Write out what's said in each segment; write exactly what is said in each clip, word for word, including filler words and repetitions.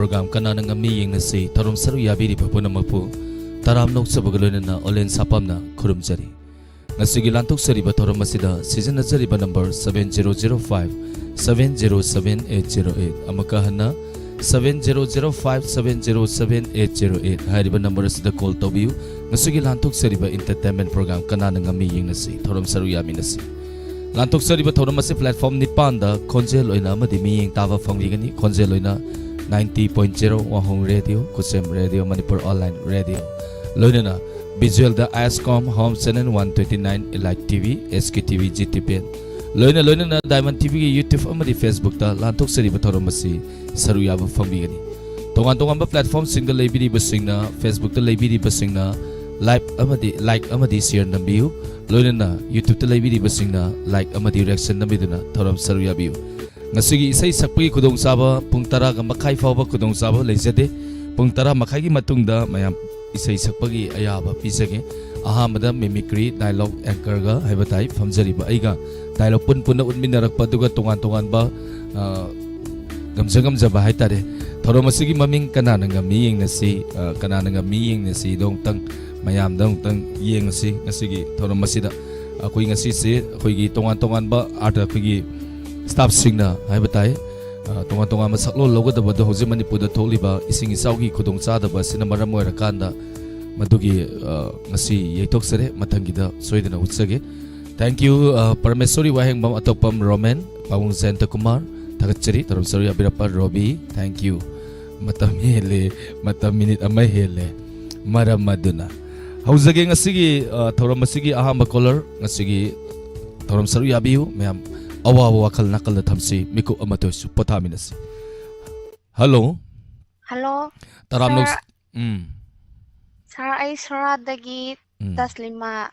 Programme ꯀꯅꯥꯅ ꯉꯝꯃꯤ ꯌꯦꯡꯅꯁꯤ ꯊꯧꯔꯝ ꯁꯔꯨꯛ ꯌꯥꯕꯤꯔꯤꯕ ꯄꯨꯝꯅꯃꯛꯄꯨ ꯇꯔꯥꯝꯅ ꯑꯣꯛꯆꯕꯒ ꯂꯣꯏꯅꯅ ꯑꯣꯂꯦꯟ ꯁꯥꯄꯥꯝꯅ ꯈꯨꯔꯨꯝꯖꯔꯤ꯫ ꯉꯁꯤꯒꯤ ꯂꯥꯟꯊꯣꯛꯆꯔꯤꯕ ꯊꯧꯔꯝ ꯑꯁꯤꯗ ꯁꯤꯖꯤꯟꯅꯖꯔꯤꯕ number seven zero zero five seven zero seven eight zero eight, ꯑꯃꯨꯛꯀ ꯍꯟꯅ seven zero zero five seven zero seven eight zero eight ꯍꯥꯏꯔꯤꯕ ꯅꯝꯕꯔ ꯑꯁꯤꯗ ꯀꯣꯜ ꯇꯧꯕꯤꯌꯨ꯫ ꯉꯁꯤꯒꯤ ꯂꯥꯟꯊꯣꯛꯆꯔꯤꯕ ꯏꯟꯇꯔꯇꯦꯟꯃꯦꯟ ꯄ꯭ꯔꯣꯒ꯭ꯔꯥꯝ ꯀꯅꯥꯅ ꯉꯝꯃꯤ ꯌꯦꯡꯅꯁꯤ ꯊꯧꯔꯝ ꯁꯔꯨꯛ ꯌꯥꯃꯤꯟꯅꯁꯤ꯫ ꯂꯥꯟꯊꯣꯛꯆꯔꯤꯕ ꯊꯧꯔꯝ ꯑꯁꯤ ꯄ꯭ꯂꯦꯠꯐꯣꯝ ꯅꯤꯄꯥꯟꯗ ꯈꯣꯟꯖꯦꯜ ꯑꯣꯏꯅ ꯑꯃꯗꯤ ꯃꯤꯠꯌꯦꯡ ꯇꯥꯕ ꯐꯪꯕꯤꯒꯅꯤ꯫ ꯈꯣꯟꯖꯦꯜ ꯑꯣꯏꯅ ninety point zero ꯋꯥꯍꯣꯡ ꯔꯦꯗꯤꯑꯣ, ꯈꯨꯠꯁꯦꯝ ꯔꯦꯗꯤꯑꯣ, ꯃꯅꯤꯄꯨꯔ ꯑꯣꯟꯂꯥꯏꯟ ꯔꯦꯗꯤꯑꯣ, ꯂꯣꯏꯅꯅ ꯚꯤꯖꯨꯑꯦꯜꯗ ꯑꯥꯏꯁꯀꯣꯝ, home channel one twenty nine, Elite T V, S K T V, G T P N, ꯂꯣꯏꯅ ꯂꯣꯏꯅꯅ ꯗꯥꯏꯃꯟ ꯇꯤ ꯚꯤꯒꯤ YouTube ꯑꯃꯗꯤ Facebook ꯇ ꯂꯥꯟꯊꯣꯛꯆꯔꯤꯕ ꯊꯧꯔꯝ ꯑꯁꯤ ꯁꯔꯨꯛ ꯌꯥꯕ ꯐꯪꯕꯤꯒꯅꯤ꯫ ꯇꯣꯉꯥꯟ ꯇꯣꯉꯥꯟꯕ ꯄ꯭ꯂꯦꯠꯐꯣꯝꯁꯤꯡꯗ ꯂꯩꯕꯤꯔꯤꯕꯁꯤꯡꯅ, Facebook ꯇ ꯂꯩꯕꯤꯔꯤꯕꯁꯤꯡꯅ ꯂꯥꯏꯚ ꯑꯃꯗꯤ ꯂꯥꯏꯛ ꯑꯃꯗꯤ ꯁꯤꯌꯔ ꯅꯝꯕꯤꯌꯨ꯫ ꯂꯣꯏꯅꯅ YouTube ꯇ ꯂꯩꯕꯤꯔꯤꯕꯁꯤꯡꯅ ꯂꯥꯏꯛ ꯑꯃꯗꯤ ꯔꯤꯌꯦꯛꯁꯟ ꯅꯝꯕꯤꯗꯨꯅ ꯊꯧꯔꯝ ꯁꯔꯨꯛ ꯌꯥꯕꯤꯌꯨ꯫ ꯉꯁꯤꯒꯤ ꯏꯁꯩ ꯁꯛꯄꯒꯤ ꯈꯨꯗꯣꯡꯆꯥꯕ ꯄꯨꯡ ꯇꯔꯥꯒ ꯃꯈꯥꯏ ꯐꯥꯎꯕ ꯈꯨꯗꯣꯡꯆꯥꯕ ꯂꯩꯖꯗꯦ꯫ ꯄꯨꯡ ꯇꯔꯥ ꯃꯈꯥꯏꯒꯤ ꯃꯇꯨꯡꯗ ꯃꯌꯥꯝ ꯏꯁꯩ ꯁꯛꯄꯒꯤ ꯑꯌꯥꯕ ꯄꯤꯖꯒꯦ꯫ ꯑꯍꯥꯟꯕꯗ ꯃꯤꯃꯤꯀ꯭ꯔꯤ, ꯗꯥꯏꯂꯣꯒ ꯑꯦꯡꯀꯔꯒ ꯍꯥꯏꯕ ꯇꯥꯏ ꯐꯝꯖꯔꯤꯕ ꯑꯩꯒ ꯗꯥꯏꯂꯣꯒ ꯄꯨꯟ ꯄꯨꯟꯅ ꯎꯠꯃꯤꯟꯅꯔꯛꯄ, ꯑꯗꯨꯒ ꯇꯣꯉꯥꯟ ꯇꯣꯉꯥꯟꯕ, ꯑ, ꯉꯝꯖ ꯉꯝꯖꯕ ꯍꯥꯏꯇꯥꯔꯦ꯫ ꯊꯧꯔꯝ ꯑꯁꯤꯒꯤ ꯃꯃꯤꯡ ꯀꯅꯥꯅ ꯉꯝꯃꯤ ꯌꯦꯡꯅꯁꯤ, ꯑ, ꯀꯅꯥꯅ ꯉꯝꯃꯤ ꯌꯦꯡꯅꯁꯤꯗꯣ ꯑꯃꯨꯛꯇꯪ ꯃꯌꯥꯝꯗ ꯑꯃꯨꯛꯇꯪ ꯌꯦꯡꯉꯁꯤ꯫ ꯉꯁꯤꯒꯤ ꯊꯧꯔꯝ ꯑꯁꯤꯗ ꯑꯩꯈꯣꯏ ꯉꯁꯤꯁꯦ ꯑꯩꯈꯣꯏꯒꯤ ꯇꯣꯉꯥꯟ ꯇꯣꯉꯥꯟꯕ ꯑꯥꯔꯠ, ꯑꯩꯈꯣꯏꯒꯤ ꯁ꯭ꯇꯥꯐꯁꯤꯡꯅ ꯍꯥꯏꯕ ꯇꯥꯏ, ꯑ, ꯇꯣꯉꯥꯟ ꯇꯣꯉꯥꯟꯕ ꯁꯛꯂꯣꯟ ꯂꯧꯒꯗꯕꯗꯣ ꯍꯧꯖꯤꯛ ꯃꯅꯤꯄꯨꯔꯗ ꯊꯣꯛꯂꯤꯕ ꯏꯁꯤꯡ ꯏꯆꯥꯎꯒꯤ ꯈꯨꯗꯣꯡꯆꯥꯗꯕ ꯑꯁꯤꯅ ꯃꯔꯝ ꯑꯣꯏꯔꯀꯥꯟꯗ ꯃꯗꯨꯒꯤ, ꯑ, ꯉꯁꯤ ꯌꯩꯊꯣꯛꯆꯔꯦ꯫ ꯃꯊꯪꯒꯤꯗ ꯁꯣꯏꯗꯅ ꯎꯠꯆꯒꯦ꯫ Thank you, ꯑ, ꯄꯔꯃꯦꯁꯣꯔꯤ ꯋꯥꯍꯦꯡꯕꯝ, ꯑꯇꯣꯞꯄꯝ ꯔꯣꯃꯦꯟ, ꯄꯥꯕꯨꯡ ꯖꯌꯟꯇ ꯀꯨꯃꯥꯔ, ꯊꯥꯒꯠꯆꯔꯤ꯫ ꯊꯧꯔꯝ ꯁꯔꯨꯛ ꯌꯥꯕꯤꯔꯛꯄ ꯔꯣꯕꯤ, thank you꯫ ꯃꯇꯝ ꯍꯦꯜꯂꯦ, ꯃꯇꯝ ꯃꯤꯅꯤꯠ ꯑꯃ ꯍꯦꯜꯂꯦ꯫ ꯃꯔꯝ ꯑꯗꯨꯅ ꯍꯧꯖꯒꯦ ꯉꯁꯤꯒꯤ, ꯑ, ꯊꯧꯔꯝ ꯑꯁꯤꯒꯤ ꯑꯍꯥꯟꯕ ꯀꯣꯂꯔ, ꯉꯁꯤꯒꯤ ꯊꯧꯔꯝ ꯁꯔꯨꯛ ꯌꯥꯕꯤꯌꯨ ꯃꯌꯥꯝ꯫ ꯑꯋꯥꯕ ꯋꯥꯈꯜ ꯅꯥꯀꯜꯗ ꯊꯝꯁꯤ, ꯃꯤꯀꯨꯞ ꯑꯃꯇ ꯑꯣꯏꯁꯨ ꯄꯣꯊꯥꯃꯤꯟꯅꯁꯤ꯫ ꯍꯜꯂꯣ꯫ ꯍꯜꯂꯣ꯫ ꯇꯔꯥꯝꯅ ꯁꯥꯔ꯫ ꯎꯝ꯫ ꯁꯥꯔ, ꯑꯩ ꯁꯣꯔꯥꯗꯒꯤ ꯎꯝ꯫ ꯇꯁꯂꯤꯃꯥ꯫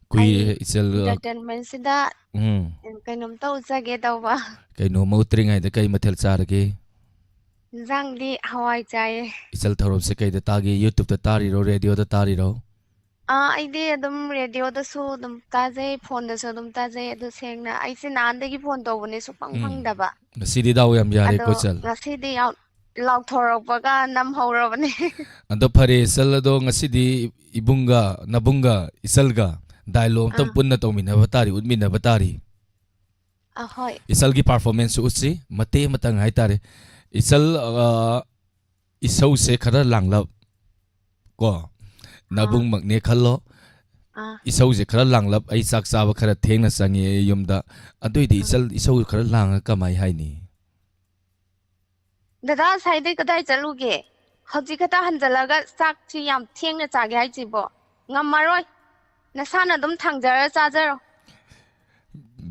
ꯀꯨꯏꯔꯦ ꯑꯩ ꯏꯆꯜ, ꯑ, ꯏꯟꯇꯔꯇꯦꯟꯃꯦꯟꯁꯤꯗ ꯎꯝ꯫ ꯀꯩꯅꯣꯝꯇ ꯎꯠꯆꯒꯦ ꯇꯧꯕ꯫ ꯀꯩꯅꯣꯝꯃ ꯎꯠꯇ꯭ꯔꯤꯉꯩꯗ ꯀꯩ ꯃꯊꯦꯜ ꯆꯥꯔꯒꯦ? ꯏꯟꯖꯥꯡꯗꯤ ꯍꯋꯥꯏ ꯆꯥꯏꯌꯦ꯫ ꯏꯆꯜ ꯊꯧꯔꯝꯁꯦ ꯀꯩꯗ ꯇꯥꯒꯦ? YouTube ꯇ ꯇꯥꯔꯤꯔꯣ, ꯔꯦꯗꯤꯑꯣꯗ ꯇꯥꯔꯤꯔꯣ? ꯑꯥ, ꯑꯩꯗꯤ ꯑꯗꯨꯝ ꯔꯦꯗꯤꯑꯣꯗꯁꯨ ꯑꯗꯨꯝ ꯇꯥꯖꯩ, ꯐꯣꯟꯗꯁꯨ ꯑꯗꯨꯝ ꯇꯥꯖꯩ꯫ ꯑꯗꯨ ꯁꯦꯡꯅ ꯑꯩꯁꯦ ꯅꯍꯥꯟꯗꯒꯤ ꯐꯣꯟ ꯇꯧꯕꯅꯦ, ꯁꯨꯛꯐꯪ ꯎꯝ꯫ ꯐꯪꯗꯕ꯫ ꯉꯁꯤꯗꯤ ꯗꯥꯎ ꯌꯥꯝ ꯌꯥꯔꯦꯀꯣ, ꯑꯗꯣ ꯏꯆꯜ꯫ ꯉꯁꯤꯗꯤ ꯌꯥꯝ, ꯂꯥꯎꯊꯣꯔꯛꯄꯒ ꯅꯝꯍꯧꯔꯕꯅꯦ꯫ ꯑꯗꯣ ꯐꯔꯦ, ꯏꯆꯜ, ꯑꯗꯣ ꯉꯁꯤꯗꯤ ꯏꯕꯨꯡꯒ, ꯅꯕꯨꯡꯒ, ꯏꯆꯜꯒ dialogue ꯑꯝꯇꯪ ꯑꯥ, ꯄꯨꯟꯅ ꯇꯧꯃꯤꯟꯅꯕ ꯇꯥꯔꯤ, ꯎꯠꯃꯤꯟꯅꯕ ꯇꯥꯔꯤ꯫ ꯑꯍꯣꯏ꯫ ꯏꯆꯜꯒꯤ performance ꯎꯠꯁꯤ, ꯃꯇꯦꯛ ꯑꯃꯇꯪ ꯍꯥꯏꯇꯥꯔꯦ꯫ ꯏꯆꯜ, ꯑ, ꯏꯁꯧꯁꯦ ꯈꯔ ꯂꯥꯡꯂꯞ, ꯀꯣ, ꯑꯥ, ꯅꯕꯨꯡꯃꯛꯅꯦ ꯈꯜꯂꯣ꯫ ꯑꯥ꯫ ꯏꯁꯧꯁꯦ ꯈꯔ ꯂꯥꯡꯂꯞ, "ꯑꯩ ꯆꯥꯛ ꯆꯥꯕ ꯈꯔ ꯊꯦꯡꯅ ꯆꯪꯉꯦ ꯌꯨꯝꯗ"꯫ ꯑꯗꯨꯏꯗꯤ ꯏꯆꯜ, ꯏꯁꯧ ꯈꯔ ꯂꯥꯡꯉ ꯀꯃꯥꯏ ꯍꯥꯏꯅꯤ? "ꯗꯗꯥ, ꯉꯁꯥꯏꯗꯩ ꯀꯗꯥꯏ ꯆꯠꯂꯨꯒꯦ? ꯍꯧꯖꯤꯛ ꯈꯛꯇ ꯍꯟꯖꯜꯂꯒ ꯆꯥꯛꯁꯤ ꯌꯥꯝ ꯊꯦꯡꯅ ꯆꯥꯒꯦ ꯍꯥꯏꯁꯤꯕꯣ? ꯉꯝꯃꯔꯣꯏ꯫ ꯅꯁꯥꯅ ꯑꯗꯨꯝ ꯊꯥꯡꯖꯔ ꯆꯥꯖꯔꯣ꯫"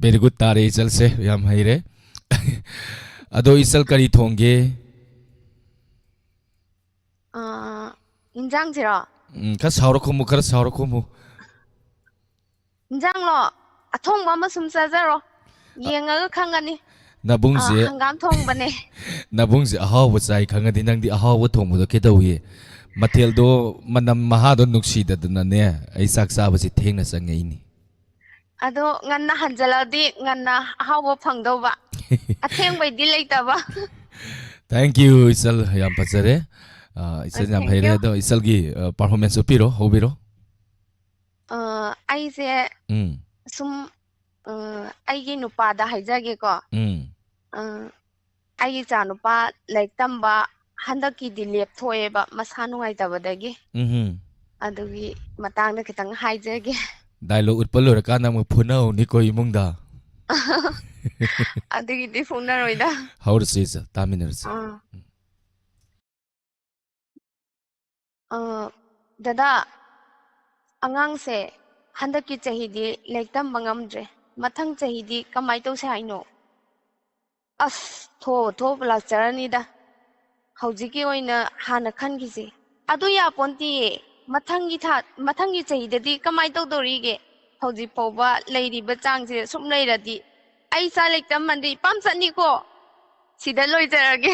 Very good ꯇꯥꯔꯦ ꯏꯆꯜꯁꯦ, ꯌꯥꯝ ꯍꯩꯔꯦ꯫ ꯑꯗꯣ ꯏꯆꯜ ꯀꯔꯤ ꯊꯣꯡꯒꯦ? ꯑꯥ, ꯏꯟꯖꯥꯡꯁꯤꯔꯣ? ꯎꯝ, ꯈꯔ ꯁꯥꯎꯔ ꯈꯨꯝꯃꯨ, ꯈꯔ ꯁꯥꯎꯔ ꯈꯨꯝꯃꯨ꯫ ꯏꯟꯖꯥꯡꯂꯣ? ꯑꯊꯣꯡꯕ ꯑꯃ ꯁꯨꯝ ꯆꯥꯖꯔꯣ꯫ ꯑ, ꯌꯦꯡꯉꯒ ꯈꯪꯒꯅꯤ꯫ ꯑꯥ, ꯅꯕꯨꯡꯁꯦ, ꯍꯪꯒꯥꯝ ꯊꯣꯡꯕꯅꯦ꯫ ꯅꯕꯨꯡꯁꯦ ꯑꯍꯥꯎꯕ ꯆꯥꯏ ꯈꯪꯉꯗꯤ ꯅꯪꯗꯤ ꯑꯍꯥꯎꯕ ꯊꯣꯡꯕꯗꯣ ꯀꯩꯗꯧꯏ? ꯃꯊꯦꯜꯗꯣ, ꯃꯅꯝ ꯃꯍꯥꯗꯣ ꯅꯨꯡꯁꯤꯗꯗꯅꯅꯦ, ꯑꯩ ꯆꯥꯛ ꯆꯥꯕꯁꯤ ꯊꯦꯡꯅ ꯆꯪꯉꯛꯏꯅꯤ꯫ ꯑꯗꯣ ꯉꯟꯅ ꯍꯟꯖꯜꯂꯛꯑꯗꯤ ꯉꯟꯅ ꯑꯍꯥꯎꯕ ꯐꯪꯗꯧꯕ꯫ ꯑꯊꯦꯡꯕꯩꯗꯤ ꯂꯩꯇꯕ꯫ Thank you, ꯏꯆꯜ, ꯌꯥꯝ ꯐꯖꯔꯦ꯫ ꯑ, ꯑ, ꯏꯆꯜ ꯌꯥꯝ thank ꯍꯩꯔꯦ꯫ You꯫ ꯑꯗꯣ ꯏꯆꯜꯒꯤ, ꯑ, performance ꯎꯠꯄꯤꯔꯣ, ꯍꯧꯕꯤꯔꯣ꯫ ꯑ, ꯑꯩꯁꯦ ꯎꯝ꯫ ꯁꯨꯝ, ꯑ, ꯑꯩꯒꯤ ꯅꯨꯄꯥꯗ ꯍꯥꯏꯖꯒꯦꯀꯣ꯫ ꯎꯝ꯫ ꯑ, ꯑꯩꯒꯤ ꯏꯆꯥꯅꯨꯄꯥ ꯂꯥꯏꯔꯤꯛ ꯇꯝꯕ ꯍꯟꯗꯛꯀꯤꯗꯤ ꯂꯦꯞꯊꯣꯛꯑꯦꯕ, ꯃꯁꯥ ꯅꯨꯡꯉꯥꯏꯇꯕꯗꯒꯤ꯫ ꯎꯝꯍꯨꯝ꯫ ꯑꯗꯨꯒꯤ ꯃꯇꯥꯡꯗ ꯈꯤꯇꯪ ꯍꯥꯏꯖꯒꯦ꯫ Dialogue ꯎꯠꯄ ꯂꯣꯏꯔꯀꯥꯟꯗ ꯑꯃꯨꯛ ꯐꯨꯅꯍꯧꯅꯤꯀꯣ ꯏꯃꯨꯡꯗ꯫ ꯑꯗꯨꯒꯤꯗꯤ ꯐꯨꯅꯔꯣꯏꯗ꯫ ꯍꯧꯔꯁꯤ ꯏꯆꯜ, ꯇꯥꯃꯤꯟꯅꯔꯁꯤ꯫ ꯑꯥ꯫ ꯑ, ꯗꯗꯥ, ꯑꯉꯥꯡꯁꯦ ꯍꯟꯗꯛꯀꯤ ꯆꯍꯤꯗꯤ ꯂꯥꯏꯔꯤꯛ ꯇꯝꯕ ꯉꯝꯗ꯭ꯔꯦ꯫ ꯃꯊꯪ ꯆꯍꯤꯗꯤ ꯀꯃꯥꯏ ꯇꯧꯁꯦ ꯍꯥꯏꯅꯣ? ꯑꯁ, ꯊꯣꯛꯑ ꯊꯣꯛꯑꯕ ꯂꯥꯛꯆꯔꯅꯤꯗ꯫ ꯍꯧꯖꯤꯛꯀꯤ ꯑꯣꯏꯅ ꯍꯥꯟꯅ ꯈꯟꯈꯤꯁꯤ꯫ ꯑꯗꯨ ꯌꯥꯄꯣꯟꯇꯤꯌꯦ꯫ ꯃꯊꯪꯒꯤ ꯊꯥ, ꯃꯊꯪꯒꯤ ꯆꯍꯤꯗꯗꯤ ꯀꯃꯥꯏ ꯇꯧꯗꯧꯔꯤꯒꯦ? ꯍꯧꯖꯤꯛ ꯐꯥꯎꯕ ꯂꯩꯔꯤꯕ ꯆꯥꯡꯁꯦ ꯁꯨꯝ ꯂꯩꯔꯗꯤ ꯑꯩ ꯏꯆꯥ ꯂꯥꯏꯔꯤꯛ ꯇꯝꯍꯟꯗ꯭ꯔꯦ, ꯏꯄꯥꯝ ꯆꯠꯅꯤꯀꯣ꯫ ꯁꯤꯗ ꯂꯣꯏꯖꯔꯒꯦ꯫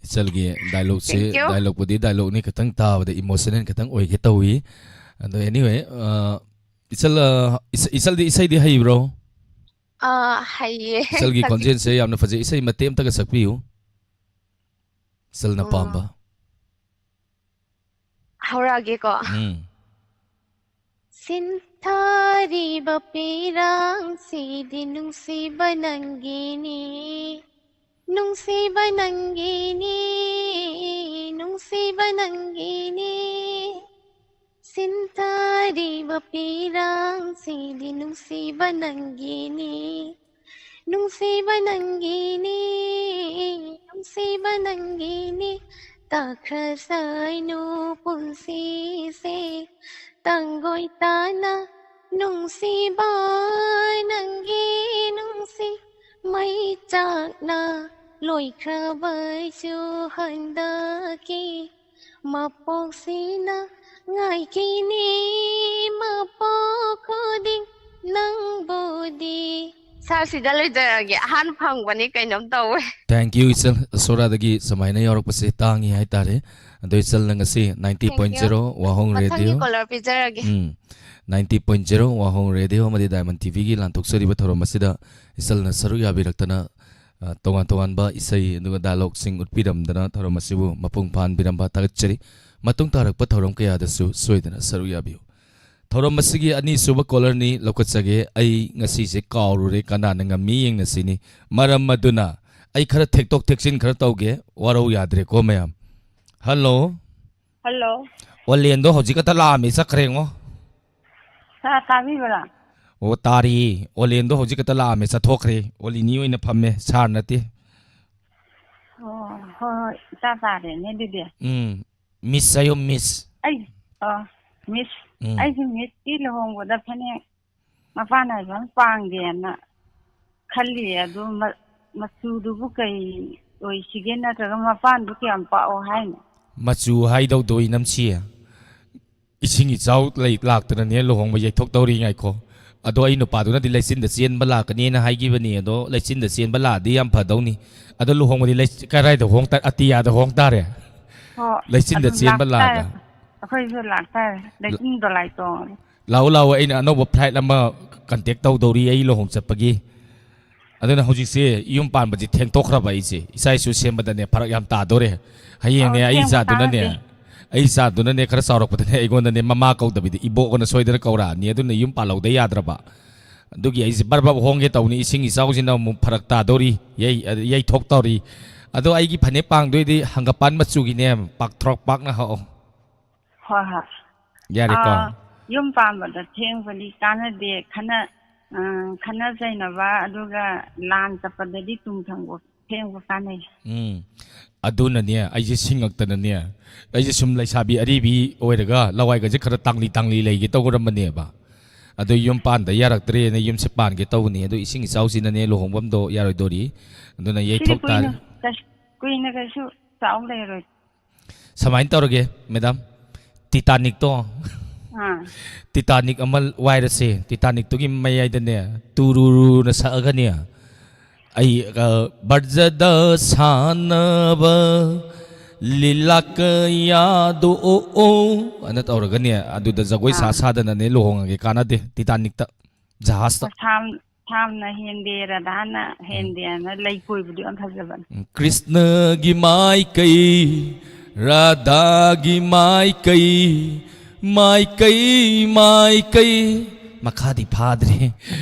ꯏꯆꯜꯒꯤ dialogue say, thank you꯫ Dialogue ꯄꯨꯗꯤ dialogue ꯅꯤ, ꯈꯤꯇꯪ ꯇꯥꯕꯗ emotional ꯈꯤꯇꯪ ꯑꯣꯏꯒꯦ ꯇꯧꯏ꯫ ꯑꯗꯣ anyway, ꯑ, ꯏꯆꯜ, ꯑ, ꯏꯆ-, ꯏꯆꯜꯗꯤ ꯏꯁꯩꯗꯤ ꯍꯩꯕ꯭ꯔꯣ? ꯑ, ꯍꯩꯌꯦ꯫ ꯏꯆꯜꯒꯤ ꯈꯖꯤꯛ꯫ ꯈꯣꯟꯖꯦꯜꯁꯦ ꯌꯥꯝꯅ ꯐꯖꯩ꯫ ꯏꯁꯩ ꯃꯇꯦꯛ ꯑꯝꯇꯒ ꯁꯛꯄꯤꯌꯨ꯫ ꯇꯥꯏꯇꯜꯅ ꯑꯣ꯫ ꯄꯥꯝꯕ꯫ ꯍꯧꯔꯛꯑꯒꯦꯀꯣ꯫ ꯎꯝ꯫ ꯁꯤꯟꯊꯔꯤꯕ ꯄꯤꯔꯥꯡꯁꯤꯗꯤ ꯅꯨꯡꯁꯤꯕ ꯅꯪꯒꯤꯅꯤ, ꯅꯨꯡꯁꯤꯕ ꯅꯪꯒꯤꯅꯤ, ꯅꯨꯡꯁꯤꯕ ꯅꯪꯒꯤꯅꯤ꯫ ꯁꯤꯟꯊꯔꯤꯕ ꯄꯤꯔꯥꯡꯁꯤꯗꯤ ꯅꯨꯡꯁꯤꯕ ꯅꯪꯒꯤꯅꯤ, ꯅꯨꯡꯁꯤꯕ ꯅꯪꯒꯤꯅꯤ, ꯅꯨꯡꯁꯤꯕ ꯅꯪꯒꯤꯅꯤ꯫ ꯇꯥꯈ꯭ꯔꯁꯅꯨ ꯄꯨꯟꯁꯤꯁꯦ ꯇꯥꯡꯒꯣꯏ ꯇꯥꯅ, ꯅꯨꯡꯁꯤꯕ ꯅꯪꯒꯤ ꯅꯨꯡꯁꯤ ꯃꯩ ꯆꯥꯛꯅ ꯂꯣꯏꯈ꯭ꯔꯕꯁꯨ ꯍꯟꯗꯛꯀꯤ ꯃꯄꯣꯛꯁꯤꯅ ꯉꯥꯏꯈꯤꯅꯤ ꯃꯄꯣꯛ ꯈꯨꯗꯤꯡ ꯅꯪꯕꯨꯗꯤ꯫ ꯁꯥꯔ, ꯁꯤꯗ ꯂꯣꯏꯖꯔꯒꯦ꯫ ꯑꯍꯥꯟꯕ ꯐꯪꯕꯅꯤ, ꯀꯩꯅꯣꯝ ꯇꯧꯋꯦ꯫ Thank you, ꯏꯆꯜ꯫ ꯑꯁꯣꯔꯥꯗꯒꯤ ꯁꯨꯃꯥꯏꯅ ꯌꯥꯎꯔꯛꯄꯁꯦ ꯇꯥꯡꯉꯤ ꯍꯥꯏꯇꯥꯔꯦ꯫ ꯑꯗꯣ ꯏꯆꯜꯅ ꯉꯁꯤ ninety point zero Thank you꯫ ꯋꯥꯍꯣꯡ ꯃꯊꯪꯒꯤ ꯔꯦꯗꯤꯑꯣ, caller ꯄꯤꯖꯔꯒꯦ꯫ ꯎꯝ, ninety point zero ꯋꯥꯍꯣꯡ ꯔꯦꯗꯤꯑꯣ ꯑꯃꯗꯤ Diamond ꯇꯤꯚꯤꯒꯤ ꯂꯥꯟꯊꯣꯛꯆꯔꯤꯕ ꯊꯧꯔꯝ ꯑꯁꯤꯗ ꯏꯆꯜꯅ ꯁꯔꯨꯛ ꯌꯥꯕꯤꯔꯛꯇꯅ, ꯑ, ꯇꯣꯉꯥꯟ ꯇꯣꯉꯥꯟꯕ ꯏꯁꯩ ꯑꯗꯨꯒ dialogueꯁꯤꯡ ꯎꯠꯄꯤꯔꯝꯗꯅ ꯊꯧꯔꯝ ꯑꯁꯤꯕꯨ ꯃꯄꯨꯡ ꯐꯥꯍꯟꯕꯤꯔꯝꯕ ꯊꯥꯒꯠꯆꯔꯤ꯫ ꯃꯇꯨꯡ ꯇꯥꯔꯛꯄ ꯊꯧꯔꯝ ꯀꯌꯥꯗꯁꯨ ꯁꯣꯏꯗꯅ ꯁꯔꯨꯛ ꯌꯥꯕꯤꯌꯨ꯫ ꯊꯧꯔꯝ ꯑꯁꯤꯒꯤ ꯑꯅꯤꯁꯨꯕ callerꯅꯤ ꯂꯧꯈꯠꯆꯒꯦ꯫ ꯑꯩ ꯉꯁꯤꯁꯦ ꯀꯥꯎꯔꯨꯔꯦ, ꯀꯅꯥꯅ ꯉꯝꯃꯤ ꯌꯦꯡꯅꯁꯤꯅꯤ꯫ ꯃꯔꯝ ꯑꯗꯨꯅ ꯑꯩ ꯈꯔ ꯊꯦꯛꯇꯣꯛ ꯊꯦꯛꯆꯤꯟ ꯈꯔ ꯇꯧꯒꯦ, ꯋꯥꯔꯧ ꯌꯥꯗ꯭ꯔꯦꯀꯣ ꯃꯌꯥꯝ꯫ Hello꯫ Hello꯫ ꯑꯣꯂꯦꯟꯗꯣ ꯍꯧꯖꯤꯛ ꯈꯛꯇ ꯂꯥꯛꯑꯝꯃꯤ, ꯆꯠꯈ꯭ꯔꯦꯉꯣ꯫ ꯁꯥꯔ ꯇꯥꯕꯤꯕ꯭ꯔꯥ? ꯑꯣ, ꯇꯥꯔꯤꯌꯦ꯫ ꯑꯣꯂꯦꯟꯗꯣ ꯍꯧꯖꯤꯛ ꯈꯛꯇ ꯂꯥꯛꯑꯝꯃꯦ, ꯆꯠꯊꯣꯛꯈ꯭ꯔꯦ꯫ ꯑꯣꯂꯤꯅꯤ ꯑꯣꯏꯅ ꯐꯝꯃꯦ, ꯁꯥꯔ ꯅꯠꯇꯦ꯫ ꯑꯣ, ꯍꯣꯏ, ꯍꯣꯏ, ꯏꯇꯥ ꯇꯥꯔꯦꯅꯦ ꯑꯗꯨꯗꯤ꯫ ꯎꯝ, ꯃꯤꯁ ꯍꯥꯏꯌꯣ, ꯃꯤꯁ꯫ ꯑꯩ, ꯑ, ꯃꯤꯁ, ꯎꯝ꯫ ꯑꯩꯁꯨ ꯃꯤꯁꯀꯤ ꯂꯨꯍꯣꯡꯕꯗ ꯐꯅꯦꯛ ꯃꯄꯥꯟ ꯅꯥꯏꯕ ꯑꯃ ꯄꯥꯡꯒꯦꯅ ꯈꯜꯂꯤꯌꯦ꯫ ꯑꯗꯨ ꯃ-, ꯃꯆꯨꯗꯨꯕꯨ ꯀꯩ ꯑꯣꯏꯁꯤꯒꯦ, ꯅꯠꯇ꯭ꯔꯒ ꯃꯄꯥꯟꯗꯨ ꯀꯌꯥꯝ ꯄꯥꯛꯑꯣ ꯍꯥꯏꯅꯣ? ꯃꯆꯨ ꯍꯥꯏꯗꯧꯗꯣ ꯏꯅꯝꯁꯤ, ꯏꯁꯤꯡ ꯏꯆꯥꯎ ꯂꯩ, ꯂꯥꯛꯇꯅꯅꯦ ꯂꯨꯍꯣꯡꯕ ꯌꯩꯊꯣꯛꯇꯧꯔꯤ, ꯉꯥꯏꯈꯣ꯫ ꯑꯗꯣ ꯑꯩ ꯅꯨꯄꯥꯗꯨꯅꯗꯤ ꯂꯩꯆꯤꯟꯗ ꯆꯦꯟꯕ ꯂꯥꯛꯀꯅꯤꯅ ꯍꯥꯏꯈꯤꯕꯅꯤ꯫ ꯑꯗꯣ ꯂꯩꯆꯤꯟꯗ ꯆꯦꯟꯕ ꯂꯥꯛꯑꯗꯤ ꯌꯥꯝ ꯐꯗꯧꯅꯤ꯫ ꯑꯗꯣ ꯂꯨꯍꯣꯡꯕꯗꯤ ꯂꯩ-, ꯀꯗꯥꯏꯗ ꯍꯣꯡ ꯇꯥ-, ꯑꯇꯤꯌꯥꯗ ꯍꯣꯡ ꯇꯥꯔꯦ? ꯍꯣ, ꯂꯩꯆꯤꯟꯗ ꯑꯗꯨꯝ ꯆꯦꯟꯕ ꯂꯥꯛꯇꯥꯔꯦ꯫ ꯂꯥꯛꯑꯒ꯫ ꯑꯩꯈꯣꯏꯁꯨ ꯂꯥꯛꯇꯥꯔꯦ꯫ ꯂ-, ꯂꯩꯆꯤꯟ ꯗꯣꯂꯥꯏ ꯇꯣꯡꯉꯒ꯫ ꯂꯥꯛꯑꯣ, ꯂꯥꯛꯑꯣ, ꯑꯩꯅ ꯑꯅꯧꯕ flight ꯑꯃ contact ꯇꯧꯗꯧꯔꯤ ꯑꯩ ꯂꯨꯍꯣꯡ ꯆꯠꯄꯒꯤ꯫ ꯑꯗꯨꯅ ꯍꯧꯖꯤꯛꯁꯦ ꯌꯨꯝ ꯄꯥꯟꯕꯁꯦ ꯊꯦꯡꯇꯣꯛꯈ꯭ꯔꯕ ꯑꯩꯁꯦ꯫ ꯏꯆꯥ ꯏꯁꯨ ꯁꯦꯝꯕꯗꯅꯦ ꯐꯔꯛ ꯌꯥꯝ ꯇꯥꯗꯣꯔꯦ꯫ ꯍꯌꯦꯡꯅꯦ ꯑꯣ, ꯑꯩ ꯊꯦꯡꯕ ꯏꯆꯥꯗꯨꯅꯅꯦ, ꯇꯥꯔꯗꯤ꯫ ꯑꯩ ꯏꯆꯥꯗꯨꯅꯅꯦ ꯈꯔ ꯆꯥꯎꯔꯛꯄꯗꯅꯦ ꯑꯩꯉꯣꯟꯗꯅꯦ ꯃꯃꯥ ꯀꯧꯗꯕꯤꯗ ꯏꯕꯣꯛ ꯑꯅ ꯁꯣꯏꯗꯅ ꯀꯧꯔꯛꯑꯅꯤ꯫ ꯑꯗꯨꯅ ꯌꯨꯝ ꯄꯥꯜꯍꯧꯗ ꯌꯥꯗ꯭ꯔꯕ꯫ ꯑꯗꯨꯒꯤ ꯑꯩꯁꯦ ꯕꯔ ꯕꯔ ꯍꯣꯡꯒꯦ ꯇꯧꯅꯤ꯫ ꯏꯁꯤꯡ ꯏꯆꯥꯎꯁꯤꯅ ꯑꯃꯨꯛ ꯐꯔꯛ ꯇꯥꯗꯧꯔꯤ, ꯌꯩ-, ꯌꯩꯊꯣꯛꯇꯧꯔꯤ꯫ ꯑꯗꯣ ꯑꯩꯒꯤ ꯐꯅꯦꯛ ꯄꯥꯡꯗꯣꯏꯗꯤ ꯍꯪꯒꯄꯥꯟ ꯃꯆꯨꯒꯤꯅꯦ, ꯄꯥꯛꯊ꯭ꯔꯣꯛ ꯄꯥꯛꯅ ꯍꯛꯑꯣ꯫ ꯍꯣꯏ, ꯍꯣꯏ꯫ ꯌꯥꯔꯦꯀꯣ? ꯑꯥ, ꯌꯨꯝ ꯄꯥꯟꯕꯗ ꯊꯦꯡꯕꯗꯤ ꯀꯥꯟꯅꯗꯦ꯫ ꯈꯟꯅ-, ꯑ, ꯈꯟꯅ ꯆꯩꯅꯕ ꯑꯗꯨꯒ ꯂꯥꯟ ꯆꯠꯄꯗꯗꯤ ꯇꯨꯡ ꯊꯪꯕ ꯊꯦꯡꯕ ꯀꯥꯟꯅꯩ꯫ ꯎꯝ꯫ ꯑꯗꯨꯅꯅꯦ, ꯑꯩꯁꯦ ꯁꯤꯡꯉꯛꯇꯅꯅꯦ, ꯑꯩꯁꯦ ꯁꯨꯝ ꯂꯩꯁꯥꯕꯤ ꯑꯔꯤꯕꯤ ꯑꯣꯏꯔꯒ ꯂꯋꯥꯏꯒꯁꯦ ꯈꯔ ꯇꯥꯡꯂꯤ ꯇꯥꯡꯂꯤ ꯂꯩꯒꯦ ꯇꯧꯔꯝꯕꯅꯦꯕ꯫ ꯑꯗꯣ ꯌꯨꯝ ꯄꯥꯟꯗ ꯌꯥꯔꯛꯇ꯭ꯔꯦꯅ ꯌꯨꯝꯁꯦ ꯄꯥꯟꯒꯦ ꯇꯧꯕꯅꯤ꯫ ꯑꯗꯣ ꯏꯁꯤꯡ ꯏꯆꯥꯎꯁꯤꯅꯅꯦ ꯂꯨꯍꯣꯡꯐꯝꯗꯣ ꯌꯥꯔꯣꯏꯗꯣꯔꯤ꯫ ꯑꯗꯨꯅ ꯁꯤꯗꯤ ꯌꯩꯊꯣꯛ ꯀꯨꯏꯅ ꯇꯥꯔꯦ꯫ ꯀꯩꯁ-, ꯀꯨꯏꯅ ꯀꯩꯁꯨ ꯆꯥꯎ ꯂꯩꯔꯣꯏ꯫ ꯁꯨꯃꯥꯏꯅ ꯇꯧꯔꯒꯦ, ꯃꯦꯗꯥꯝ, ꯇꯤꯇꯥꯅꯤꯛꯇꯣ, ꯑꯥ꯫ ꯇꯤꯇꯥꯅꯤꯛ ꯑꯃ ꯋꯥꯏꯔꯁꯦ꯫ ꯇꯤꯇꯥꯅꯤꯛꯇꯨꯒꯤ ꯃꯌꯥꯏꯗꯅꯦ, ꯇꯨꯔꯨꯔꯨꯅ ꯁꯛꯑꯒꯅꯦ, ꯑꯩ, ꯑ, "ꯕꯔꯖꯗ ꯁꯥꯟꯅꯕ ꯂꯤꯂꯥꯛ ꯌꯥꯗꯣ ꯑꯣ ꯑꯣ" ꯑꯅ ꯇꯧꯔꯒꯅꯦ, ꯑꯗꯨꯗ ꯖꯒꯣꯏ ꯁꯥ ꯑꯥ꯫ ꯁꯥꯗꯅꯅꯦ ꯂꯨꯍꯣꯡꯉꯒꯦ꯫ ꯀꯥꯟꯅꯗꯦ ꯇꯤꯇꯥꯅꯤꯛꯇ, ꯖꯍꯥꯖꯇ꯫ ꯁꯥꯝ-, ꯁꯥꯝꯅ ꯍꯦꯟꯗꯦ, ꯔꯥꯙꯥꯅ ꯎꯝ꯫ ꯍꯦꯟꯗꯦ ꯍꯥꯏꯅ ꯂꯩ ꯀꯣꯏꯕꯗꯨ ꯌꯥꯝ ꯐꯖꯕꯅꯦ꯫ ꯎꯝ, ꯀ꯭ꯔꯤꯁꯅꯒꯤ ꯃꯥꯏꯀꯩ, ꯔꯥꯙꯥꯒꯤ ꯃꯥꯏꯀꯩ, ꯃꯥꯏꯀꯩ, ꯃꯥꯏꯀꯩ꯫ ꯃꯈꯥꯗꯤ ꯐꯥꯗ꯭ꯔꯤ꯫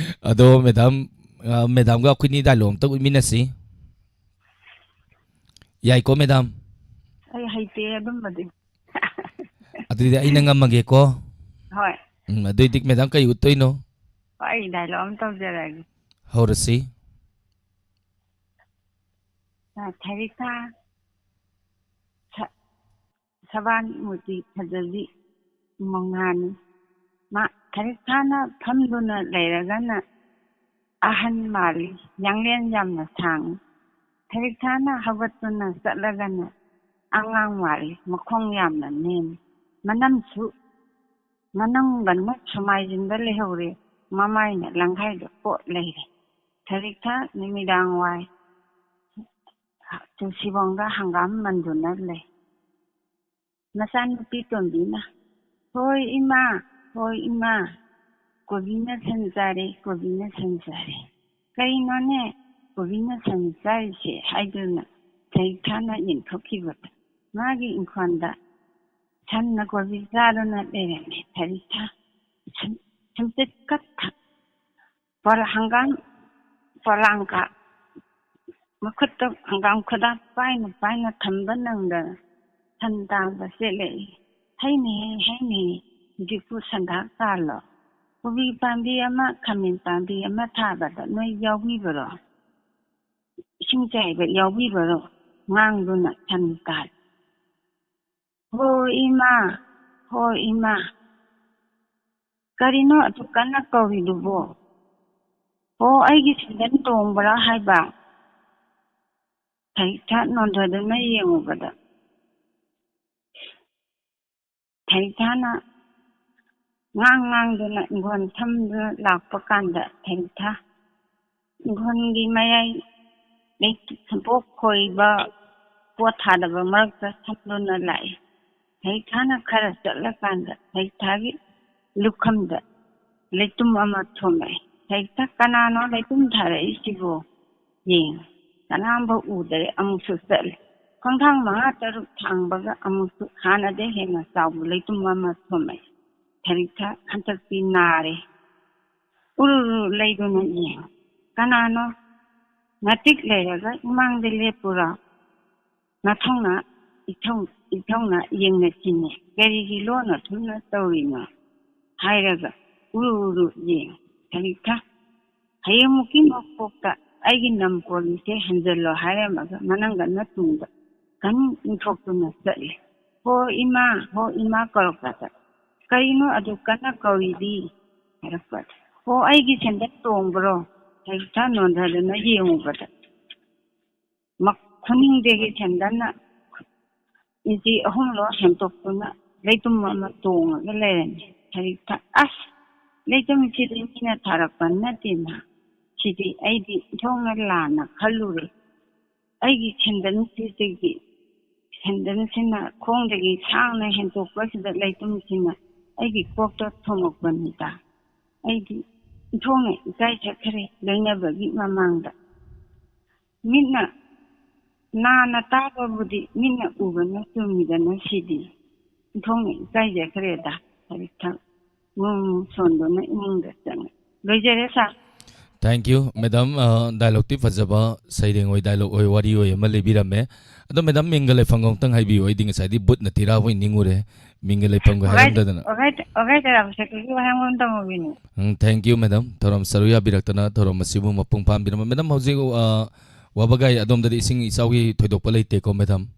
ꯑꯗꯣ ꯃꯦꯗꯥꯝ, ꯑ, ꯃꯦꯗꯥꯝꯒ ꯑꯩꯈꯣꯏꯅꯤ ꯗꯥꯏꯂꯣꯛ ꯑꯝꯇ ꯎꯠꯃꯤꯟꯅꯁꯤ꯫ ꯌꯥꯏꯀꯣ, ꯃꯦꯗꯥꯝ? ꯑꯩ ꯍꯩꯇꯦ ꯑꯗꯨꯝꯕꯗꯤ꯫ ꯑꯗꯨꯗꯤ ꯑꯩꯅ ꯉꯝꯃꯒꯦꯀꯣ? ꯍꯣꯏ꯫ ꯎꯝ, ꯑꯗꯨꯏꯗꯤ ꯃꯦꯗꯥꯝ ꯀꯩ ꯎꯠꯇꯣꯏꯅꯣ? ꯍꯣꯏ, ꯑꯩ ꯗꯥꯏꯂꯣꯛ ꯑꯃ ꯇꯧꯖꯔꯒꯦ꯫ ꯍꯧꯔꯁꯤ꯫ ꯑ, ꯊꯔꯤꯛꯊꯥ, ꯁ-, ꯁꯕꯥꯟ ꯃꯨꯔꯇꯤ ꯐꯖꯕꯤ ꯃꯉꯥꯅꯤ꯫ ꯃꯥ ꯊꯔꯤꯛꯊꯥꯅ ꯐꯝꯗꯨꯅ ꯂꯩꯔꯒꯅ ꯑꯍꯟ ꯃꯥꯜꯂꯤ, ꯌꯥꯡꯂꯦꯟ ꯌꯥꯝꯅ ꯁꯥꯡꯉꯤ꯫ ꯊꯔꯤꯛꯊꯥꯅ ꯍꯧꯒꯠꯇꯨꯅ ꯆꯠꯂꯒꯅ ꯑꯉꯥꯡ ꯃꯥꯜꯂꯤ, ꯃꯈꯣꯡ ꯌꯥꯝꯅ ꯅꯦꯝꯃꯤ꯫ ꯃꯅꯝꯁꯨ ꯃꯅꯝꯒꯟꯅ ꯁꯨꯃꯥꯏꯖꯤꯟꯗ ꯂꯩꯍꯧꯔꯦ, ꯃꯃꯥꯏꯅ ꯂꯪꯈꯥꯏꯗ ꯀꯣꯠ ꯂꯩꯔꯦ꯫ ꯊꯔꯤꯛꯊꯥ ꯅꯨꯃꯤꯗꯥꯡ ꯋꯥꯏ ꯇꯨꯜꯁꯤꯕꯣꯡꯗ ꯍꯪꯒꯥꯝ ꯃꯟꯗꯨꯅ ꯂꯩ꯫ ꯃꯆꯥꯅꯨꯄꯤ ꯇꯣꯝꯕꯤꯅ, "ꯍꯣꯏ ꯏꯃꯥ, ꯍꯣꯏ ꯏꯃꯥ, ꯀꯣꯕꯤꯅ ꯁꯟ ꯆꯥꯔꯦ, ꯀꯣꯕꯤꯅ ꯁꯟ ꯆꯥꯔꯦ꯫ ꯀꯩꯅꯣꯅꯦ, ꯀꯣꯕꯤꯅ ꯁꯟ ꯆꯥꯔꯤꯁꯦ" ꯍꯥꯏꯗꯨꯅ ꯊꯔꯤꯛꯊꯥꯅ ꯌꯦꯟꯊꯣꯛꯈꯤꯕꯗ ꯃꯥꯒꯤ ꯏꯪꯈꯣꯜꯗ ꯁꯟꯅ ꯀꯣꯕꯤ ꯆꯥꯗꯨꯅ ꯂꯩꯔꯝꯃꯤ꯫ ꯊꯔꯤꯛꯊꯥ ꯁꯨꯝ-, ꯁꯨꯝꯆꯤꯠ ꯀꯠ ꯊ-, ꯄꯣꯂꯥ-, ꯍꯪꯒꯥꯝ ꯄꯣꯂꯥꯡꯒ ꯃꯈꯨꯠꯇ ꯍꯪꯒꯥꯝ ꯈꯨꯗꯥꯡ ꯄꯥꯏꯅ ꯄꯥꯏꯅ ꯊꯝꯕ ꯅꯪꯗꯅ ꯁꯟ ꯇꯥꯟꯕ ꯆꯦꯜꯂꯛꯏ꯫ "ꯍꯩꯅꯦ, ꯍꯩꯅꯦ, ꯍꯧꯖꯤꯛꯄꯨ ꯁꯟꯗꯥꯛ ꯇꯥꯜꯂꯣ? ꯀꯣꯕꯤ ꯄꯥꯝꯕꯤ ꯑꯃ, ꯈꯥꯃꯦꯟ ꯄꯥꯝꯕꯤ ꯑꯃ ꯊꯥꯕꯗ ꯅꯣꯏ ꯌꯥꯎꯕꯤꯕꯔꯣ? ꯏꯁꯤꯡ ꯆꯥꯏꯕ ꯌꯥꯎꯕꯤꯕꯔꯣ?" ꯉꯥꯡꯗꯨꯅ ꯁꯟ ꯇꯥꯜꯂꯤ꯫ "ꯍꯣ ꯏꯃꯥ, ꯍꯣ ꯏꯃꯥ, ꯀꯔꯤꯅꯣ ꯑꯗꯨꯛ ꯀꯟꯅ ꯀꯧꯔꯤꯗꯨꯕꯣ? ꯑꯣ, ꯑꯩꯒꯤ ꯁꯦꯟꯗꯟ ꯇꯣꯡꯕ꯭ꯔꯥ ꯍꯥꯏꯕ?" ꯊꯔꯤꯛꯊꯥ ꯅꯣꯟꯊꯗꯨꯅ ꯌꯦꯡꯉꯨꯕꯗ ꯊꯔꯤꯛꯊꯥꯅ ꯉꯥꯡ ꯉꯥꯡꯗꯨꯅ ꯏꯪꯈꯣꯜ ꯁꯝꯗꯨꯅ ꯂꯥꯛꯄ ꯀꯥꯟꯗ ꯊꯔꯤꯛꯊꯥ ꯏꯪꯈꯣꯜꯒꯤ ꯃꯌꯥꯏ ꯂꯩ-, ꯁꯦꯝꯄꯣꯛ ꯈꯣꯏꯕ ꯄꯣꯠ ꯊꯥꯗꯕ ꯃꯔꯛꯇ ꯁꯝꯗꯨꯅ ꯂꯥꯛꯏ꯫ ꯊꯔꯤꯛꯊꯥꯅ ꯈꯔ ꯆꯠꯂꯀꯥꯟꯗ ꯊꯔꯤꯛꯊꯥꯒꯤ ꯂꯨꯈꯝꯗ ꯂꯩꯇꯨꯝ ꯑꯃ ꯊꯣꯝꯃꯛꯏ꯫ ꯊꯔꯤꯛꯊꯥ, "ꯀꯅꯥꯅꯣ ꯂꯩꯇꯨꯝ ꯊꯥꯔꯛꯏꯁꯤꯕꯣ? ꯌꯦꯡꯉꯤ, ꯀꯅꯥꯝꯐꯥꯎ ꯎꯗꯔꯦ꯫" ꯑꯃꯨꯛꯁꯨ ꯆꯠꯂꯤ꯫ ꯈꯣꯡꯊꯥꯡ ꯃꯉꯥ ꯇꯔꯨꯛ ꯊꯥꯡꯕꯒ ꯑꯃꯨꯛꯁꯨ ꯍꯥꯟꯅꯗꯩ ꯍꯦꯟꯅ ꯆꯥꯎꯕ ꯂꯩꯇꯨꯝ ꯑꯃ ꯊꯣꯝꯃꯛꯏ꯫ ꯊꯔꯤꯛꯊꯥ ꯍꯟꯗꯛꯇꯤ ꯅꯥꯔꯦ꯫ ꯎꯔꯨ ꯎꯔꯨ ꯂꯩꯗꯨꯅ ꯌꯦꯡꯉꯤ꯫ "ꯀꯅꯥꯅꯣ ꯉꯥꯇꯤꯛ ꯂꯩꯔꯒ ꯏꯃꯥꯡꯗ ꯂꯦꯞꯄꯨꯔꯣ? ꯅꯊꯧꯅ ꯏꯊꯧ-, ꯏꯊꯧꯅ ꯌꯦꯡꯅꯁꯤꯅꯦ꯫ ꯀꯔꯤꯒꯤ ꯂꯣꯟꯅ ꯊꯨꯝꯅ ꯇꯧꯔꯤꯅꯣ?" ꯍꯥꯏꯔꯒ ꯎꯔꯨ ꯎꯔꯨ ꯌꯦꯡꯉꯤ꯫ ꯊꯔꯤꯛꯊꯥ, "ꯍꯌꯦꯡꯃꯨꯛꯀꯤ ꯃꯄꯣꯛꯇ ꯑꯩꯒꯤ ꯅꯝ ꯀꯣꯜꯂꯤꯁꯦ ꯍꯟꯖꯜꯂꯣ" ꯍꯥꯏꯔꯝꯃꯒ ꯃꯅꯪꯒꯟ ꯃꯇꯨꯡꯗ ꯀꯟ ꯏꯟꯊꯣꯛꯇꯨꯅ ꯆꯠꯂꯤ꯫ "ꯍꯣ ꯏꯃꯥ, ꯍꯣ ꯏꯃꯥ" ꯀꯧꯔꯛꯄꯗ, "ꯀꯔꯤꯅꯣ ꯑꯗꯨꯛ ꯀꯟꯅ ꯀꯧꯔꯤꯗꯤ?" ꯍꯥꯏꯔꯛꯄꯗ, "ꯍꯣ, ꯑꯩꯒꯤ ꯁꯦꯟꯗꯟ ꯇꯣꯡꯕ꯭ꯔꯣ?" ꯊꯔꯤꯛꯊꯥ ꯅꯣꯟꯊꯗꯨꯅ ꯌꯦꯡꯉꯨꯕꯗ ꯃꯈꯨꯅꯤꯡꯗꯒꯤ ꯁꯦꯟꯗꯟꯅ ꯏꯟꯆꯤ ꯑꯍꯨꯝꯂꯣ ꯍꯦꯟꯇꯣꯛꯇꯨꯅ ꯂꯩꯇꯨꯝ ꯑꯃ ꯇꯣꯡꯉꯒ ꯂꯩꯔꯝꯃꯤ꯫ ꯊꯔꯤꯛꯊꯥ, "ꯑꯁ, ꯂꯩꯇꯨꯝꯁꯤꯗꯤ ꯃꯤꯅ ꯊꯥꯔꯛꯄ ꯅꯠꯇꯦꯅ꯫ ꯁꯤꯗꯤ ꯑꯩꯗꯤ ꯏꯊꯧꯅ ꯂꯥꯟꯅ ꯈꯜꯂꯨꯔꯦ꯫ ꯑꯩꯒꯤ ꯁꯦꯟꯗꯟꯁꯤꯗꯒꯤ, ꯁꯦꯟꯗꯟꯁꯤꯅ ꯈꯣꯡꯗꯒꯤ ꯁꯥꯡꯅ ꯍꯦꯟꯇꯣꯛꯄꯁꯤꯗ ꯂꯩꯇꯨꯝꯁꯤꯅ ꯑꯩꯒꯤ ꯀꯣꯛꯇ ꯊꯣꯝꯃꯛꯄꯅꯤꯗ꯫ ꯑꯩꯗꯤ ꯏꯊꯧꯅ ꯏꯀꯥꯏ ꯆꯠꯈ꯭ꯔꯦ ꯂꯣꯏꯅꯕꯒꯤ ꯃꯃꯥꯡꯗ"꯫ ꯃꯤꯠꯅ ꯅꯥꯅ ꯇꯥꯕꯕꯨꯗꯤ ꯃꯤꯠꯅ ꯎꯕꯅ ꯆꯨꯝꯃꯤꯗꯅ ꯁꯤꯗꯤ꯫ ꯏꯟꯊꯣꯛꯅ ꯏꯀꯥꯏꯖꯈ꯭ꯔꯦꯗ꯫ ꯍꯧꯖꯤꯛ ꯊꯛ ꯅꯣꯡ ꯁꯣꯟꯗꯨꯅ ꯏꯃꯨꯡꯗ ꯆꯪꯉꯦ꯫ ꯂꯣꯏꯖꯔꯦ, ꯁꯥꯔ꯫ Thank you, madam꯫ ꯑ, dialogue ꯇꯤ ꯐꯖꯕ, ꯁꯩꯔꯦꯡ ꯑꯣꯏ, dialogue ꯑꯣꯏ, ꯋꯥꯔꯤ ꯑꯣꯏ ꯑꯃ ꯂꯤꯕꯤꯔꯝꯃꯦ꯫ ꯑꯗꯣ, madam, ꯃꯤꯡꯒ ꯂꯩꯐꯝꯒ ꯑꯃꯨꯛꯇꯪ ꯍꯥꯏꯕꯤꯌꯨ꯫ ꯑꯩꯗꯤ ꯉꯁꯥꯏꯗꯤ ꯕꯨꯠꯅ ꯊꯤꯔꯥꯕꯣꯏ ꯅꯤꯡꯉꯨꯔꯦ꯫ ꯃꯤꯡꯒ ꯂꯩꯐꯝꯒ ꯋꯥꯒꯥꯏ-, ꯍꯥꯏꯔꯝꯗꯗꯅ꯫ ꯋꯥꯒꯥꯏ-, ꯋꯥꯒꯥꯏ ꯇꯔꯥꯕ ꯁꯛꯄꯒꯤ ꯋꯥꯍꯪ ꯑꯃ ꯇꯝꯃꯨꯒꯤꯅꯤ꯫ ꯎꯝ, thank you, madam꯫ ꯊꯧꯔꯝ ꯁꯔꯨꯛ ꯌꯥꯕꯤꯔꯛꯇꯅ ꯊꯧꯔꯝ ꯑꯁꯤꯕꯨ ꯃꯄꯨꯡ ꯐꯥꯍꯟꯕꯤꯔꯝꯕ꯫ Madam, ꯍꯧꯖꯤꯛ, ꯑ, ꯋꯥꯕꯒꯥꯏ ꯑꯗꯣꯝꯗꯗꯤ ꯏꯁꯤꯡ ꯏꯆꯥꯎꯒꯤ ꯊꯣꯏꯗꯣꯛꯄ ꯂꯩꯇꯦꯀꯣ, madam?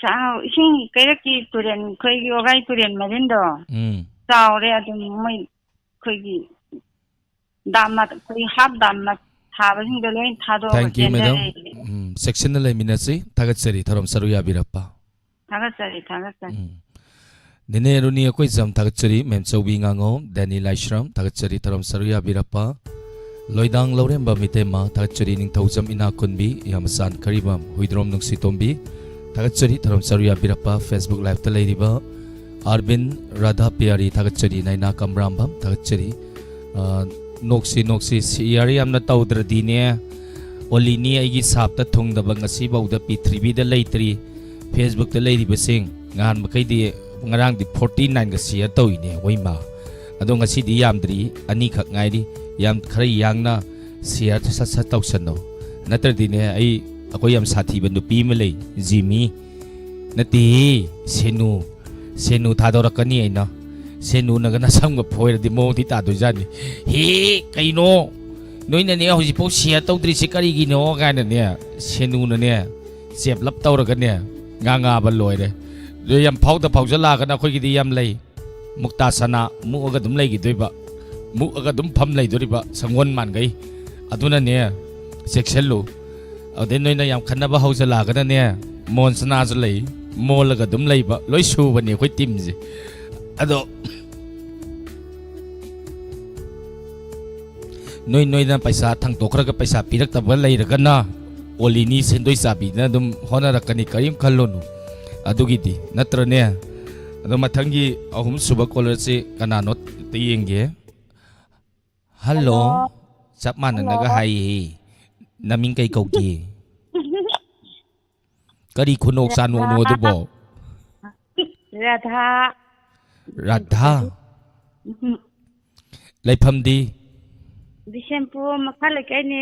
ꯆꯥꯎ-, ꯏꯁꯤꯡ ꯀꯩꯔꯛꯀꯤ ꯇꯨꯔꯦꯟ, ꯑꯩꯈꯣꯏꯒꯤ ꯋꯥꯒꯥꯏ ꯇꯨꯔꯦꯟ ꯃꯔꯤꯟꯗꯣ ꯎꯝ꯫ ꯆꯥꯎꯔꯦ꯫ ꯑꯗꯨꯝ ꯃꯣꯏ ꯑꯩꯈꯣꯏꯒꯤ ꯗꯥꯝ ꯃꯠ-, ꯑꯩꯈꯣꯏ ꯍꯥꯞ ꯗꯥꯝ ꯃꯠ-, ꯊꯥꯕꯁꯤꯡꯗꯣ ꯂꯣꯏ ꯊꯥꯗꯣꯛꯑꯒ Thank you, madam꯫ ꯆꯦꯟꯊꯔꯦ꯫ Um, section ꯅ ꯂꯩꯃꯤꯟꯅꯁꯤ꯫ ꯊꯥꯒꯠꯆꯔꯤ ꯊꯧꯔꯝ ꯁꯔꯨꯛ ꯌꯥꯕꯤꯔꯛꯄ꯫ ꯊꯥꯒꯠꯆꯔꯤ, ꯊꯥꯒꯠꯆꯔꯤ꯫ ꯎꯝ꯫ ꯅꯦꯅꯦ ꯔꯨꯅꯤ ꯑꯩꯈꯣꯏ ꯖꯝ ꯊꯥꯒꯠꯆꯔꯤ, ꯃꯦꯝ ꯆꯧꯕꯤ ꯉꯥꯉꯣꯝ, ꯗꯦꯅꯤ ꯂꯥꯏꯁ꯭ꯔꯝ ꯊꯥꯒꯠꯆꯔꯤ ꯊꯧꯔꯝ ꯁꯔꯨꯛ ꯌꯥꯕꯤꯔꯛꯄ꯫ ꯂꯣꯏꯗꯥꯡ ꯂꯧꯔꯦꯝꯕꯝ ꯏꯇꯩꯃ ꯊꯥꯒꯠꯆꯔꯤ, ꯅꯤꯡꯊꯧꯖꯝ ꯏꯅꯥꯛ ꯈꯨꯟꯕꯤ, ꯌꯥꯃꯆꯥꯟ ꯀꯔꯤꯕꯝ, ꯍꯨꯏꯗ꯭ꯔꯣꯝ ꯅꯨꯡꯁꯤꯇꯣꯝꯕꯤ ꯊꯥꯒꯠꯆꯔꯤ ꯊꯧꯔꯝ ꯁꯔꯨꯛ ꯌꯥꯕꯤꯔꯛꯄ꯫ Facebook live ꯇ ꯂꯩꯔꯤꯕ ꯑꯥꯔꯕꯤꯟ ꯔꯥꯙꯥ ꯄꯤꯌꯥꯔꯤ ꯊꯥꯒꯠꯆꯔꯤ, ꯅꯥꯏꯅꯥ ꯀꯝꯔꯥꯝꯕꯝ ꯊꯥꯒꯠꯆꯔꯤ꯫ ꯑ, ꯅꯣꯛꯁꯤ ꯅꯣꯛꯁꯤ, share ꯌꯥꯝꯅ ꯇꯧꯗ꯭ꯔꯗꯤꯅꯦ, ꯑꯣꯂꯤꯅꯤ ꯑꯩꯒꯤ ꯁꯥꯞꯇ ꯊꯨꯡꯗꯕ ꯉꯁꯤꯐꯥꯎꯗ ꯄ꯭ꯔꯤꯊꯤꯕꯤꯗ ꯂꯩꯇ꯭ꯔꯤ꯫ Facebook ꯇ ꯂꯩꯔꯤꯕꯁꯤꯡ, ꯉꯍꯥꯟ ꯃꯈꯩꯗꯤ, ꯉꯔꯥꯡꯗꯤ forty nine ꯒ share ꯇꯧꯏꯅꯦ, ꯍꯣꯏ ꯃꯥ꯫ ꯑꯗꯣ ꯉꯁꯤꯗꯤ ꯌꯥꯝꯗ꯭ꯔꯤ, ꯑꯅꯤꯈꯛ ꯉꯥꯏꯔꯤ꯫ ꯌꯥꯝ ꯈꯔ ꯌꯥꯡꯅ share ꯁꯠ ꯁꯠ ꯇꯧꯁꯟꯅꯧ꯫ ꯅꯠꯇ꯭ꯔꯗꯤꯅꯦ, ꯑꯩ, ꯑꯩꯈꯣꯏ ꯌꯥꯝ ꯁꯥꯊꯤꯕ ꯅꯨꯄꯤ ꯑꯃ ꯂꯩ, ꯖꯤꯃꯤ꯫ ꯅꯠꯇꯦꯍꯦ, ꯁꯦꯅꯨ꯫ ꯁꯦꯅꯨ ꯊꯥꯗꯣꯔꯛꯀꯅꯤ ꯑꯩꯅ꯫ ꯁꯦꯅꯨꯅꯒ ꯅꯁꯝꯒ ꯐꯣꯏꯔꯗꯤ ꯃꯑꯣꯡꯗꯤ ꯇꯥꯗꯣꯏꯖꯥꯠꯅꯤ꯫ "ꯍꯦ, ꯀꯩꯅꯣ? ꯅꯣꯏꯅꯅꯦ ꯍꯧꯖꯤꯛꯐꯥꯎ share ꯇꯧꯗ꯭ꯔꯤꯁꯤ ꯀꯔꯤꯒꯤꯅꯣ?" ꯀꯥꯏꯅꯅꯦ, ꯁꯦꯅꯨꯅꯅꯦ, ꯆꯦꯞꯂꯞ ꯇꯧꯔꯒꯅꯦ, ꯉꯥꯡꯉꯛꯑꯕ ꯂꯣꯏꯔꯦ꯫ ꯑꯗꯨ ꯌꯥꯝ ꯐꯥꯎꯗ ꯐꯥꯎꯖꯜꯂꯛꯑꯒꯅ ꯑꯩꯈꯣꯏꯒꯤꯗꯤ ꯌꯥꯝ ꯂꯩ꯫ ꯃꯨꯛꯇꯥ ꯁꯅꯥ ꯃꯨꯛꯑꯒ ꯑꯗꯨꯝ ꯂꯩꯈꯤꯗꯣꯏꯕ, ꯃꯨꯛꯑꯒ ꯑꯗꯨꯝ ꯐꯝ ꯂꯩꯗꯣꯔꯤꯕ ꯁꯪꯒꯣꯜ ꯃꯥꯟꯈꯩ꯫ ꯑꯗꯨꯅꯅꯦ, ꯆꯦꯛꯁꯤꯜꯂꯨ꯫ ꯑꯗꯩ ꯅꯣꯏꯅ ꯌꯥꯝ ꯈꯠꯅꯕ ꯍꯧꯖꯜꯂꯛꯑꯒꯅꯅꯦ, ꯃꯣꯟ ꯁꯅꯥꯁꯨ ꯂꯩ, ꯃꯣꯜꯂꯒ ꯑꯗꯨꯝ ꯂꯩꯕ, ꯂꯣꯏ ꯁꯨꯕꯅꯦ ꯑꯩꯈꯣꯏ team ꯁꯦ꯫ ꯑꯗꯣ ꯅꯣꯏ ꯅꯣꯏꯅ ꯄꯩꯁꯥ ꯊꯥꯡꯇꯣꯛꯈ꯭ꯔꯒ ꯄꯩꯁꯥ ꯄꯤꯔꯛꯇꯕ ꯂꯩꯔꯒꯅ, ꯑꯣꯂꯤꯅꯤ ꯁꯦꯟꯗꯣꯏ ꯆꯥꯕꯤꯗꯅ ꯑꯗꯨꯝ ꯍꯣꯠꯅꯔꯛꯀꯅꯤ, ꯀꯔꯤꯝ ꯈꯜꯂꯨꯅꯨ꯫ ꯑꯗꯨꯒꯤꯗꯤ ꯅꯠꯇ꯭ꯔꯅꯦ? ꯑꯗꯣ ꯃꯊꯪꯒꯤ ꯑꯍꯨꯝꯁꯨꯕ caller ꯁꯤ ꯀꯅꯥꯅꯣ ꯑꯝꯇ ꯌꯦꯡꯒꯦ꯫ ꯍꯜꯂꯣ꯫ ꯍꯜꯂꯣ꯫ ꯆꯞ ꯃꯥꯟꯅꯅꯒ ꯍꯜꯂꯣ꯫ ꯍꯥꯏꯌꯦ꯫ ꯅꯃꯤꯡ ꯀꯩ ꯀꯧꯒꯦ? ꯀꯔꯤ ꯈꯨꯅꯣꯛ ꯆꯥꯅꯣꯛꯅꯣ ꯑꯗꯨꯕꯣ? ꯔꯥꯙꯥ꯫ ꯔꯥꯙꯥ? ꯎꯝ꯫ ꯂꯩꯐꯝꯗꯤ? ꯕꯤꯁꯦꯝꯄꯨꯔ ꯃꯈꯥ ꯂꯩꯀꯥꯏꯅꯦ꯫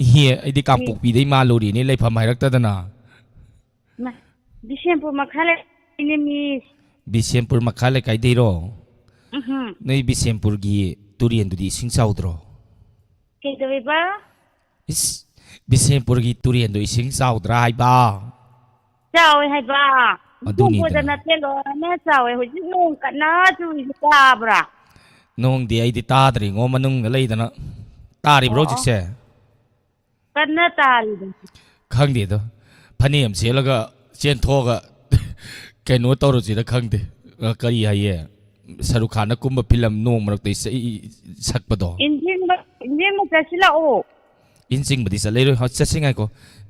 ꯏꯍꯦ, ꯑꯩꯗꯤ ꯀꯥꯡꯄꯣꯛꯄꯤꯗꯩ ꯃꯥꯜꯂꯨꯔꯤꯅꯦ, ꯂꯩꯐꯝ ꯍꯥꯏꯔꯛꯇꯗꯅ꯫ ꯃꯥ, ꯕꯤꯁꯦꯝꯄꯨꯔ ꯃꯈꯥ ꯂꯩꯀꯥꯏꯅꯦ, ꯃꯤꯁ꯫ ꯕꯤꯁꯦꯝꯄꯨꯔ ꯃꯈꯥ ꯂꯩꯀꯥꯏꯗꯩꯔꯣ? ꯎꯝꯍꯨꯝ꯫ ꯅꯣꯏ ꯕꯤꯁꯦꯝꯄꯨꯔꯒꯤ ꯇꯨꯔꯦꯟꯗꯨꯗꯤ ꯏꯁꯤꯡ ꯆꯥꯎꯗ꯭ꯔꯣ? ꯀꯩꯗꯧꯋꯦꯕ? ꯏꯁ, ꯕꯤꯁꯦꯝꯄꯨꯔꯒꯤ ꯇꯨꯔꯦꯟꯗꯣ ꯏꯁꯤꯡ ꯆꯥꯎꯗ꯭ꯔꯥ ꯍꯥꯏꯕ? ꯆꯥꯎꯋꯦ ꯍꯥꯏꯕ꯫ ꯑꯗꯨꯅꯤꯗꯅ꯫ ꯏꯁꯤꯡ ꯅꯠꯇꯦ, ꯂꯣꯏꯅ ꯆꯥꯎꯋꯦ꯫ ꯍꯧꯖꯤꯛ ꯅꯣꯡ ꯀꯟꯅ ꯆꯨꯔꯤꯁꯦ ꯇꯥꯕ꯭ꯔꯥ? ꯅꯣꯡꯗꯤ ꯑꯩꯗꯤ ꯇꯥꯗ꯭ꯔꯤꯉꯣ, ꯃꯅꯨꯡꯗ ꯂꯩꯗꯅ꯫ ꯇꯥꯔꯤꯕ꯭ꯔꯣ ꯑꯣ, ꯑꯣ꯫ ꯍꯧꯖꯤꯛꯁꯦ? ꯀꯟꯅ ꯇꯥꯔꯤꯕ꯫ ꯈꯪꯗꯦꯗꯣ꯫ ꯐꯅꯦꯛ ꯑꯃ ꯁꯦꯠꯂꯒ ꯆꯦꯟꯊꯣꯛꯑꯒ ꯀꯩꯅꯣ ꯇꯧꯔꯨꯁꯤꯔ ꯈꯪꯗꯦ꯫ ꯑ, ꯀꯔꯤ ꯍꯥꯏꯌꯦ? ꯁꯔꯨꯛ ꯈꯥꯟꯅ ꯀꯨꯝꯕ ꯐꯤꯂꯝ ꯅꯣꯡ ꯃꯔꯛꯇ ꯏꯁꯩ ꯁꯛꯄꯗꯣ꯫ ꯏꯟꯖꯤꯟꯕ, ꯏꯟꯖꯤꯟꯕ ꯆꯠꯁꯤꯜꯂꯛꯑꯣ꯫ ꯏꯟ ꯆꯤꯡꯕꯗꯤ ꯆꯠꯂꯔꯣꯏ꯫ ꯍꯣ, ꯆꯠꯁꯤ ꯉꯥꯏꯈꯣ꯫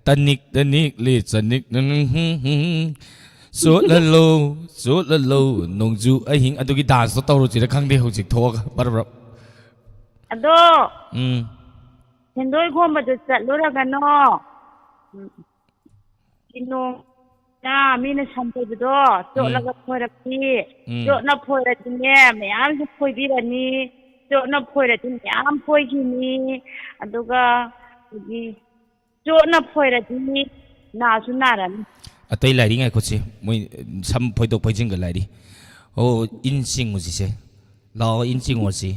ꯇꯅꯤꯛ, ꯇꯅꯤꯛ, ꯂꯤ, ꯆꯅꯤꯛ, ꯅꯪ, ꯍꯨꯝ, ꯍꯨꯝ, ꯍꯨꯝ꯫ ꯆꯣꯠꯂꯜꯂꯣ, ꯆꯣꯠꯂꯜꯂꯣ, ꯅꯣꯡꯖꯨ ꯑꯍꯤꯡ꯫ ꯑꯗꯨꯒꯤ ꯗꯥꯟꯁꯇꯣ ꯇꯧꯔꯨꯁꯤꯔ ꯈꯪꯗꯦ ꯍꯧꯖꯤꯛ ꯊꯣꯛꯑꯒ ꯕꯔ ꯕꯔ꯫ ꯑꯗꯣ, ꯎꯝ꯫ ꯁꯦꯟꯗꯣꯏ ꯈꯣꯝꯕꯗꯨ ꯆꯠꯂꯨꯔꯒꯅꯣ꯫ ꯎꯝ꯫ ꯀꯤꯅꯣ ꯅ ꯃꯤꯅ ꯁꯝ ꯐꯣꯏꯕꯗꯣ ꯎꯝ꯫ ꯆꯣꯠꯂꯒ ꯐꯣꯏꯔꯛꯄꯤ꯫ ꯎꯝ꯫ ꯆꯣꯠꯅ ꯐꯣꯏꯔꯗꯤꯅꯦ, ꯃꯌꯥꯝꯁꯨ ꯐꯣꯏꯕꯤꯔꯅꯤ꯫ ꯆꯣꯠꯅ ꯐꯣꯏꯔꯗꯤ ꯃꯌꯥꯝ ꯐꯣꯏꯈꯤꯅꯤ꯫ ꯑꯗꯨꯒ ꯑꯩꯈꯣꯏꯒꯤ ꯆꯣꯠꯅ ꯐꯣꯏꯔꯗꯤ ꯅꯥꯁꯨ ꯅꯥꯔꯅꯤ꯫ ꯑꯇꯩ ꯂꯥꯏꯔꯤ ꯉꯥꯏꯈꯣꯁꯦ, ꯃꯣꯏ ꯁꯝ ꯐꯣꯏꯗꯣꯛ ꯐꯣꯏꯖꯤꯟꯒ ꯂꯥꯏꯔꯤ꯫ ꯑꯣ, ꯏꯟ ꯆꯤꯡꯉꯨꯁꯤꯁꯦ꯫ ꯂꯥꯛꯑꯣ, ꯏꯟ ꯆꯤꯡꯉꯨꯔꯁꯤ꯫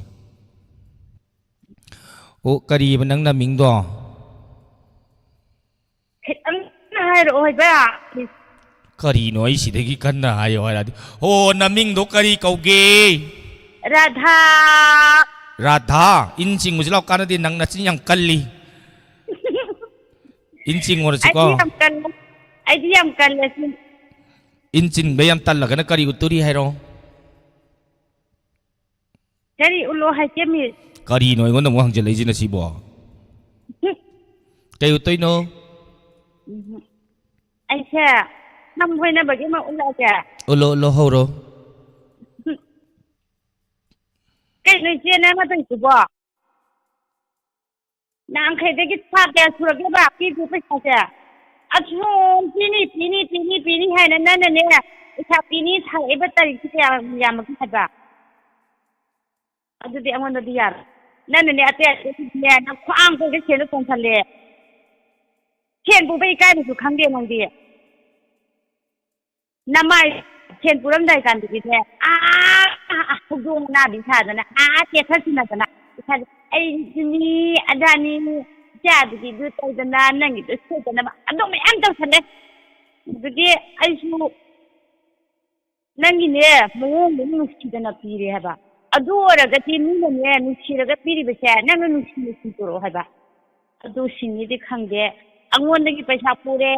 ꯑꯣ, ꯀꯔꯤꯑꯕ ꯅꯪ ꯅꯃꯤꯡꯗꯣ? ꯈꯤꯇꯪ ꯍꯥꯏꯔꯛꯑꯣ ꯍꯥꯏꯕ꯫ ꯀꯔꯤꯅꯣ ꯑꯩ ꯁꯤꯗꯒꯤ ꯀꯟꯅ ꯍꯥꯏꯌꯣ ꯍꯥꯏꯔꯗꯤ? ꯍꯣ, ꯅꯃꯤꯡꯗꯣ ꯀꯔꯤ ꯀꯧꯒꯦ? ꯔꯥꯙꯥ꯫ ꯔꯥꯙꯥ? ꯏꯟ ꯆꯤꯡꯉꯨꯁꯤ ꯂꯥꯎ, ꯀꯥꯟꯅꯗꯦ, ꯅꯪ ꯅꯆꯤꯟ ꯌꯥꯝ ꯀꯜꯂꯤ꯫ ꯏꯟ ꯆꯤꯡꯉꯨꯔꯁꯤꯀꯣ꯫ ꯑꯩꯗꯤ ꯌꯥꯝ ꯀꯜꯂꯦ꯫ ꯑꯩꯗꯤ ꯌꯥꯝ ꯀꯜꯂꯦ ꯁꯤ꯫ ꯏꯟ ꯆꯤꯡꯕ ꯌꯥꯝ ꯇꯜꯂꯒꯅ ꯀꯔꯤ ꯎꯠꯇꯣꯔꯤ ꯍꯥꯏꯔꯣ? ꯀꯔꯤ ꯎꯠꯂꯣ ꯍꯥꯏꯒꯦ, ꯃꯤꯁ? ꯀꯔꯤꯅꯣ ꯑꯩꯉꯣꯟꯗ ꯑꯃꯨꯛ ꯍꯪꯖꯜꯂꯛꯏꯁꯤꯅ ꯁꯤꯕꯣ? ꯀꯩ ꯎꯠꯇꯣꯏꯅꯣ? ꯎꯝ꯫ ꯑꯩꯁꯦ ꯁꯝ ꯐꯣꯏꯅꯕꯒꯤ ꯑꯃ ꯎꯠꯂꯛꯑꯒꯦ꯫ ꯎꯠꯂꯣ, ꯎꯠꯂꯣ, ꯍꯧꯔꯣ꯫ ꯀꯩꯅꯣ ꯏꯆꯦ ꯅꯪꯅ ꯇꯧꯔꯤꯁꯤꯕꯣ? ꯅꯍꯥꯟꯈꯩꯗꯒꯤ ꯊꯥ ꯀꯌꯥ ꯁꯨꯔꯒꯦꯕ ꯄꯤꯗ꯭ꯔꯤ ꯄꯩꯁꯥꯁꯦ? ꯑꯁꯨꯝ ꯄꯤꯅꯤ, ꯄꯤꯅꯤ, ꯄꯤꯅꯤ, ꯄꯤꯅꯤ ꯍꯥꯏꯅ ꯅꯪꯅꯅꯦ, ꯄꯩꯁꯥ ꯄꯤꯅꯤ ꯁꯥꯔꯛꯏꯕ ꯇꯥꯔꯤꯛꯁꯤ ꯀꯌꯥ ꯌꯥꯝꯃꯒꯦ ꯍꯥꯏꯕ? ꯑꯗꯨꯗꯤ ꯑꯩꯉꯣꯟꯗꯗꯤ ꯌꯥꯔꯣꯏ꯫ ꯅꯪꯅꯅꯦ, ꯑꯇꯩ ꯑꯇꯩꯗꯤꯅꯦ, ꯅꯪ ꯈ꯭ꯋꯥꯡ ꯀꯩꯗ ꯁꯦꯟꯗꯣ ꯇꯣꯡꯁꯜꯂꯦ꯫ ꯁꯦꯟ ꯄꯨꯕ ꯏꯀꯥꯏꯕꯁꯨ ꯈꯪꯗꯦ ꯅꯪꯗꯤ꯫ ꯅꯃꯥꯏ ꯁꯦꯟ ꯄꯨꯔꯝꯗꯥꯏ ꯀꯥꯟꯗꯗꯤꯅꯦ, ꯑꯥ, ꯑꯥ, ꯍꯧꯗꯣꯡ ꯃꯅꯥꯕꯤ ꯁꯥꯗꯅ, ꯑꯥ, ꯇꯦꯊ ꯁꯤꯟꯅꯗꯅ, ꯏꯁꯥꯁꯦ ꯑꯩꯁꯤꯅꯤ, ꯑꯗꯥꯅꯤ, ꯏꯆꯥꯗꯨꯒꯤꯗꯨ ꯇꯧꯗꯅ, ꯅꯪꯒꯤꯗꯨ ꯁꯣꯏꯗꯅꯕ ꯑꯗꯨ ꯃꯌꯥꯝ ꯇꯧꯁꯜꯂꯦ꯫ ꯑꯗꯨꯗꯤ ꯑꯩꯁꯨ ꯅꯪꯒꯤꯅꯦ, ꯃꯑꯣꯡꯗꯨ ꯅꯨꯡꯁꯤꯗꯅ ꯄꯤꯔꯦ ꯍꯥꯏꯕ꯫ ꯑꯗꯨ ꯑꯣꯏꯔꯒꯗꯤ ꯃꯤꯅꯅꯦ, ꯅꯨꯡꯁꯤꯔꯒ ꯄꯤꯔꯤꯕꯁꯦ ꯅꯪꯅ ꯅꯨꯡꯁꯤ ꯅꯨꯡꯁꯤ ꯄꯨꯔꯛꯑꯣ ꯍꯥꯏꯕ꯫ ꯑꯗꯨ ꯁꯤꯡꯉꯤꯗꯤ ꯈꯪꯗꯦ꯫ ꯑꯩꯉꯣꯟꯗꯒꯤ ꯄꯩꯁꯥ ꯄꯨꯔꯦ,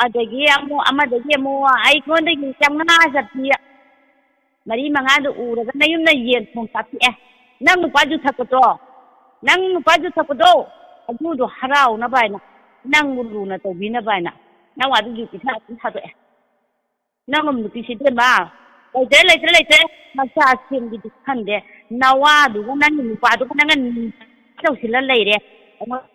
ꯑꯗꯒꯤ ꯑꯃꯨꯛ ꯑꯃꯗꯒꯤ ꯑꯃꯨꯛ ꯑꯩꯉꯣꯟꯗꯒꯤ ꯆꯥꯝꯃꯉꯥ ꯆꯠꯄꯤ ꯃꯔꯤ ꯃꯉꯥꯗꯨ ꯎꯔꯒ ꯅꯌꯨꯝꯗ ꯌꯦꯟ ꯊꯣꯡ ꯆꯥꯊꯣꯛꯑꯦ꯫ ꯅꯪ ꯅꯨꯄꯥ ꯖꯨ ꯊꯛꯄꯗꯣ, ꯅꯪ ꯅꯨꯄꯥ ꯖꯨ ꯊꯛꯄꯗꯣ, ꯑꯗꯨꯗꯣ ꯍꯔꯥꯎꯅꯕ ꯍꯥꯏꯅ, ꯅꯪꯕꯨ ꯂꯨꯅ ꯇꯧꯕꯤꯅꯕ ꯍꯥꯏꯅ, ꯅꯪ ꯋꯥꯗꯨ ꯌꯨ ꯄꯤꯊꯛ ꯑꯗꯨꯝ ꯊꯥꯗꯣꯛꯑꯦ꯫ ꯅꯪ ꯅꯨꯄꯤꯁꯤ ꯏꯕꯦꯝꯃ, ꯂꯩꯇ꯭ꯔꯦ, ꯂꯩꯇ꯭ꯔꯦ, ꯂꯩꯇ꯭ꯔꯦ꯫ ꯃꯆꯥ ꯁꯦꯝꯒꯦꯗꯤ ꯈꯟꯗꯦ꯫ ꯅꯋꯥꯗꯨꯒ ꯅꯪꯒꯤ ꯅꯨꯄꯥꯗꯨꯒ ꯅꯪꯒ ꯇꯧꯁꯤꯜꯂ ꯂꯩꯔꯦ꯫ ꯑꯩꯉꯣꯟꯗ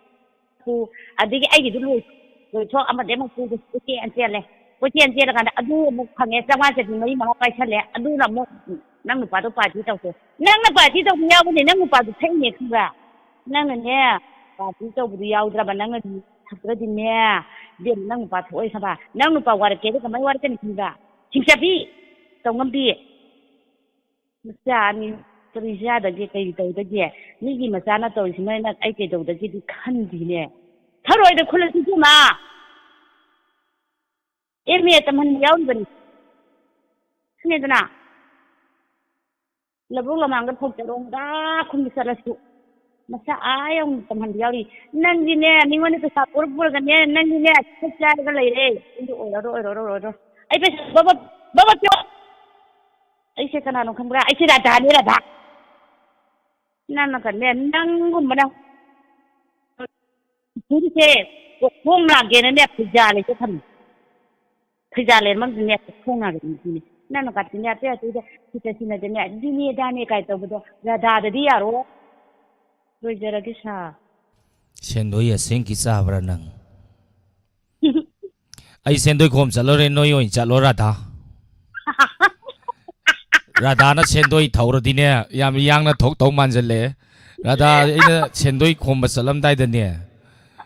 ꯄꯨ, ꯑꯗꯒꯤ ꯑꯩꯒꯤꯗꯨ ꯂꯣꯏ-, ꯂꯣꯏꯊꯣꯛ, ꯑꯃꯗꯤ ꯑꯃꯨꯛ ꯄꯨ, ꯀꯣꯏꯆꯦꯟ ꯆꯦꯜꯂꯦ꯫ ꯀꯣꯏꯆꯦꯟ ꯆꯦꯜꯂꯀꯥꯟꯗ ꯑꯗꯨ ꯑꯃꯨꯛ ꯐꯪꯉꯦ, ꯆꯥꯝꯃꯉꯥ ꯆꯠꯄꯤ ꯃꯔꯤ ꯃꯉꯥ ꯄꯥꯏꯁꯜꯂꯦ꯫ ꯑꯗꯨꯅ ꯑꯃꯨꯛ ꯅꯪ ꯅꯨꯄꯥꯗꯣ ꯄꯥꯔꯇꯤ ꯇꯧꯁꯦ꯫ ꯅꯪꯅ ꯄꯥꯔꯇꯤ ꯇꯧꯕ ꯌꯥꯎꯕꯅꯦ, ꯅꯪ ꯅꯨꯄꯥꯗꯣ ꯊꯛꯏꯅꯦ ꯈꯪꯕ꯭ꯔꯥ? ꯅꯪꯅꯅꯦ, ꯄꯥꯔꯇꯤ ꯇꯧꯕꯗꯨ ꯌꯥꯎꯗ꯭ꯔꯕ, ꯅꯪꯅꯗꯤ ꯊꯛꯇ꯭ꯔꯗꯤꯅꯦ, ꯏꯕꯦꯝꯃ, ꯅꯪ ꯅꯨꯄꯥ ꯊꯣꯛꯑꯣꯏ ꯈꯪꯕ? ꯅꯪ ꯅꯨꯄꯥ ꯋꯥꯔꯛꯀꯦꯗꯤ ꯀꯃꯥꯏ ꯋꯥꯔꯛꯀꯅꯤ ꯈꯪꯕ? ꯍꯤꯡꯆꯥꯕꯤ, ꯇꯧꯉꯝꯕꯤ, ꯃꯆꯥ ꯑꯅꯤ ꯀꯔꯤ ꯆꯥꯗꯒꯦ, ꯀꯔꯤ ꯇꯧꯗꯒꯦ? ꯃꯤꯒꯤ ꯃꯆꯥꯅ ꯇꯧꯔꯤꯁꯤꯃ ꯑꯩ ꯀꯩꯗꯧꯗꯒꯦꯗꯤ ꯈꯟꯗꯤꯅꯦ꯫ ꯊꯔꯣꯏꯗ ꯈꯨꯜꯂꯁꯤ ꯏꯕꯦꯝꯃ, ꯑꯦꯝ ꯑꯦ ꯇꯝꯍꯟꯕ ꯌꯥꯎꯔꯤꯕꯅꯤ꯫ ꯈꯪꯉꯦꯗꯅ? ꯂꯧꯕꯨꯛ ꯂꯃꯥꯡꯗ ꯐꯧ ꯆꯔꯣꯡꯗ ꯈꯨꯟꯕ ꯆꯠꯂꯁꯨ ꯃꯆꯥ ꯑꯥ ꯌꯧꯅ ꯇꯝꯍꯟꯕ ꯌꯥꯎꯔꯤ꯫ ꯅꯪꯗꯤꯅꯦ, ꯃꯤꯉꯣꯟꯗ ꯄꯩꯁꯥ ꯄꯨꯔ ꯄꯨꯔꯒꯅꯦ, ꯅꯪꯗꯤꯅꯦ, ꯁꯤꯗ ꯆꯥꯏꯔꯒ ꯂꯩꯔꯦ꯫ ꯑꯗꯨ ꯑꯣꯏꯔꯔꯣꯏ, ꯑꯣꯏꯔꯔꯣꯏ, ꯑꯣꯏꯔꯔꯣꯏ꯫ ꯑꯩ ꯄꯩꯁꯥ ꯕꯕ, ꯕꯕ ꯄꯤꯌꯣ꯫ ꯑꯩꯁꯦ ꯀꯅꯥꯅꯣ ꯈꯪꯕ꯭ꯔꯥ? ꯑꯩꯁꯦ ꯔꯥꯙꯥꯅꯦ, ꯔꯥꯙꯥ꯫ ꯅꯪꯅ ꯀꯅꯦ, ꯅꯪꯒꯨꯝꯕꯅ ꯄꯨꯔꯤꯁꯦ ꯈꯣꯡ ꯂꯥꯛꯒꯦꯅꯅꯦ, ꯐꯤꯖꯥ ꯂꯩꯇ ꯊꯝꯃꯤ꯫ ꯐꯤꯖꯥ ꯂꯩꯔꯃꯛꯇꯅꯦ, ꯈꯣꯡ ꯅꯥꯔꯛꯏꯁꯤꯅꯦ꯫ ꯅꯪꯅ ꯀꯥꯇꯤꯅꯦ, ꯑꯇꯩ ꯑꯇꯩꯗ ꯁꯤꯇ ꯁꯤꯟꯅꯗꯅꯦ, ꯑꯗꯨꯅꯦ ꯑꯗꯥꯅꯦ ꯀꯥꯏ ꯇꯧꯕꯗꯣ ꯔꯥꯙꯥꯗꯗꯤ ꯌꯥꯔꯣꯏ꯫ ꯂꯣꯏꯖꯔꯒꯦ ꯁꯥ꯫ ꯁꯦꯟꯗꯣꯏ ꯑꯁꯦꯡꯀꯤ ꯆꯥꯕ꯭ꯔꯥ ꯅꯪ? ꯑꯩ ꯁꯦꯟꯗꯣꯏ ꯈꯣꯝ ꯆꯠꯂꯨꯔꯦ, ꯅꯣꯏ ꯑꯣꯏꯅ ꯆꯠꯂꯣ ꯔꯥꯙꯥ꯫ ꯔꯥꯙꯥꯅ ꯁꯦꯟꯗꯣꯏ ꯊꯧꯔꯗꯤꯅꯦ, ꯌꯥꯝ ꯌꯥꯡꯅ ꯊꯣꯛꯇꯧ ꯃꯥꯟꯁꯤꯜꯂꯛꯑꯦ꯫ ꯔꯥꯙꯥ, ꯑꯩꯅ ꯁꯦꯟꯗꯣꯏ ꯈꯣꯝꯕ ꯆꯠꯂꯝꯗꯥꯏꯗꯅꯦ,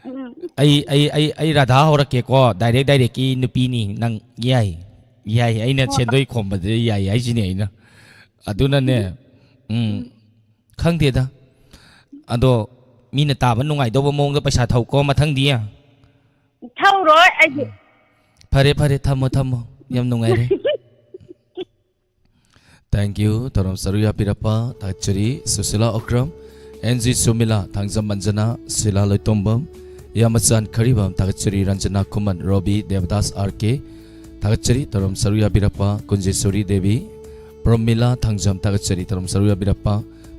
ꯎꯝ꯫ ꯑꯩ ꯑꯩ ꯑꯩ ꯑꯩ ꯔꯥꯙꯥ ꯍꯧꯔꯛꯀꯦꯀꯣ, ꯗꯥꯏꯔꯦꯛ ꯗꯥꯏꯔꯦꯛꯀꯤ ꯅꯨꯄꯤꯅꯤ ꯅꯪ꯫ ꯌꯥꯏ, ꯌꯥꯏ, ꯑꯩꯅ ꯍꯣꯏ꯫ ꯁꯦꯟꯗꯣꯏ ꯈꯣꯝꯕꯗ ꯌꯥꯏ ꯍꯥꯏꯁꯤꯅꯦ ꯑꯩꯅ꯫ ꯑꯗꯨꯅꯅꯦ, ꯎꯝ, ꯈꯪꯗꯦꯗ꯫ ꯑꯗꯣ ꯃꯤꯅ ꯇꯥꯕ ꯅꯨꯡꯉꯥꯏꯗꯧꯕ ꯃꯑꯣꯡꯗ ꯄꯩꯁꯥ ꯊꯧꯀꯣ ꯃꯊꯪꯗꯤ꯫ ꯊꯧꯔꯣꯏ ꯑꯩꯗꯤ꯫ ꯐꯔꯦ, ꯐꯔꯦ, ꯊꯝꯃꯣ, ꯊꯝꯃꯣ꯫ ꯌꯥꯝ ꯅꯨꯡꯉꯥꯏꯔꯦ꯫ Thank you꯫ ꯊꯧꯔꯝ ꯁꯔꯨꯛ ꯌꯥꯕꯤꯔꯛꯄ ꯊꯥꯒꯠꯆꯔꯤ꯫ ꯁꯨꯁꯤꯂꯥ ꯑꯣꯀ꯭ꯔꯝ, ꯑꯦꯟ ꯖꯤ ꯁꯨꯃꯤꯂꯥ, ꯊꯥꯡꯖꯝ ꯑꯟꯖꯅꯥ, ꯁꯤꯂꯥ ꯂꯣꯏꯇꯣꯡꯕꯝ, ꯌꯥꯃꯆꯥꯟ ꯈꯔꯤꯕꯝ, ꯊꯥꯒꯠꯆꯔꯤ꯫ ꯔꯟꯖꯅꯥ ꯈꯨꯃꯟ, ꯔꯣꯕꯤ ꯗꯦꯕꯗꯥꯁ ꯑꯥꯔ ꯀꯦ, ꯊꯥꯒꯠꯆꯔꯤ꯫ ꯊꯧꯔꯝ ꯁꯔꯨꯛ ꯌꯥꯕꯤꯔꯛꯄ ꯀꯨꯟꯖꯦꯁꯣꯔꯤ ꯗꯦꯕꯤ, ꯄ꯭ꯔꯣꯃꯤꯂꯥ ꯊꯥꯡꯖꯝ, ꯊꯥꯒꯠꯆꯔꯤ꯫ ꯊꯧꯔꯝ ꯁꯔꯨꯛ ꯌꯥꯕꯤꯔꯛꯄ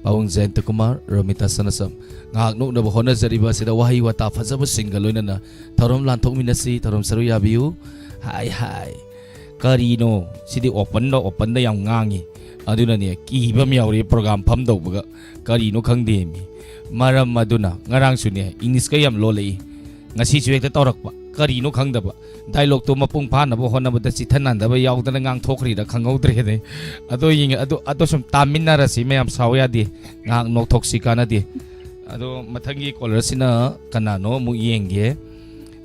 ꯄꯥꯕꯨꯡ ꯖꯌꯟꯇ ꯀꯨꯃꯥꯔ, ꯔꯣꯃꯤꯇꯥ ꯁꯅꯥꯁꯝ꯫ ꯉꯥꯏꯍꯥꯛ ꯅꯣꯛꯅꯕ ꯍꯣꯠꯅꯖꯔꯤꯕ ꯑꯁꯤꯗ ꯋꯥꯍꯩ ꯋꯥꯇꯥ ꯐꯖꯕꯁꯤꯡꯒ ꯂꯣꯏꯅꯅ ꯊꯧꯔꯝ ꯂꯥꯟꯊꯣꯛꯃꯤꯟꯅꯁꯤ꯫ ꯊꯧꯔꯝ ꯁꯔꯨꯛ ꯌꯥꯕꯤꯌꯨ꯫ ꯍꯥꯏ, ꯍꯥꯏ꯫ ꯀꯔꯤꯅꯣ? ꯁꯤꯗꯤ open ꯗ, open ꯗ ꯌꯥꯝ ꯉꯥꯡꯉꯤ꯫ ꯑꯗꯨꯅꯅꯦ, ꯀꯤꯕ ꯑꯃ ꯌꯥꯎꯔꯤ program ꯐꯝꯗꯧꯕꯒ꯫ ꯀꯔꯤꯅꯣ ꯈꯪꯗꯦ ꯃꯤ꯫ ꯃꯔꯝ ꯑꯗꯨꯅ ꯉꯔꯥꯡꯁꯨꯅꯦ, English ꯀ ꯌꯥꯝ ꯂꯣꯜꯂꯛꯏ꯫ ꯉꯁꯤꯁꯨ ꯍꯦꯛꯇ ꯇꯧꯔꯛꯄ꯫ ꯀꯔꯤꯅꯣ ꯈꯪꯗꯕ꯫ Dialogue ꯇꯣ ꯃꯄꯨꯡ ꯐꯥꯅꯕ ꯍꯣꯠꯅꯕꯗ ꯆꯤꯠꯊ ꯅꯥꯟꯗꯕ ꯌꯥꯎꯗꯅ ꯉꯥꯡꯊꯣꯛꯈ꯭ꯔꯤꯔꯥ ꯈꯪꯍꯧꯗ꯭ꯔꯦꯅꯦ꯫ ꯑꯗꯣ ꯌꯦꯡꯉꯦ, ꯑꯗꯣ, ꯑꯗꯣ ꯁꯨꯝ ꯇꯥꯃꯤꯟꯅꯔꯁꯤ ꯃꯌꯥꯝ, ꯁꯥꯎ ꯌꯥꯗꯦ꯫ ꯉꯥꯏꯍꯥꯛ ꯅꯣꯛꯊꯣꯛꯁꯤ, ꯀꯥꯟꯅꯗꯦ꯫ ꯑꯗꯣ ꯃꯊꯪꯒꯤ caller ꯁꯤꯅ ꯀꯅꯥꯅꯣ ꯑꯃꯨꯛ ꯌꯦꯡꯒꯦ꯫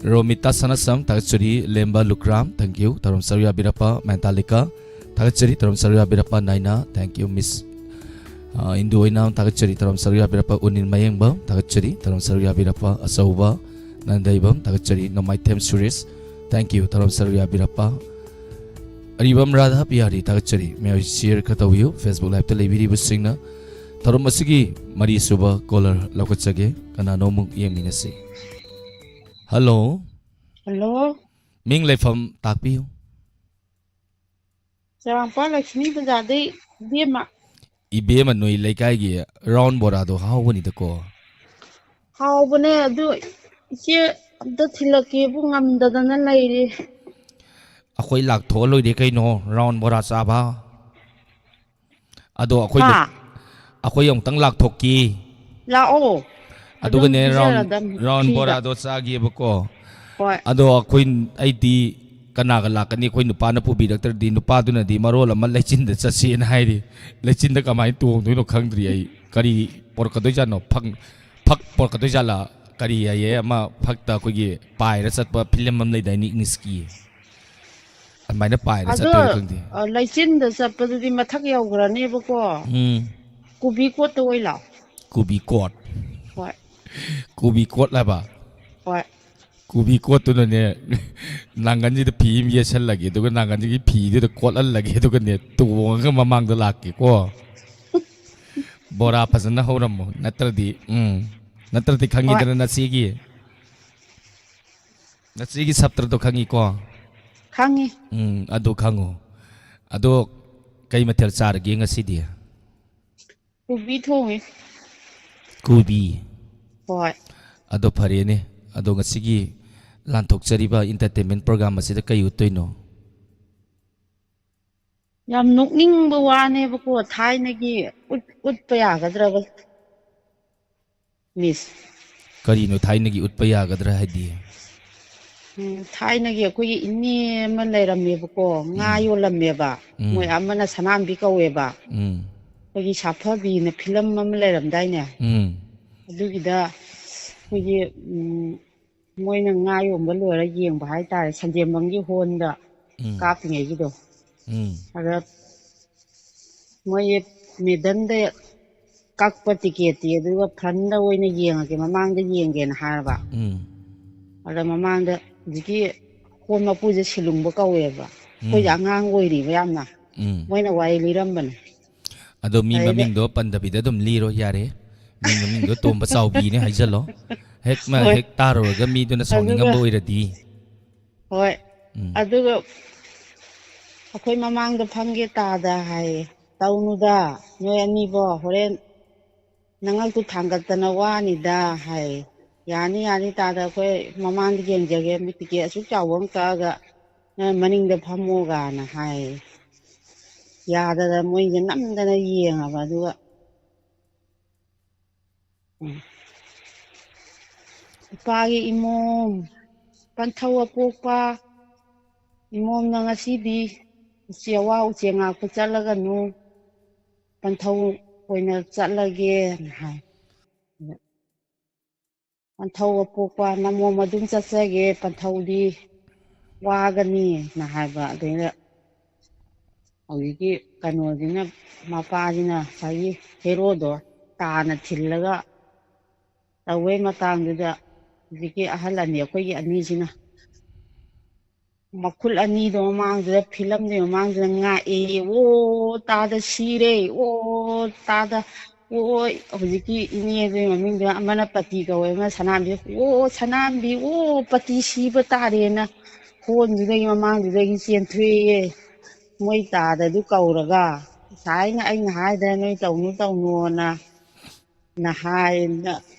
ꯔꯣꯃꯤꯇꯥ ꯁꯅꯥꯁꯝ, ꯊꯥꯒꯠꯆꯔꯤ꯫ ꯂꯦꯝꯕ ꯂꯨꯀ꯭ꯔꯥꯝ, thank you꯫ ꯊꯧꯔꯝ ꯁꯔꯨꯛ ꯌꯥꯕꯤꯔꯛꯄ ꯃꯦꯟꯇꯥꯂꯤꯀꯥ, ꯊꯥꯒꯠꯆꯔꯤ꯫ ꯊꯧꯔꯝ ꯁꯔꯨꯛ ꯌꯥꯕꯤꯔꯛꯄ ꯅꯥꯏꯅꯥ, thank you꯫ Miss, ꯑ, ꯏꯟꯗꯨ ꯑꯣꯏꯅꯥꯝ, ꯊꯥꯒꯠꯆꯔꯤ꯫ ꯊꯧꯔꯝ ꯁꯔꯨꯛ ꯌꯥꯕꯤꯔꯛꯄ ꯎꯅꯤꯜ ꯃꯌꯦꯡꯕꯝ, ꯊꯥꯒꯠꯆꯔꯤ꯫ ꯊꯧꯔꯝ ꯁꯔꯨꯛ ꯌꯥꯕꯤꯔꯛꯄ ꯑꯆꯧꯕ ꯅꯟꯗꯩꯕꯝ, ꯊꯥꯒꯠꯆꯔꯤ꯫ ꯅꯣꯡꯃꯥꯏꯊꯦꯝ ꯁꯨꯔꯦꯁ, thank you꯫ ꯊꯧꯔꯝ ꯁꯔꯨꯛ ꯌꯥꯕꯤꯔꯛꯄ ꯑꯔꯤꯕꯝ ꯔꯥꯙꯥ ꯄꯤꯌꯥꯔꯤ, ꯊꯥꯒꯠꯆꯔꯤ꯫ ꯃꯌꯥꯝ share ꯈꯔ ꯇꯧꯕꯤꯌꯨ꯫ Facebook live ꯇ ꯂꯩꯕꯤꯔꯤꯕꯁꯤꯡꯅ꯫ ꯊꯧꯔꯝ ꯑꯁꯤꯒꯤ ꯃꯔꯤꯁꯨꯕ caller ꯂꯧꯈꯠꯆꯒꯦ꯫ ꯀꯅꯥꯅꯣ ꯑꯃꯨꯛ ꯌꯦꯡꯃꯤꯟꯅꯁꯤ꯫ Hello꯫ Hello꯫ ꯃꯤꯡ ꯂꯩꯐꯝ ꯇꯥꯛꯄꯤꯌꯨ꯫ ꯆꯔꯥꯡꯄꯥꯠ ꯂꯛꯁꯃꯤ ꯕꯖꯥꯔꯗꯩ ꯏꯕꯦꯝꯃ꯫ ꯏꯕꯦꯝꯃ, ꯅꯣꯏ ꯂꯩꯀꯥꯏꯒꯤ round ꯕꯣꯔꯥꯗꯣ ꯍꯥꯎꯕꯅꯤꯗꯀꯣ꯫ ꯍꯥꯎꯕꯅꯦ, ꯑꯗꯨ ꯏꯆꯦ ꯑꯝꯇ ꯊꯤꯜꯂꯛꯀꯦꯕꯨ ꯉꯝꯗꯗꯅ ꯂꯩꯔꯤ꯫ ꯑꯩꯈꯣꯏ ꯂꯥꯛꯊꯣꯛꯑ ꯂꯣꯏꯔꯦ ꯀꯩꯅꯣ, round ꯕꯣꯔꯥ ꯆꯥꯕ꯫ ꯑꯗꯣ ꯑꯩꯈꯣꯏꯗ, ꯍꯥ? ꯑꯩꯈꯣꯏ ꯑꯃꯨꯛꯇꯪ ꯂꯥꯛꯊꯣꯛꯀꯤ꯫ ꯂꯥꯛꯑꯣ꯫ ꯑꯗꯨꯒꯅꯦ, ꯔꯥꯎꯟ ꯄꯤꯖꯔꯗꯝꯅꯤ ꯔꯥꯎꯟ ꯐ꯭ꯔꯤꯗ꯫ ꯕꯣꯔꯥꯗꯣ ꯆꯥꯒꯦꯕꯀꯣ꯫ ꯍꯣꯏ꯫ ꯑꯗꯣ ꯑꯩꯈꯣꯏ, ꯑꯩꯗꯤ ꯀꯅꯥꯒ ꯂꯥꯛꯀꯅꯤ? ꯑꯩꯈꯣꯏ ꯅꯨꯄꯥꯅ ꯄꯨꯕꯤꯔꯛꯇ꯭ꯔꯗꯤ, ꯅꯨꯄꯥꯗꯨꯅꯗꯤ ꯃꯔꯣꯜ ꯑꯃ ꯂꯩꯆꯤꯟꯗ ꯆꯠꯁꯦꯅ ꯍꯥꯏꯔꯤ꯫ ꯂꯩꯆꯤꯟꯗ ꯀꯃꯥꯏꯅ ꯇꯣꯡꯗꯣꯏꯅꯣ ꯈꯪꯗ꯭ꯔꯤ ꯑꯩ꯫ ꯀꯔꯤ ꯄꯣꯔꯛꯀꯗꯣꯏꯖꯥꯠꯅꯣ? ꯐꯛ, ꯐꯛ ꯄꯣꯔꯛꯀꯗꯣꯏꯖꯥꯠꯂꯥ? ꯀꯔꯤ ꯍꯥꯏꯌꯦ, ꯑꯃ ꯐꯛꯇ ꯑꯩꯈꯣꯏꯒꯤ ꯄꯥꯏꯔ ꯆꯠꯄ ꯐꯤꯂꯝ ꯑꯃ ꯂꯩꯗꯥꯏꯅꯦ, ꯏꯪꯂꯤꯁꯀꯤ? ꯑꯗꯨꯃꯥꯏꯅ ꯄꯥꯏꯔ ꯑꯗꯣ, ꯆꯠꯇꯣꯏꯔꯥ ꯈꯪꯗꯦ꯫ ꯑ, ꯂꯩꯆꯤꯟꯗ ꯆꯠꯄꯗꯨꯗꯤ ꯃꯊꯛ ꯌꯧꯈ꯭ꯔꯅꯦꯕꯀꯣ꯫ ꯎꯝ꯫ ꯀꯣꯕꯤ ꯀꯣꯠꯇ ꯑꯣꯏ ꯂꯥꯛꯑꯣ꯫ ꯀꯣꯕꯤ ꯀꯣꯠ꯫ ꯍꯣꯏ꯫ ꯀꯣꯕꯤ ꯀꯣꯠ ꯍꯥꯏꯕ? ꯍꯣꯏ꯫ ꯀꯣꯕꯤ ꯀꯣꯠꯇꯨꯅꯅꯦ, ꯅꯥꯡꯒꯟꯁꯤꯗ ꯐꯤ ꯑꯃ ꯌꯦꯠꯁꯜꯂꯒꯦ, ꯑꯗꯨꯒ ꯅꯥꯡꯒꯟꯁꯤꯒꯤ ꯐꯤꯗꯨꯗ ꯀꯣꯠꯍꯜꯂꯒꯦ, ꯑꯗꯨꯒꯅꯦ, ꯇꯣꯡꯉꯒ ꯃꯃꯥꯡꯗ ꯂꯥꯛꯀꯦꯀꯣ꯫ ꯕꯣꯔꯥ ꯐꯖꯅ ꯍꯧꯔꯝꯃꯣ, ꯅꯠꯇ꯭ꯔꯗꯤ, ꯎꯝ, ꯅꯠꯇ꯭ꯔꯗꯤ ꯍꯣꯏ꯫ ꯈꯪꯉꯤꯗꯅ ꯅꯆꯦꯒꯤ, ꯅꯆꯦꯒꯤ ꯁꯞꯇ꯭ꯔꯗꯣ ꯈꯪꯉꯤꯀꯣ? ꯈꯪꯉꯤ꯫ ꯎꯝ, ꯑꯗꯨ ꯈꯪꯉꯣ꯫ ꯑꯗꯣ ꯀꯩ ꯃꯊꯦꯜ ꯆꯥꯔꯒꯦ ꯉꯁꯤꯗꯤ? ꯀꯣꯕꯤ ꯊꯣꯡꯉꯦ꯫ ꯀꯣꯕꯤ? ꯍꯣꯏ꯫ ꯑꯗꯣ ꯐꯔꯦꯅꯦ꯫ ꯑꯗꯣ ꯉꯁꯤꯒꯤ ꯂꯥꯟꯊꯣꯛꯆꯔꯤꯕ entertainment program ꯑꯁꯤꯗ ꯀꯩ ꯎꯠꯇꯣꯏꯅꯣ? ꯌꯥꯝ ꯅꯣꯛꯅꯤꯡꯕ ꯋꯥꯅꯦꯕꯀꯣ, ꯊꯥꯏꯅꯒꯤ ꯎꯠ-, ꯎꯠꯄ ꯌꯥꯒꯗ꯭ꯔꯕ, ꯃꯤꯁ? ꯀꯔꯤꯅꯣ ꯊꯥꯏꯅꯒꯤ ꯎꯠꯄ ꯌꯥꯒꯗ꯭ꯔꯥ ꯍꯥꯏꯗꯤ? ꯎꯝ, ꯊꯥꯏꯅꯒꯤ ꯑꯩꯈꯣꯏꯒꯤ ꯏꯅꯦ ꯑꯃ ꯂꯩꯔꯝꯃꯦꯕꯀꯣ, ꯉꯥ ꯎꯝ꯫ ꯌꯣꯜꯂꯝꯃꯦꯕ꯫ ꯎꯝ꯫ ꯃꯣꯏ ꯑꯃꯅ ꯁꯅꯥꯝꯕꯤ ꯀꯧꯋꯦꯕ꯫ ꯎꯝ꯫ ꯑꯩꯈꯣꯏꯒꯤ ꯁꯥꯐꯕꯤꯅ ꯐꯤꯂꯝ ꯑꯃ ꯂꯩꯔꯝꯗꯥꯏꯅꯦ? ꯎꯝ꯫ ꯑꯗꯨꯒꯤꯗ ꯑꯩꯈꯣꯏꯒꯤ, ꯎꯝ, ꯃꯣꯏꯅ ꯉꯥ ꯌꯣꯟꯕ ꯂꯣꯏꯔ ꯌꯦꯡꯕ ꯍꯥꯏꯇꯥꯔꯦ, ꯁꯟꯖꯦꯟꯕꯝꯒꯤ ꯍꯣꯜꯗ ꯎꯝ꯫ ꯀꯥꯞꯄꯤꯉꯩꯒꯤꯗꯣ꯫ ꯎꯝ꯫ ꯑꯗ ꯃꯣꯏ ꯃꯦꯗꯟꯗ ꯀꯛꯄ ꯇꯤꯀꯦꯠꯇꯤ, ꯑꯗꯨꯒ ꯐ꯭ꯔꯟꯗ ꯑꯣꯏꯅ ꯌꯦꯡꯉꯒꯦ, ꯃꯃꯥꯡꯗ ꯌꯦꯡꯒꯦꯅ ꯍꯥꯏꯔꯕ꯫ ꯎꯝ꯫ ꯑꯗ ꯃꯃꯥꯡꯗ ꯍꯧꯖꯤꯛꯀꯤ ꯍꯣꯜ ꯃꯄꯨꯁꯦ ꯁꯤꯂꯨꯡꯕ ꯀꯧꯋꯦꯕ꯫ ꯑꯩꯈꯣꯏꯁꯦ ꯎꯝ꯫ ꯑꯉꯥꯡ ꯑꯣꯏꯔꯤꯕ ꯌꯥꯝꯅ꯫ ꯎꯝ꯫ ꯃꯣꯏꯅ ꯋꯥꯔꯤ ꯂꯤꯔꯝꯕꯅꯦ꯫ ꯑꯗꯣ ꯃꯤ ꯑꯗꯩꯗ ꯃꯃꯤꯡꯗꯣ ꯄꯟꯗꯕꯤꯗ ꯑꯗꯨꯝ ꯂꯤꯔꯣ ꯌꯥꯔꯦ꯫ ꯃꯤ ꯃꯃꯤꯡꯗꯣ ꯇꯣꯝꯕ ꯆꯥꯎꯕꯤꯅꯦ ꯍꯥꯏꯖꯜꯂꯣ꯫ ꯍꯦꯛ ꯃ-, ꯍꯣꯏ꯫ ꯍꯦꯛ ꯇꯥꯔꯨꯔꯒ ꯃꯤꯗꯨꯅ ꯑꯗꯨꯒ ꯁꯥꯎꯅꯤꯡꯉꯝꯕ ꯑꯣꯏꯔꯗꯤ꯫ ꯍꯣꯏ꯫ ꯎꯝ꯫ ꯑꯗꯨꯒ ꯑꯩꯈꯣꯏ ꯃꯃꯥꯡꯗ ꯐꯝꯒꯦ ꯇꯥꯗ ꯍꯥꯏꯌꯦ꯫ "ꯇꯧꯅꯨꯗ, ꯅꯣꯏ ꯑꯅꯤꯕꯣ, ꯍꯣꯔꯦꯟ ꯅꯉꯛꯇꯨ ꯊꯥꯡꯒꯠꯇꯅ ꯋꯥꯅꯤꯗ" ꯍꯥꯏ꯫ "ꯌꯥꯅꯤ, ꯌꯥꯅꯤ ꯇꯥꯗ, ꯑꯩꯈꯣꯏ ꯃꯃꯥꯡꯗ ꯌꯦꯡꯖꯒꯦ, ꯃꯤ ꯇꯤꯀꯦꯠ ꯑꯁꯨꯛ ꯆꯥꯎꯕ ꯑꯃ ꯀꯛꯑꯒ ꯅꯪ ꯃꯅꯤꯡꯗ ꯐꯝꯃꯣꯒꯅ" ꯍꯥꯏ꯫ ꯌꯥꯗꯗꯅ ꯃꯣꯏꯁꯦ ꯅꯝꯗꯅ ꯌꯦꯡꯉꯕ, ꯑꯗꯨꯒ ꯎꯝ꯫ ꯏꯄꯥꯒꯤ ꯏꯃꯣꯝ, ꯄꯟꯊꯧ ꯑꯄꯣꯛꯄ ꯏꯃꯣꯝꯅ ꯉꯁꯤꯗꯤ ꯎꯆꯦꯋꯥ ꯎꯆꯦ ꯉꯥꯛꯄ ꯆꯠꯂꯒꯅꯨ, ꯄꯟꯊꯧ ꯑꯣꯏꯅ ꯆꯠꯂꯒꯦꯅ ꯍꯥꯏ꯫ ꯄꯟꯊꯧ ꯑꯄꯣꯛꯄ ꯅꯃꯣꯝ ꯑꯗꯨꯝ ꯆꯠꯆꯒꯦ, ꯄꯟꯊꯧꯗꯤ ꯋꯥꯒꯅꯤꯅ ꯍꯥꯏꯕ꯫ ꯑꯗꯩꯗ ꯍꯧꯖꯤꯛꯀꯤ ꯀꯩꯅꯣꯁꯤꯅ, ꯃꯄꯥꯁꯤꯅ ꯉꯁꯥꯏꯒꯤ ꯍꯦꯔꯣꯗꯣ ꯇꯥꯅ ꯊꯤꯜꯂꯒ ꯇꯧꯕꯩ ꯃꯇꯥꯡꯗꯨꯗ ꯍꯧꯖꯤꯛꯀꯤ ꯑꯍꯜ ꯑꯅꯤ, ꯑꯩꯈꯣꯏꯒꯤ ꯑꯅꯤꯁꯤꯅ ꯃꯈꯨꯠ ꯑꯅꯤꯗꯣ ꯃꯃꯥꯡꯗꯨꯗ, ꯐꯤꯂꯝꯗꯨꯒꯤ ꯃꯃꯥꯡꯗꯨꯗ ꯉꯥꯛꯑꯦꯌꯦ꯫ "ꯑꯣ, ꯇꯥꯗ ꯁꯤꯔꯦ꯫ ꯑꯣ, ꯇꯥꯗ, ꯑꯣ", ꯍꯧꯖꯤꯛꯀꯤ ꯏꯅꯦꯗꯨꯒꯤ ꯃꯃꯤꯡꯗꯨꯅ, ꯑꯃꯅ ꯄꯇꯤ ꯀꯧꯋꯦ, ꯑꯃꯅ ꯁꯅꯥꯝꯕꯤ꯫ "ꯑꯣ, ꯁꯅꯥꯝꯕꯤ, ꯑꯣ, ꯄꯇꯤ ꯁꯤꯕ ꯇꯥꯔꯦꯅ" ꯍꯣꯟꯗꯨꯗꯒꯤ ꯃꯃꯥꯡꯗꯨꯗꯒꯤ ꯆꯦꯟꯊꯣꯛꯑꯦꯌꯦ꯫ ꯃꯣꯏ ꯇꯥꯗꯗꯨ ꯀꯧꯔꯒ, "ꯉꯁꯥꯏꯅ ꯑꯩꯅ ꯍꯥꯏꯗ꯭ꯔꯥ ꯅꯣꯏ ꯇꯧꯅꯨ ꯇꯧꯅꯣꯅ", ꯅ ꯍꯥꯏꯅ꯫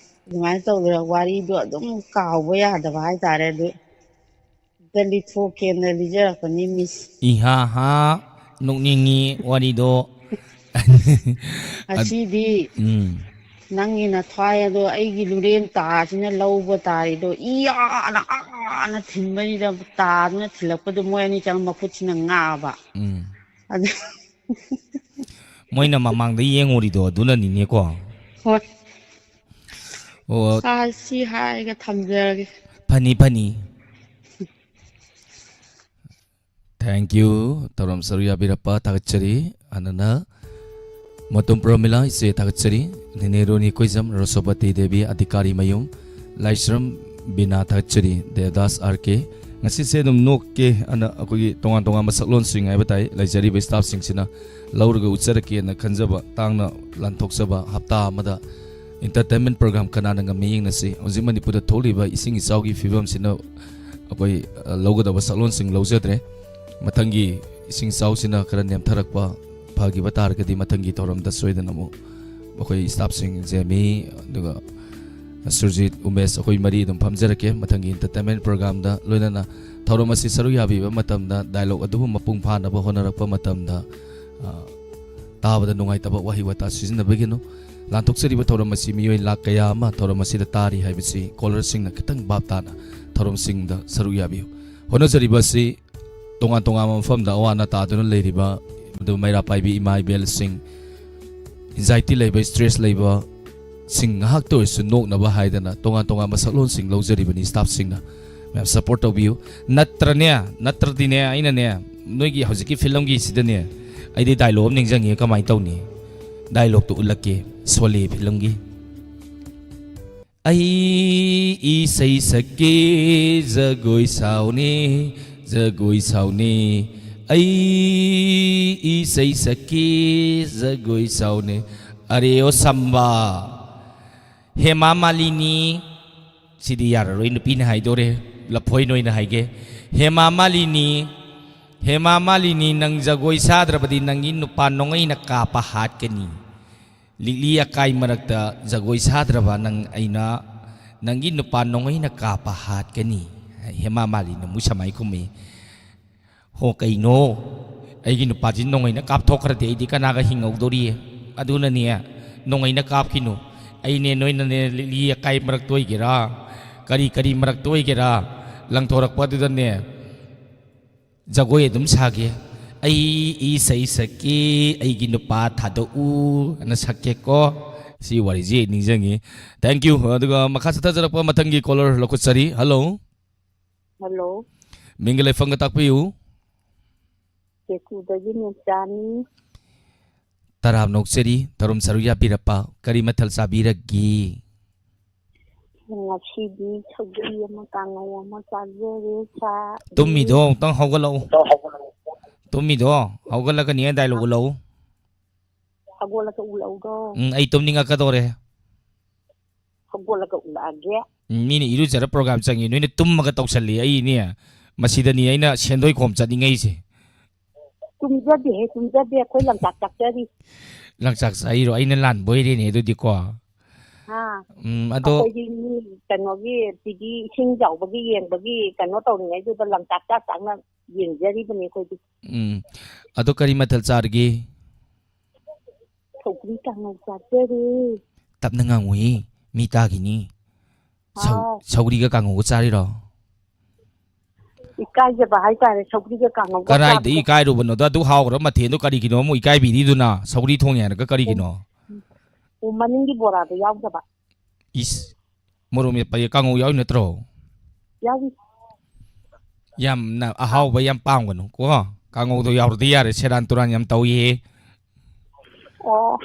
ꯑꯗꯨꯃꯥꯏꯅ ꯇꯧꯗꯅ ꯋꯥꯔꯤꯗꯣ ꯑꯗꯨꯝ ꯀꯥꯎꯕ ꯌꯥꯗꯕ ꯍꯥꯏꯇꯥꯔꯦ꯫ ꯑꯗꯨ ꯑꯝꯇ ꯂꯤꯊꯣꯛꯀꯦꯅ ꯂꯤꯖꯔꯛꯄꯅꯤ, ꯃꯤꯁ꯫ ꯏꯍꯥ ꯍꯥ, ꯅꯣꯛꯅꯤꯡꯉꯤ ꯋꯥꯔꯤꯗꯣ꯫ ꯑꯁꯤꯗꯤ ꯎꯝ꯫ ꯅꯪꯒꯤ ꯅꯊ꯭ꯋꯥꯏ ꯑꯗꯣ ꯑꯩꯒꯤ ꯂꯨꯔꯦꯟ ꯇꯥꯁꯤꯅ ꯂꯧꯕ ꯇꯥꯔꯤꯗꯣ, ꯏ ꯑꯥꯅ, ꯑꯥꯅ ꯊꯤꯟꯕꯅꯤꯗ, ꯇꯥꯗꯨꯅ ꯊꯤꯜꯂꯛꯄꯗꯣ ꯃꯣꯏ ꯑꯅꯤ ꯆꯪ ꯃꯈꯨꯠꯁꯤꯅ ꯉꯥꯕ꯫ ꯎꯝ꯫ ꯑꯗꯨ ꯃꯣꯏꯅ ꯃꯃꯥꯡꯗ ꯌꯦꯡꯉꯨꯔꯤꯗꯣ ꯑꯗꯨꯅꯅꯤꯅꯦꯀꯣ꯫ ꯍꯣꯏ꯫ ꯑꯣ꯫ ꯁꯥ-, ꯁꯤ ꯍꯥꯏꯔꯒ ꯊꯝꯖꯔꯒꯦ꯫ ꯐꯅꯤ, ꯐꯅꯤ꯫ Thank you, ꯊꯧꯔꯝ ꯁꯔꯨꯛ ꯌꯥꯕꯤꯔꯛꯄ ꯊꯥꯒꯠꯆꯔꯤ꯫ ꯍꯥꯟꯅꯅ ꯃꯇꯨꯝ ꯄ꯭ꯔꯃꯤꯂꯥ ꯏꯆꯦ ꯊꯥꯒꯠꯆꯔꯤ꯫ ꯅꯦꯅꯦ ꯔꯣꯅꯤ ꯀꯣꯏꯖꯝ, ꯔꯣꯁꯣꯄꯇꯤ ꯗꯦꯕꯤ, ꯑꯙꯤꯀꯥꯔꯤ ꯃꯌꯨꯝ, ꯂꯥꯏꯁ꯭ꯔꯝ ꯕꯤꯅꯥ ꯊꯥꯒꯠꯆꯔꯤ꯫ ꯗꯦꯕꯗꯥꯁ ꯑꯥꯔ ꯀꯦ꯫ ꯉꯁꯤꯁꯦ ꯑꯗꯨꯝ ꯅꯣꯛꯀꯦ ꯑꯅ ꯑꯩꯈꯣꯏꯒꯤ ꯇꯣꯉꯥꯟ ꯇꯣꯉꯥꯟꯕ ꯁꯛꯂꯣꯟꯁꯤꯡ ꯍꯥꯏꯕ ꯇꯥꯏ, ꯂꯩꯖꯔꯤꯕ staffꯁꯤꯡꯁꯤꯅ ꯂꯧꯔꯒ ꯎꯠꯆꯔꯛꯀꯦꯅ ꯈꯟꯖꯕ, ꯇꯥꯡꯅ ꯂꯥꯟꯊꯣꯛꯆꯕ ꯍꯞꯇꯥ ꯑꯃꯗ entertainment program ꯀꯅꯥꯅ ꯉꯝꯃꯤ ꯌꯦꯡꯅꯁꯤ꯫ ꯍꯧꯖꯤꯛ ꯃꯅꯤꯄꯨꯔꯗ ꯊꯣꯛꯂꯤꯕ ꯏꯁꯤꯡ ꯏꯆꯥꯎꯒꯤ ꯐꯤꯕꯝꯁꯤꯅ ꯑꯩꯈꯣꯏ, ꯑ, ꯂꯧꯒꯗꯕ ꯁꯛꯂꯣꯟꯁꯤꯡ ꯂꯧꯖꯗ꯭ꯔꯦ꯫ ꯃꯊꯪꯒꯤ ꯏꯁꯤꯡ ꯏꯆꯥꯎꯁꯤꯅ ꯈꯔ ꯅꯦꯝꯊꯔꯛꯄ ꯐꯈꯤꯕ ꯇꯥꯔꯒꯗꯤ ꯃꯊꯪꯒꯤ ꯊꯧꯔꯝꯗ ꯁꯣꯏꯗꯅ ꯑꯃꯨꯛ ꯑꯩꯈꯣꯏ staffꯁꯤꯡ, ꯖꯦꯃꯤ, ꯑꯗꯨꯒ ꯁꯨꯔꯖꯤꯠ, ꯎꯃꯦꯁ, ꯑꯩꯈꯣꯏ ꯃꯔꯤ ꯑꯗꯨꯝ ꯐꯝꯖꯔꯛꯀꯦ꯫ ꯃꯊꯪꯒꯤ entertainment programꯗ ꯂꯣꯏꯅꯅ ꯊꯧꯔꯝ ꯑꯁꯤ ꯁꯔꯨꯛ ꯌꯥꯕꯤꯕ ꯃꯇꯝꯗ dialogue ꯑꯗꯨꯕꯨ ꯃꯄꯨꯡ ꯐꯥꯅꯕ ꯍꯣꯠꯅꯔꯛꯄ ꯃꯇꯝꯗ, ꯑ, ꯇꯥꯕꯗ ꯅꯨꯡꯉꯥꯏꯇꯕ ꯋꯥꯍꯩ ꯋꯥꯇꯥ ꯁꯤꯖꯤꯟꯅꯕꯤꯒꯅꯨ꯫ ꯂꯥꯟꯊꯣꯛꯆꯔꯤꯕ ꯊꯧꯔꯝ ꯑꯁꯤ ꯃꯤꯑꯣꯏ ꯂꯥꯈ ꯀꯌꯥ ꯑꯃ ꯊꯧꯔꯝ ꯑꯁꯤꯗ ꯇꯥꯔꯤ ꯍꯥꯏꯕꯁꯤ ꯀꯣꯂꯔꯁꯤꯡꯅ ꯈꯤꯇꯪ ꯚꯥꯞ ꯇꯥꯅ ꯊꯧꯔꯝꯁꯤꯡꯗ ꯁꯔꯨꯛ ꯌꯥꯕꯤꯌꯨ꯫ ꯍꯣꯠꯅꯖꯔꯤꯕ ꯑꯁꯤ ꯇꯣꯉꯥꯟ ꯇꯣꯉꯥꯟꯕ ꯃꯐꯝꯗ ꯑꯋꯥ ꯑꯅꯥ ꯇꯥꯗꯨꯅ ꯂꯩꯔꯤꯕ, ꯑꯗꯨ ꯃꯩꯔꯥ ꯄꯥꯏꯕꯤ ꯏꯃꯥ ꯏꯕꯦꯜꯁꯤꯡ, anxiety ꯂꯩꯕ, stress ꯂꯩꯕꯁꯤꯡ ꯉꯥꯏꯍꯥꯛꯇ ꯑꯣꯏꯔꯁꯨ ꯅꯣꯛꯅꯕ ꯍꯥꯏꯗꯅ ꯇꯣꯉꯥꯟ ꯇꯣꯉꯥꯟꯕ ꯁꯛꯂꯣꯟꯁꯤꯡ ꯂꯧꯖꯔꯤꯕꯅꯤ staffꯁꯤꯡꯅ꯫ ꯃꯌꯥꯝ support ꯇꯧꯕꯤꯌꯨ꯫ ꯅꯠꯇ꯭ꯔꯅꯦ, ꯅꯠꯇ꯭ꯔꯗꯤꯅꯦ, ꯑꯩꯅꯅꯦ, ꯅꯣꯏꯒꯤ ꯍꯧꯖꯤꯛꯀꯤ ꯐꯤꯂꯝꯒꯤꯁꯤꯗꯅꯦ, ꯑꯩꯗꯤ dialogue ꯑꯃ ꯅꯤꯡꯁꯤꯡꯉꯦ꯫ ꯀꯃꯥꯏꯅ ꯇꯧꯅꯤ? Dialogueꯇꯨ ꯎꯠꯂꯛꯀꯦ, ꯁꯣꯂꯦ ꯐꯤꯂꯝꯒꯤ꯫ ꯑꯩ ꯏꯁꯩ ꯁꯛꯀꯦ, ꯖꯒꯣꯏ ꯁꯥꯎꯅꯦ, ꯖꯒꯣꯏ ꯁꯥꯎꯅꯦ꯫ ꯑꯩ ꯏꯁꯩ ꯁꯛꯀꯦ, ꯖꯒꯣꯏ ꯁꯥꯎꯅꯦ꯫ ꯑꯔꯦ ꯑꯣ ꯁꯝꯕꯥ, ꯍꯦꯃꯥ ꯃꯥꯂꯤꯅꯤ, ꯁꯤꯗꯤ ꯌꯥꯔꯔꯣꯏ, ꯅꯨꯄꯤꯅ ꯍꯥꯏꯗꯣꯔꯦ, ꯂꯐꯣꯏꯅ ꯑꯣꯏꯅ ꯍꯥꯏꯒꯦ꯫ ꯍꯦꯃꯥ ꯃꯥꯂꯤꯅꯤ, ꯍꯦꯃꯥ ꯃꯥꯂꯤꯅꯤ, ꯅꯪ ꯖꯒꯣꯏ ꯁꯥꯗ꯭ꯔꯕꯗꯤ ꯅꯪꯒꯤ ꯅꯨꯄꯥ ꯅꯣꯡꯉꯩꯅ ꯀꯥꯞꯄ ꯍꯥꯠꯀꯅꯤ꯫ ꯂꯤꯛꯂꯤ ꯑꯀꯥꯏ ꯃꯔꯛꯇ ꯖꯒꯣꯏ ꯁꯥꯗ꯭ꯔꯕ ꯅꯪ ꯑꯩꯅ, ꯅꯪꯒꯤ ꯅꯨꯄꯥ ꯅꯣꯡꯉꯩꯅ ꯀꯥꯞꯄ ꯍꯥꯠꯀꯅꯤ꯫ ꯍꯦꯃꯥ ꯃꯥꯂꯤꯅ ꯑꯃꯨꯛ ꯁꯃꯥꯏ ꯈꯨꯝꯃꯤ, "ꯍꯣ ꯀꯩꯅꯣ? ꯑꯩꯒꯤ ꯅꯨꯄꯥꯁꯤ ꯅꯣꯡꯉꯩꯅ ꯀꯥꯞꯊꯣꯛꯈ꯭ꯔꯗꯤ ꯑꯩꯗꯤ ꯀꯅꯥꯒ ꯍꯤꯡꯍꯧꯗꯣꯔꯤ? ꯑꯗꯨꯅꯅꯦ, ꯅꯣꯡꯉꯩꯅ ꯀꯥꯞꯈꯤꯅꯨ꯫ ꯑꯩꯅꯦ ꯅꯣꯏꯅꯅꯦ ꯂꯤꯛꯂꯤ ꯑꯀꯥꯏ ꯃꯔꯛꯇ ꯑꯣꯏꯒꯦꯔꯥ, ꯀꯔꯤ ꯀꯔꯤ ꯃꯔꯛꯇ ꯑꯣꯏꯒꯦꯔꯥ, ꯂꯪꯊꯣꯔꯛꯄ ꯑꯗꯨꯗꯅꯦ ꯖꯒꯣꯏ ꯑꯗꯨꯝ ꯁꯥꯒꯦ꯫ ꯑꯩ ꯏꯁꯩ ꯁꯛꯀꯦ, ꯑꯩꯒꯤ ꯅꯨꯄꯥ ꯊꯥꯗꯣꯛꯎ" ꯑꯅ ꯁꯛꯀꯦꯀꯣ꯫ ꯁꯤ ꯋꯥꯔꯤꯁꯤ ꯅꯤꯡꯁꯤꯡꯉꯤ꯫ Thank you꯫ ꯑꯗꯨꯒ ꯃꯈꯥ ꯆꯠꯊꯖꯔꯛꯄ ꯃꯊꯪꯒꯤ caller ꯂꯧꯈꯠꯆꯔꯤ꯫ Hello꯫ Hello꯫ ꯃꯤꯡꯒ ꯂꯩꯐꯝꯒ ꯇꯥꯛꯄꯤꯌꯨ꯫ ꯀꯦꯀꯨꯗꯒꯤ ꯃꯦꯝꯆꯥꯅꯤ꯫ ꯇꯔꯥꯝꯅ ꯑꯣꯛꯆꯔꯤ, ꯊꯧꯔꯝ ꯁꯔꯨꯛ ꯌꯥꯕꯤꯔꯛꯄ꯫ ꯀꯔꯤ ꯃꯊꯦꯜ ꯆꯥꯕꯤꯔꯒꯦ? ꯉꯁꯤꯗꯤ ꯁꯧꯒ꯭ꯔꯤ ꯑꯃ, ꯀꯥꯡꯉꯧ ꯑꯃ ꯆꯥꯖꯔꯦ꯫ ꯁꯥ ꯇꯨꯝꯃꯤꯗꯣ ꯑꯃꯨꯛꯇꯪ ꯍꯧꯒꯠꯂꯛꯎ꯫ ꯇꯨꯝꯃꯤꯗꯣ ꯍꯧꯒꯠꯂꯒꯅꯦ dialogue ꯎꯠꯂꯛꯎ꯫ ꯍꯧꯒꯠꯂꯒ ꯎꯠꯂꯛꯎꯔꯣ? ꯎꯝ, ꯑꯩ ꯇꯨꯝꯅꯤꯡꯉꯛꯀꯗꯧꯔꯦ꯫ ꯍꯧꯒꯠꯂꯒ ꯎꯠꯂꯛꯑꯒꯦ꯫ ꯎꯝ, ꯃꯤꯅ ꯏꯔꯨꯖꯔ program ꯆꯪꯉꯤ, ꯅꯣꯏꯅ ꯇꯨꯝꯃꯒ ꯇꯧꯁꯜꯂꯤ꯫ ꯑꯩꯅꯦ, ꯃꯁꯤꯗꯅꯤ ꯑꯩꯅ ꯁꯦꯟꯗꯣꯏ ꯈꯣꯝ ꯆꯠꯅꯤꯡꯉꯛꯏꯁꯦ꯫ ꯇꯨꯝꯖꯗꯦꯍꯦ, ꯇꯨꯝꯖꯗꯦ, ꯑꯩꯈꯣꯏ ꯂꯪꯆꯥꯛ ꯆꯥꯛꯆꯔꯤ꯫ ꯂꯪꯆꯥꯛ ꯆꯥꯛꯏꯔꯣ? ꯑꯩꯅ ꯂꯥꯟꯕ ꯑꯣꯏꯔꯦꯅꯦ ꯑꯗꯨꯗꯤꯀꯣ꯫ ꯑꯥ꯫ ꯎꯝ, ꯑꯗꯣ ꯑꯩꯈꯣꯏꯒꯤ ꯃꯤ ꯀꯩꯅꯣꯒꯤ ꯄꯤꯗꯤ, ꯏꯁꯤꯡ ꯆꯥꯎꯕꯒꯤ ꯌꯦꯡꯕꯒꯤ ꯀꯩꯅꯣ ꯇꯧꯔꯤꯉꯩꯗꯨꯗ ꯂꯪꯆꯥꯛ ꯆꯥꯛ ꯆꯥꯛꯅ ꯌꯦꯡꯖꯔꯤꯕꯅꯤ ꯑꯩꯈꯣꯏꯗꯤ꯫ ꯎꯝ, ꯑꯗꯣ ꯀꯔꯤ ꯃꯊꯦꯜ ꯆꯥꯔꯒꯦ? ꯁꯧꯒ꯭ꯔꯤ ꯀꯥꯡꯉꯧ ꯆꯥꯖꯔꯦ꯫ ꯇꯞꯅ ꯉꯥꯡꯉꯨꯏ, ꯃꯤ ꯇꯥꯈꯤꯅꯤ꯫ ꯁꯧ-, ꯍꯥꯎ꯫ ꯁꯧꯒ꯭ꯔꯤꯒ ꯀꯥꯡꯉꯧꯒ ꯆꯥꯔꯤꯔꯣ? ꯏꯀꯥꯏꯖꯕ ꯍꯥꯏꯇꯥꯔꯦ, ꯁꯧꯒ꯭ꯔꯤꯒ ꯀꯥꯡꯉꯧꯒ ꯀꯗꯥꯏꯗ ꯆꯥꯕꯗꯣ꯫ ꯏꯀꯥꯏꯔꯨꯕꯅꯣꯗ? ꯑꯗꯨ ꯍꯥꯎꯈ꯭ꯔꯕ ꯃꯊꯦꯜꯗꯣ ꯀꯔꯤꯒꯤꯅꯣ ꯑꯃꯨꯛ ꯏꯀꯥꯏꯕꯤꯔꯤꯗꯨꯅ? ꯁꯧꯒ꯭ꯔꯤ ꯊꯣꯡꯉꯦ ꯍꯥꯏꯔꯒ ꯀꯔꯤꯒꯤꯅꯣ? ꯎꯝ, ꯃꯅꯤꯡꯒꯤ ꯕꯣꯔꯥꯗꯣ ꯌꯥꯎꯗꯕ꯫ ꯏꯁ, ꯃꯣꯔꯣꯛ ꯃꯦꯠꯄ ꯀꯥꯡꯉꯧ ꯌꯥꯎꯔꯤ ꯅꯠꯇ꯭ꯔꯣ? ꯌꯥꯎꯔꯤ꯫ ꯌꯥꯝꯅ ꯑꯍꯥꯎꯕ ꯌꯥꯝ ꯄꯥꯝꯒꯅꯨ ꯀꯣ꯫ ꯀꯥꯡꯉꯧꯗꯣ ꯌꯥꯎꯔꯗꯤ ꯌꯥꯔꯦ, ꯁꯦꯔꯥꯟ ꯇꯨꯔꯥꯟ ꯌꯥꯝ ꯇꯧꯏꯍꯦ꯫ ꯑꯣ꯫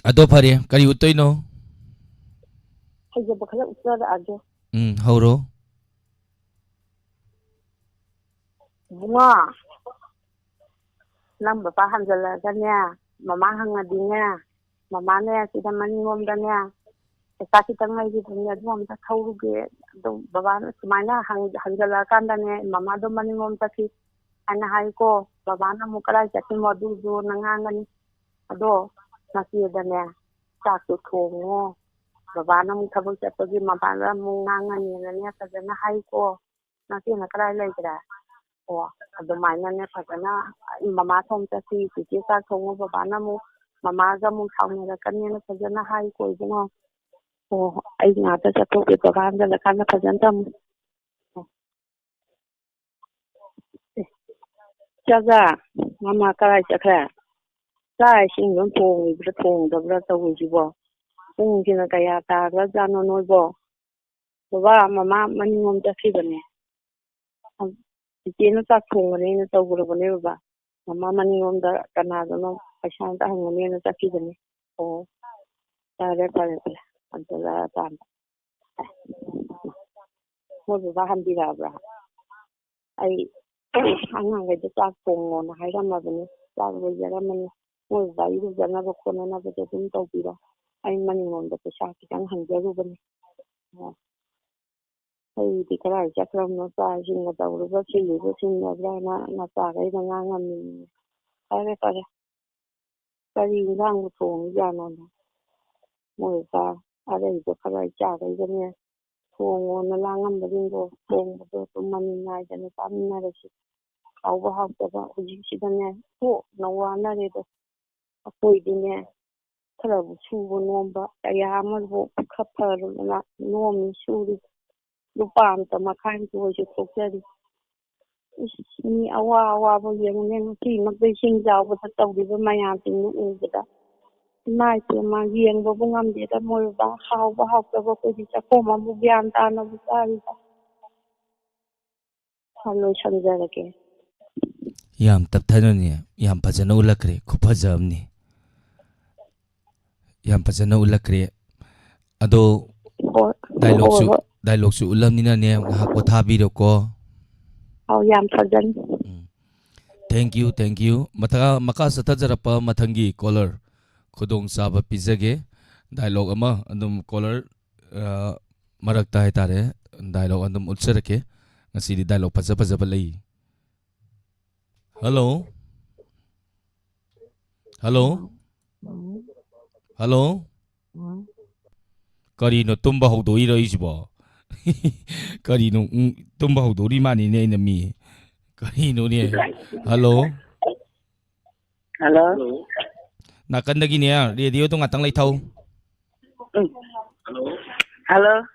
ꯑꯗꯣ ꯐꯔꯦ, ꯀꯔꯤ ꯎꯠꯇꯣꯏꯅꯣ? ꯐꯖꯕ ꯈꯔ ꯎꯠꯆꯔꯛꯑꯒꯦ꯫ ꯎꯝ, ꯍꯧꯔꯣ꯫ ꯏꯕꯨꯡꯉꯣ, ꯅꯪ ꯕꯕꯥ ꯍꯟꯖꯜꯂꯛꯑꯒꯅꯦ, ꯃꯃꯥ ꯍꯪꯉꯗꯤꯅꯦ, ꯃꯃꯥꯅꯦ ꯁꯤꯗ ꯃꯅꯤꯡꯂꯣꯝꯗꯅꯦ ꯄꯩꯁꯥ ꯈꯤꯇꯪ ꯂꯩꯈꯤꯕꯅꯦ, ꯑꯗꯨ ꯑꯝꯇ ꯊꯧꯔꯨꯒꯦ꯫ ꯑꯗꯨ ꯕꯕꯥꯅ ꯁꯨꯃꯥꯏꯅ ꯍꯪ-, ꯍꯟꯖꯜꯂꯛꯑꯀꯥꯟꯗꯅꯦ, ꯃꯃꯥꯗꯣ ꯃꯅꯤꯡꯂꯣꯝ ꯆꯠꯈꯤ ꯍꯥꯏꯅ ꯍꯥꯏꯀꯣ꯫ ꯕꯕꯥꯅ ꯑꯃꯨꯛ ꯀꯗꯥꯏ ꯆꯠꯈꯤꯅꯣ ꯑꯗꯨꯗꯣꯅ ꯉꯥꯡꯒꯅꯤ꯫ ꯑꯗꯣ ꯅꯆꯦꯗꯅꯦ ꯆꯥꯛꯇꯣ ꯊꯣꯡꯉꯣ꯫ ꯕꯕꯥꯅ ꯑꯃꯨꯛ ꯊꯕꯛ ꯆꯠꯄꯒꯤ ꯃꯄꯥꯟꯗ ꯑꯃꯨꯛ ꯉꯥꯡꯉꯅꯤꯅꯅꯦ ꯐꯖꯅ ꯍꯥꯏꯀꯣ꯫ ꯅꯆꯦꯅ ꯀꯗꯥꯏ ꯂꯩꯈ꯭ꯔꯦ? ꯑꯣ, ꯑꯗꯨꯃꯥꯏꯅꯅꯦ ꯐꯖꯅ, "ꯑꯩ ꯃꯃꯥ ꯊꯣꯡ ꯆꯠꯈꯤ, ꯆꯤꯆꯦ ꯆꯥꯛ ꯊꯣꯡꯉꯣ", ꯕꯕꯥꯅ ꯑꯃꯨꯛ ꯃꯃꯥꯒ ꯑꯃꯨꯛ ꯁꯥꯎꯅꯔꯛꯀꯅꯤꯅ ꯐꯖꯅ ꯍꯥꯏꯀꯣ ꯏꯕꯨꯡꯉꯣ꯫ ꯑꯣ, ꯑꯩ ꯉꯥꯛꯇ ꯆꯠꯊꯣꯛꯀꯦ, ꯕꯕꯥ ꯍꯟꯖꯜꯂꯀꯥꯟꯗ ꯐꯖꯅ ꯊꯝꯃꯨ꯫ ꯆꯥꯖꯥ, ꯃꯃꯥ ꯀꯗꯥꯏ ꯆꯠꯈ꯭ꯔꯦ? ꯆꯥꯛ ꯏꯁꯤꯡ ꯑꯗꯨꯝ ꯊꯣꯡꯉꯤꯕ꯭ꯔꯥ ꯊꯣꯡꯗꯕ꯭ꯔꯥ ꯇꯧꯔꯤꯁꯤꯕꯣ? ꯄꯨꯡꯁꯤꯅ ꯀꯌꯥ ꯇꯥꯈ꯭ꯔꯖꯥꯠꯅꯣ ꯅꯣꯏꯕꯣ? ꯕꯕꯥ, ꯃꯃꯥ ꯃꯅꯤꯡꯂꯣꯝ ꯆꯠꯈꯤꯕꯅꯦ꯫ ꯆꯤꯆꯦꯅ ꯆꯥꯛ ꯊꯣꯡꯒꯅꯦꯅ ꯇꯧꯈ꯭ꯔꯕꯅꯦ ꯕꯕꯥ꯫ ꯃꯃꯥ ꯃꯅꯤꯡꯂꯣꯝꯗ ꯀꯅꯥꯗꯅꯣ ꯄꯩꯁꯥ ꯑꯝꯇ ꯍꯪꯒꯅꯦꯅ ꯆꯠꯈꯤꯕꯅꯦ꯫ ꯑꯣ, ꯐꯔꯦ, ꯐꯔꯦ, ꯐꯔꯦ꯫ ꯍꯟꯖꯜꯂꯛꯑꯀꯥꯟꯗ꯫ ꯑꯦ, ꯃꯣꯏ ꯕꯕꯥ ꯍꯟꯕꯤꯔꯛꯑꯕ꯭ꯔꯥ? ꯑꯩ ꯑꯉꯥꯡꯈꯩꯗ ꯆꯥꯛ ꯊꯣꯡꯉꯣꯅ ꯍꯥꯏꯔꯝꯃꯕꯅꯤ꯫ ꯆꯥꯛ ꯂꯣꯏꯖꯔꯝꯃꯅꯤ꯫ ꯃꯣꯏ ꯕꯕꯥ ꯏꯔꯨꯖꯅꯕ ꯈꯣꯠꯅꯅꯕꯗꯣ ꯑꯗꯨꯝ ꯇꯧꯕꯤꯔꯣ꯫ ꯑꯩ ꯃꯅꯤꯡꯂꯣꯝꯗ ꯄꯩꯁꯥ ꯈꯤꯇꯪ ꯍꯪꯖꯔꯨꯕꯅꯤ꯫ ꯑꯣ꯫ ꯑꯩꯗꯤ ꯀꯗꯥꯏ ꯆꯠꯈ꯭ꯔꯕꯅꯣ, ꯆꯥꯛ ꯏꯁꯤꯡꯒ ꯇꯧꯔꯤꯕ꯭ꯔꯥ, ꯁꯤꯜꯂꯤꯕ꯭ꯔꯥ, ꯁꯤꯟꯗꯕ꯭ꯔꯥꯅ ꯅꯆꯥꯈꯩꯗ ꯉꯥꯡꯉꯝꯃꯤꯅꯦ꯫ ꯐꯔꯦ, ꯐꯔꯦ꯫ ꯀꯔꯤ ꯏꯟꯖꯥꯡꯕꯨ ꯊꯣꯡꯉꯤꯖꯥꯠꯅꯣꯅꯦ? ꯃꯣꯏ ꯆꯥ-, ꯑꯔꯩꯕ ꯈꯔ ꯏꯆꯥꯈꯩꯗꯅꯦ ꯊꯣꯡꯉꯣꯅ ꯂꯥꯡꯉꯝꯕꯁꯤꯡꯗꯣ, ꯊꯣꯡꯕꯗꯣ ꯑꯗꯨꯝ ꯃꯅꯤꯡ ꯅꯥꯏꯗꯅ ꯆꯥꯃꯤꯟꯅꯔꯁꯤ꯫ ꯍꯥꯎꯕ ꯍꯥꯎꯇꯕ ꯍꯧꯖꯤꯛꯁꯤꯗꯅꯦ ꯊꯣꯛꯅ ꯋꯥꯅꯔꯦꯗꯣ꯫ ꯑꯩꯈꯣꯏꯗꯤꯅꯦ ꯈꯔꯕꯨ ꯁꯨꯕ ꯅꯣꯝꯕ ꯀꯌꯥ ꯑꯃꯕꯨ ꯈꯔ ꯐꯔꯗꯅ ꯅꯣꯝꯃꯤ ꯁꯨꯔꯤ꯫ ꯂꯨꯄꯥ ꯑꯃꯇ ꯃꯈꯥꯏ ꯑꯃꯇ ꯑꯣꯏꯁꯨ ꯊꯣꯛꯆꯔꯤ꯫ ꯏꯁ, ꯃꯤ ꯑꯋꯥ ꯑꯋꯥꯕ ꯌꯦꯡꯉꯨꯅꯦ, ꯉꯁꯤꯃꯛꯇ ꯏꯁꯤꯡ ꯆꯥꯎꯕꯗ ꯇꯧꯔꯤꯕ ꯃꯌꯥꯝꯁꯤꯡꯗꯨ ꯎꯕꯗ ꯏꯃꯥ ꯏꯄꯦꯝꯃ ꯌꯦꯡꯕꯕꯨ ꯉꯝꯗꯦꯗ꯫ ꯃꯣꯏ ꯕꯕꯥ ꯍꯥꯎꯕ ꯍꯥꯎꯇꯕ ꯑꯩꯈꯣꯏꯗꯤ ꯆꯥꯛꯈꯣꯝ ꯑꯃꯕꯨ ꯒ꯭ꯌꯥꯟ ꯇꯥꯅꯕꯨ ꯆꯥꯔꯤꯗ꯫ ꯍꯣꯏ, ꯂꯣꯏꯁꯟꯖꯔꯒꯦ꯫ ꯌꯥꯝ ꯇꯞꯊꯅꯅꯦ, ꯌꯥꯝ ꯐꯖꯅ ꯎꯠꯂꯛꯈ꯭ꯔꯦ, ꯈꯨꯐꯖ ꯑꯃꯅꯤ꯫ ꯌꯥꯝ ꯐꯖꯅ ꯎꯠꯂꯛꯈ꯭ꯔꯦ꯫ ꯑꯗꯣ ꯍꯣꯏ, ꯗꯥꯏꯂꯣꯛꯁꯨ, ꯍꯣꯏ, ꯍꯣꯏ꯫ ꯗꯥꯏꯂꯣꯛꯁꯨ ꯎꯠꯂꯝꯅꯤꯅꯅꯦ, ꯉꯥꯏꯍꯥꯛ ꯄꯣꯊꯥꯕꯤꯔꯣꯀꯣ꯫ ꯑꯧ, ꯌꯥꯝ ꯐꯖꯅꯤ꯫ ꯎꯝ꯫ Thank you, thank you꯫ ꯃꯊꯛ, ꯃꯈꯥ ꯆꯠꯊꯖꯔꯛꯄ ꯃꯊꯪꯒꯤ ꯀꯣꯂꯔ ꯈꯨꯗꯣꯡꯆꯥꯕ ꯄꯤꯖꯒꯦ꯫ ꯗꯥꯏꯂꯣꯛ ꯑꯃ ꯑꯗꯨꯝ ꯀꯣꯂꯔ, ꯑ, ꯃꯔꯛꯇ ꯍꯥꯏꯇꯥꯔꯦ, ꯗꯥꯏꯂꯣꯛ ꯑꯗꯨꯝ ꯎꯠꯆꯔꯛꯀꯦ꯫ ꯉꯁꯤꯗꯤ ꯗꯥꯏꯂꯣꯛ ꯐꯖ ꯐꯖꯕ ꯂꯩ꯫ ꯍꯜꯂꯣ? ꯍꯜꯂꯣ? ꯍꯜꯂꯣ? ꯀꯔꯤꯅꯣ, ꯇꯨꯝꯕ ꯍꯧꯗꯣꯛꯏꯔꯣ ꯑꯩꯁꯤꯕꯣ? ꯀꯔꯤꯅꯣ, ꯎꯝ, ꯇꯨꯝꯕ ꯍꯧꯗꯣꯛꯔꯤ ꯃꯥꯅꯤꯅꯦ ꯑꯩꯅ ꯃꯤ꯫ ꯀꯔꯤꯅꯣꯅꯦ? ꯍꯜꯂꯣ? ꯍꯜꯂꯣ? ꯅꯥꯀꯟꯗꯒꯤꯅꯦ, ꯔꯦꯗꯤꯑꯣꯗꯣ ꯉꯥꯛꯇꯪ ꯂꯩꯊꯧ꯫ ꯎꯝ꯫ ꯍꯜꯂꯣ?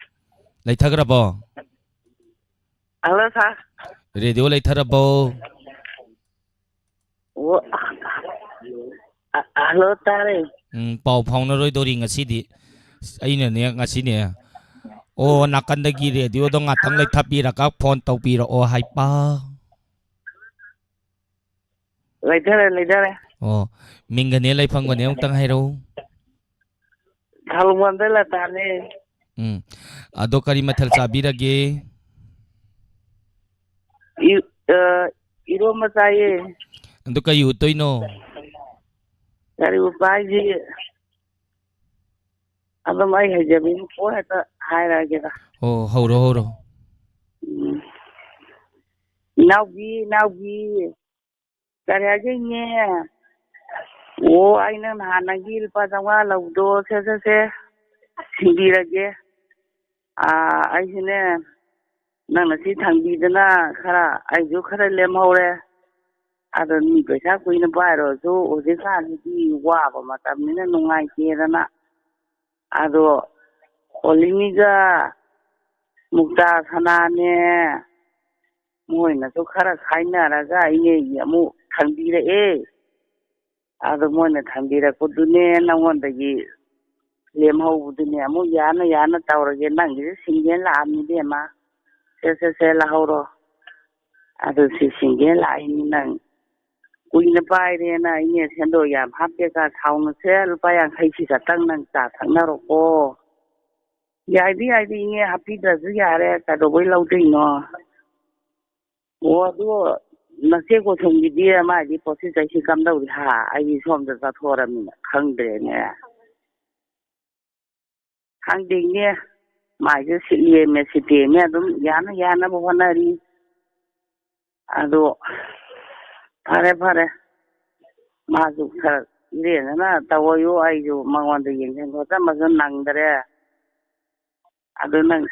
ꯂꯩꯊꯈ꯭ꯔꯕꯣ? ꯍꯜꯂꯣ, ꯁꯥꯔ꯫ ꯔꯦꯗꯤꯑꯣ ꯂꯩꯊꯔꯕꯣ? ꯑꯣ, ꯑ, ꯍꯜꯂꯣ, ꯇꯥꯔꯦ꯫ ꯎꯝ, ꯄꯥꯎ ꯐꯥꯎꯅꯔꯣꯏꯗꯧꯔꯤ ꯉꯁꯤꯗꯤ꯫ ꯑꯩꯅꯅꯦ ꯉꯁꯤꯅꯦ, ꯑꯣ, ꯅꯥꯀꯟꯗꯒꯤ ꯔꯦꯗꯤꯑꯣꯗꯣ ꯉꯥꯛꯇꯪ ꯂꯩꯊꯕꯤꯔꯒ ꯐꯣꯟ ꯇꯧꯕꯤꯔꯛꯑꯣ ꯍꯥꯏꯕ꯫ ꯂꯩꯊꯔꯦ, ꯂꯩꯊꯔꯦ꯫ ꯑꯣ, ꯃꯤꯡꯒꯅꯦ ꯂꯩꯐꯝꯒꯅꯦ ꯑꯃꯨꯛꯇꯪ ꯍꯥꯏꯔꯛꯎ꯫ ꯊꯥꯂꯨꯡꯕꯝꯗ ꯂꯇꯥꯅꯦ꯫ ꯎꯝ꯫ ꯑꯗꯣ ꯀꯔꯤ ꯃꯊꯦꯜ ꯆꯥꯕꯤꯔꯒꯦ? ꯏ-, ꯑ, ꯏꯔꯣꯝꯕ ꯆꯥꯏꯌꯦ꯫ ꯑꯗꯨ ꯀꯔꯤ ꯎꯠꯇꯣꯏꯅꯣ? ꯀꯔꯤ ꯎꯠꯄ ꯍꯥꯏꯁꯤ? ꯑꯗꯨꯝ ꯑꯩ ꯍꯩꯖꯕꯤꯅ ꯄꯣꯠ ꯍꯦꯛꯇ ꯍꯥꯏꯔꯛꯑꯒꯦꯗ꯫ ꯑꯣ, ꯍꯧꯔꯣ, ꯍꯧꯔꯣ꯫ ꯎꯝ꯫ ꯏꯅꯥꯎꯕꯤ, ꯏꯅꯥꯎꯕꯤ꯫ ꯀꯔꯤ ꯍꯥꯏꯒꯦ, ꯏꯅꯦ? ꯑꯣ, ꯑꯩꯅ ꯅꯍꯥꯟ ꯅꯪꯒꯤ ꯂꯨꯄꯥ ꯆꯥꯝꯃꯉꯥ ꯂꯧꯕꯗꯣ, ꯁꯦ, ꯁꯦ, ꯁꯦ, ꯁꯤꯡꯕꯤꯔꯒꯦ꯫ ꯑꯥ, ꯑꯩꯁꯨꯅꯦ, ꯅꯪꯅ ꯁꯤ ꯊꯥꯡꯕꯤꯗꯅ ꯈꯔ, ꯑꯩꯁꯨ ꯈꯔ ꯂꯦꯝꯍꯧꯔꯦ꯫ ꯑꯗꯣ ꯃꯤ ꯄꯩꯁꯥ ꯀꯨꯏꯅ ꯄꯥꯏꯔꯨꯔꯁꯨ ꯍꯧꯖꯤꯛꯀꯥꯟꯁꯤꯗꯤ ꯋꯥꯕ ꯃꯇꯝꯅꯤꯅ ꯅꯨꯡꯉꯥꯏꯇꯦꯗꯅ꯫ ꯑꯗꯣ ꯍꯣꯂꯤꯅꯤꯒ ꯃꯨꯛꯇꯥ ꯁꯅꯥꯅꯦ, ꯃꯣꯏꯅꯁꯨ ꯈꯔ ꯈꯥꯏꯅꯔꯒ ꯏꯅꯦꯒꯤ ꯑꯃꯨꯛ ꯊꯝꯕꯤꯔꯛꯑꯦ꯫ ꯑꯗꯣ ꯃꯣꯏꯅ ꯊꯝꯕꯤꯔꯛꯄꯗꯨꯅꯦ ꯅꯉꯣꯟꯗꯒꯤ ꯂꯦꯝꯍꯧꯕꯗꯨꯅꯦ ꯑꯃꯨꯛ ꯌꯥꯅ ꯌꯥꯅ ꯇꯧꯔꯒꯦ꯫ ꯅꯪꯒꯤꯁꯨ ꯁꯤꯡꯒꯦꯅ ꯂꯥꯛꯑꯝꯃꯤ ꯏꯕꯦꯝꯃ꯫ ꯁꯦ, ꯁꯦ, ꯁꯦ, ꯂꯧꯍꯧꯔꯣ꯫ ꯑꯗꯨ ꯁꯤ ꯁꯤꯡꯒꯦꯅ ꯂꯥꯛꯏꯅꯤ ꯅꯪ꯫ ꯀꯨꯏꯅ ꯄꯥꯏꯔꯦꯅ ꯏꯅꯦ ꯁꯦꯟꯗꯣꯏ ꯌꯥꯝ ꯍꯥꯞꯇꯦꯀ ꯁꯥꯎꯅꯨꯁꯦ꯫ ꯂꯨꯄꯥ ꯌꯥꯡꯈꯩꯁꯤ ꯈꯛꯇꯪ ꯅꯪ ꯆꯥ ꯊꯛꯅꯔꯣꯀꯣ꯫ ꯌꯥꯏꯗꯤ ꯌꯥꯏꯗꯤ ꯏꯅꯦ, ꯍꯥꯞꯄꯤꯗ꯭ꯔꯁꯨ ꯌꯥꯔꯦ, ꯀꯩꯗꯧꯕꯩ ꯂꯧꯗꯣꯏꯅꯣ? ꯑꯣ, ꯑꯗꯨ ꯅꯆꯦ ꯀꯣꯊꯨꯝꯒꯤꯗꯤ ꯃꯥꯏꯗꯤ ꯄꯣꯠꯁꯤ ꯆꯩꯁꯤ ꯀꯝꯗꯧꯔꯤ ꯍꯥ? ꯑꯩꯗꯤ ꯁꯣꯝꯗ ꯆꯠꯊꯣꯔꯃꯤꯅ ꯈꯪꯗ꯭ꯔꯦꯅꯦ꯫ ꯈꯪꯗꯦ ꯏꯅꯦ, ꯃꯥꯏꯁꯦ ꯁꯤꯠꯂꯦꯝꯃꯦ ꯁꯤꯠꯇꯦꯝꯃꯦ ꯑꯗꯨꯝ ꯌꯥꯅ ꯌꯥꯅꯕ ꯍꯣꯠꯅꯔꯤ꯫ ꯑꯗꯣ ꯐꯔꯦ ꯐꯔꯦ, ꯃꯥꯁꯨ ꯈꯔ ꯏꯔꯦꯟꯖꯅ ꯇꯧꯋꯣꯌꯨ, ꯑꯩꯁꯨ ꯃꯉꯣꯟꯗ ꯌꯦꯡꯁꯤꯟ ꯈꯣꯠꯆꯟꯕꯁꯨ ꯅꯪꯗ꯭ꯔꯦ꯫ ꯑꯗꯨ ꯅꯪ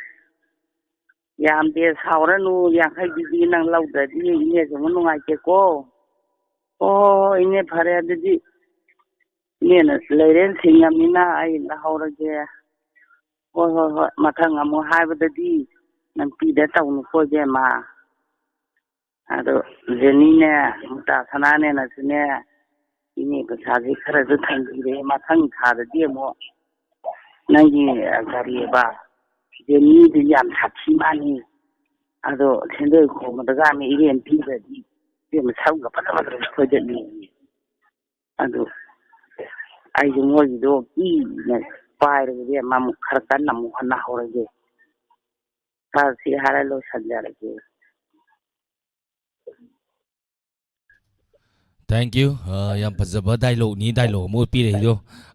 ꯌꯥꯝꯗꯦ ꯁꯥꯎꯔꯅꯨ, ꯌꯥꯡꯈꯩꯗꯨꯗꯤ ꯅꯪ ꯂꯧꯗ꯭ꯔꯗꯤ ꯏꯅꯦꯁꯨ ꯑꯃꯨꯛ ꯅꯨꯡꯉꯥꯏꯇꯦꯀꯣ꯫ ꯍꯣ, ꯍꯣ, ꯍꯣ, ꯏꯅꯦ, ꯐꯔꯦ ꯑꯗꯨꯗꯤ꯫ ꯏꯅꯦꯅ ꯂꯩꯔꯦꯅ ꯁꯤꯡꯉꯝꯅꯤꯅ ꯑꯩ ꯂꯧꯍꯧꯔꯒꯦ꯫ ꯍꯣꯏ, ꯍꯣꯏ, ꯍꯣꯏ, ꯃꯊꯪ ꯑꯃꯨꯛ ꯍꯥꯏꯕꯗꯗꯤ ꯅꯝꯄꯤꯗ ꯇꯧꯅꯨꯀꯣ ꯏꯕꯦꯝꯃ꯫ ꯑꯗꯣ ꯖꯦꯅꯤꯅꯦ, ꯃꯨꯛꯇꯥ ꯁꯅꯥꯅꯦꯅꯁꯨꯅꯦ, ꯏꯅꯦ ꯄꯩꯁꯥꯁꯦ ꯈꯔꯁꯨ ꯊꯝꯕꯤꯔꯦ꯫ ꯃꯊꯪ ꯊꯥꯗꯗꯤ ꯑꯃꯨꯛ ꯅꯪꯒꯤ, ꯑ, ꯀꯔꯤꯑꯕ, ꯖꯦꯅꯤꯗꯨ ꯌꯥꯝ ꯁꯥꯊꯤ ꯃꯥꯅꯤ꯫ ꯑꯗꯣ ꯁꯦꯟꯗꯣꯏ ꯈꯣꯝꯕꯗꯒ ꯑꯃ ꯏꯔꯦꯟ ꯄꯤꯗ꯭ꯔꯗꯤ ꯏꯕꯦꯝꯃ ꯁꯝꯒ ꯐꯖ ꯐꯖꯕ ꯐꯣꯏꯗꯠꯂꯤ꯫ ꯑꯗꯨ ꯑꯩꯁꯨ ꯃꯣꯏꯒꯤꯗꯣ ꯀꯤꯅ ꯄꯥꯏꯔꯒ ꯏꯕꯦꯝꯃ ꯑꯃꯨꯛ ꯈꯔ ꯀꯟꯅ ꯑꯃꯨꯛ ꯍꯣꯠꯅꯍꯧꯔꯒꯦ꯫ ꯈꯔ ꯁꯤ ꯍꯥꯏꯔ ꯂꯣꯏꯁꯟꯖꯔꯒꯦ꯫ Thank you꯫ ꯑ, ꯌꯥꯝ ꯐꯖꯕ ꯗꯥꯏꯂꯣꯛꯅꯤ, ꯗꯥꯏꯂꯣꯛ ꯑꯃ ꯎꯠꯄꯤꯔꯛꯏꯗꯣ꯫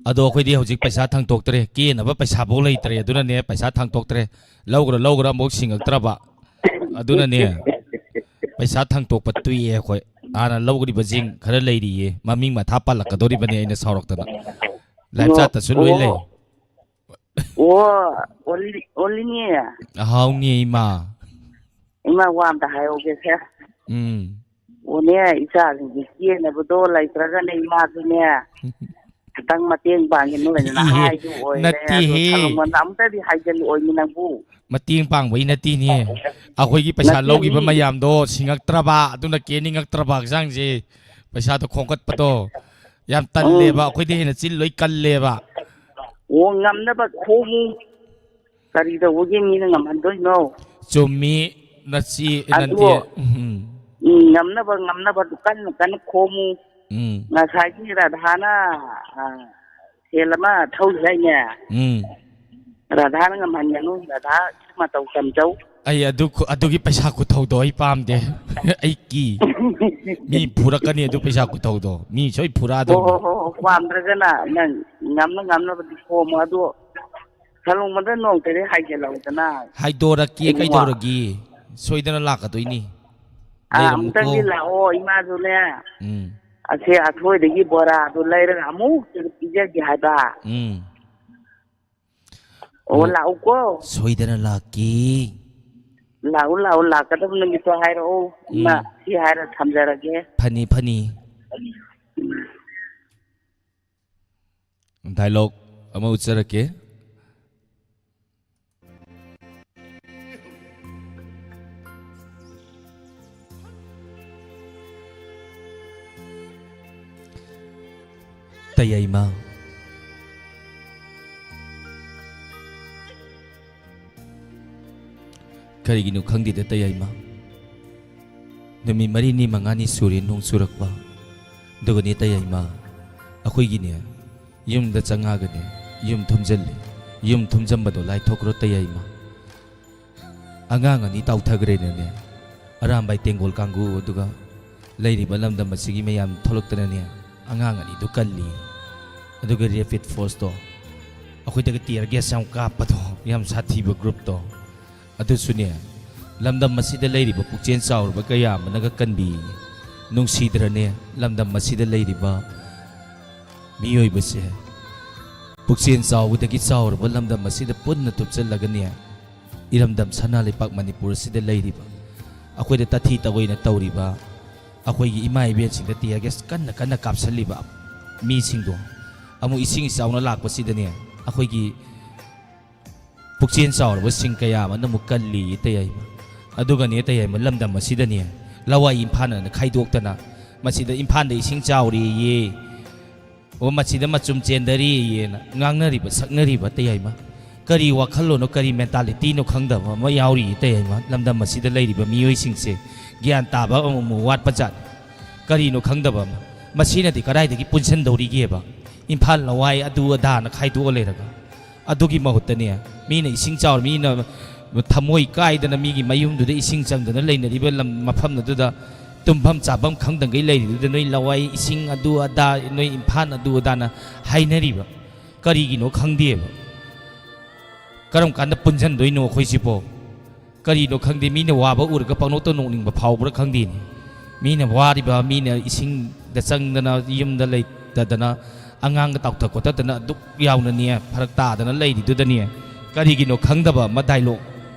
ꯑꯗꯣ ꯑꯩꯈꯣꯏꯗꯤ ꯍꯧꯖꯤꯛ ꯄꯩꯁꯥ ꯊꯥꯡꯇꯣꯛꯇ꯭ꯔꯦ, ꯀꯦꯅꯕ ꯄꯩꯁꯥꯐꯧ ꯂꯩꯇ꯭ꯔꯦ, ꯑꯗꯨꯅꯅꯦ ꯄꯩꯁꯥ ꯊꯥꯡꯇꯣꯛꯇ꯭ꯔꯦ꯫ ꯂꯧꯈ꯭ꯔ ꯂꯧꯈ꯭ꯔ ꯑꯃꯨꯛ ꯁꯤꯡꯉꯛꯇ꯭ꯔꯕ, ꯑꯗꯨꯅꯅꯦ ꯄꯩꯁꯥ ꯊꯥꯡꯇꯣꯛꯄ ꯇꯣꯛꯑꯦ ꯑꯩꯈꯣꯏ꯫ ꯍꯥꯟꯅ ꯂꯧꯈ꯭ꯔꯤꯕꯁꯤꯡ ꯈꯔ ꯂꯩꯔꯤꯌꯦ, ꯃꯃꯤꯡ ꯃꯊꯥ ꯄꯥꯜꯂꯛꯀꯗꯧꯔꯤꯕꯅꯦ ꯑꯩꯅ ꯁꯥꯎꯔꯛꯇꯅ꯫ ꯂꯥꯏꯞ ꯑꯣ, ꯆꯥꯠꯇꯁꯨ ꯂꯣꯏ ꯂꯩ꯫ ꯑꯣ, ꯑꯣ, ꯑꯣꯂꯤ-, ꯑꯣꯂꯤꯅꯤ꯫ ꯑꯍꯥꯎꯅꯤ ꯏꯃꯥ꯫ ꯏꯃꯥ, ꯋꯥ ꯑꯝꯇ ꯍꯥꯏꯍꯧꯒꯦꯁꯦ꯫ ꯎꯝ꯫ ꯑꯣꯅꯦ, ꯏꯆꯥꯁꯤꯡꯁꯦ ꯀꯦꯅꯕꯗꯣ ꯂꯩꯇ꯭ꯔꯒꯅꯦ ꯏꯃꯥꯁꯨꯅꯦ ꯈꯤꯇꯪ ꯃꯇꯦꯡ ꯄꯥꯡꯒꯦ ꯅꯣꯏꯅ ꯏꯍꯦ, ꯍꯥꯏꯗꯨ ꯑꯣꯏꯔꯦ꯫ ꯑꯗꯣ ꯅꯠꯇꯦꯍꯦ꯫ ꯁꯂꯨꯡꯕꯟꯗ ꯑꯃꯨꯛꯇꯗꯤ ꯍꯥꯏꯖꯤꯜꯂꯛꯑꯣꯏ ꯃꯤ ꯅꯪꯕꯨ꯫ ꯃꯇꯦꯡ ꯄꯥꯡꯕꯒꯤ ꯅꯠꯇꯦꯅꯦ꯫ ꯑꯩꯈꯣꯏꯒꯤ ꯄꯩꯁꯥ ꯅꯠꯇꯦ ꯂꯧꯈꯤꯕ ꯃꯤ꯫ ꯃꯌꯥꯝꯗꯣ ꯁꯤꯡꯉꯛꯇ꯭ꯔꯕ, ꯑꯗꯨꯅ ꯀꯦꯅꯤꯡꯉꯛꯇ꯭ꯔꯕ ꯍꯛꯆꯥꯡꯁꯦ꯫ ꯄꯩꯁꯥꯗꯣ ꯈꯣꯝꯒꯠꯄꯗꯣ ꯌꯥꯝ ꯇꯜꯂꯦꯕ꯫ ꯎꯝ꯫ ꯑꯩꯈꯣꯏꯗꯤ ꯍꯦꯟꯅ ꯆꯤꯜ ꯂꯣꯏ ꯀꯜꯂꯦꯕ꯫ ꯑꯣ, ꯉꯝꯅꯕ ꯈꯣꯝꯃꯨ꯫ ꯀꯔꯤ ꯇꯧꯕꯒꯤ ꯃꯤꯅ ꯉꯝꯍꯟꯗꯣꯏꯅꯣ? ꯆꯨꯝꯃꯤ, ꯅꯆꯦ, ꯑꯗꯣ, ꯅꯟꯇꯦ꯫ ꯎꯝ꯫ ꯎꯝ, ꯉꯝꯅꯕ, ꯉꯝꯅꯕ ꯀꯟꯅ, ꯀꯟꯅ ꯈꯣꯝꯃꯨ꯫ ꯎꯝ꯫ ꯉꯁꯥꯏꯒꯤ ꯔꯥꯙꯥꯅ, ꯑ, ꯁꯦꯜ ꯑꯃ ꯊꯧꯔꯤ ꯍꯥꯏꯅꯦ꯫ ꯎꯝ꯫ ꯔꯥꯙꯥꯅ ꯉꯝꯍꯟꯒꯅꯨ, ꯔꯥꯙꯥ ꯃꯇꯧ ꯇꯝꯖꯧ꯫ ꯑꯩ ꯑꯗꯨ ꯈꯨ-, ꯑꯗꯨꯒꯤ ꯄꯩꯁꯥ ꯈꯨꯊꯧꯗꯣ ꯑꯩ ꯄꯥꯝꯗꯦ꯫ ꯑꯩ ꯀꯤ꯫ ꯃꯤ ꯐꯨꯔꯛꯀꯅꯤ ꯑꯗꯨ ꯄꯩꯁꯥ ꯈꯨꯊꯧꯗꯣ꯫ ꯃꯤ ꯁꯣꯏ ꯍꯣ, ꯍꯣ, ꯐꯨꯔꯛꯑꯗꯧꯅꯤ꯫ ꯍꯣ, ꯍꯣ, ꯄꯥꯝꯗ꯭ꯔꯒꯅ ꯅꯪ ꯉꯝꯅ ꯉꯝꯅꯕꯗꯤ ꯈꯣꯝꯃꯣ꯫ ꯑꯗꯣ ꯁꯂꯨꯡꯕꯗ ꯅꯣꯡꯇꯗꯤ ꯍꯥꯏꯖꯤꯜꯍꯧꯗꯅ꯫ ꯍꯥꯏꯗꯣꯔꯛꯀꯦ, ꯏꯕꯨꯡꯉꯣ꯫ ꯀꯩꯗꯧꯔꯒꯦ? ꯁꯣꯏꯗꯅ ꯂꯥꯛꯀꯗꯣꯏꯅꯤ꯫ ꯑꯥ, ꯂꯩꯔꯝꯃꯨꯀꯣ꯫ ꯑꯃꯨꯛꯇꯪꯗꯤ ꯂꯥꯛꯑꯣ, ꯏꯃꯥꯗꯨꯅꯦ꯫ ꯎꯝ꯫ ꯑꯁꯦ ꯑꯊꯣꯏꯗꯒꯤ ꯕꯣꯔꯥꯗꯣ ꯂꯩꯔꯒ ꯑꯃꯨꯛ ꯄꯤꯖꯒꯦ ꯍꯥꯏꯕ꯫ ꯎꯝ꯫ ꯑꯣ, ꯑꯣ, ꯂꯥꯛꯎꯀꯣ꯫ ꯁꯣꯏꯗꯅ ꯂꯥꯛꯀꯦ꯫ ꯂꯥꯛꯎ, ꯂꯥꯛꯎ, ꯂꯥꯛꯀꯗꯕ ꯅꯨꯃꯤꯠꯇꯣ ꯍꯥꯏꯔꯛꯑꯣ꯫ ꯏꯃꯥ, ꯎꯝ꯫ ꯁꯤ ꯍꯥꯏꯔ ꯊꯝꯖꯔꯒꯦ꯫ ꯐꯅꯤ, ꯐꯅꯤ꯫ ꯗꯥꯏꯂꯣꯛ ꯑꯃ ꯎꯠꯆꯔꯛꯀꯦ꯫ ꯇꯌꯥꯏꯃ, ꯀꯔꯤꯒꯤꯅꯣ ꯈꯪꯗꯦꯗ ꯇꯌꯥꯏꯃ, ꯅꯨꯃꯤꯠ ꯃꯔꯤꯅꯤ ꯃꯉꯥꯅꯤ ꯁꯨꯔꯦ ꯅꯣꯡ ꯆꯨꯔꯛꯄ꯫ ꯑꯗꯨꯒꯅꯦ ꯇꯌꯥꯏꯃ, ꯑꯩꯈꯣꯏꯒꯤꯅꯦ ꯌꯨꯝꯗ ꯆꯪꯉꯛꯑꯒꯅꯦ ꯌꯨꯝ ꯊꯨꯝꯖꯤꯜꯂꯦ꯫ ꯌꯨꯝ ꯊꯨꯝꯖꯤꯟꯕꯗꯣ ꯂꯥꯏꯊꯣꯛꯈ꯭ꯔꯣ ꯇꯌꯥꯏꯃ꯫ ꯑꯉꯥꯡ ꯑꯅꯤ ꯇꯥꯎꯊꯈ꯭ꯔꯦꯅꯅꯦ, ꯑꯔꯥꯝꯕꯥꯏ ꯇꯦꯡꯒꯣꯜ ꯀꯥꯡꯒꯨ ꯑꯗꯨꯒ ꯂꯩꯔꯤꯕ ꯂꯝꯗꯝ ꯑꯁꯤꯒꯤ ꯃꯌꯥꯝ ꯊꯣꯛꯂꯛꯇꯅꯅꯦ ꯑꯉꯥꯡ ꯑꯅꯤꯗꯨ ꯀꯜꯂꯤ꯫ ꯑꯗꯨꯒ ꯔꯦꯄꯤꯠ ꯐꯣꯔꯁꯇꯣ ꯑꯩꯈꯣꯏꯗꯒ ꯇꯤꯌꯔ ꯒꯦꯁ ꯌꯥꯝ ꯀꯥꯞꯄꯗꯣ, ꯌꯥꯝ ꯁꯥꯊꯤꯕ ꯒ꯭ꯔꯨꯞꯇꯣ, ꯑꯗꯨꯁꯨꯅꯦ ꯂꯝꯗꯝ ꯑꯁꯤꯗ ꯂꯩꯔꯤꯕ ꯄꯨꯛꯆꯦꯜ ꯆꯥꯎꯔꯕ ꯀꯌꯥ ꯑꯃꯅꯒ ꯀꯟꯕꯤ꯫ ꯅꯨꯡꯁꯤꯗ꯭ꯔꯅꯦ ꯂꯝꯗꯝ ꯑꯁꯤꯗ ꯂꯩꯔꯤꯕ ꯃꯤꯑꯣꯏꯕꯁꯦ? ꯄꯨꯛꯆꯦꯜ ꯆꯥꯎꯕꯗꯒꯤ ꯆꯥꯎꯔꯕ ꯂꯝꯗꯝ ꯑꯁꯤꯗ ꯄꯨꯟꯅ ꯊꯨꯞꯆꯜꯂꯒꯅꯦ ꯏꯔꯝꯗꯝ ꯁꯅꯥ ꯂꯩꯄꯥꯛ ꯃꯅꯤꯄꯨꯔ ꯑꯁꯤꯗ ꯂꯩꯔꯤꯕ, ꯑꯩꯈꯣꯏꯗ ꯇꯥꯊꯤ ꯇꯥꯑꯣꯏꯅ ꯇꯧꯔꯤꯕ, ꯑꯩꯈꯣꯏꯒꯤ ꯏꯃꯥ ꯏꯕꯦꯟꯁꯤꯡꯗ tear gas ꯀꯟꯅ ꯀꯟꯅ ꯀꯥꯞꯁꯤꯜꯂꯤꯕ ꯃꯤꯁꯤꯡꯗꯣ ꯑꯃꯨꯛ ꯏꯁꯤꯡ ꯏꯆꯥꯎꯅ ꯂꯥꯛꯄꯁꯤꯗꯅꯦ, ꯑꯩꯈꯣꯏꯒꯤ ꯄꯨꯛꯆꯦꯜ ꯆꯥꯎꯔꯕꯁꯤꯡ ꯀꯌꯥ ꯑꯃꯅ ꯑꯃꯨꯛ ꯀꯜꯂꯤ ꯇꯌꯥꯏꯃ꯫ ꯑꯗꯨꯒꯅꯦ ꯇꯌꯥꯏꯃ, ꯂꯝꯗꯝ ꯑꯁꯤꯗꯅꯦ ꯂꯋꯥꯏ ꯏꯝꯐꯥꯜ ꯑꯅ ꯈꯥꯏꯗꯣꯛꯇꯅ ꯃꯁꯤꯗ ꯏꯝꯐꯥꯜꯗ ꯏꯁꯤꯡ ꯆꯥꯎꯔꯦꯌꯦ, ꯑꯣ, ꯃꯁꯤꯗ ꯃꯆꯨꯝ ꯆꯦꯟꯗꯔꯦꯌꯦꯅ ꯉꯥꯡꯅꯔꯤꯕ ꯁꯛꯅꯔꯤꯕ ꯇꯌꯥꯏꯃ꯫ ꯀꯔꯤ ꯋꯥꯈꯜꯂꯣꯟꯅꯣ, ꯀꯔꯤ mentalityꯅꯣ ꯈꯪꯗꯕ ꯑꯃ ꯌꯥꯎꯔꯤ ꯇꯌꯥꯏꯃ꯫ ꯂꯝꯗꯝ ꯑꯁꯤꯗ ꯂꯩꯔꯤꯕ ꯃꯤꯑꯣꯏꯁꯤꯡꯁꯦ ꯒ꯭ꯌꯥꯟ ꯇꯥꯕ ꯑꯃꯨꯛꯃꯨꯛ ꯋꯥꯠꯄ ꯖꯥꯠꯅꯤ꯫ ꯀꯔꯤꯅꯣ ꯈꯪꯗꯕ ꯑꯃ꯫ ꯃꯁꯤꯅꯗꯤ ꯀꯗꯥꯏꯗꯒꯤ ꯄꯨꯟꯁꯤꯟꯗꯧꯔꯤꯒꯦꯕ? ꯏꯝꯐꯥꯜ ꯂꯋꯥꯏ ꯑꯗꯨ ꯑꯗꯥꯅ ꯈꯥꯏꯗꯣꯛꯑ ꯂꯩꯔꯒ꯫ ꯑꯗꯨꯒꯤ ꯃꯍꯨꯠꯇꯅꯦ, ꯃꯤꯅ ꯏꯁꯤꯡ ꯆꯥꯎꯔ, ꯃꯤꯅ ꯊꯃꯣꯏ ꯀꯥꯏꯗꯅ ꯃꯤꯒꯤ ꯃꯌꯨꯝꯗꯨꯗ ꯏꯁꯤꯡ ꯆꯪꯗꯅ ꯂꯩꯅꯔꯤꯕ ꯂꯝ, ꯃꯐꯝ ꯑꯗꯨꯗ ꯇꯨꯝꯐꯝ ꯆꯥꯐꯝ ꯈꯪꯗꯉꯩ ꯂꯩꯔꯤꯗꯨꯗ ꯅꯣꯏ ꯂꯋꯥꯏ ꯏꯁꯤꯡ ꯑꯗꯨ ꯑꯗꯥ, ꯅꯣꯏ ꯏꯝꯐꯥꯜ ꯑꯗꯨ ꯑꯗꯥꯅ ꯍꯥꯏꯅꯔꯤꯕ ꯀꯔꯤꯒꯤꯅꯣ ꯈꯪꯗꯦꯕ꯫ ꯀꯔꯝ ꯀꯥꯟꯗ ꯄꯨꯟꯁꯤꯟꯗꯣꯏꯅꯣ ꯑꯩꯈꯣꯏꯁꯤꯕꯣ? ꯀꯔꯤꯅꯣ ꯈꯪꯗꯦ, ꯃꯤꯅ ꯋꯥꯕ ꯎꯔꯒ ꯄꯪꯅꯣꯛꯇ ꯅꯣꯛꯅꯤꯡꯕ ꯐꯥꯎꯕ꯭ꯔꯥ ꯈꯪꯗꯦꯅꯦ꯫ ꯃꯤꯅ ꯋꯥꯔꯤꯕ, ꯃꯤꯅ ꯏꯁꯤꯡꯗ ꯆꯪꯗꯅ, ꯌꯨꯝꯗ ꯂꯩꯇꯗꯅ, ꯑꯉꯥꯡꯒ ꯇꯥꯎꯊ ꯈꯣꯠꯊꯗꯅ ꯑꯗꯨꯛ ꯌꯥꯎꯅꯅꯦ, ꯐꯔꯛ ꯇꯥꯗꯅ ꯂꯩꯔꯤꯗꯨꯗꯅꯦ, ꯀꯔꯤꯒꯤꯅꯣ ꯈꯪꯗꯕ ꯑꯃ dialogue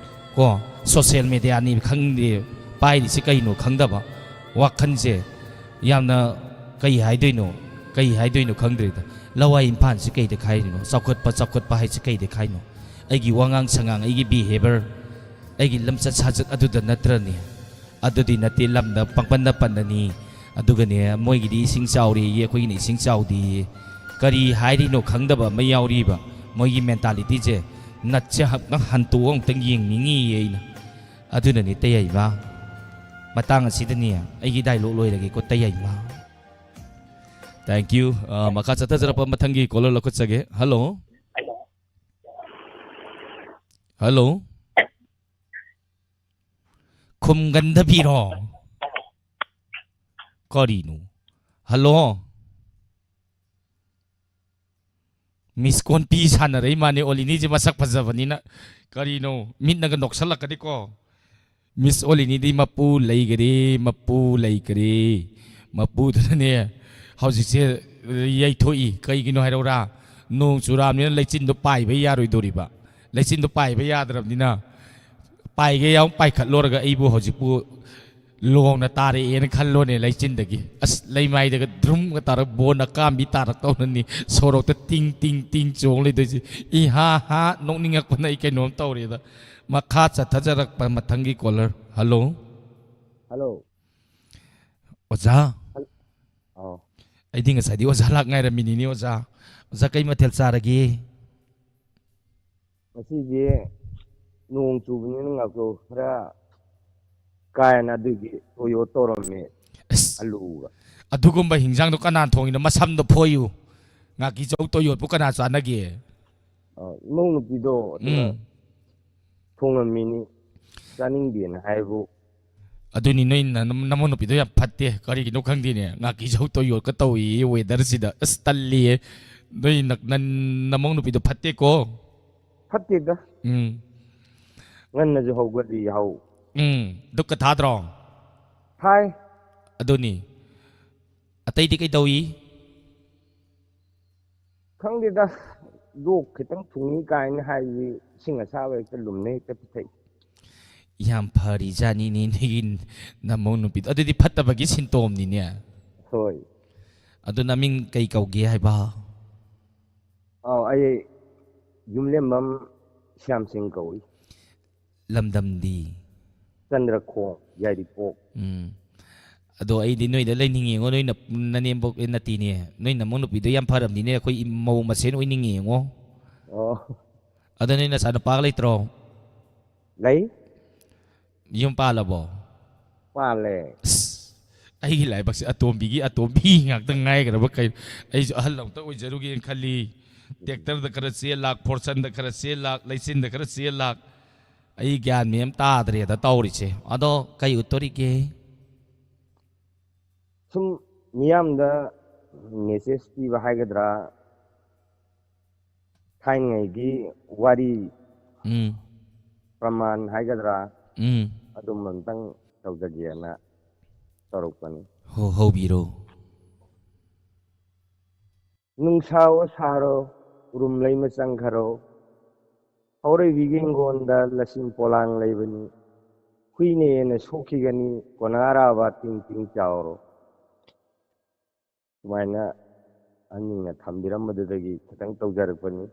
ꯀꯣ, social mediaꯅꯤ ꯈꯪꯗꯦ, ꯄꯥꯏꯔꯤꯁꯤ ꯀꯩꯅꯣ ꯈꯪꯗꯕ ꯋꯥꯈꯜꯁꯦ ꯌꯥꯝꯅ, ꯀꯩ ꯍꯥꯏꯗꯣꯏꯅꯣ, ꯀꯩ ꯍꯥꯏꯗꯣꯏꯅꯣ ꯈꯪꯗ꯭ꯔꯦꯗ꯫ ꯂꯋꯥꯏ ꯏꯝꯐꯥꯜꯁꯤ ꯀꯩꯗ ꯈꯥꯏꯔꯤꯅꯣ? ꯆꯥꯎꯈꯠꯄ, ꯆꯥꯎꯈꯠꯄ ꯍꯥꯏꯁꯤ ꯀꯩꯗ ꯈꯥꯏꯅꯣ? ꯑꯩꯒꯤ ꯋꯥꯉꯥꯡ ꯁꯉꯥꯡ, ꯑꯩꯒꯤ behaviour, ꯑꯩꯒꯤ ꯂꯝꯆꯠ ꯁꯥꯖꯠ ꯑꯗꯨꯗ ꯅꯠꯇ꯭ꯔꯅꯦ? ꯑꯗꯨꯗꯤ ꯅꯠꯇꯦ, ꯂꯝꯗ ꯄꯪꯄꯟꯗ ꯄꯟꯅꯅꯤ꯫ ꯑꯗꯨꯒꯅꯦ, ꯃꯣꯏꯒꯤꯗꯤ ꯏꯁꯤꯡ ꯆꯥꯎꯔꯦꯌꯦ, ꯑꯩꯈꯣꯏꯒꯤꯅ ꯏꯁꯤꯡ ꯆꯥꯎꯗꯦꯌꯦ꯫ ꯀꯔꯤ ꯍꯥꯏꯔꯤꯅꯣ ꯈꯪꯗꯕ ꯑꯃ ꯌꯥꯎꯔꯤꯕ꯫ ꯃꯣꯏꯒꯤ mentalityꯁꯦ, ꯅꯠꯁꯦ ꯑꯃꯨꯛꯇꯪ ꯍꯟꯇꯣꯛꯑ ꯑꯃꯨꯛꯇꯪ ꯌꯦꯡꯅꯤꯡꯉꯤꯌꯦ ꯑꯩꯅ꯫ ꯑꯗꯨꯅꯅꯦ ꯇꯌꯥꯏꯃ, ꯃꯇꯥꯡ ꯑꯁꯤꯗꯅꯦ ꯑꯩꯒꯤ dialogue ꯂꯣꯏꯔꯒꯦꯀꯣ ꯇꯌꯥꯏꯃ꯫ Thank you꯫ ꯑ, ꯃꯈꯥ ꯆꯠꯊꯖꯔꯛꯄ ꯃꯊꯪꯒꯤ caller ꯂꯧꯈꯠꯆꯒꯦ꯫ Hello꯫ Hello꯫ ꯈꯨꯝꯒꯟꯗꯕꯤꯔꯣ? ꯀꯔꯤꯅꯣ? Hello꯫ Miss call ꯄꯤ ꯁꯥꯟꯅꯔꯛꯏ ꯃꯥꯅꯦ, ꯑꯣꯂꯤꯅꯤꯁꯦ ꯃꯁꯛ ꯐꯖꯕꯅꯤꯅ꯫ ꯀꯔꯤꯅꯣ? ꯃꯤꯠꯅꯒ ꯅꯣꯛꯁꯜꯂꯛꯀꯅꯤꯀꯣ꯫ Miss ꯑꯣꯂꯤꯅꯤꯗꯤ ꯃꯄꯨ ꯂꯩꯈꯔꯦ, ꯃꯄꯨ ꯂꯩꯈꯔꯦ꯫ ꯃꯄꯨꯗꯨꯅꯅꯦ ꯍꯧꯖꯤꯛꯁꯦ ꯌꯩꯊꯣꯛꯏ꯫ ꯀꯩꯒꯤꯅꯣ ꯍꯥꯏꯔꯧꯔꯥ? ꯅꯣꯡ ꯆꯨꯔꯛꯑꯕꯅꯤꯅ ꯂꯩꯆꯤꯟꯗꯣ ꯄꯥꯏꯕ ꯌꯥꯔꯣꯏꯗꯧꯔꯤꯕ꯫ ꯂꯩꯆꯤꯟꯗꯣ ꯄꯥꯏꯕ ꯌꯥꯗ꯭ꯔꯕꯅꯤꯅ ꯄꯥꯏꯒꯦ ꯌꯥꯎ ꯄꯥꯏꯈꯠꯂꯨꯔꯒ ꯑꯩꯕꯨ ꯍꯧꯖꯤꯛꯄꯨ ꯂꯣꯡꯅ ꯇꯥꯔꯛꯑꯦꯅ ꯈꯜꯂꯣꯅꯦ, ꯂꯩꯆꯤꯟꯗꯒꯤ꯫ ꯑꯁ, ꯂꯩꯃꯥꯏꯗꯒ ꯗ꯭ꯔꯨꯝꯒ ꯇꯥꯔꯒ ꯕꯣꯟ ꯑꯀꯥꯝꯕꯤ ꯇꯥꯔꯛꯇꯧꯅꯅꯤ꯫ ꯁꯣꯔꯣꯛꯇ ꯇꯤꯡ, ꯇꯤꯡ, ꯇꯤꯡ ꯆꯣꯡ ꯂꯩꯗꯣꯏꯁꯦ꯫ ꯏ ꯍꯥ ꯍꯥ, ꯅꯣꯛꯅꯤꯡꯉꯛꯄꯅ ꯑꯩ ꯀꯩꯅꯣꯝ ꯇꯧꯔꯦꯗ꯫ ꯃꯈꯥ ꯆꯠꯊꯖꯔꯛꯄ ꯃꯊꯪꯒꯤ ꯀꯣꯂꯔ꯫ ꯍꯜꯂꯣ꯫ ꯍꯜꯂꯣ꯫ ꯑꯣꯖꯥ꯫ ꯍꯜ-, ꯑꯣ꯫ ꯑꯩꯗꯤ ꯉꯁꯥꯏꯗꯤ ꯑꯣꯖꯥ ꯂꯥꯛ ꯉꯥꯏꯔꯝꯃꯤꯅꯤꯅꯦ, ꯑꯣꯖꯥ꯫ ꯑꯣꯖꯥ, ꯀꯩ ꯃꯊꯦꯜ ꯆꯥꯔꯒꯦ? ꯉꯁꯤꯗꯤ ꯅꯣꯡ ꯆꯨꯕꯅꯤꯅ ꯉꯥꯛꯇꯣ ꯈꯔ ꯀꯥꯏꯅ ꯑꯗꯨꯒꯤ ꯇꯣꯌꯣ ꯇꯧꯔꯝꯃꯦ꯫ ꯑꯁ, ꯑꯂꯨꯒ꯫ ꯑꯗꯨꯒꯨꯝꯕ ꯍꯤꯟꯖꯥꯡꯗꯣ ꯀꯅꯥ ꯊꯣꯡꯉꯤꯅꯣ? ꯃꯁꯝꯗꯣ ꯐꯣꯏꯌꯨ꯫ ꯉꯥꯀꯤ ꯆꯧ ꯇꯣꯌꯣꯠꯄꯨ ꯀꯅꯥ ꯆꯥꯅꯒꯦ? ꯑ, ꯏꯃꯧ ꯅꯨꯄꯤꯗꯣ ꯑꯗꯨꯅ ꯎꯝ꯫ ꯊꯣꯡꯉꯝꯃꯤꯅꯤ꯫ ꯆꯥꯅꯤꯡꯗꯦꯅ ꯍꯥꯏꯕꯨ꯫ ꯑꯗꯨꯅꯤ, ꯅꯣꯏ ꯅ-, ꯅꯃꯧ ꯅꯨꯄꯤꯗꯣ ꯌꯥꯝ ꯐꯠꯇꯦ꯫ ꯀꯔꯤꯒꯤꯅꯣ ꯈꯪꯗꯦꯅꯦ꯫ ꯉꯥꯀꯤ ꯆꯧ ꯇꯣꯌꯣꯠꯀ ꯇꯧꯏꯌꯦ weatherꯁꯤꯗ꯫ ꯑꯁ, ꯇꯜꯂꯤꯌꯦ꯫ ꯅꯣꯏ ꯅ-, ꯅ-, ꯅꯃꯧ ꯅꯨꯄꯤꯗꯣ ꯐꯠꯇꯦꯀꯣ꯫ ꯐꯠꯇꯦꯗ꯫ ꯎꯝ꯫ ꯉꯟꯅꯁꯨ ꯍꯧꯒꯠꯂꯤ ꯌꯥꯍꯧ꯫ ꯎꯝ꯫ ꯗꯨꯛꯀ ꯊꯥꯗ꯭ꯔꯣ? ꯊꯥꯏ꯫ ꯑꯗꯨꯅꯤ꯫ ꯑꯇꯩꯗꯤ ꯀꯩꯗꯧꯏ? ꯈꯪꯗꯦꯗ, ꯂꯣꯛ ꯈꯤꯇꯪ ꯊꯨꯡꯉꯤ ꯀꯥꯏꯅ ꯍꯥꯏꯔꯤ, ꯏꯁꯤꯡ ꯑꯁꯥꯕ ꯍꯦꯛꯇ ꯂꯨꯝꯅ ꯍꯦꯛꯇ ꯄꯤꯊꯛꯏ꯫ ꯌꯥꯝ ꯐꯔꯤꯖꯥꯠꯅꯤꯅꯦ ꯅꯣꯏꯒꯤ ꯅꯃꯧ ꯅꯨꯄꯤꯗꯣ꯫ ꯑꯗꯨꯗꯤ ꯐꯠꯇꯕꯒꯤ ꯁꯤꯟꯇꯣꯝꯅꯤꯅꯦ꯫ ꯍꯣꯏ꯫ ꯑꯗꯨ ꯅꯃꯤꯡ ꯀꯩ ꯀꯧꯒꯦ ꯍꯥꯏꯕ? ꯑꯧ, ꯑꯩ ꯌꯨꯝꯂꯦꯝꯕꯝ ꯁ꯭ꯌꯥꯝꯁꯤꯡ ꯀꯧꯏ꯫ ꯂꯝꯗꯝꯗꯤ? ꯆꯟꯗ꯭ꯔꯈꯣꯡ, ꯌꯥꯏꯔꯤꯄꯣꯛ꯫ ꯎꯝ꯫ ꯑꯗꯣ ꯑꯩꯗꯤ ꯅꯣꯏꯗ ꯂꯩꯅꯤꯡꯉꯦꯉꯣ, ꯅꯣꯏ ꯅ-, ꯅꯅꯦꯝꯕꯣꯛ, ꯑꯦ, ꯅꯠꯇꯦꯅꯦ, ꯅꯣꯏ ꯅꯃꯧ ꯅꯨꯄꯤꯗꯣ ꯌꯥꯝ ꯐꯔꯝꯅꯤꯅꯦ, ꯑꯩꯈꯣꯏ ꯏ-, ꯃꯧ ꯃꯁꯦꯟ ꯑꯣꯏꯅꯤꯡꯉꯦꯉꯣ꯫ ꯑꯣ꯫ ꯑꯗꯣ ꯅꯣꯏ ꯅꯆꯥꯅꯨꯄꯥꯒ ꯂꯩꯇ꯭ꯔꯣ? ꯂꯩ꯫ ꯌꯨꯝ ꯄꯥꯜꯂꯕꯣ? ꯄꯥꯜꯂꯦ꯫ ꯑꯁ, ꯑꯩꯒꯤ ꯂꯥꯏꯕꯛꯁꯦ ꯑꯇꯣꯝꯕꯤꯒꯤ ꯑꯇꯣꯝꯕꯤ ꯉꯥꯛꯇ ꯉꯥꯏꯈ꯭ꯔꯕ ꯀꯩꯅꯣ? ꯑꯩꯁꯨ ꯑꯍꯜ ꯑꯃꯇ ꯑꯣꯏꯖꯔꯨꯒꯦꯅ ꯈꯜꯂꯤ꯫ Tractorꯗ ꯈꯔ ꯆꯦꯜ ꯂꯥꯛ, Fortuneꯗ ꯈꯔ ꯆꯦꯜ ꯂꯥꯛ, ꯂꯩꯆꯤꯟꯗ ꯈꯔ ꯆꯦꯜ ꯂꯥꯛ꯫ ꯑꯩ ꯒ꯭ꯌꯥꯟ ꯃꯦꯟ ꯑꯃ ꯇꯥꯗ꯭ꯔꯦꯗ ꯇꯧꯔꯤꯁꯦ꯫ ꯑꯗꯣ ꯀꯩ ꯎꯠꯇꯣꯔꯤꯒꯦ? ꯁꯨꯝ ꯃꯤꯌꯥꯝꯗ message ꯄꯤꯕ ꯍꯥꯏꯒꯗ꯭ꯔꯥ, ꯊꯥꯏꯅꯉꯩꯒꯤ ꯋꯥꯔꯤ ꯎꯝ꯫ ꯄ꯭ꯔꯃꯥꯟ ꯍꯥꯏꯒꯗ꯭ꯔꯥ, ꯎꯝ꯫ ꯑꯗꯨꯝꯕ ꯑꯝꯇꯪ ꯇꯧꯖꯒꯦꯅ ꯇꯧꯔꯛꯄꯅꯤ꯫ ꯍꯣ, ꯍꯧꯕꯤꯔꯣ꯫ ꯅꯨꯡꯁꯥ ꯑꯣ ꯁꯥꯔꯣ, ꯎꯔꯨꯝ ꯂꯩꯃ ꯆꯪꯈꯔꯣ, ꯍꯧꯔꯩꯕꯤꯒꯤ ꯍꯤꯡꯒꯣꯜꯗ ꯂꯁꯤꯡ ꯄꯣꯂꯥꯡ ꯂꯩꯕꯅꯤ, ꯍꯨꯏꯅ ꯍꯦꯟꯅ ꯁꯣꯛꯈꯤꯒꯅꯤ, ꯀꯣꯅꯥꯔꯥꯕ ꯇꯤꯡ ꯇꯤꯡ ꯆꯥꯎꯔꯣ꯫ ꯁꯨꯃꯥꯏꯅ ꯑꯍꯟꯁꯤꯡꯅ ꯊꯝꯕꯤꯔꯝꯕꯗꯨꯗꯒꯤ ꯈꯤꯇꯪ ꯇꯧꯖꯔꯛꯄꯅꯤ꯫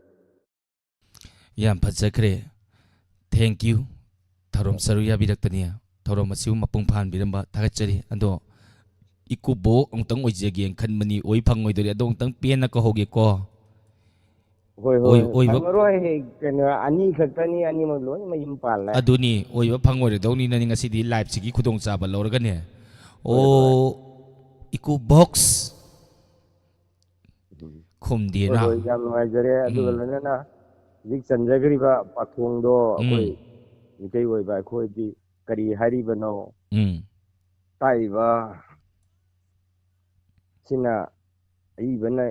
ꯌꯥꯝ ꯐꯖꯈ꯭ꯔꯦ꯫ Thank you꯫ ꯊꯧꯔꯝ ꯁꯔꯨꯛ ꯌꯥꯕꯤꯔꯛꯄꯅꯤ꯫ ꯊꯧꯔꯝ ꯑꯁꯤꯕꯨ ꯃꯄꯨꯡ ꯐꯥꯍꯟꯕꯤꯔꯝꯕ ꯊꯥꯒꯠꯆꯔꯤ꯫ ꯑꯗꯣ ꯏꯀꯨꯕꯣꯛ ꯑꯃꯨꯛꯇꯪ ꯑꯣꯏꯖꯒꯦꯅ ꯈꯟꯕꯅꯤ, ꯑꯣꯏ ꯐꯪꯉꯣꯏꯗꯣꯔꯤ꯫ ꯑꯗꯣ ꯑꯃꯨꯛꯇꯪ ꯄꯦꯟꯅ ꯀꯧꯍꯧꯒꯦꯀꯣ꯫ ꯍꯣꯏ, ꯑꯣꯏ-, ꯍꯣꯏ, ꯑꯣꯏꯕ- ꯐꯪꯉꯔꯣꯏ꯫ ꯀꯩꯅꯣ, ꯑꯅꯤ ꯈꯛꯇꯅꯤ, ꯑꯅꯤꯃꯛ ꯂꯣꯏꯅ ꯃꯌꯨꯝ ꯄꯥꯜꯂꯦ꯫ ꯑꯗꯨꯅꯤ, ꯑꯣꯏꯕ ꯐꯪꯉꯣꯏꯔꯗꯧꯅꯤꯅ ꯉꯁꯤꯗꯤ live ꯁꯤꯒꯤ ꯈꯨꯗꯣꯡꯆꯥꯕ ꯂꯧꯔꯒꯅꯦ꯫ ꯍꯣꯏ, ꯑꯣ, ꯏꯀꯨꯕꯣꯛ꯫ ꯎꯝ꯫ ꯈꯨꯝꯗꯦꯅ꯫ ꯍꯣꯏ, ꯍꯣꯏ, ꯌꯥꯝ ꯅꯨꯡꯉꯥꯏꯖꯔꯦ꯫ ꯑꯗꯨꯒ ꯎꯝ꯫ ꯂꯣꯏꯅꯅ ꯍꯧꯖꯤꯛ ꯆꯟꯖꯈ꯭ꯔꯤꯕ ꯄꯥꯈꯣꯡꯗꯣ ꯑꯩꯈꯣꯏ ꯎꯝ꯫ ꯃꯤꯇꯩ ꯑꯣꯏꯕ ꯑꯩꯈꯣꯏꯗꯤ ꯀꯔꯤ ꯍꯥꯏꯔꯤꯕꯅꯣ? ꯎꯝ꯫ ꯇꯥꯛꯏꯕ ꯁꯤꯅ ꯑꯏꯕꯅ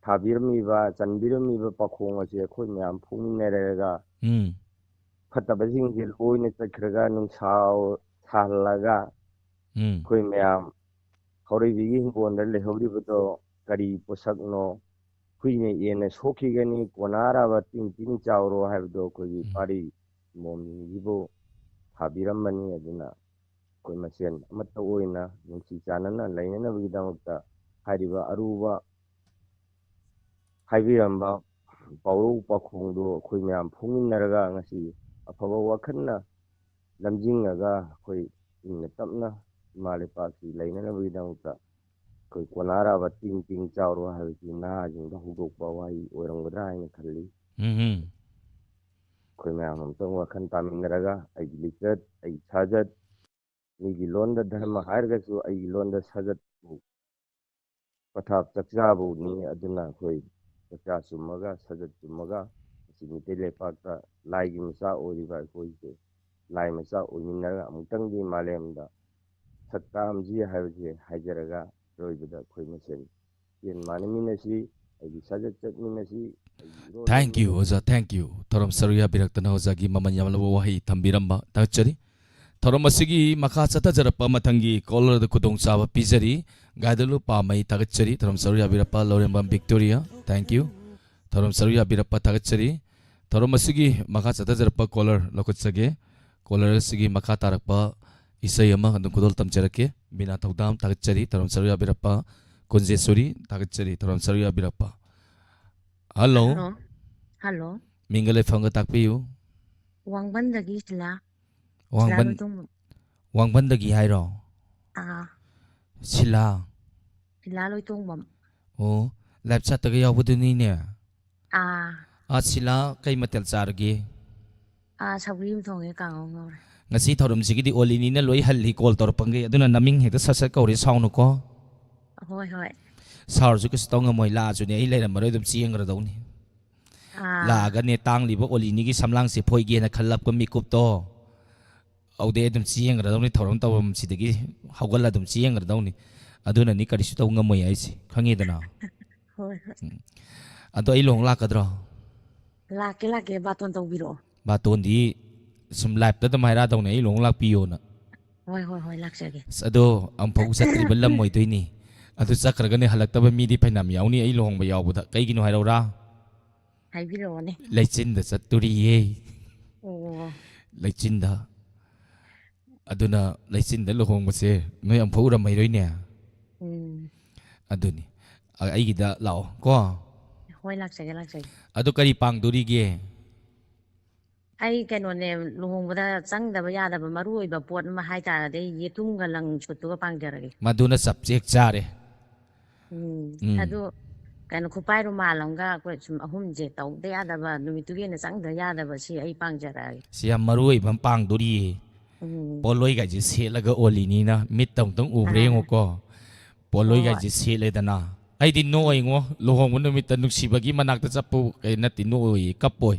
ꯊꯥꯕꯤꯔꯝꯃꯤꯕ, ꯆꯟꯕꯤꯔꯝꯃꯤꯕ ꯄꯥꯈꯣꯡ ꯑꯁꯤ ꯑꯩꯈꯣꯏ ꯃꯌꯥꯝ ꯐꯣꯡꯃꯤꯟꯅꯔꯒ ꯎꯝ꯫ ꯐꯠꯇꯕꯁꯤꯡꯁꯦ ꯂꯣꯏꯅ ꯆꯠꯈ꯭ꯔꯒ ꯅꯨꯡꯁꯥ ꯁꯥꯍꯜꯂꯒ ꯎꯝ꯫ ꯑꯩꯈꯣꯏ ꯃꯌꯥꯝ ꯍꯧꯔꯩꯕꯤꯒꯤ ꯍꯤꯡꯒꯣꯜꯗ ꯂꯩꯍꯧꯔꯤꯕꯗꯣ ꯀꯔꯤ ꯄꯣꯠꯁꯛꯅꯣ? ꯍꯨꯏꯅ ꯍꯦꯟꯅ ꯁꯣꯛꯈꯤꯒꯅꯤ, ꯀꯣꯟꯅꯔꯕ ꯇꯤꯡ ꯇꯤꯡ ꯆꯥꯎꯔꯣ ꯍꯥꯏꯕꯗꯣ ꯑꯩꯈꯣꯏꯒꯤ ꯎꯝ꯫ ꯄꯥꯔꯤ ꯃꯣꯝꯁꯤꯕꯨ ꯊꯥꯕꯤꯔꯝꯕꯅꯤ꯫ ꯑꯗꯨꯅ ꯑꯩꯈꯣꯏ ꯃꯁꯦꯟ ꯑꯃꯠꯇ ꯑꯣꯏꯅ ꯅꯨꯡꯁꯤ ꯆꯥꯟꯅꯅ ꯂꯩꯅꯅꯕꯒꯤꯗꯃꯛꯇ ꯍꯥꯏꯔꯤꯕ ꯑꯔꯨꯕ ꯍꯥꯏꯕꯤꯔꯝꯕ ꯄꯥꯎꯔꯧ ꯄꯥꯈꯣꯡꯗꯨ ꯑꯩꯈꯣꯏ ꯃꯌꯥꯝ ꯐꯣꯡꯃꯤꯟꯅꯔꯒ ꯉꯁꯤ ꯑꯐꯕ ꯋꯥꯈꯜꯅ ꯂꯝꯖꯤꯡꯉꯒ ꯑꯩꯈꯣꯏ ꯏꯪꯅ ꯇꯞꯅ ꯏꯃꯥ ꯂꯩꯄꯥꯛꯁꯤ ꯂꯩꯅꯅꯕꯒꯤꯗꯃꯛꯇ ꯑꯩꯈꯣꯏ ꯀꯣꯟꯅꯔꯕ ꯇꯤꯡ ꯇꯤꯡ ꯆꯥꯎꯔꯣ ꯍꯥꯏꯕꯁꯤ ꯅꯍꯥꯁꯤꯡꯗ ꯍꯧꯗꯣꯛꯄ ꯋꯥꯍꯩ ꯑꯣꯏꯔꯝꯒꯗ꯭ꯔꯥ ꯍꯥꯏꯅ ꯈꯜꯂꯤ꯫ ꯎꯝ꯫ ꯑꯩꯈꯣꯏ ꯃꯌꯥꯝ ꯑꯃꯨꯛꯇꯪ ꯋꯥꯈꯜ ꯇꯥꯃꯤꯟꯅꯔꯒ ꯑꯩꯒꯤ ꯂꯤꯆꯠ, ꯑꯩꯒꯤ ꯁꯥꯖꯠ, ꯃꯤꯒꯤ ꯂꯣꯟꯗ ꯙꯔꯃ ꯍꯥꯏꯔꯒꯁꯨ ꯑꯩꯒꯤ ꯂꯣꯟꯗ ꯁꯥꯖꯠꯄꯨ ꯄꯊꯥꯞ ꯆꯥꯛꯆꯥꯕꯨꯅꯤ꯫ ꯑꯗꯨꯅ ꯑꯩꯈꯣꯏ ꯆꯥꯛꯆꯥ ꯆꯨꯝꯃꯒ, ꯁꯥꯖꯠ ꯆꯨꯝꯃꯒ, ꯉꯁꯤ ꯃꯤꯇꯩ ꯂꯩꯄꯥꯛꯇ ꯂꯥꯏꯒꯤ ꯃꯆꯥ ꯑꯣꯏꯔꯤꯕ ꯑꯩꯈꯣꯏꯁꯦ ꯂꯥꯏ ꯃꯆꯥ ꯑꯣꯏꯃꯤꯟꯅꯔꯒ ꯑꯃꯨꯛꯇꯪꯗꯤ ꯃꯥꯂꯦꯝꯗ ꯁꯛ ꯇꯥꯛꯑꯝꯁꯤ ꯍꯥꯏꯕꯁꯦ ꯍꯥꯏꯖꯔꯒ, ꯑꯔꯣꯏꯕꯗ ꯑꯩꯈꯣꯏ ꯃꯁꯦꯟ ꯄꯦꯟ ꯃꯥꯟꯅꯃꯤꯟꯅꯁꯤ, ꯑꯩꯒꯤ ꯁꯥꯖꯠ ꯆꯠꯃꯤꯟꯅꯁꯤ, ꯑꯩꯒꯤ ꯏꯔꯣꯟ Thank you, ꯂꯣꯟꯃꯤꯟꯅꯁꯤ꯫ ꯑꯣꯖꯥ, thank you꯫ ꯊꯧꯔꯝ ꯁꯔꯨꯛ ꯌꯥꯕꯤꯔꯛꯇꯅ ꯑꯣꯖꯥꯒꯤ ꯃꯃꯜ ꯌꯥꯝꯂꯕ ꯋꯥꯍꯩ ꯊꯝꯕꯤꯔꯝꯕ ꯊꯥꯒꯠꯆꯔꯤ꯫ ꯊꯧꯔꯝ ꯑꯁꯤꯒꯤ ꯃꯈꯥ ꯆꯠꯊꯖꯔꯛꯄ ꯃꯊꯪꯒꯤ caller ꯗ ꯈꯨꯗꯣꯡꯆꯥꯕ ꯄꯤꯖꯔꯤ꯫ ꯒꯥꯏꯗꯂꯨ ꯄꯥꯝꯃꯩ ꯊꯥꯒꯠꯆꯔꯤ꯫ ꯊꯧꯔꯝ ꯁꯔꯨꯛ ꯌꯥꯕꯤꯔꯛꯄ ꯂꯧꯔꯦꯝꯕꯝ ꯕꯤꯛꯇꯣꯔꯤꯌꯥ, thank you꯫ ꯊꯧꯔꯝ ꯁꯔꯨꯛ ꯌꯥꯕꯤꯔꯛꯄ ꯊꯥꯒꯠꯆꯔꯤ꯫ ꯊꯧꯔꯝ ꯑꯁꯤꯒꯤ ꯃꯈꯥ ꯆꯠꯊꯖꯔꯛꯄ caller ꯂꯧꯈꯠꯆꯒꯦ꯫ Caller ꯑꯁꯤꯒꯤ ꯃꯈꯥ ꯇꯥꯔꯛꯄ ꯏꯁꯩ ꯑꯃ ꯑꯗꯨꯝ ꯈꯨꯗꯣꯜ ꯇꯝꯖꯔꯛꯀꯦ꯫ ꯕꯤꯅꯥ ꯊꯧꯗꯥꯝ ꯊꯥꯒꯠꯆꯔꯤ, ꯊꯧꯔꯝ ꯁꯔꯨꯛ ꯌꯥꯕꯤꯔꯛꯄ꯫ ꯀꯨꯟꯖꯦꯁꯣꯔꯤ ꯊꯥꯒꯠꯆꯔꯤ, ꯊꯧꯔꯝ ꯁꯔꯨꯛ ꯌꯥꯕꯤꯔꯛꯄ꯫ ꯍꯜꯂꯣ꯫ ꯍꯜꯂꯣ꯫ ꯍꯜꯂꯣ꯫ ꯃꯤꯡꯒ ꯂꯩꯐꯝꯒ ꯇꯥꯛꯄꯤꯌꯨ꯫ ꯋꯥꯡꯕꯟꯗꯒꯤ ꯁꯤꯂꯥ꯫ ꯁꯤꯂꯥ ꯋꯥꯡꯕꯟ-, ꯂꯣꯏꯇꯣꯡꯕꯝ꯫ ꯋꯥꯡꯕꯟꯗꯒꯤ ꯍꯥꯏꯔꯣ? ꯑꯥ꯫ ꯁꯤꯂꯥ꯫ ꯁꯤꯂꯥ ꯂꯣꯏꯇꯣꯡꯕꯝ꯫ ꯑꯣ, live chatꯇꯒ ꯌꯥꯎꯕꯗꯨꯅꯤꯅꯦ꯫ ꯑꯥ꯫ ꯑꯥ, ꯁꯤꯂꯥ, ꯀꯩ ꯃꯊꯦꯜ ꯆꯥꯔꯒꯦ? ꯑꯥ, ꯁꯧꯒ꯭ꯔꯤ ꯑꯃ ꯊꯣꯡꯉꯦ, ꯀꯥꯡꯉꯧ ꯉꯧꯔꯦ꯫ ꯉꯁꯤ ꯊꯧꯔꯝꯁꯤꯒꯤꯗꯤ ꯑꯣꯂꯤꯅꯤꯅ ꯂꯣꯏ ꯍꯜꯂꯤ call ꯇꯧꯔꯛꯄꯒꯤ, ꯑꯗꯨꯅ ꯅꯃꯤꯡ ꯍꯦꯛꯇ ꯁꯠ ꯁꯠ ꯀꯧꯔꯦ, ꯁꯥꯎꯅꯨꯀꯣ꯫ ꯍꯣꯏ, ꯍꯣꯏ꯫ ꯁꯥꯎꯔꯁꯨ ꯀꯩꯁꯨ ꯇꯧ ꯉꯝꯃꯣꯏ, ꯂꯥꯛꯑꯁꯨꯅꯦ ꯑꯩ ꯂꯩꯔꯝꯃꯔꯣꯏ, ꯑꯗꯨꯝ ꯆꯦꯟꯈ꯭ꯔꯗꯧꯅꯤ꯫ ꯑꯥ꯫ ꯂꯥꯛꯑꯒꯅꯦ ꯇꯥꯡꯂꯤꯕ ꯑꯣꯂꯤꯅꯤꯒꯤ ꯁꯝꯂꯥꯡꯁꯦ ꯐꯣꯏꯒꯦꯅ ꯈꯜꯂꯛꯄ ꯃꯤꯀꯨꯞꯇꯣ, ꯑꯧꯗꯩ ꯑꯗꯨꯝ ꯆꯦꯟꯈ꯭ꯔꯗꯧꯅꯤ, ꯊꯧꯔꯝ ꯇꯧꯐꯝꯁꯤꯗꯒꯤ ꯍꯧꯒꯠꯂ ꯑꯗꯨꯝ ꯆꯦꯟꯈ꯭ꯔꯗꯧꯅꯤ꯫ ꯑꯗꯨꯅꯅꯤ ꯀꯔꯤꯁꯨ ꯇꯧ ꯉꯝꯃꯣꯏ ꯍꯥꯏꯁꯦ, ꯈꯪꯉꯦꯗꯅ? ꯍꯣꯏ, ꯍꯣꯏ꯫ ꯎꯝ꯫ ꯑꯗꯣ ꯑꯩ ꯂꯨꯍꯣꯡ ꯂꯥꯛꯀꯗ꯭ꯔꯣ? ꯂꯥꯛꯀꯦ, ꯂꯥꯛꯀꯦ, ꯕꯥꯇꯣꯟ ꯇꯧꯕꯤꯔꯛꯑꯣ꯫ ꯕꯥꯇꯣꯟꯗꯤ ꯁꯨꯝ liveꯇ ꯑꯗꯨꯝ ꯍꯥꯏꯔꯛꯑꯗꯧꯅꯦ, ꯑꯩ ꯂꯨꯍꯣꯡ ꯂꯥꯛꯄꯤꯌꯣꯅ꯫ ꯍꯣꯏ, ꯍꯣꯏ, ꯍꯣꯏ, ꯂꯥꯛꯆꯒꯦ꯫ ꯑꯁ, ꯑꯗꯣ ꯑꯃꯨꯛꯐꯥꯎ ꯆꯠꯇ꯭ꯔꯤꯕ ꯂꯝ ꯑꯣꯏꯗꯣꯏꯅꯤ꯫ ꯑꯗꯨ ꯆꯠꯈ꯭ꯔꯒꯅꯦ ꯍꯜꯂꯛꯇꯕ ꯃꯤꯗꯤ ꯐꯩꯅꯥꯝ ꯌꯥꯎꯅꯤ ꯑꯩ ꯂꯨꯍꯣꯡꯕ ꯌꯥꯎꯕꯗ꯫ ꯀꯩꯒꯤꯅꯣ ꯍꯥꯏꯔꯧꯔꯥ? ꯍꯥꯏꯕꯤꯔꯛꯑꯣꯅꯦ꯫ ꯂꯩꯆꯤꯟꯗ ꯆꯠꯇꯣꯔꯤꯌꯦ꯫ ꯑꯣ꯫ ꯂꯩꯆꯤꯟꯗ꯫ ꯑꯗꯨꯅ ꯂꯩꯆꯤꯟꯗ ꯂꯨꯍꯣꯡꯕꯁꯦ ꯅꯣꯏ ꯑꯃꯨꯛꯐꯥꯎ ꯎꯔꯝꯃꯩꯔꯣꯏꯅꯦ꯫ ꯎꯝ꯫ ꯑꯗꯨꯅꯤ꯫ ꯑ-, ꯑꯩꯒꯤꯗ ꯂꯥꯛꯑꯣ ꯀꯣ꯫ ꯍꯣꯏ, ꯂꯥꯛꯆꯒꯦ, ꯂꯥꯛꯆꯒꯦ꯫ ꯑꯗꯨ ꯀꯔꯤ ꯄꯥꯡꯗꯣꯔꯤꯒꯦ? ꯑꯩ ꯀꯩꯅꯣꯅꯦ, ꯂꯨꯍꯣꯡꯕꯗ ꯆꯪꯗꯕ ꯌꯥꯗꯕ ꯃꯔꯨ ꯑꯣꯏꯕ ꯄꯣꯠ ꯑꯃ ꯍꯥꯏꯇꯥꯔꯗꯤ ꯑꯩ ꯌꯦꯇꯨꯝꯒ ꯂꯪ ꯁꯨꯠꯇꯨꯒ ꯄꯥꯡꯖꯔꯒꯦ꯫ ꯃꯗꯨꯅ ꯆꯞ ꯆꯦꯛ ꯆꯥꯔꯦ꯫ ꯎꯝ, ꯎꯝ꯫ ꯑꯗꯨ ꯀꯩꯅꯣ, ꯈꯨꯄꯥꯏ ꯔꯨꯃꯥꯜ ꯑꯃꯒ ꯑꯩꯈꯣꯏ ꯁꯨꯝ ꯑꯍꯨꯝꯁꯦ ꯇꯧꯗ ꯌꯥꯗꯕ, ꯅꯨꯃꯤꯠꯇꯨꯒꯤ ꯑꯣꯏꯅ ꯆꯪꯗ ꯌꯥꯗꯕ ꯁꯤ ꯑꯩ ꯄꯥꯡꯖꯔꯛꯑꯒꯦ꯫ ꯁꯤ ꯌꯥꯝ ꯃꯔꯨ ꯑꯣꯏꯕ ꯑꯃ ꯄꯥꯡꯗꯣꯔꯤꯌꯦ꯫ ꯎꯝ꯫ ꯄꯣꯠꯂꯣꯏꯒꯥꯏꯁꯦ ꯁꯦꯠꯂꯒ ꯑꯣꯜꯂꯤꯅꯤꯅ ꯃꯤꯠꯇ ꯑꯃꯨꯛꯇꯪ ꯎꯕ꯭ꯔꯥ ꯑꯥ꯫ ꯌꯦꯡꯉꯨꯀꯣ꯫ ꯍꯣꯏ, ꯍꯣꯏ꯫ ꯄꯣꯠꯂꯣꯏꯒꯥꯏꯁꯦ ꯁꯦꯠꯂꯦꯗꯅ꯫ ꯑꯩꯗꯤ ꯅꯣꯛꯏꯉꯣ, ꯂꯨꯍꯣꯡꯕ ꯅꯨꯃꯤꯠꯇ ꯅꯨꯡꯁꯤꯕꯒꯤ ꯃꯅꯥꯛꯇ ꯆꯠꯄꯕꯨ, ꯑꯦ, ꯅꯠꯇꯦ, ꯅꯣꯛꯑꯣꯏꯌꯦ, ꯀꯞꯄꯣꯏ꯫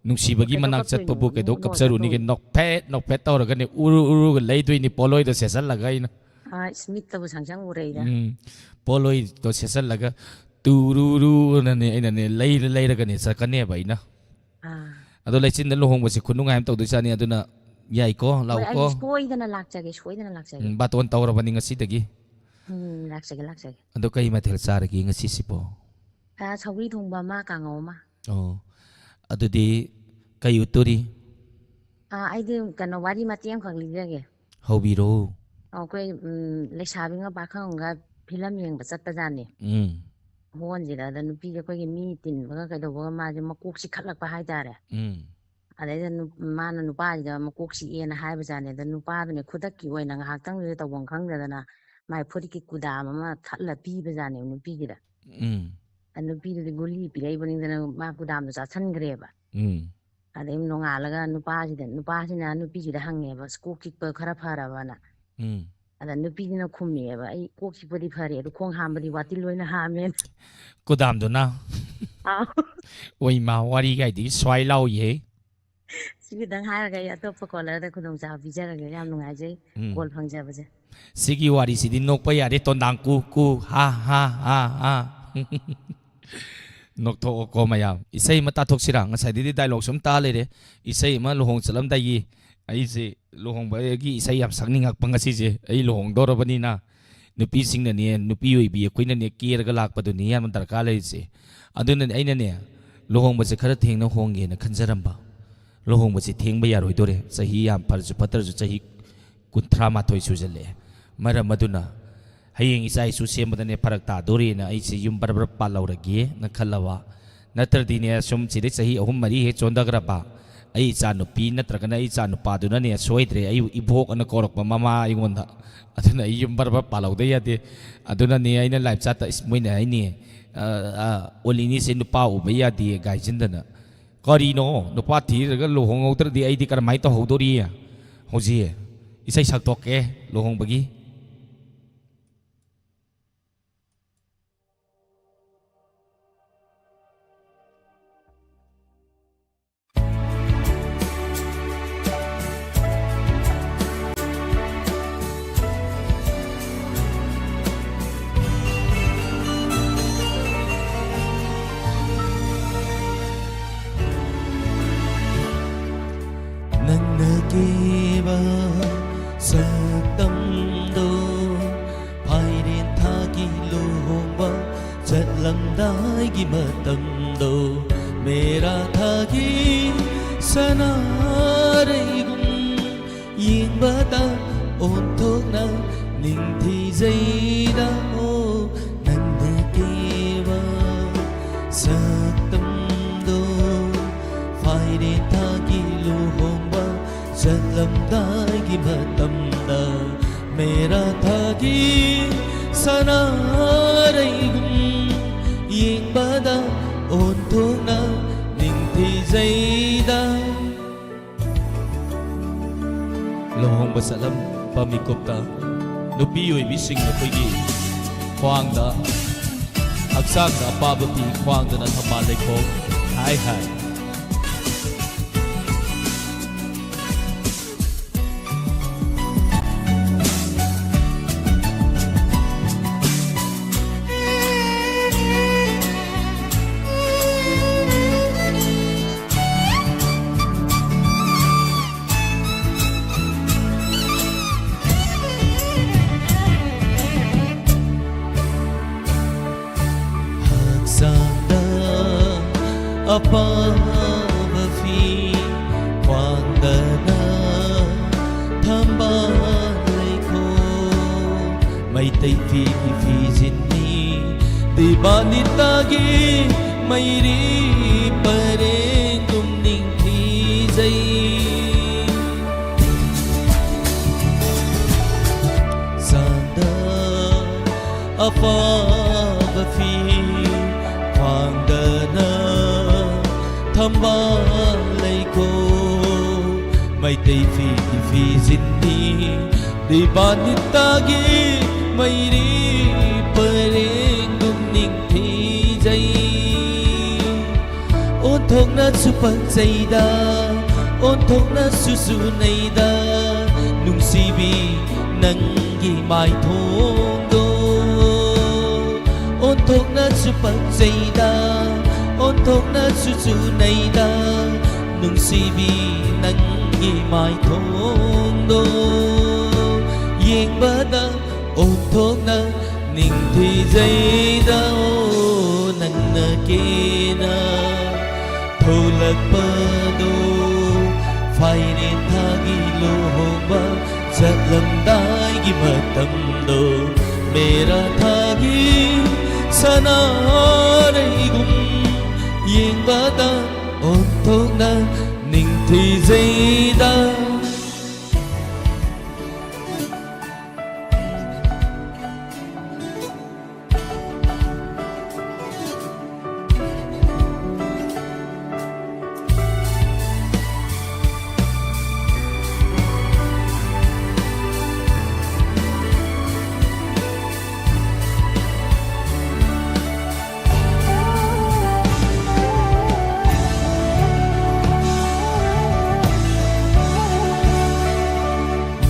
ꯅꯨꯡꯁꯤꯕꯒꯤ ꯀꯩꯗꯧ ꯃꯅꯥꯛ ꯀꯞꯇꯣꯏꯅꯣ? ꯆꯠꯄꯕꯨ ꯀꯩꯗꯧ ꯅꯣꯛꯑꯣ, ꯀꯞꯆꯔꯨꯅꯤꯒꯦ? ꯀꯞꯇꯣꯏꯅꯣ꯫ ꯅꯣꯛꯐꯦꯠ ꯅꯣꯛꯐꯦꯠ ꯇꯧꯔꯒꯅꯦ ꯎꯔꯨ ꯎꯔꯨꯒ ꯂꯩꯗꯣꯏꯅꯤ ꯄꯣꯠꯂꯣꯏꯗꯣ ꯁꯦꯠꯆꯜꯂꯒ ꯑꯩꯅ꯫ ꯑꯥ, ꯏꯁ, ꯃꯤꯠꯇꯕꯨ ꯁꯪꯁꯪ ꯎꯔꯦꯗ꯫ ꯎꯝ, ꯄꯣꯠꯂꯣꯏꯗꯣ ꯁꯦꯠꯆꯜꯂꯒ ꯇꯨꯔꯨꯔꯨꯅꯅꯦ ꯑꯩꯅꯅꯦ ꯂꯩꯔ ꯂꯩꯔꯒꯅꯦ ꯆꯠꯀꯅꯦꯕ ꯑꯩꯅ꯫ ꯑꯥ꯫ ꯑꯗꯣ ꯂꯩꯆꯤꯟꯗ ꯂꯨꯍꯣꯡꯕꯁꯦ ꯈꯨꯅꯨꯡꯉꯥꯏ ꯑꯃ ꯇꯧꯗꯣꯏꯖꯥꯠꯅꯤ, ꯑꯗꯨꯅ ꯌꯥꯏꯀꯣ, ꯍꯣꯏ, ꯑꯩ ꯂꯥꯛꯎꯀꯣ꯫ ꯁꯣꯏꯗꯅ ꯂꯥꯛꯆꯒꯦ, ꯁꯣꯏꯗꯅ ꯂꯥꯛꯆꯒꯦ꯫ ꯎꯝ, ꯕꯥꯇꯣꯟ ꯇꯧꯔꯕꯅꯤ ꯉꯁꯤꯗꯒꯤ꯫ ꯎꯝ, ꯂꯥꯛꯆꯒꯦ, ꯂꯥꯛꯆꯒꯦ꯫ ꯑꯗꯣ ꯀꯩ ꯃꯊꯦꯜ ꯆꯥꯔꯒꯦ ꯉꯁꯤꯁꯤꯕꯣ? ꯑꯥ, ꯁꯧꯒ꯭ꯔꯤ ꯊꯣꯡꯕ ꯑꯃ, ꯀꯥꯡꯉꯧ ꯑꯃ꯫ ꯑꯣ꯫ ꯑꯗꯨꯗꯤ ꯀꯩ ꯎꯠꯇꯣꯔꯤ? ꯑꯥ, ꯑꯩꯗꯤ ꯀꯩꯅꯣ, ꯋꯥꯔꯤ ꯃꯇꯦꯛ ꯑꯃꯈꯛ ꯂꯤꯖꯒꯦ꯫ ꯍꯧꯕꯤꯔꯣ꯫ ꯑꯩꯈꯣꯏ ꯎꯝ, ꯂꯩꯁꯥꯕꯤꯒ ꯄꯥꯈꯪꯒ ꯐꯤꯂꯝ ꯌꯦꯡꯕ ꯆꯠꯄꯖꯥꯠꯅꯤ꯫ ꯎꯝ꯫ ꯍꯣꯟꯁꯤꯗ ꯑꯗ ꯅꯨꯄꯤꯁꯦ ꯑꯩꯈꯣꯏꯒꯤ ꯃꯤ ꯇꯤꯟꯕꯒ ꯀꯩꯗꯧꯕꯒ ꯃꯥꯁꯦ ꯃꯀꯣꯛ ꯆꯤꯛꯈꯠꯂꯛꯄ ꯍꯥꯏꯇꯥꯔꯦ꯫ ꯎꯝ꯫ ꯑꯗꯩꯗ ꯅꯨ- ꯃꯥꯅ ꯅꯨꯄꯥꯁꯤꯗ ꯃꯀꯣꯛ ꯆꯤꯛꯑꯦꯅ ꯍꯥꯏꯕꯖꯥꯠꯅꯤ꯫ ꯑꯗ ꯅꯨꯄꯥꯗꯨꯅ ꯈꯨꯗꯛꯀꯤ ꯑꯣꯏꯅ ꯉꯥꯏꯍꯥꯛꯇꯪꯗꯨꯗ ꯇꯧꯐꯝ ꯈꯪꯗꯗꯅ ꯃꯥꯏ ꯐꯨꯔꯤꯠꯀꯤ ꯀꯨꯗꯥꯝ ꯑꯃ ꯊꯠꯂ ꯄꯤꯕꯖꯥꯠꯅꯦꯕ ꯅꯨꯄꯤꯁꯤꯗ꯫ ꯎꯝ꯫ ꯑꯗ ꯅꯨꯄꯤꯗꯨꯗꯤ ꯒꯨꯂꯤ ꯄꯤꯔꯛꯏꯕꯅꯤꯗꯅ ꯃꯥ ꯀꯨꯗꯥꯝꯗꯣ ꯆꯥꯁꯟꯈ꯭ꯔꯦꯕ꯫ ꯎꯝ꯫ ꯑꯗꯩ ꯅꯣꯡꯉꯥꯜꯂꯒ ꯅꯨꯄꯥꯁꯤꯗ ꯅꯨꯄꯥꯁꯤꯅ ꯅꯨꯄꯤꯁꯤꯗ ꯍꯪꯉꯦꯕ, "ꯑꯁ, ꯀꯣꯛ ꯆꯤꯛꯄ ꯈꯔ ꯐꯔꯕꯅ?" ꯎꯝ꯫ ꯑꯗ ꯅꯨꯄꯤꯁꯤꯅ ꯈꯨꯝꯃꯛꯑꯦꯕ, "ꯑꯩ ꯀꯣꯛ ꯆꯤꯛꯄꯗꯤ ꯐꯔꯦ, ꯑꯗꯨ ꯈꯣꯡ ꯍꯥꯝꯕꯗꯤ ꯋꯥꯇꯤꯜ ꯂꯣꯏꯅ ꯍꯥꯝꯃꯦꯅ"꯫ ꯀꯨꯗꯥꯝꯗꯨꯅ꯫ ꯑꯥꯎ꯫ ꯑꯣꯏꯃꯥ, ꯋꯥꯔꯤꯒꯥꯏꯗꯤ ꯁ꯭ꯋꯥꯏ ꯂꯥꯎꯏꯍꯦ꯫ ꯁꯤꯒꯤꯗꯪ ꯍꯥꯏꯔꯒ ꯑꯩ ꯑꯇꯣꯞꯄ ꯀꯣꯂꯔꯗ ꯈꯨꯗꯣꯡꯆꯥꯕ ꯄꯤꯖꯔꯒꯦ꯫ ꯌꯥꯝ ꯅꯨꯡꯉꯥꯏꯖꯩ ꯎꯝ꯫ ꯀꯣꯜ ꯐꯪꯖꯕꯁꯦ꯫ ꯁꯤꯒꯤ ꯋꯥꯔꯤꯁꯤꯗꯤ ꯅꯣꯛꯄ ꯌꯥꯔꯦ, ꯇꯣꯟꯗꯥꯡ ꯀꯨ ꯀꯨ ꯍꯥ ꯍꯥ ꯍꯥ ꯍꯥ꯫ ꯅꯣꯛꯊꯣꯛꯑꯣꯀꯣ ꯃꯌꯥꯝ꯫ ꯏꯁꯩ ꯑꯃ ꯇꯥꯊꯣꯛꯁꯤꯔꯥ? ꯉꯁꯥꯏꯗꯩꯗꯤ ꯗꯥꯏꯂꯣꯛ ꯁꯨꯝ ꯇꯥ ꯂꯩꯔꯦ꯫ ꯏꯁꯩ ꯑꯃ ꯂꯨꯍꯣꯡ ꯆꯠꯂꯝꯗꯥꯏꯒꯤ꯫ ꯑꯩꯁꯦ ꯂꯨꯍꯣꯡꯕꯒꯤ ꯏꯁꯩ ꯌꯥꯝ ꯁꯛꯅꯤꯡꯉꯛꯄ ꯉꯁꯤꯁꯦ꯫ ꯑꯩ ꯂꯨꯍꯣꯡꯗꯧꯔꯕꯅꯤꯅ ꯅꯨꯄꯤꯁꯤꯡꯅꯅꯦ, ꯅꯨꯄꯤ ꯑꯣꯏꯕꯤ ꯑꯩꯈꯣꯏꯅꯅꯦ ꯀꯦꯔꯒ ꯂꯥꯛꯄꯗꯨꯅꯤ ꯌꯥꯝꯅ ꯗꯔꯀꯥꯔ ꯂꯩꯔꯤꯁꯦ꯫ ꯑꯗꯨꯅꯅꯦ ꯑꯩꯅꯅꯦ ꯂꯨꯍꯣꯡꯕꯁꯦ ꯈꯔ ꯊꯦꯡꯅ ꯍꯣꯡꯒꯦꯅ ꯈꯟꯖꯔꯝꯕ꯫ ꯂꯨꯍꯣꯡꯕꯁꯦ ꯊꯦꯡꯕ ꯌꯥꯔꯣꯏꯗꯣꯔꯦ꯫ ꯆꯍꯤ ꯌꯥꯝ ꯐꯔꯁꯨ ꯐꯠꯇ꯭ꯔꯁꯨ ꯆꯍꯤ ꯀꯨꯟꯊ꯭ꯔꯥ ꯃꯥꯊꯣꯏ ꯁꯨꯖꯜꯂꯛꯑꯦ꯫ ꯃꯔꯝ ꯑꯗꯨꯅ ꯍꯌꯦꯡ ꯏꯆꯥ ꯏꯁꯨ ꯁꯦꯝꯕꯗꯅꯦ ꯐꯔꯛ ꯇꯥꯗꯣꯔꯦꯅ ꯑꯩꯁꯦ ꯌꯨꯝ ꯕꯔ ꯕꯔ ꯄꯥꯜꯍꯧꯔꯒꯦꯅ ꯈꯜꯂꯕ꯫ ꯅꯠꯇ꯭ꯔꯗꯤꯅꯦ ꯁꯨꯝ ꯁꯤꯗꯩ ꯆꯍꯤ ꯑꯍꯨꯝ ꯃꯔꯤ ꯍꯦꯛ ꯆꯣꯟꯊꯈ꯭ꯔꯕ, ꯑꯩ ꯏꯆꯥ ꯅꯨꯄꯤ ꯅꯠꯇ꯭ꯔꯒꯅ ꯑꯩ ꯏꯆꯥ ꯅꯨꯄꯥꯗꯨꯅꯅꯦ ꯁꯣꯏꯗ꯭ꯔꯦ ꯑꯩ ꯏꯕꯣꯛ ꯑꯅ ꯀꯧꯔꯛꯄ ꯃꯃꯥ ꯑꯩꯉꯣꯟꯗ꯫ ꯑꯗꯨꯅ ꯑꯩ ꯌꯨꯝ ꯕꯔ ꯕꯔ ꯄꯥꯜꯍꯧꯗ ꯌꯥꯗꯦ꯫ ꯑꯗꯨꯅꯅꯦ ꯑꯩꯅ ꯂꯥꯏꯞ ꯆꯥꯠꯇ, "ꯏꯁ, ꯃꯣꯏꯅ ꯍꯥꯏꯅꯤ, ꯑ, ꯑ, ꯑꯣꯂꯤꯅꯤꯁꯦ ꯅꯨꯄꯥ ꯎꯕ ꯌꯥꯗꯦ" ꯒꯥꯏꯁꯤꯟꯗꯅ꯫ ꯀꯔꯤꯅꯣ? ꯅꯨꯄꯥ ꯊꯤꯔꯒ ꯂꯨꯍꯣꯡꯍꯧꯗ꯭ꯔꯗꯤ ꯑꯩꯗꯤ ꯀꯔꯝꯍꯥꯏꯅ ꯇꯧꯍꯧꯗꯣꯔꯤ? ꯍꯧꯖꯤꯛ ꯏꯁꯩ ꯁꯛꯇꯣꯛꯀꯦ ꯂꯨꯍꯣꯡꯕꯒꯤ꯫ ꯅꯪꯅ ꯀꯦꯕ ꯁꯛꯇꯝꯗꯣ, ꯐꯥꯏꯔꯦꯟ ꯊꯥꯒꯤ ꯂꯨꯍꯣꯡꯕ ꯆꯠꯂꯝꯗꯥꯏꯒꯤ ꯃꯇꯝꯗꯣ, ꯃꯦꯔꯥ ꯊꯥꯒꯤ ꯁꯅꯥꯔꯩꯒꯨꯝ ꯌꯦꯡꯕꯗ ꯑꯣꯟꯊꯣꯛꯅ ꯅꯤꯡꯊꯤꯖꯩꯗ꯫ ꯑꯣ, ꯅꯪꯅ ꯀꯦꯕ ꯁꯛꯇꯝꯗꯣ, ꯐꯥꯏꯔꯦꯟ ꯊꯥꯒꯤ ꯂꯨꯍꯣꯡꯕ ꯆꯠꯂꯝꯗꯥꯏꯒꯤ ꯃꯇꯝꯗ ꯃꯦꯔꯥ ꯊꯥꯒꯤ ꯁꯅꯥꯔꯩꯒꯨꯝ ꯌꯦꯡꯕꯗ ꯑꯣꯟꯊꯣꯛꯅ ꯅꯤꯡꯊꯤꯖꯩꯗ꯫ ꯂꯨꯍꯣꯡꯕ ꯆꯠꯂꯝꯕ ꯃꯤꯀꯨꯞꯇ ꯅꯨꯄꯤ ꯑꯣꯏꯕꯤꯁꯤꯡ ꯑꯩꯈꯣꯏꯒꯤ ꯈ꯭ꯋꯥꯡꯗ, ꯍꯛꯆꯥꯡꯗ ꯑꯄꯥꯕ ꯐꯤ, ꯈ꯭ꯋꯥꯡꯗꯅ ꯊꯝꯕꯥꯜ ꯂꯩꯈꯣꯛ꯫ ꯍꯥꯏ ꯍꯥꯏ꯫ ꯍꯛꯆꯥꯡꯗ ꯑꯄꯥꯕ ꯐꯤ, ꯈ꯭ꯋꯥꯡꯗꯅ ꯊꯝꯕꯥꯜ ꯂꯩꯈꯣꯛ꯫ ꯃꯩꯇꯩ ꯐꯤꯒꯤ ꯐꯤꯖꯤꯟꯅꯤ, ꯗꯤꯕꯥꯅꯤꯇꯥꯒꯤ ꯃꯩꯔꯤ ꯄꯔꯦꯡꯒꯨꯝ ꯅꯤꯡꯊꯤꯖꯩ꯫ ꯆꯥꯡꯗ ꯑꯄꯥꯕ ꯐꯤ, ꯈ꯭ꯋꯥꯡꯗꯅ ꯊꯝꯕꯥꯜ ꯂꯩꯈꯣꯛ꯫ ꯃꯩꯇꯩ ꯐꯤꯒꯤ ꯐꯤꯖꯤꯟꯅꯤ, ꯗꯤꯕꯥꯅꯤꯇꯥꯒꯤ ꯃꯩꯔꯤ ꯄꯔꯦꯡꯒꯨꯝ ꯅꯤꯡꯊꯤꯖꯩ꯫ ꯑꯣꯟꯊꯣꯛꯅꯁꯨ ꯄꯛꯆꯩꯗ, ꯑꯣꯟꯊꯣꯛꯅꯁꯨ ꯆꯨꯅꯩꯗ, ꯅꯨꯡꯁꯤꯕꯤ ꯅꯪꯒꯤ ꯃꯥꯏꯊꯣꯡꯗꯣ꯫ ꯑꯣꯟꯊꯣꯛꯅꯁꯨ ꯄꯛꯆꯩꯗ, ꯑꯣꯟꯊꯣꯛꯅꯁꯨ ꯆꯨꯅꯩꯗ, ꯅꯨꯡꯁꯤꯕꯤ ꯅꯪꯒꯤ ꯃꯥꯏꯊꯣꯡꯗꯣ꯫ ꯌꯦꯡꯕꯗ ꯑꯣꯟꯊꯣꯛꯅ ꯅꯤꯡꯊꯤꯖꯩꯗ꯫ ꯑꯣ, ꯅꯪꯅ ꯀꯦꯅ ꯊꯣꯛꯂꯛꯄꯗꯣ, ꯐꯥꯏꯔꯦꯟ ꯊꯥꯒꯤ ꯂꯨꯍꯣꯡꯕ ꯆꯠꯂꯝꯗꯥꯏꯒꯤ ꯃꯇꯝꯗꯣ, ꯃꯦꯔꯥ ꯊꯥꯒꯤ ꯁꯅꯥꯔꯩꯒꯨꯝ ꯌꯦꯡꯕꯗ ꯑꯣꯟꯊꯣꯛꯅ ꯅꯤꯡꯊꯤꯖꯩꯗ꯫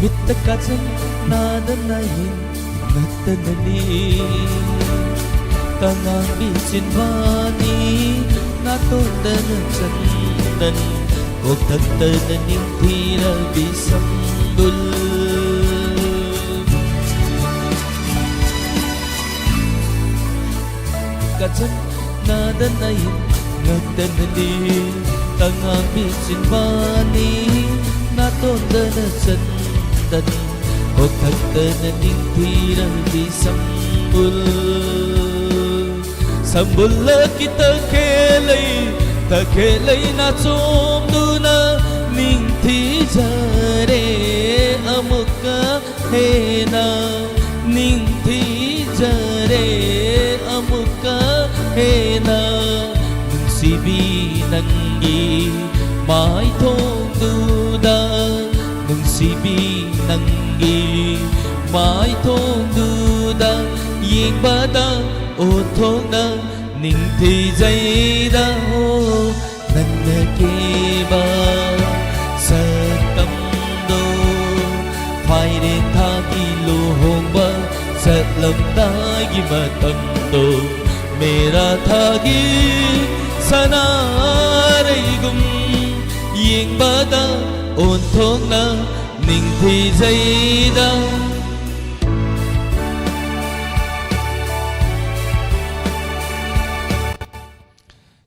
ꯃꯤꯠꯇ ꯀꯥꯖꯜ, ꯅꯥꯗ ꯅꯥꯏꯍꯤꯟ ꯅꯠꯇꯅꯅꯤ꯫ ꯇꯉꯥꯡꯕꯤ ꯆꯤꯟꯕꯥꯅꯤ, ꯅꯥꯇꯣꯟꯗꯅ ꯆꯟꯗꯟ, ꯀꯣꯛꯊꯛꯇꯅ ꯅꯤꯡꯊꯤꯔꯕꯤ ꯁꯝꯕꯨꯜ꯫ ꯀꯥꯖꯜ, ꯅꯥꯗ ꯅꯥꯏꯍꯤꯟ ꯉꯛꯇꯅꯅꯤ꯫ ꯇꯉꯥꯡꯕꯤ ꯆꯤꯟꯕꯥꯅꯤ, ꯅꯥꯇꯣꯟꯗꯅ ꯆꯟꯗꯟ, ꯀꯣꯛꯊꯛꯇꯅ ꯅꯤꯡꯊꯤꯔꯕꯤ ꯁꯝꯕꯨꯜ꯫ ꯁꯝꯕꯨꯜꯂꯛꯀꯤ ꯇꯈꯦꯜꯂꯩ, ꯇꯈꯦꯜꯂꯩ ꯅꯥꯆꯣꯝꯗꯨꯅ ꯅꯤꯡꯊꯤꯖꯔꯦ ꯑꯃꯨꯛꯀ ꯍꯦꯟꯅ ꯅꯤꯡꯊꯤꯖꯔꯦ ꯑꯃꯨꯛꯀ ꯍꯦꯟꯅ꯫ ꯅꯨꯡꯁꯤꯕꯤ ꯅꯪꯒꯤ ꯃꯥꯏꯊꯣꯡꯗꯨꯗ, ꯅꯨꯡꯁꯤꯕꯤ ꯅꯪꯒꯤ ꯃꯥꯏꯊꯣꯡꯗꯨꯗ ꯌꯦꯡꯕꯗ ꯑꯣꯟꯊꯣꯛꯅ ꯅꯤꯡꯊꯤꯖꯩꯗ꯫ ꯍꯣ, ꯅꯪꯅ ꯀꯦꯕ ꯁꯛꯇꯝꯗꯣ, ꯐꯥꯏꯔꯦꯟ ꯊꯥꯒꯤ ꯂꯨꯍꯣꯡꯕ ꯆꯠꯂꯝꯗꯥꯏꯒꯤ ꯃꯇꯝꯗꯣ, ꯃꯦꯔꯥ ꯊꯥꯒꯤ ꯁꯅꯥꯔꯩꯒꯨꯝ ꯌꯦꯡꯕꯗ ꯑꯣꯟꯊꯣꯛꯅ ꯅꯤꯡꯊꯤꯖꯩꯗ꯫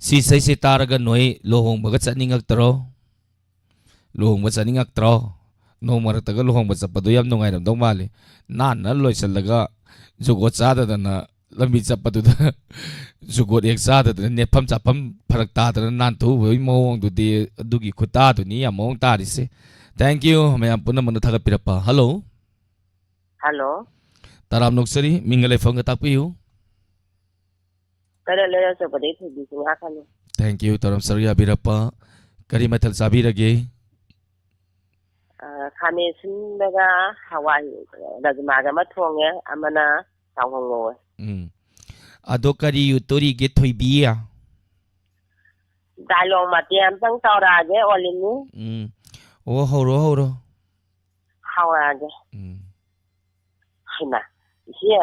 ꯁꯤ ꯏꯁꯩꯁꯦ ꯇꯥꯔꯒ ꯅꯣꯏ ꯂꯨꯍꯣꯡꯕꯒ ꯆꯠꯅꯤꯡꯉꯛꯇ꯭ꯔꯣ? ꯂꯨꯍꯣꯡꯕ ꯆꯠꯅꯤꯡꯉꯛꯇ꯭ꯔꯣ? ꯅꯣꯡ ꯃꯔꯛꯇꯒ ꯂꯨꯍꯣꯡꯕ ꯆꯠꯄꯗꯣ ꯌꯥꯝ ꯅꯨꯡꯉꯥꯏꯔꯝꯗꯧ ꯃꯥꯜꯂꯤ꯫ ꯅꯥꯟꯅ ꯂꯣꯏꯁꯤꯜꯂꯒ ꯖꯨꯒꯣꯠ ꯆꯥꯗꯗꯅ ꯂꯝꯕꯤ ꯆꯠꯄꯗꯨꯗ ꯖꯨꯒꯣꯠ ꯍꯦꯛ ꯆꯥꯗꯗꯅ ꯅꯦꯠꯐꯝ ꯆꯥꯐꯝ ꯐꯔꯛ ꯇꯥꯗꯅ ꯅꯥꯟꯊꯣꯛꯎꯕꯒꯤ ꯃꯑꯣꯡꯗꯨꯗꯤ, ꯑꯗꯨꯒꯤ ꯈꯨꯇꯥꯗꯨꯅꯤ ꯌꯥꯝ ꯃꯑꯣꯡ ꯇꯥꯔꯤꯁꯦ꯫ Thank you, ꯃꯌꯥꯝ ꯄꯨꯝꯅꯃꯛꯅ ꯊꯥꯒꯠꯄꯤꯔꯛꯄ꯫ Hello꯫ Hello꯫ ꯇꯔꯥꯝ ꯅꯣꯛꯆꯔꯤ, ꯃꯤꯡꯒ ꯂꯩꯐꯝꯒ ꯇꯥꯛꯄꯤꯌꯨ꯫ ꯀꯩꯔꯣꯜ ꯂꯩꯔꯛ ꯑꯆꯧꯕꯗꯒꯤ ꯊꯣꯏꯕꯤ ꯆꯤꯡꯉꯥꯛꯀꯅꯤ꯫ Thank you, ꯇꯔꯥꯝ ꯁꯔꯨꯛ ꯌꯥꯕꯤꯔꯛꯄ꯫ ꯀꯔꯤ ꯃꯊꯦꯜ ꯆꯥꯕꯤꯔꯒꯦ? ꯑ, ꯈꯥꯃꯦꯟ ꯑꯁꯤꯟꯕꯒ ꯍꯋꯥꯏ ꯔꯥꯖꯃꯥꯒ ꯑꯃ ꯊꯣꯡꯉꯦ, ꯑꯃꯅ ꯀꯥꯡꯍꯧ ꯉꯧꯋꯦ꯫ ꯎꯝ꯫ ꯑꯗꯣ ꯀꯔꯤ ꯎꯠꯇꯣꯔꯤꯒꯦ ꯊꯣꯏꯕꯤ? Dialogue ꯃꯇꯦꯛ ꯑꯝꯇꯪ ꯇꯧꯔꯛꯑꯒꯦ, ꯑꯣꯜꯂꯤꯅꯤ꯫ ꯎꯝ꯫ ꯑꯣ, ꯍꯧꯔꯣ, ꯍꯧꯔꯣ꯫ ꯍꯧꯔꯛꯑꯒꯦ꯫ ꯎꯝ꯫ ꯍꯩꯃꯥ, ꯏꯆꯦ,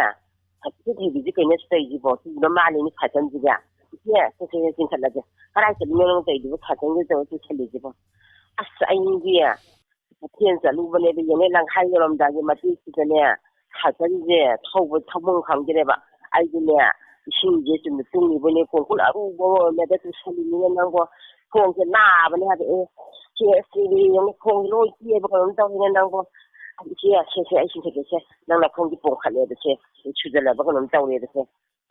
ꯏꯆꯦ ꯊꯣꯏꯕꯤꯁꯦ ꯀꯩꯅꯣ ꯇꯧꯔꯤꯁꯤꯕꯣ? ꯁꯤꯕ ꯃꯥꯜꯂꯤꯅꯦ ꯐꯦꯁꯟꯁꯤꯒ꯫ ꯏꯆꯦ, ꯁꯦ, ꯁꯦ, ꯁꯦ, ꯆꯤꯡꯈꯠꯂꯁꯦ꯫ ꯀꯗꯥꯏ ꯆꯠꯂꯤꯅꯣ ꯅꯪ ꯇꯧꯔꯤꯗꯨꯕꯨ? ꯐꯦꯁꯟꯁꯤ ꯇꯧꯔ ꯆꯤꯡꯈꯠꯂꯤꯁꯤꯕꯣ? ꯑꯁ, ꯑꯩꯗꯤ ꯀꯩꯊꯦꯜ ꯆꯠꯂꯨꯕꯅꯦꯕ, ꯌꯦꯡꯉꯦ, ꯂꯪꯈꯥꯏ ꯌꯧꯔꯝꯗꯥꯏꯒꯤ ꯃꯇꯦꯛꯁꯤꯗꯅꯦ, ꯁꯥꯏꯀꯜꯁꯦ ꯊꯧꯕ ꯊꯧꯐꯝ ꯈꯪꯗ꯭ꯔꯦꯕ꯫ ꯑꯩꯗꯤꯅꯦ, ꯏꯁꯤꯡꯁꯦ ꯆꯨꯝꯅ ꯇꯨꯡꯉꯤꯕꯅꯦ, ꯀꯣꯡꯀꯨꯠ ꯑꯔꯨꯕ ꯑꯣꯏꯔꯝꯃꯦꯗ ꯇꯨꯁꯜꯂꯤꯅꯤꯅꯦ ꯅꯪꯕꯣ꯫ ꯈꯣꯡꯁꯦ ꯅꯥꯕꯅꯦ ꯍꯥꯏꯕ꯫ ꯑꯦ, ꯁꯦ, ꯁꯤꯗꯤ ꯌꯦꯡꯉꯨ, ꯈꯣꯡꯁꯦ ꯂꯣꯏ ꯇꯦꯛꯑꯕ ꯀꯩꯅꯣꯝ ꯇꯧꯔꯤꯅꯦ ꯅꯪꯕꯣ꯫ ꯏꯆꯦ, ꯁꯦ, ꯁꯦ, ꯑꯩ ꯆꯤꯡꯈꯠꯀꯦꯁꯦ꯫ ꯅꯪ ꯅꯈꯣꯡꯁꯦ ꯄꯣꯝꯈꯠꯂꯦꯕꯁꯦ, ꯁꯨꯖꯜꯂꯕ ꯀꯩꯅꯣꯝ ꯇꯧꯔꯦꯕꯁꯦ꯫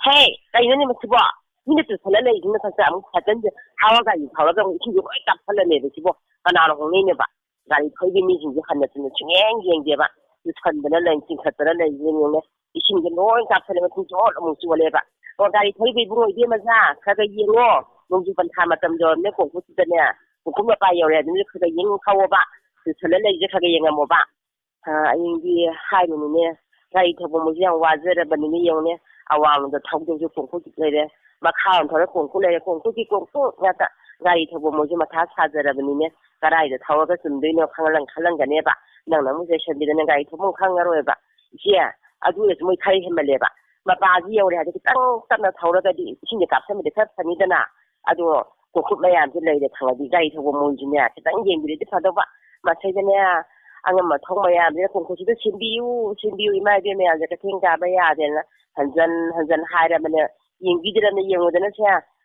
ꯍꯦ, ꯀꯩꯅꯣꯅꯦ ꯃꯁꯤꯕꯣ? ꯃꯤꯅ ꯇꯨꯁꯜꯂ ꯂꯩꯔꯤꯁꯤ ꯃꯊꯛꯇ ꯑꯃꯨꯛ ꯁꯥꯏꯀꯜꯁꯦ ꯊꯥꯎꯔ ꯒꯥꯔꯤ ꯊꯧꯔꯒ ꯑꯃꯨꯛ ꯏꯁꯤꯡꯁꯦ ꯂꯣꯏ ꯀꯥꯞꯁꯜꯂꯝꯃꯦꯕ ꯁꯤꯕꯣ꯫ ꯀꯅꯥꯅ ꯍꯣꯡꯅꯩꯅꯦꯕ? ꯒꯥꯔꯤ ꯊꯧꯔꯤꯕ ꯃꯤꯁꯤꯡꯁꯦ ꯍꯟꯅ ꯊꯨꯅ ꯁꯨꯡꯌꯦꯡ ꯌꯦꯡꯗꯦꯕ꯫ ꯇꯨꯁꯟꯗꯅ ꯂꯩ, ꯆꯤꯡꯈꯠꯇꯅ ꯂꯩꯔꯤꯁꯦ ꯌꯦꯡꯉꯨꯅꯦ꯫ ꯏꯁꯤꯡꯁꯦ ꯂꯣꯏ ꯀꯥꯞꯁꯜꯂꯦ, ꯃꯇꯨꯡ ꯆꯣꯠ ꯑꯃꯨꯛ ꯆꯣꯠꯂꯦꯕ꯫ ꯑꯣ, ꯒꯥꯔꯤ ꯊꯧꯔꯤꯕ ꯏꯕꯨꯡꯉꯣ ꯏꯕꯦꯝꯃꯖꯥ, ꯈꯔ ꯈꯔ ꯌꯦꯡꯉꯣ꯫ ꯅꯣꯡꯖꯨ ꯄꯟꯊꯥ ꯃꯇꯝ ꯌꯧꯔꯕꯅꯤꯅ ꯀꯣꯡꯀꯨꯠꯁꯤꯗꯅꯦ, ꯀꯣꯡꯀꯨꯠ ꯃꯄꯥ ꯌꯧꯔꯦ ꯍꯥꯏꯗꯨꯅ ꯈꯔ ꯈꯔ ꯌꯦꯡ ꯊꯧꯑꯣꯕ꯫ ꯇꯨꯁꯜꯂ ꯂꯩꯔꯤꯁꯦ ꯈꯔ ꯈꯔ ꯌꯦꯡꯉꯝꯃꯣꯕ꯫ ꯑ, ꯑꯌꯤꯡꯗꯤ ꯍꯥꯏꯔꯨꯅꯨꯅꯦ, ꯒꯥꯔꯤ ꯊꯧꯕ ꯃꯣꯏꯁꯨ ꯌꯥꯝ ꯋꯥꯖꯔꯕꯅꯤꯅꯦ, ꯌꯦꯡꯉꯨꯅꯦ, ꯑꯋꯥꯡꯂꯣꯝꯗ ꯊꯧꯗꯧꯁꯨ ꯀꯣꯡꯀꯨꯠ ꯂꯩꯔꯦ, ꯃꯈꯥꯔꯣꯝ ꯊꯧꯔ ꯀꯣꯡꯀꯨꯠ ꯂꯩꯔꯦ, ꯀꯣꯡꯀꯨꯠꯀꯤ ꯀꯣꯡꯀꯨꯠ ꯉꯥꯛꯇ꯫ ꯒꯥꯔꯤ ꯊꯧꯕ ꯃꯣꯏꯁꯨ ꯃꯊꯥ ꯁꯥꯖꯔꯕꯅꯤꯅꯦ, ꯀꯗꯥꯏꯗ ꯊꯧꯔꯒ ꯆꯨꯝꯗꯣꯏꯅꯣ ꯈꯪꯂꯪ ꯈꯜꯂꯝꯒꯅꯦꯕ꯫ ꯅꯪꯅ ꯑꯃꯨꯛ ꯆꯩꯁꯟꯕꯤꯗꯅ ꯒꯥꯔꯤ ꯊꯧꯐꯝ ꯈꯪꯉꯔꯣꯏꯕ꯫ ꯏꯆꯦ, ꯑꯗꯨ ꯑꯣꯏꯔꯁꯨ ꯃꯣꯏ ꯈꯔ ꯍꯦꯟꯃꯜꯂꯦꯕ꯫ ꯃꯄꯥꯁꯤ ꯌꯧꯔꯦ ꯍꯥꯏꯗꯤ ꯈꯤꯇꯪ ꯇꯞꯅ ꯊꯧꯔꯒꯗꯤ ꯏꯁꯤꯡꯁꯦ ꯀꯥꯞꯁꯟꯕꯗꯤ ꯈꯔ ꯐꯅꯤꯗꯅ꯫ ꯑꯗꯣ ꯀꯣꯡꯀꯨꯠ ꯃꯌꯥꯝꯁꯦ ꯂꯩꯔꯦ ꯈꯪꯉꯗꯤ ꯒꯥꯔꯤ ꯊꯧꯕ ꯃꯣꯏꯁꯨꯅꯦ ꯈꯤꯇꯪ ꯌꯦꯡꯕꯤꯔꯗꯤ ꯐꯗꯧꯕ꯫ ꯃꯁꯩꯗꯅꯦ ꯑꯉꯝ ꯑꯊꯧ ꯃꯌꯥꯝꯁꯤꯅ ꯀꯣꯡꯀꯨꯠꯁꯤꯗ ꯁꯦꯝꯕꯤꯌꯨ, ꯁꯦꯝꯕꯤꯌꯨ, ꯏꯃꯥ ꯏꯕꯦꯟ ꯃꯌꯥꯝꯁꯦ ꯀꯩꯊꯦꯜ ꯀꯥꯕ ꯌꯥꯗꯦꯅ ꯍꯟꯖꯟ ꯍꯟꯖꯟ ꯍꯥꯏꯔꯕꯅꯦ꯫ ꯌꯦꯡꯕꯤꯗ꯭ꯔꯕꯅꯦ, ꯌꯦꯡꯉꯨꯗꯅ ꯁꯦ꯫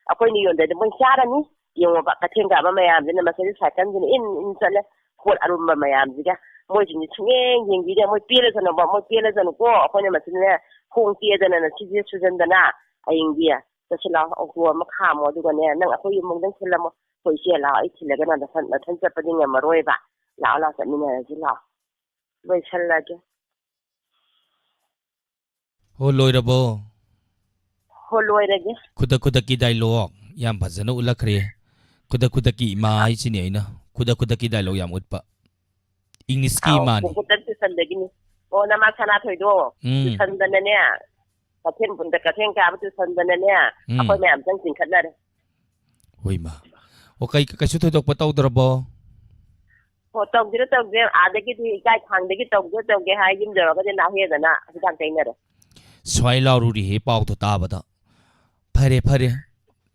ꯑꯩꯈꯣꯏꯅ ꯌꯣꯟꯗ꯭ꯔꯗꯤ ꯃꯣꯏ ꯆꯥꯔꯅꯤ꯫ ꯌꯦꯡꯉꯣꯕ, ꯀꯩꯊꯦꯜ ꯀꯥꯕ ꯃꯌꯥꯝꯁꯤꯅ ꯃꯁꯤꯗ ꯁꯥꯏꯀꯜꯁꯤꯅ ꯏꯟ ꯏꯟ ꯆꯠꯂꯦ꯫ ꯄꯣꯠ ꯑꯔꯨꯝꯕ ꯃꯌꯥꯝꯁꯤꯒ ꯃꯣꯏꯁꯤꯡꯁꯤ ꯁꯨꯡꯌꯦꯡ ꯌꯦꯡꯕꯤꯗꯦ꯫ ꯃꯣꯏ ꯄꯦꯜꯂꯁꯅꯨꯕ, ꯃꯣꯏ ꯄꯦꯜꯂꯁꯅꯨꯀꯣ꯫ ꯑꯩꯈꯣꯏꯅ ꯃꯁꯤꯗꯅꯦ ꯈꯣꯡ ꯇꯦꯗꯅ ꯁꯤꯁꯦ ꯁꯨꯖꯟꯗꯅ ꯍꯌꯦꯡꯗꯤ ꯆꯠꯁꯤ ꯂꯥꯛꯑꯣ, ꯑꯣꯇꯣ ꯑꯃ ꯈꯥꯝꯃꯣ, ꯑꯗꯨꯒꯅꯦ ꯅꯪ ꯑꯩꯈꯣꯏ ꯌꯨꯝꯐꯥꯎꯗꯪ ꯊꯤꯜꯂꯝꯃꯣ꯫ ꯍꯣꯏ ꯏꯆꯦ, ꯂꯥꯛꯑꯣ, ꯑꯩ ꯊꯤꯜꯂꯒ ꯅꯪ ꯅꯊꯟ, ꯅꯊꯟ ꯆꯠꯄꯗꯤ ꯉꯝꯃꯔꯣꯏꯕ꯫ ꯂꯥꯛꯑꯣ, ꯂꯥꯛꯑꯣ, ꯆꯠꯃꯤꯟꯅꯔꯁꯤ ꯂꯥꯛꯑꯣ꯫ ꯂꯣꯏꯁꯜꯂꯒꯦ꯫ ꯍꯣ, ꯂꯣꯏꯔꯕꯣ? ꯍꯣ, ꯂꯣꯏꯔꯒꯦ꯫ ꯈꯨꯗꯛ ꯈꯨꯗꯛꯀꯤ ꯗꯥꯏꯂꯣꯒ ꯌꯥꯝ ꯐꯖꯅ ꯎꯠꯂꯛꯈ꯭ꯔꯦ꯫ ꯈꯨꯗꯛ ꯈꯨꯗꯛꯀꯤ ꯏꯃꯥ ꯍꯥꯏꯁꯤꯅꯤ ꯑꯩꯅ꯫ ꯈꯨꯗꯛ ꯈꯨꯗꯛꯀꯤ ꯗꯥꯏꯂꯣꯒ ꯌꯥꯝ ꯎꯠꯄ꯫ ꯏꯪꯂꯤꯁꯀꯤ ꯑꯥꯎ, ꯏꯃꯥꯅꯤ꯫ ꯈꯨꯗꯛ ꯇꯨꯏꯁꯟꯗꯒꯤꯅꯤ꯫ ꯑꯣ, ꯅꯃꯥ ꯁꯅꯥꯊꯣꯏꯗꯣ ꯎꯝ꯫ ꯇꯨꯏꯁꯟꯗꯅꯅꯦ, ꯀꯩꯊꯦꯜ ꯄꯨꯟꯗ ꯀꯩꯊꯦꯜ ꯀꯥꯕ ꯇꯨꯏꯁꯟꯗꯅꯅꯦ, ꯎꯝ꯫ ꯑꯩꯈꯣꯏ ꯃꯌꯥꯝ ꯆꯪ ꯆꯤꯡꯈꯠꯅꯔꯦ꯫ ꯍꯣꯏ, ꯏꯃꯥ꯫ ꯑꯣ, ꯀꯩ, ꯀꯩꯁꯨ ꯊꯣꯏꯗꯣꯛꯄ ꯇꯧꯗ꯭ꯔꯕꯣ? ꯑꯣ, ꯇꯧꯗ꯭ꯔꯦ, ꯇꯧꯗ꯭ꯔꯦ꯫ ꯑꯥꯗꯒꯤꯗꯤ ꯏꯀꯥꯏ ꯊꯥꯡꯗꯒꯤ ꯇꯧꯒꯦ, ꯇꯧꯒꯦ ꯍꯥꯏ, ꯌꯨꯝ ꯌꯧꯔꯒꯗꯤ ꯅꯥꯎꯍꯦꯗꯅ ꯍꯤꯗꯥꯛ ꯇꯩꯅꯔꯦ꯫ ꯁ꯭ꯋꯥꯏ ꯂꯥꯎꯔꯨꯔꯤꯍꯦ ꯄꯥꯎꯗꯣ ꯇꯥꯕꯗ꯫ ꯐꯔꯦ, ꯐꯔꯦ꯫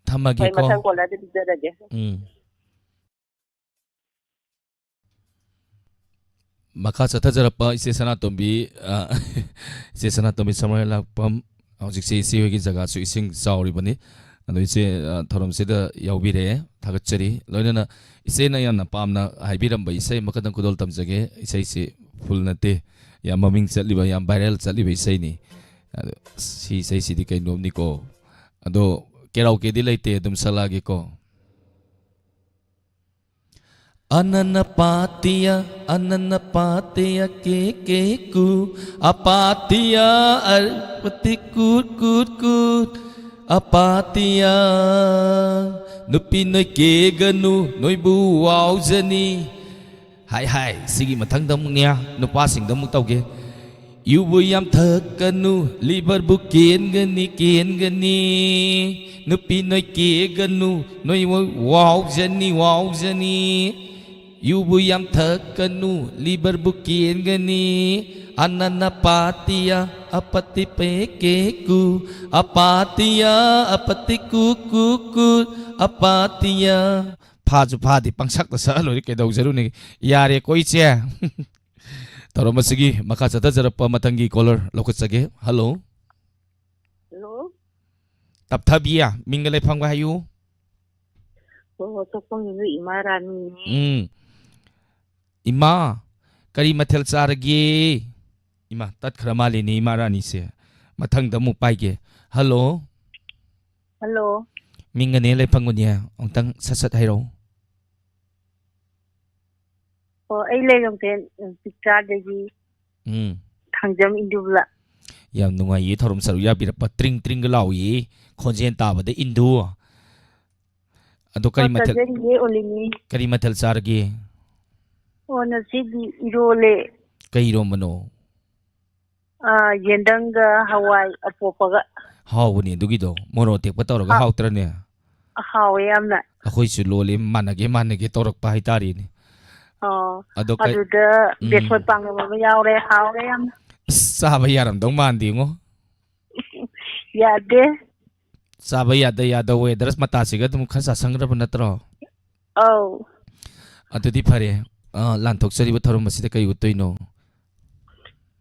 ꯊꯝꯃꯒꯦꯀꯣ꯫ ꯍꯣꯏ, ꯃꯊꯪ ꯀꯣꯜꯗ ꯄꯤꯖꯔꯒꯦ꯫ ꯎꯝ꯫ ꯃꯈꯥ ꯆꯠꯊꯖꯔꯛꯄ ꯏꯆꯦ ꯁꯅꯥꯇꯣꯝꯕꯤ, ꯑ, ꯏꯆꯦ ꯁꯅꯥꯇꯣꯝꯕꯤ ꯁꯃꯔꯂꯥꯛꯄꯝ, ꯍꯧꯖꯤꯛꯁꯦ ꯏꯆꯦ ꯍꯣꯏꯒꯤ ꯖꯒꯥꯁꯨ ꯏꯁꯤꯡ ꯆꯥꯎꯔꯤꯕꯅꯤ꯫ ꯑꯗꯣ ꯏꯆꯦ, ꯑ, ꯊꯧꯔꯝꯁꯤꯗ ꯌꯥꯎꯕꯤꯔꯛꯑꯦ, ꯊꯥꯒꯠꯆꯔꯤ꯫ ꯂꯣꯏꯅꯅ ꯏꯆꯦꯅ ꯌꯥꯝꯅ ꯄꯥꯝꯅ ꯍꯥꯏꯕꯤꯔꯝꯕ ꯏꯁꯩ ꯑꯃꯈꯛꯇꯪ ꯈꯨꯗꯣꯜ ꯇꯝꯖꯒꯦ꯫ ꯏꯁꯩꯁꯤ ꯐꯨꯜ ꯅꯠꯇꯦ, ꯌꯥꯝ ꯃꯃꯤꯡ ꯆꯠꯂꯤꯕ, ꯌꯥꯝ ꯚꯥꯏꯔꯦꯜ ꯆꯠꯂꯤꯕ ꯏꯁꯩꯅꯤ꯫ ꯑꯗꯣ ꯁꯤ ꯏꯁꯩꯁꯤꯗꯤ ꯀꯩꯅꯣꯝꯅꯤꯀꯣ꯫ ꯑꯗꯣ ꯀꯦꯔꯥꯎꯀꯦꯗꯤ ꯂꯩꯇꯦ, ꯑꯗꯨꯝ ꯁꯛꯂꯛꯑꯒꯦꯀꯣ꯫ ꯑꯅꯅ ꯄꯥꯇꯤꯌ, ꯑꯅꯅ ꯄꯥꯇꯤꯌ ꯀꯦ ꯀꯦ ꯀꯨ, ꯑꯄꯥꯇꯤꯌ ꯑꯔꯄꯇꯤ ꯀꯨꯠ ꯀꯨꯠ ꯀꯨꯠ, ꯑꯄꯥꯇꯤꯌ꯫ ꯅꯨꯄꯤ ꯅꯣꯏ ꯀꯦꯒꯅꯨ, ꯅꯣꯏꯕꯨ ꯋꯥꯎꯖꯅꯤ꯫ ꯍꯥꯏ ꯍꯥꯏ, ꯁꯤꯒꯤ ꯃꯊꯪꯗ ꯑꯃꯨꯛꯅꯦ, ꯅꯨꯄꯥꯁꯤꯡꯗ ꯑꯃꯨꯛ ꯇꯧꯒꯦ꯫ ꯌꯨꯕꯨ ꯌꯥꯝ ꯊꯛꯀꯅꯨ, ꯂꯤꯚꯔꯕꯨ ꯀꯦꯟꯒꯅꯤ, ꯀꯦꯟꯒꯅꯤ꯫ ꯅꯨꯄꯤ ꯅꯣꯏ ꯀꯦꯒꯅꯨ, ꯅꯣꯏ ꯋꯥꯎꯖꯅꯤ, ꯋꯥꯎꯖꯅꯤ꯫ ꯌꯨꯕꯨ ꯌꯥꯝ ꯊꯛꯀꯅꯨ, ꯂꯤꯚꯔꯕꯨ ꯀꯦꯟꯒꯅꯤ꯫ ꯑꯅꯅ ꯄꯥꯇꯤꯌꯥ, ꯑꯄꯇꯤ ꯄꯦ ꯀꯦ ꯀꯨ, ꯑꯄꯥꯇꯤꯌꯥ, ꯑꯄꯇꯤ ꯀꯨ ꯀꯨ ꯀꯨ, ꯑꯄꯥꯇꯤꯌꯥ꯫ ꯐꯥꯁꯨ ꯐꯥꯗꯦ, ꯄꯪꯁꯛꯇ ꯁꯛꯑ ꯂꯣꯏꯔꯦ, ꯀꯩꯗꯧꯖꯔꯨꯅꯤ? ꯌꯥꯔꯦꯀꯣ, ꯏꯆꯦ꯫ ꯊꯧꯔꯝ ꯑꯁꯤꯒꯤ ꯃꯈꯥ ꯆꯠꯊꯖꯔꯛꯄ ꯃꯊꯪꯒꯤ ꯀꯣꯂꯔ ꯂꯧꯈꯠꯆꯒꯦ꯫ ꯍꯜꯂꯣ꯫ ꯍꯜꯂꯣ꯫ ꯇꯞꯊꯕꯤ, ꯃꯤꯡꯒ ꯂꯩꯐꯝꯒ ꯍꯥꯏꯌꯨ꯫ ꯑꯣ, ꯇꯣꯛꯐꯝꯒꯤꯁꯨ ꯏꯃꯥ ꯔꯥꯅꯤꯅꯦ꯫ ꯎꯝ꯫ ꯏꯃꯥ, ꯀꯔꯤ ꯃꯊꯦꯜ ꯆꯥꯔꯒꯦ? ꯏꯃꯥ, ꯇꯠꯈ꯭ꯔ ꯃꯥꯜꯂꯦꯅꯦ ꯏꯃꯥ ꯔꯥꯅꯤꯁꯦ꯫ ꯃꯊꯪꯗ ꯑꯃꯨꯛ ꯄꯥꯏꯒꯦ꯫ ꯍꯜꯂꯣ꯫ ꯍꯜꯂꯣ꯫ ꯃꯤꯡꯒꯅꯦ ꯂꯩꯐꯝꯒꯅꯦ ꯑꯃꯨꯛꯇꯪ ꯁꯠ ꯁꯠ ꯍꯥꯏꯔꯛꯑꯣ꯫ ꯑꯣ, ꯑꯩ ꯂꯩꯐꯝꯁꯦ, ꯎꯝ, ꯄꯤꯛꯆꯥꯗꯒꯤ ꯎꯝ꯫ ꯊꯥꯡꯖꯝ ꯏꯟꯗꯨꯕꯂꯥ꯫ ꯌꯥꯝ ꯅꯨꯡꯉꯥꯏꯌꯦ ꯊꯧꯔꯝ ꯁꯔꯨꯛ ꯌꯥꯕꯤꯔꯛꯄ꯫ ꯇ꯭ꯔꯤꯡ ꯇ꯭ꯔꯤꯡꯒ ꯂꯥꯎꯏꯌꯦ ꯈꯣꯟꯖꯦꯜ ꯇꯥꯕꯗ ꯏꯟꯗꯨ꯫ ꯑꯗꯣ ꯀꯔꯤ ꯑꯣ, ꯃꯊꯦꯜ, ꯆꯥꯖꯔꯤꯌꯦ, ꯑꯣꯂꯤꯅꯤ꯫ ꯀꯔꯤ ꯃꯊꯦꯜ ꯆꯥꯔꯒꯦ? ꯑꯣ, ꯉꯁꯤꯗꯤ ꯏꯔꯣꯜꯂꯦ꯫ ꯀꯩ ꯏꯔꯣꯝꯕꯅꯣ? ꯑꯥ, ꯌꯦꯟꯗꯪꯒ ꯍꯋꯥꯏ ꯑꯄꯣꯞꯄꯒ꯫ ꯍꯥꯎꯕꯅꯦ ꯑꯗꯨꯒꯤꯗꯣ, ꯃꯣꯔꯣꯛ ꯑꯇꯦꯛꯄ ꯇꯧꯔꯒ, ꯍꯥ-, ꯍꯥꯎꯇ꯭ꯔꯅꯦ? ꯍꯥꯎꯋꯦ ꯌꯥꯝꯅ꯫ ꯑꯩꯈꯣꯏꯁꯨ ꯂꯣꯜꯂꯤ, ꯃꯥꯟꯅꯒꯦ ꯃꯥꯟꯅꯒꯦ ꯇꯧꯔꯛꯄ ꯍꯥꯏꯇꯥꯔꯦꯅꯦ꯫ ꯑꯣ, ꯑꯗꯣ ꯀꯩ-, ꯑꯗꯨꯗ ꯎꯝ꯫ ꯕꯦꯁꯣꯟ ꯄꯥꯛꯅꯝ ꯑꯃ ꯌꯥꯎꯔꯦ, ꯍꯥꯎꯔꯦ ꯌꯥꯝꯅ꯫ ꯑꯁ, ꯆꯥꯕ ꯌꯥꯔꯝꯗꯧ ꯃꯥꯟꯗꯦꯉꯣ꯫ ꯌꯥꯗꯦ꯫ ꯆꯥꯕ ꯌꯥꯗ ꯌꯥꯗ ꯋꯦꯗꯔ ꯃꯇꯥꯁꯤꯒ ꯑꯗꯨꯝ ꯈꯔ ꯆꯥꯁꯟꯈ꯭ꯔꯕ ꯅꯠꯇ꯭ꯔꯣ? ꯑꯧ꯫ ꯑꯗꯨꯗꯤ ꯐꯔꯦ꯫ ꯑ, ꯂꯥꯟꯊꯣꯛꯆꯔꯤꯕ ꯊꯧꯔꯝ ꯑꯁꯤꯗ ꯀꯔꯤ ꯎꯠꯇꯣꯏꯅꯣ?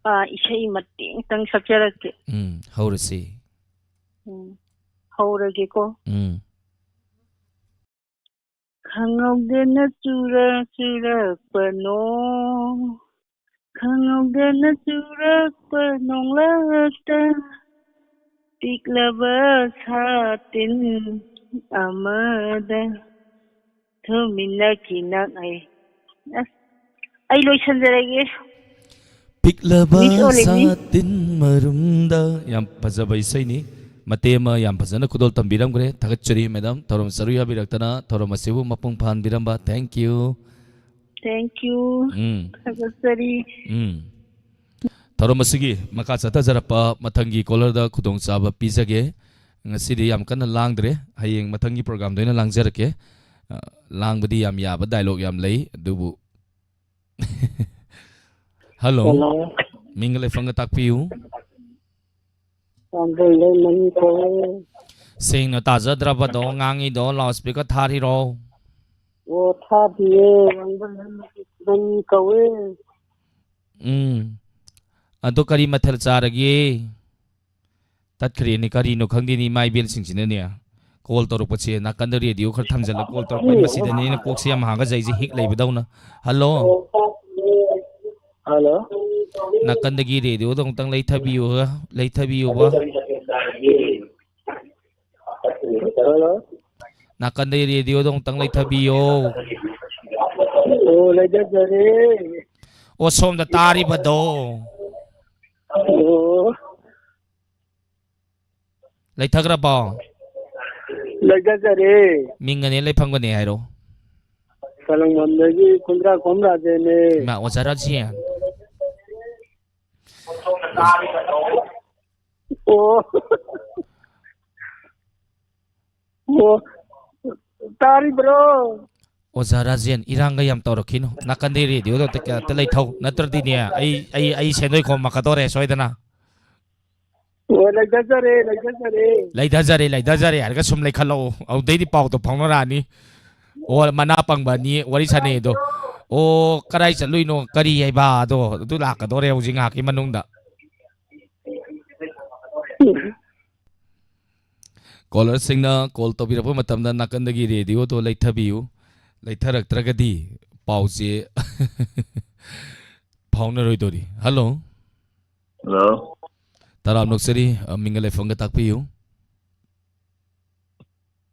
ꯑ, ꯏꯁꯩ ꯃꯇꯦꯛ ꯑꯃꯇꯪ ꯁꯛꯆꯔꯛꯀꯦ꯫ ꯎꯝ, ꯍꯧꯔꯁꯤ꯫ ꯎꯝ, ꯍꯧꯔꯒꯦꯀꯣ꯫ ꯎꯝ꯫ ꯈꯪꯍꯧꯗꯅ ꯆꯨꯔ ꯆꯨꯔꯛꯄ ꯅꯣꯡ, ꯈꯪꯍꯧꯗꯅ ꯆꯨꯔꯛꯄ ꯅꯣꯡꯂꯛꯇ, ꯄꯤꯛꯂꯕ ꯁꯥꯇꯤꯟ ꯑꯃꯗ ꯊꯨꯝꯃꯤꯟꯅꯈꯤ ꯅꯪ ꯑꯩ꯫ ꯑꯁ, ꯑꯩ ꯂꯣꯏꯁꯟꯖꯔꯒꯦ꯫ ꯄꯤꯛꯂꯕ ꯃꯤꯁ ꯑꯣꯂꯤꯅꯤ꯫ ꯁꯥꯇꯤꯟ ꯃꯔꯨꯝꯗ꯫ ꯌꯥꯝ ꯐꯖꯕ ꯏꯁꯩꯅꯤ꯫ ꯃꯇꯦꯛ ꯑꯃ ꯌꯥꯝ ꯐꯖꯅ ꯈꯨꯗꯣꯜ ꯇꯝꯕꯤꯔꯝꯈ꯭ꯔꯦ꯫ ꯊꯥꯒꯠꯆꯔꯤ ꯃꯦꯗꯥꯝ, ꯊꯧꯔꯝ ꯁꯔꯨꯛ ꯌꯥꯕꯤꯔꯛꯇꯅ ꯊꯧꯔꯝ ꯑꯁꯤꯕꯨ ꯃꯄꯨꯡ ꯐꯥꯍꯟꯕꯤꯔꯝꯕ꯫ Thank you꯫ Thank you꯫ ꯎꯝ꯫ ꯊꯥꯒꯠꯆꯔꯤ꯫ ꯎꯝ꯫ ꯊꯧꯔꯝ ꯑꯁꯤꯒꯤ ꯃꯈꯥ ꯆꯠꯊꯖꯔꯛꯄ ꯃꯊꯪꯒꯤ ꯀꯣꯂꯔꯗ ꯈꯨꯗꯣꯡꯆꯥꯕ ꯄꯤꯖꯒꯦ꯫ ꯉꯁꯤꯗꯤ ꯌꯥꯝ ꯀꯟꯅ ꯂꯥꯡꯗ꯭ꯔꯦ, ꯍꯌꯦꯡ ꯃꯊꯪꯒꯤ ꯄ꯭ꯔꯣꯒ꯭ꯔꯥꯝꯗ ꯑꯣꯏꯅ ꯂꯥꯡꯖꯔꯛꯀꯦ꯫ ꯑ, ꯂꯥꯡꯕꯗꯤ ꯌꯥꯝ ꯌꯥꯕ ꯗꯥꯏꯂꯣꯛ ꯌꯥꯝ ꯂꯩ, ꯑꯗꯨꯕꯨ ꯍꯜꯂꯣ꯫ ꯍꯜꯂꯣ꯫ ꯃꯤꯡꯒ ꯂꯩꯐꯝꯒ ꯇꯥꯛꯄꯤꯌꯨ꯫ ꯋꯥꯡꯕ꯭ꯔꯩ ꯂꯩꯃꯅꯤ ꯀꯧꯋꯦ꯫ ꯁꯦꯡꯅ ꯇꯥꯖꯗ꯭ꯔꯕꯗꯣ ꯉꯥꯡꯉꯤꯗꯣ ꯂꯥꯎꯠ ꯁ꯭ꯄꯤꯀꯔ ꯊꯥꯔꯤꯔꯣ? ꯑꯣ, ꯊꯥꯗꯤꯌꯦ, ꯋꯥꯡꯕ꯭ꯔꯩ ꯂꯩꯃꯅꯤ ꯀꯧꯋꯦ꯫ ꯎꯝ꯫ ꯑꯗꯣ ꯀꯔꯤ ꯃꯊꯦꯜ ꯆꯥꯔꯒꯦ? ꯇꯠꯈ꯭ꯔꯦꯅꯦ, ꯀꯔꯤꯅꯣ ꯈꯪꯗꯦꯅꯦ, ꯏꯃꯥ ꯏꯕꯦꯜꯁꯤꯡꯁꯤꯅꯅꯦ꯫ ꯀꯣꯜ ꯇꯧꯔꯛꯄꯁꯦ ꯅꯥꯀꯟꯗ ꯔꯦꯗꯤꯑꯣ ꯈꯔ ꯊꯝꯖꯤꯜꯂꯒ ꯀꯣꯜ ꯇꯧꯔꯛꯄꯩ, ꯃꯁꯤꯗꯅꯦ ꯑꯩꯅ ꯀꯣꯛꯁꯦ ꯌꯥꯝ ꯍꯥꯒꯠꯆꯩꯁꯦ, ꯍꯤꯛ ꯂꯩꯕꯗꯧꯅ꯫ ꯍꯜꯂꯣ꯫ ꯍꯜꯂꯣ꯫ ꯅꯥꯀꯟꯗꯒꯤ ꯔꯦꯗꯤꯑꯣꯗꯣ ꯑꯃꯨꯛꯇꯪ ꯂꯩꯊꯕꯤꯌꯨ, ꯂꯩꯊꯕꯤꯌꯨꯕ꯫ ꯍꯜꯂꯣ꯫ ꯅꯥꯀꯟꯗꯒꯤ ꯔꯦꯗꯤꯑꯣꯗꯣ ꯑꯃꯨꯛꯇꯪ ꯂꯩꯊꯕꯤꯌꯣ꯫ ꯑꯣ, ꯂꯩꯊꯖꯔꯦ꯫ ꯑꯣ, ꯁꯣꯝꯗ ꯇꯥꯔꯤꯕꯗꯣ꯫ ꯑꯣ꯫ ꯂꯩꯊꯈ꯭ꯔꯕꯣ? ꯂꯩꯊꯖꯔꯦ꯫ ꯃꯤꯡꯒꯅꯦ ꯂꯩꯐꯝꯒꯅꯦ ꯍꯥꯏꯔꯣ꯫ ꯀꯂꯪꯕꯝꯗꯒꯤ ꯀꯨꯟꯗ꯭ꯔꯥꯈꯣꯝ ꯔꯥꯖꯦꯟꯅꯦ꯫ ꯏꯃꯥ, ꯑꯣꯖꯥ ꯔꯥꯖꯦꯟ꯫ ꯑꯣ꯫ ꯑꯣ꯫ ꯇꯥꯔꯤꯕ꯭ꯔꯣ? ꯑꯣꯖꯥ ꯔꯥꯖꯦꯟ, ꯏꯔꯥꯡꯒ ꯌꯥꯝ ꯇꯧꯔꯛꯈꯤꯅꯨ꯫ ꯅꯥꯀꯟꯗꯩ ꯔꯦꯗꯤꯑꯣꯗꯣ ꯑꯝꯇ, ꯑꯝꯇ ꯂꯩꯊꯧ꯫ ꯅꯠꯇ꯭ꯔꯗꯤꯅꯦ, ꯑꯩ, ꯑꯩ, ꯑꯩ ꯁꯦꯟꯗꯣꯏ ꯈꯣꯝꯃꯛꯀꯗꯧꯔꯦ ꯁꯣꯏꯗꯅ꯫ ꯑꯣ, ꯂꯩꯊꯖꯔꯦ, ꯂꯩꯊꯖꯔꯦ꯫ ꯂꯩꯊꯖꯔꯦ, ꯂꯩꯊꯖꯔꯦ ꯍꯥꯏꯔꯒ ꯁꯨꯝ ꯂꯩꯈꯠꯂꯛꯑꯣ꯫ ꯑꯗꯨꯗꯩꯗꯤ ꯄꯥꯎꯗꯣ ꯐꯥꯎꯅꯔꯛꯑꯅꯤ꯫ ꯑꯣ, ꯃꯅꯥ ꯄꯪꯕ ꯑꯅꯤ ꯋꯥꯔꯤ ꯁꯥꯟꯅꯩ ꯑꯗꯣ꯫ ꯑꯣ, ꯀꯗꯥꯏ ꯆꯠꯂꯨꯏꯅꯣ? ꯀꯔꯤ ꯍꯥꯏꯕ? ꯑꯗꯣ, ꯑꯗꯨ ꯂꯥꯛꯀꯗꯧꯔꯦ ꯍꯧꯖꯤꯛ ꯉꯥꯏꯍꯥꯛꯀꯤ ꯃꯅꯨꯡꯗ꯫ ꯀꯣꯂꯔꯁꯤꯡꯅ ꯀꯣꯜ ꯇꯧꯕꯤꯔꯛꯄ ꯃꯇꯝꯗ ꯅꯥꯀꯟꯗꯒꯤ ꯔꯦꯗꯤꯑꯣꯗꯣ ꯂꯩꯊꯕꯤꯌꯨ꯫ ꯂꯩꯊꯔꯛꯇ꯭ꯔꯒꯗꯤ ꯄꯥꯎꯁꯦ ꯐꯥꯎꯅꯔꯣꯏꯗꯧꯔꯤ꯫ ꯍꯜꯂꯣ꯫ ꯍꯜꯂꯣ꯫ ꯇꯔꯥꯝ ꯅꯣꯛꯆꯔꯤ, ꯑ, ꯃꯤꯡꯒ ꯂꯩꯐꯝꯒ ꯇꯥꯛꯄꯤꯌꯨ꯫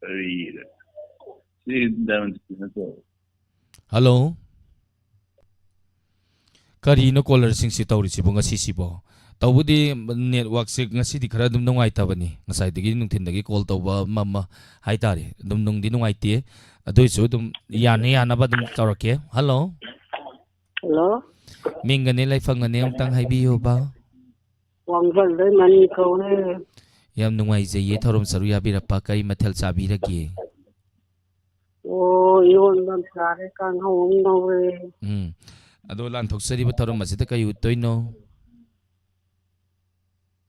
ꯀꯔꯤ? ꯁꯤ ꯗꯥꯏꯃꯟ ꯁꯤꯇꯤ ꯅꯠꯇ꯭ꯔꯣ? ꯍꯜꯂꯣ꯫ ꯀꯔꯤꯅꯣ ꯀꯣꯂꯔꯁꯤꯡꯁꯤ ꯇꯧꯔꯤꯁꯤꯕꯣ ꯉꯁꯤꯁꯤꯕꯣ? ꯇꯧꯕꯗꯤ ꯅꯦꯠꯋꯥꯛꯁꯦ ꯉꯁꯤꯗꯤ ꯈꯔ ꯑꯗꯨꯝ ꯅꯨꯡꯉꯥꯏꯇꯕꯅꯤ꯫ ꯉꯁꯥꯏꯗꯒꯤ ꯅꯨꯡꯊꯤꯟꯗꯒꯤ ꯀꯣꯜ ꯇꯧꯕ ꯑꯃ ꯑꯃ ꯍꯥꯏꯇꯥꯔꯦ꯫ ꯑꯗꯨꯝ ꯅꯨꯡꯗꯤ ꯅꯨꯡꯉꯥꯏꯇꯦ꯫ ꯑꯗꯨꯏꯁꯨ ꯑꯗꯨꯝ ꯌꯥꯅ ꯌꯥꯅꯕ ꯑꯗꯨꯝ ꯇꯧꯔꯛꯀꯦ꯫ ꯍꯜꯂꯣ꯫ ꯍꯜꯂꯣ꯫ ꯃꯤꯡꯒꯅꯦ ꯂꯩꯐꯝꯒꯅꯦ ꯑꯃꯨꯛꯇꯪ ꯍꯥꯏꯕꯤꯌꯨꯕ꯫ ꯋꯥꯡꯕꯜꯗꯩ ꯃꯅꯤ ꯀꯧꯔꯦ꯫ ꯌꯥꯝ ꯅꯨꯡꯉꯥꯏꯖꯩꯌꯦ ꯊꯧꯔꯝ ꯁꯔꯨꯛ ꯌꯥꯕꯤꯔꯛꯄ꯫ ꯀꯔꯤ ꯃꯊꯦꯜ ꯆꯥꯕꯤꯔꯒꯦ? ꯑꯣ, ꯏꯔꯣꯟꯕ ꯑꯃ ꯆꯥꯔꯦ, ꯀꯥꯡꯍꯧ ꯑꯃ ꯉꯧꯔꯦ꯫ ꯎꯝ꯫ ꯑꯗꯣ ꯂꯥꯟꯊꯣꯛꯆꯔꯤꯕ ꯊꯧꯔꯝ ꯑꯁꯤꯗ ꯀꯔꯤ ꯎꯠꯇꯣꯏꯅꯣ?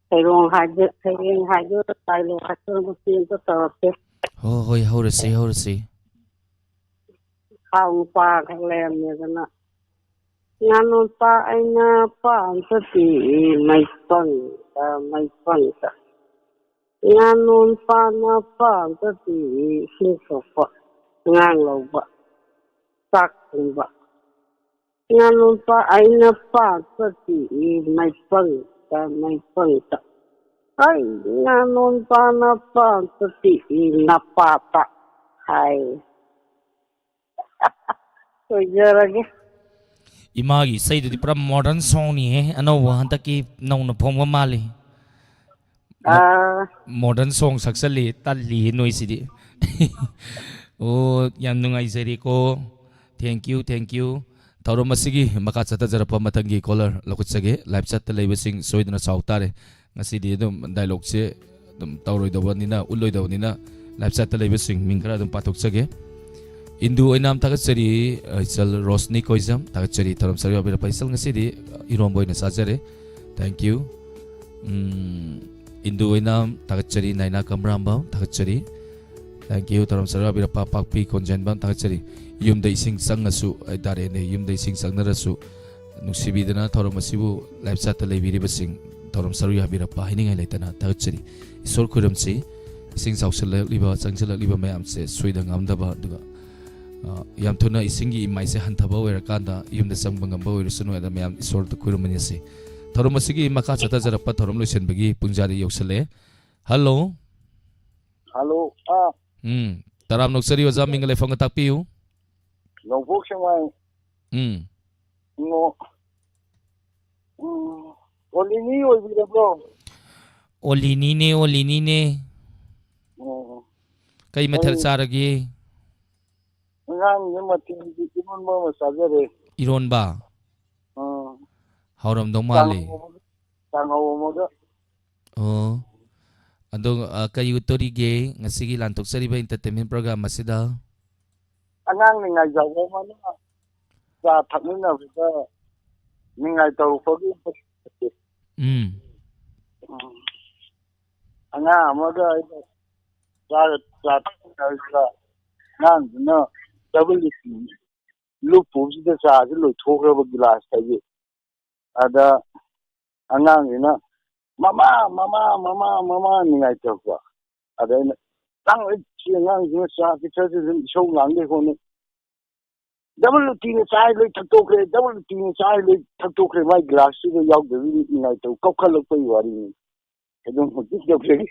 ꯁꯩꯔꯣꯡ ꯍꯥꯏꯗ-, ꯁꯩꯔꯦꯡ ꯍꯥꯏꯗꯣꯏꯔꯥ, ꯗꯥꯏꯂꯣꯛ ꯍꯥꯏꯗꯣꯏꯔꯥ, ꯃꯁꯤ ꯑꯝꯇ ꯇꯧꯔꯛꯀꯦ꯫ ꯍꯣ, ꯍꯣꯏ, ꯍꯧꯔꯁꯤ, ꯍꯧꯔꯁꯤ꯫ ꯍꯥꯎ ꯅꯨꯄꯥ ꯈꯛ ꯂꯩꯔꯝꯃꯦꯗꯅ꯫ ꯉꯥꯅꯨꯄꯥ ꯑꯩꯅ ꯄꯥꯝꯖꯕꯤ ꯃꯩꯄꯪꯗ, ꯃꯩꯄꯪꯗ꯫ ꯉꯥꯅꯣꯟ ꯄꯥꯅ ꯄꯥꯟꯗꯗꯤ ꯏꯁꯤꯡ ꯁꯣꯛꯄ, ꯑꯉꯥꯡ ꯂꯧꯕ, ꯆꯥꯛ ꯊꯣꯡꯕ꯫ ꯉꯥꯅꯣꯟ ꯄꯥ ꯑꯩꯅ ꯄꯥꯟꯗꯗꯤ ꯃꯩꯄꯪꯇ, ꯃꯩꯄꯪꯇ꯫ ꯑꯩ ꯉꯥꯅꯣꯟ ꯄꯥꯅ ꯄꯥꯟꯗꯗꯤ ꯅꯄꯥꯇ ꯍꯥꯏ꯫ ꯁꯣꯏꯖꯔꯒꯦ꯫ ꯏꯃꯥꯒꯤ ꯏꯁꯩꯗꯨꯗꯤ ꯄꯨꯔꯥ ꯃꯣꯗꯔꯟ ꯁꯣꯡꯅꯤꯍꯦ, ꯑꯅꯧꯕ ꯍꯟꯗꯛꯀꯤ ꯅꯧꯅ ꯐꯣꯡꯕ ꯃꯥꯜꯂꯤ꯫ ꯑꯥ, ꯃꯣꯗꯔꯟ ꯁꯣꯡ ꯁꯛꯆꯜꯂꯤ, ꯇꯜꯂꯤ ꯅꯣꯏꯁꯤꯗꯤ꯫ ꯑꯣ, ꯌꯥꯝ ꯅꯨꯡꯉꯥꯏꯖꯔꯦꯀꯣ꯫ Thank you, thank you꯫ ꯊꯧꯔꯝ ꯑꯁꯤꯒꯤ ꯃꯈꯥ ꯆꯠꯊꯖꯔꯛꯄ ꯃꯊꯪꯒꯤ ꯀꯣꯂꯔ ꯂꯧꯈꯠꯆꯒꯦ꯫ ꯂꯥꯏꯞ ꯆꯠꯇ ꯂꯩꯕꯁꯤꯡ ꯁꯣꯏꯗꯅ ꯁꯥꯎ ꯇꯥꯔꯦ꯫ ꯉꯁꯤꯗꯤ ꯑꯗꯨꯝ ꯗꯥꯏꯂꯣꯛꯁꯦ ꯑꯗꯨꯝ ꯇꯧꯔꯣꯏꯗꯧꯕꯅꯤꯅ, ꯎꯠꯂꯣꯏꯗꯧꯕꯅꯤꯅ, ꯂꯥꯏꯞ ꯆꯠꯇ ꯂꯩꯕꯁꯤꯡ ꯃꯤꯡ ꯈꯔ ꯑꯗꯨꯝ ꯄꯥꯊꯣꯛꯆꯒꯦ꯫ ꯏꯟꯗꯨ ꯑꯣꯏꯅꯥꯝ ꯊꯥꯒꯠꯆꯔꯤ, ꯏꯆꯜ ꯔꯣꯁꯅꯤ ꯀꯣꯏꯖꯝ ꯊꯥꯒꯠꯆꯔꯤ꯫ ꯊꯧꯔꯝ ꯁꯔꯨꯛ ꯌꯥꯕꯤꯔꯛꯄ ꯏꯆꯜ ꯉꯁꯤꯗꯤ ꯏꯔꯣꯝꯕ ꯑꯣꯏꯅ ꯆꯥꯖꯔꯦ꯫ Thank you꯫ ꯎꯝ, ꯏꯟꯗꯨ ꯑꯣꯏꯅꯥꯝ ꯊꯥꯒꯠꯆꯔꯤ, ꯅꯥꯏꯅꯥ ꯀꯝꯔꯥꯝꯕꯝ ꯊꯥꯒꯠꯆꯔꯤ꯫ Thank you꯫ ꯊꯧꯔꯝ ꯁꯔꯨꯛ ꯌꯥꯕꯤꯔꯛꯄ ꯄꯥꯛꯄꯤ ꯀꯣꯟꯖꯦꯟꯕꯝ ꯊꯥꯒꯠꯆꯔꯤ꯫ ꯌꯨꯝꯗ ꯏꯁꯤꯡ ꯆꯪꯉꯁꯨ ꯍꯥꯏꯇꯥꯔꯦꯅꯦ, ꯌꯨꯝꯗ ꯏꯁꯤꯡ ꯆꯪꯅꯔꯁꯨ ꯅꯨꯡꯁꯤꯕꯤꯗꯅ ꯊꯧꯔꯝ ꯑꯁꯤꯕꯨ ꯂꯥꯏꯞ ꯆꯥꯠꯇ ꯂꯩꯕꯤꯔꯤꯕꯁꯤꯡ ꯊꯧꯔꯝ ꯁꯔꯨꯛ ꯌꯥꯕꯤꯔꯛꯄ ꯍꯥꯏꯅꯤꯡꯉꯥꯏ ꯂꯩꯇꯅ ꯊꯥꯒꯠꯆꯔꯤ꯫ ꯏꯁꯣꯔ ꯈꯨꯔꯨꯝꯁꯤ, ꯏꯁꯤꯡ ꯆꯥꯎꯁꯤꯜꯂꯛꯂꯤꯕ, ꯆꯪꯁꯤꯜꯂꯛꯂꯤꯕ ꯃꯌꯥꯝꯁꯦ ꯁꯣꯏꯗ ꯉꯥꯝꯗꯕ, ꯑꯗꯨꯒ, ꯑ, ꯌꯥꯝ ꯊꯨꯅ ꯏꯁꯤꯡꯒꯤ ꯏꯃꯥꯏꯁꯦ ꯍꯟꯊꯕ ꯑꯣꯏꯔꯀꯥꯟꯗ ꯌꯨꯝꯗ ꯆꯪꯕ ꯉꯝꯕ ꯑꯣꯏꯔꯁꯅꯨ ꯍꯥꯏꯅ ꯃꯌꯥꯝ ꯏꯁꯣꯔꯗ ꯈꯨꯔꯨꯝꯃꯤꯟꯅꯁꯤ꯫ ꯊꯧꯔꯝ ꯑꯁꯤꯒꯤ ꯃꯈꯥ ꯆꯠꯊꯖꯔꯛꯄ ꯊꯧꯔꯝ ꯂꯣꯏꯁꯤꯟꯕꯒꯤ ꯄꯨꯡꯖꯥꯗꯤ ꯌꯧꯁꯤꯜꯂꯛꯑꯦ꯫ ꯍꯜꯂꯣ꯫ ꯍꯜꯂꯣ꯫ ꯑꯥ꯫ ꯎꯝ꯫ ꯇꯔꯥꯝꯅ ꯑꯣꯛꯆꯔꯤ ꯑꯣꯖꯥ, ꯃꯤꯡꯒ ꯂꯩꯐꯝꯒ ꯇꯥꯛꯄꯤꯌꯨ꯫ ꯅꯣꯡꯄꯣꯛ ꯁꯦꯛꯃꯥꯏ꯫ ꯎꯝ꯫ ꯉꯣ-, ꯎꯝ, ꯑꯣꯂꯤꯅꯤ ꯑꯣꯏꯕꯤꯔꯕ꯭ꯔꯣ? ꯑꯣꯂꯤꯅꯤꯅꯦ, ꯑꯣꯂꯤꯅꯤꯅꯦ꯫ ꯑꯣ꯫ ꯀꯩ ꯃꯊꯦꯜ ꯑꯩ- ꯆꯥꯔꯒꯦ? ꯑꯉꯥꯡꯁꯦ ꯃꯊꯦꯜꯗꯤ ꯏꯔꯣꯟꯕ ꯑꯃ ꯆꯥꯖꯔꯦ꯫ ꯏꯔꯣꯟꯕ? ꯑꯥ꯫ ꯍꯥꯎꯔꯝꯗꯧ ꯃꯥꯜꯂꯤ꯫ ꯀꯥꯡꯍꯧ ꯑꯃꯒ, ꯀꯥꯡꯍꯧ ꯑꯃꯒ꯫ ꯑꯣ꯫ ꯑꯗꯣ, ꯑ, ꯀꯔꯤ ꯎꯠꯇꯣꯔꯤꯒꯦ ꯉꯁꯤꯒꯤ ꯂꯥꯟꯊꯣꯛꯆꯔꯤꯕ entertainment program ꯑꯁꯤꯗ? ꯑꯉꯥꯡ ꯅꯤꯡꯉꯥꯏ ꯆꯥꯎꯕ ꯑꯃꯅ ꯆꯥ ꯊꯛꯃꯤꯟꯅꯕꯗ ꯅꯤꯡꯉꯥꯏ ꯇꯧꯔꯛꯄꯒꯤ ꯎꯝ꯫ ꯎꯝ꯫ ꯑꯉꯥꯡ ꯑꯃꯒ ꯑꯩꯒ ꯆꯥ, ꯆꯥ ꯊꯛꯃꯤꯟꯅꯕꯁꯤꯗ ꯑꯉꯥꯡꯗꯨꯅ double ꯂꯨꯞꯄꯨꯕꯁꯤꯗ ꯆꯥꯁꯤ ꯂꯣꯏꯊꯣꯛꯈ꯭ꯔꯕ ꯒꯤꯂꯥꯁꯇꯒꯤ꯫ ꯑꯗ ꯑꯉꯥꯡꯁꯤꯅ "ꯃꯃꯥ, ꯃꯃꯥ, ꯃꯃꯥ, ꯃꯃꯥ" ꯅꯤꯡꯉꯥꯏ ꯇꯧꯔꯛꯄ꯫ ꯑꯗ ꯑꯩꯅ, "ꯇꯥꯡ ꯁꯤ ꯑꯉꯥꯡꯁꯤꯅ ꯆꯥ ꯈꯤꯇꯁꯨ ꯑꯗꯨꯝ ꯏꯁꯧ ꯂꯥꯡꯗꯦ ꯈꯣꯠꯅꯤ, ꯗꯕꯜ ꯔꯨꯇꯤꯅ ꯆꯥꯏ ꯂꯣꯏ ꯊꯛꯇꯣꯛꯈ꯭ꯔꯦ, ꯗꯕꯜ ꯔꯨꯇꯤꯅ ꯆꯥꯏ ꯂꯣꯏ ꯊꯛꯇꯣꯛꯈ꯭ꯔꯦ, ꯃꯥꯏ ꯒ꯭ꯂꯥꯁꯇꯨꯗ ꯌꯥꯎꯗꯕꯤ ꯅꯤꯡꯉꯥꯏ ꯇꯧ ꯀꯞꯈꯠꯂꯛꯄꯒꯤ ꯋꯥꯔꯤꯅꯤ"꯫ ꯑꯗꯨꯝ ꯍꯧꯖꯤꯛ ꯌꯧꯖꯔꯤ꯫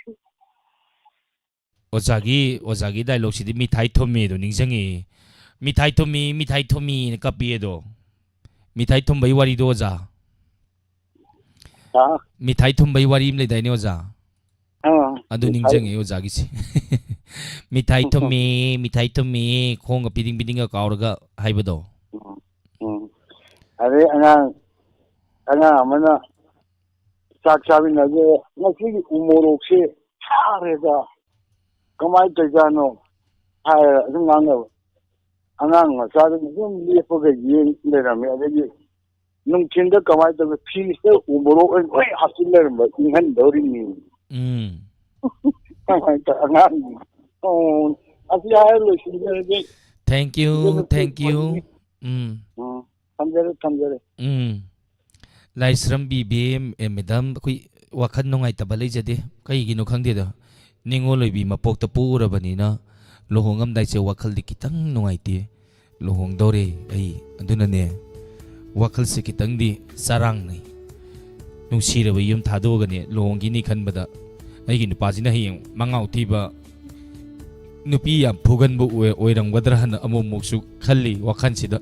ꯑꯣꯖꯥꯒꯤ, ꯑꯣꯖꯥꯒꯤ ꯗꯥꯏꯂꯣꯛꯁꯤꯗꯤ "ꯃꯤꯊꯥꯏ ꯊꯨꯝꯃꯦꯗꯣ" ꯅꯤꯡꯁꯤꯡꯉꯤ꯫ "ꯃꯤꯊꯥꯏ ꯊꯨꯝꯃꯤ, ꯃꯤꯊꯥꯏ ꯊꯨꯝꯃꯤꯅ" ꯀꯞꯄꯤ ꯑꯗꯣ꯫ ꯃꯤꯊꯥꯏ ꯊꯨꯝꯕꯩ ꯋꯥꯔꯤꯗꯣ, ꯑꯣꯖꯥ꯫ ꯍꯥ? ꯃꯤꯊꯥꯏ ꯊꯨꯝꯕꯩ ꯋꯥꯔꯤ ꯑꯃ ꯂꯩꯗꯥꯏꯅꯦ, ꯑꯣꯖꯥ? ꯑꯥ, ꯑꯗꯨ ꯃꯤꯊꯥꯏ꯫ ꯅꯤꯡꯁꯤꯡꯉꯦ ꯑꯣꯖꯥꯒꯤꯁꯤ꯫ "ꯃꯤꯊꯥꯏ ꯊꯨꯝꯃꯤ, ꯃꯤꯊꯥꯏ ꯊꯨꯝꯃꯤ, ꯈꯣꯡꯒ ꯄꯤꯗꯤꯡ ꯄꯤꯗꯤꯡꯒ ꯀꯥꯎꯔꯒ" ꯍꯥꯏꯕꯗꯣ꯫ ꯎꯝ, ꯎꯝ꯫ ꯑꯗꯩ ꯑꯉꯥꯡ, ꯑꯉꯥꯡ ꯑꯃꯅ ꯆꯥꯛ ꯆꯥꯃꯤꯟꯅꯒꯦ, "ꯉꯁꯤꯒꯤ ꯎꯃꯣꯔꯣꯛꯁꯦ ꯁꯥꯔꯦꯗ, ꯀꯃꯥꯏꯅ ꯇꯧꯔꯤꯖꯥꯠꯅꯣ?" ꯍꯥꯏꯔ ꯑꯗꯨꯝ ꯉꯥꯡꯅꯕ꯫ ꯑꯉꯥꯡ ꯃꯆꯥꯗꯨꯅ ꯑꯗꯨꯝ ꯂꯦꯞꯄꯒ ꯌꯦꯡ ꯂꯩꯔꯝꯃꯦ꯫ ꯑꯗꯒꯤ ꯅꯨꯡꯊꯤꯟꯗ ꯀꯃꯥꯏꯅ ꯇꯧꯒꯦ, ꯐ꯭ꯔꯤꯖꯇ ꯎꯃꯣꯔꯣꯛ ꯑꯣꯏꯅ ꯂꯣꯏ ꯍꯥꯞꯆꯤꯟ ꯂꯩꯔꯝꯕ, ꯏꯪꯍꯟꯗꯧꯔꯤꯅꯤ꯫ ꯎꯝ꯫ ꯀꯃꯥꯏꯅ ꯇꯧ-, ꯑꯉꯥꯡ, ꯑꯣ, ꯑꯁꯤ ꯍꯥꯏꯔ ꯂꯣꯏꯁꯤꯟꯖꯔꯒꯦ꯫ Thank you, ꯏꯆꯟꯅꯨꯄꯤ thank you꯫ ꯐꯣꯟꯁꯤ-, ꯎꯝ꯫ ꯎꯝ, ꯊꯝꯖꯔꯦ, ꯊꯝꯖꯔꯦ꯫ ꯎꯝ꯫ ꯂꯥꯏꯁ꯭ꯔꯝ ꯕꯤꯕꯦꯝ, ꯑꯦ, ꯃꯦꯗꯥꯝ, ꯑꯩꯈꯣꯏ ꯋꯥꯈꯜ ꯅꯨꯡꯉꯥꯏꯇꯕ ꯂꯩꯖꯗꯦ꯫ ꯀꯩꯒꯤꯅꯣ ꯈꯪꯗꯦꯗ꯫ ꯅꯤꯉꯣꯜ ꯑꯣꯏꯕꯤ ꯃꯄꯣꯛꯇ ꯄꯣꯛꯎꯔꯕꯅꯤꯅ ꯂꯨꯍꯣꯡꯉꯝꯗꯥꯏꯁꯦ ꯋꯥꯈꯜꯗꯤ ꯈꯤꯇꯪ ꯅꯨꯡꯉꯥꯏꯇꯦ꯫ ꯂꯨꯍꯣꯡꯗꯧꯔꯦ ꯑꯩ꯫ ꯑꯗꯨꯅꯅꯦ, ꯋꯥꯈꯜꯁꯦ ꯈꯤꯇꯪꯗꯤ ꯆꯔꯥꯡꯅꯩ꯫ ꯅꯨꯡꯁꯤꯔꯕ ꯌꯨꯝ ꯊꯥꯗꯣꯛꯑꯒꯅꯦ ꯂꯨꯍꯣꯡꯈꯤꯅꯤ ꯈꯟꯕꯗ, ꯑꯩꯒꯤ ꯅꯨꯄꯥꯁꯤꯅ ꯍꯌꯦꯡ ꯃꯉꯥꯎ ꯊꯤꯕ, ꯅꯨꯄꯤ ꯌꯥꯝ ꯐꯨꯒꯟꯕ ꯑꯣꯏ-, ꯑꯣꯏꯔꯝꯒꯗ꯭ꯔꯥ ꯍꯥꯏꯅ ꯑꯃꯨꯛ ꯑꯃꯨꯛꯁꯨ ꯈꯜꯂꯤ ꯋꯥꯈꯜꯁꯤꯗ꯫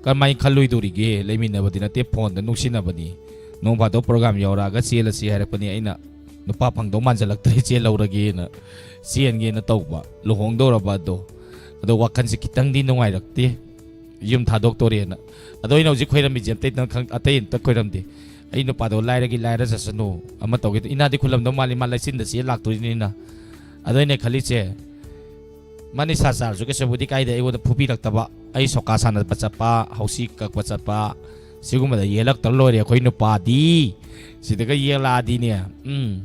ꯀꯔꯝꯍꯥꯏꯅ ꯈꯜꯂꯣꯏꯗꯣꯔꯤꯒꯦ? ꯂꯩꯃꯤꯟꯅꯕꯗꯤ ꯅꯠꯇꯦ, ꯐꯣꯟꯗ ꯅꯨꯡꯁꯤꯅꯕꯅꯤ꯫ ꯅꯣꯡ ꯐꯥꯗꯣꯛ ꯄ꯭ꯔꯣꯒ꯭ꯔꯥꯝ ꯌꯧꯔꯛꯑꯒ ꯆꯦꯜꯂꯁꯤ ꯍꯥꯏꯔꯛꯄꯅꯤ꯫ ꯑꯩꯅ ꯅꯨꯄꯥ ꯐꯪꯗꯧ ꯃꯥꯟꯁꯤꯜꯂꯛꯇ꯭ꯔꯦ, ꯆꯦꯜꯍꯧꯔꯒꯦꯅ, ꯆꯦꯟꯒꯦꯅ ꯇꯧꯕ꯫ ꯂꯨꯍꯣꯡꯗꯧꯔꯕ ꯑꯗꯣ, ꯑꯗꯣ ꯋꯥꯈꯜꯁꯦ ꯈꯤꯇꯪꯗꯤ ꯅꯨꯡꯉꯥꯏꯔꯛꯇꯦ, ꯌꯨꯝ ꯊꯥꯗꯣꯛꯇꯣꯔꯦꯅ꯫ ꯑꯗꯣ ꯑꯩꯅ ꯍꯧꯖꯤꯛ ꯈꯣꯏꯔꯝꯃꯤꯁꯦ ꯑꯇꯩ ꯅꯪ ꯈꯪ-, ꯑꯇꯩ ꯑꯝꯇ ꯈꯣꯏꯔꯝꯗꯦ꯫ ꯑꯩ ꯅꯨꯄꯥꯗꯣ ꯂꯥꯏꯔꯒꯤ ꯂꯥꯏꯔꯖꯁꯅꯨ, ꯑꯃ ꯇꯧꯒꯦ꯫ ꯏꯅꯥꯗꯤ ꯈꯨꯜꯂꯝꯗꯧ ꯃꯥꯜꯂꯤ, ꯃꯥ ꯂꯩꯆꯤꯟꯗ ꯆꯦ ꯂꯥꯛꯇꯣꯏꯅꯤꯅ꯫ ꯑꯗꯣ ꯑꯩꯅ ꯈꯜꯂꯤꯁꯦ, ꯃꯥ ꯅꯤꯁꯥ ꯆꯥꯔꯁꯨ ꯀꯩꯁꯨꯕꯨꯗꯤ ꯀꯥꯏꯗꯦ, ꯑꯩꯉꯣꯟꯗ ꯐꯨꯕꯤꯔꯛꯇꯕ, ꯑꯩ ꯁꯣꯀꯥ ꯁꯥꯟꯅꯕ ꯆꯠꯄ, ꯍꯧꯁꯤ ꯀꯛꯄ ꯆꯠꯄ, ꯁꯤꯒꯨꯝꯕꯗ ꯌꯦꯜꯂꯛꯇ꯭ꯔ ꯂꯣꯏꯔꯦ ꯑꯩꯈꯣꯏ ꯅꯨꯄꯥꯗꯤ꯫ ꯁꯤꯗꯒ ꯌꯦꯜꯂꯛꯑꯗꯤꯅꯦ, ꯎꯝ,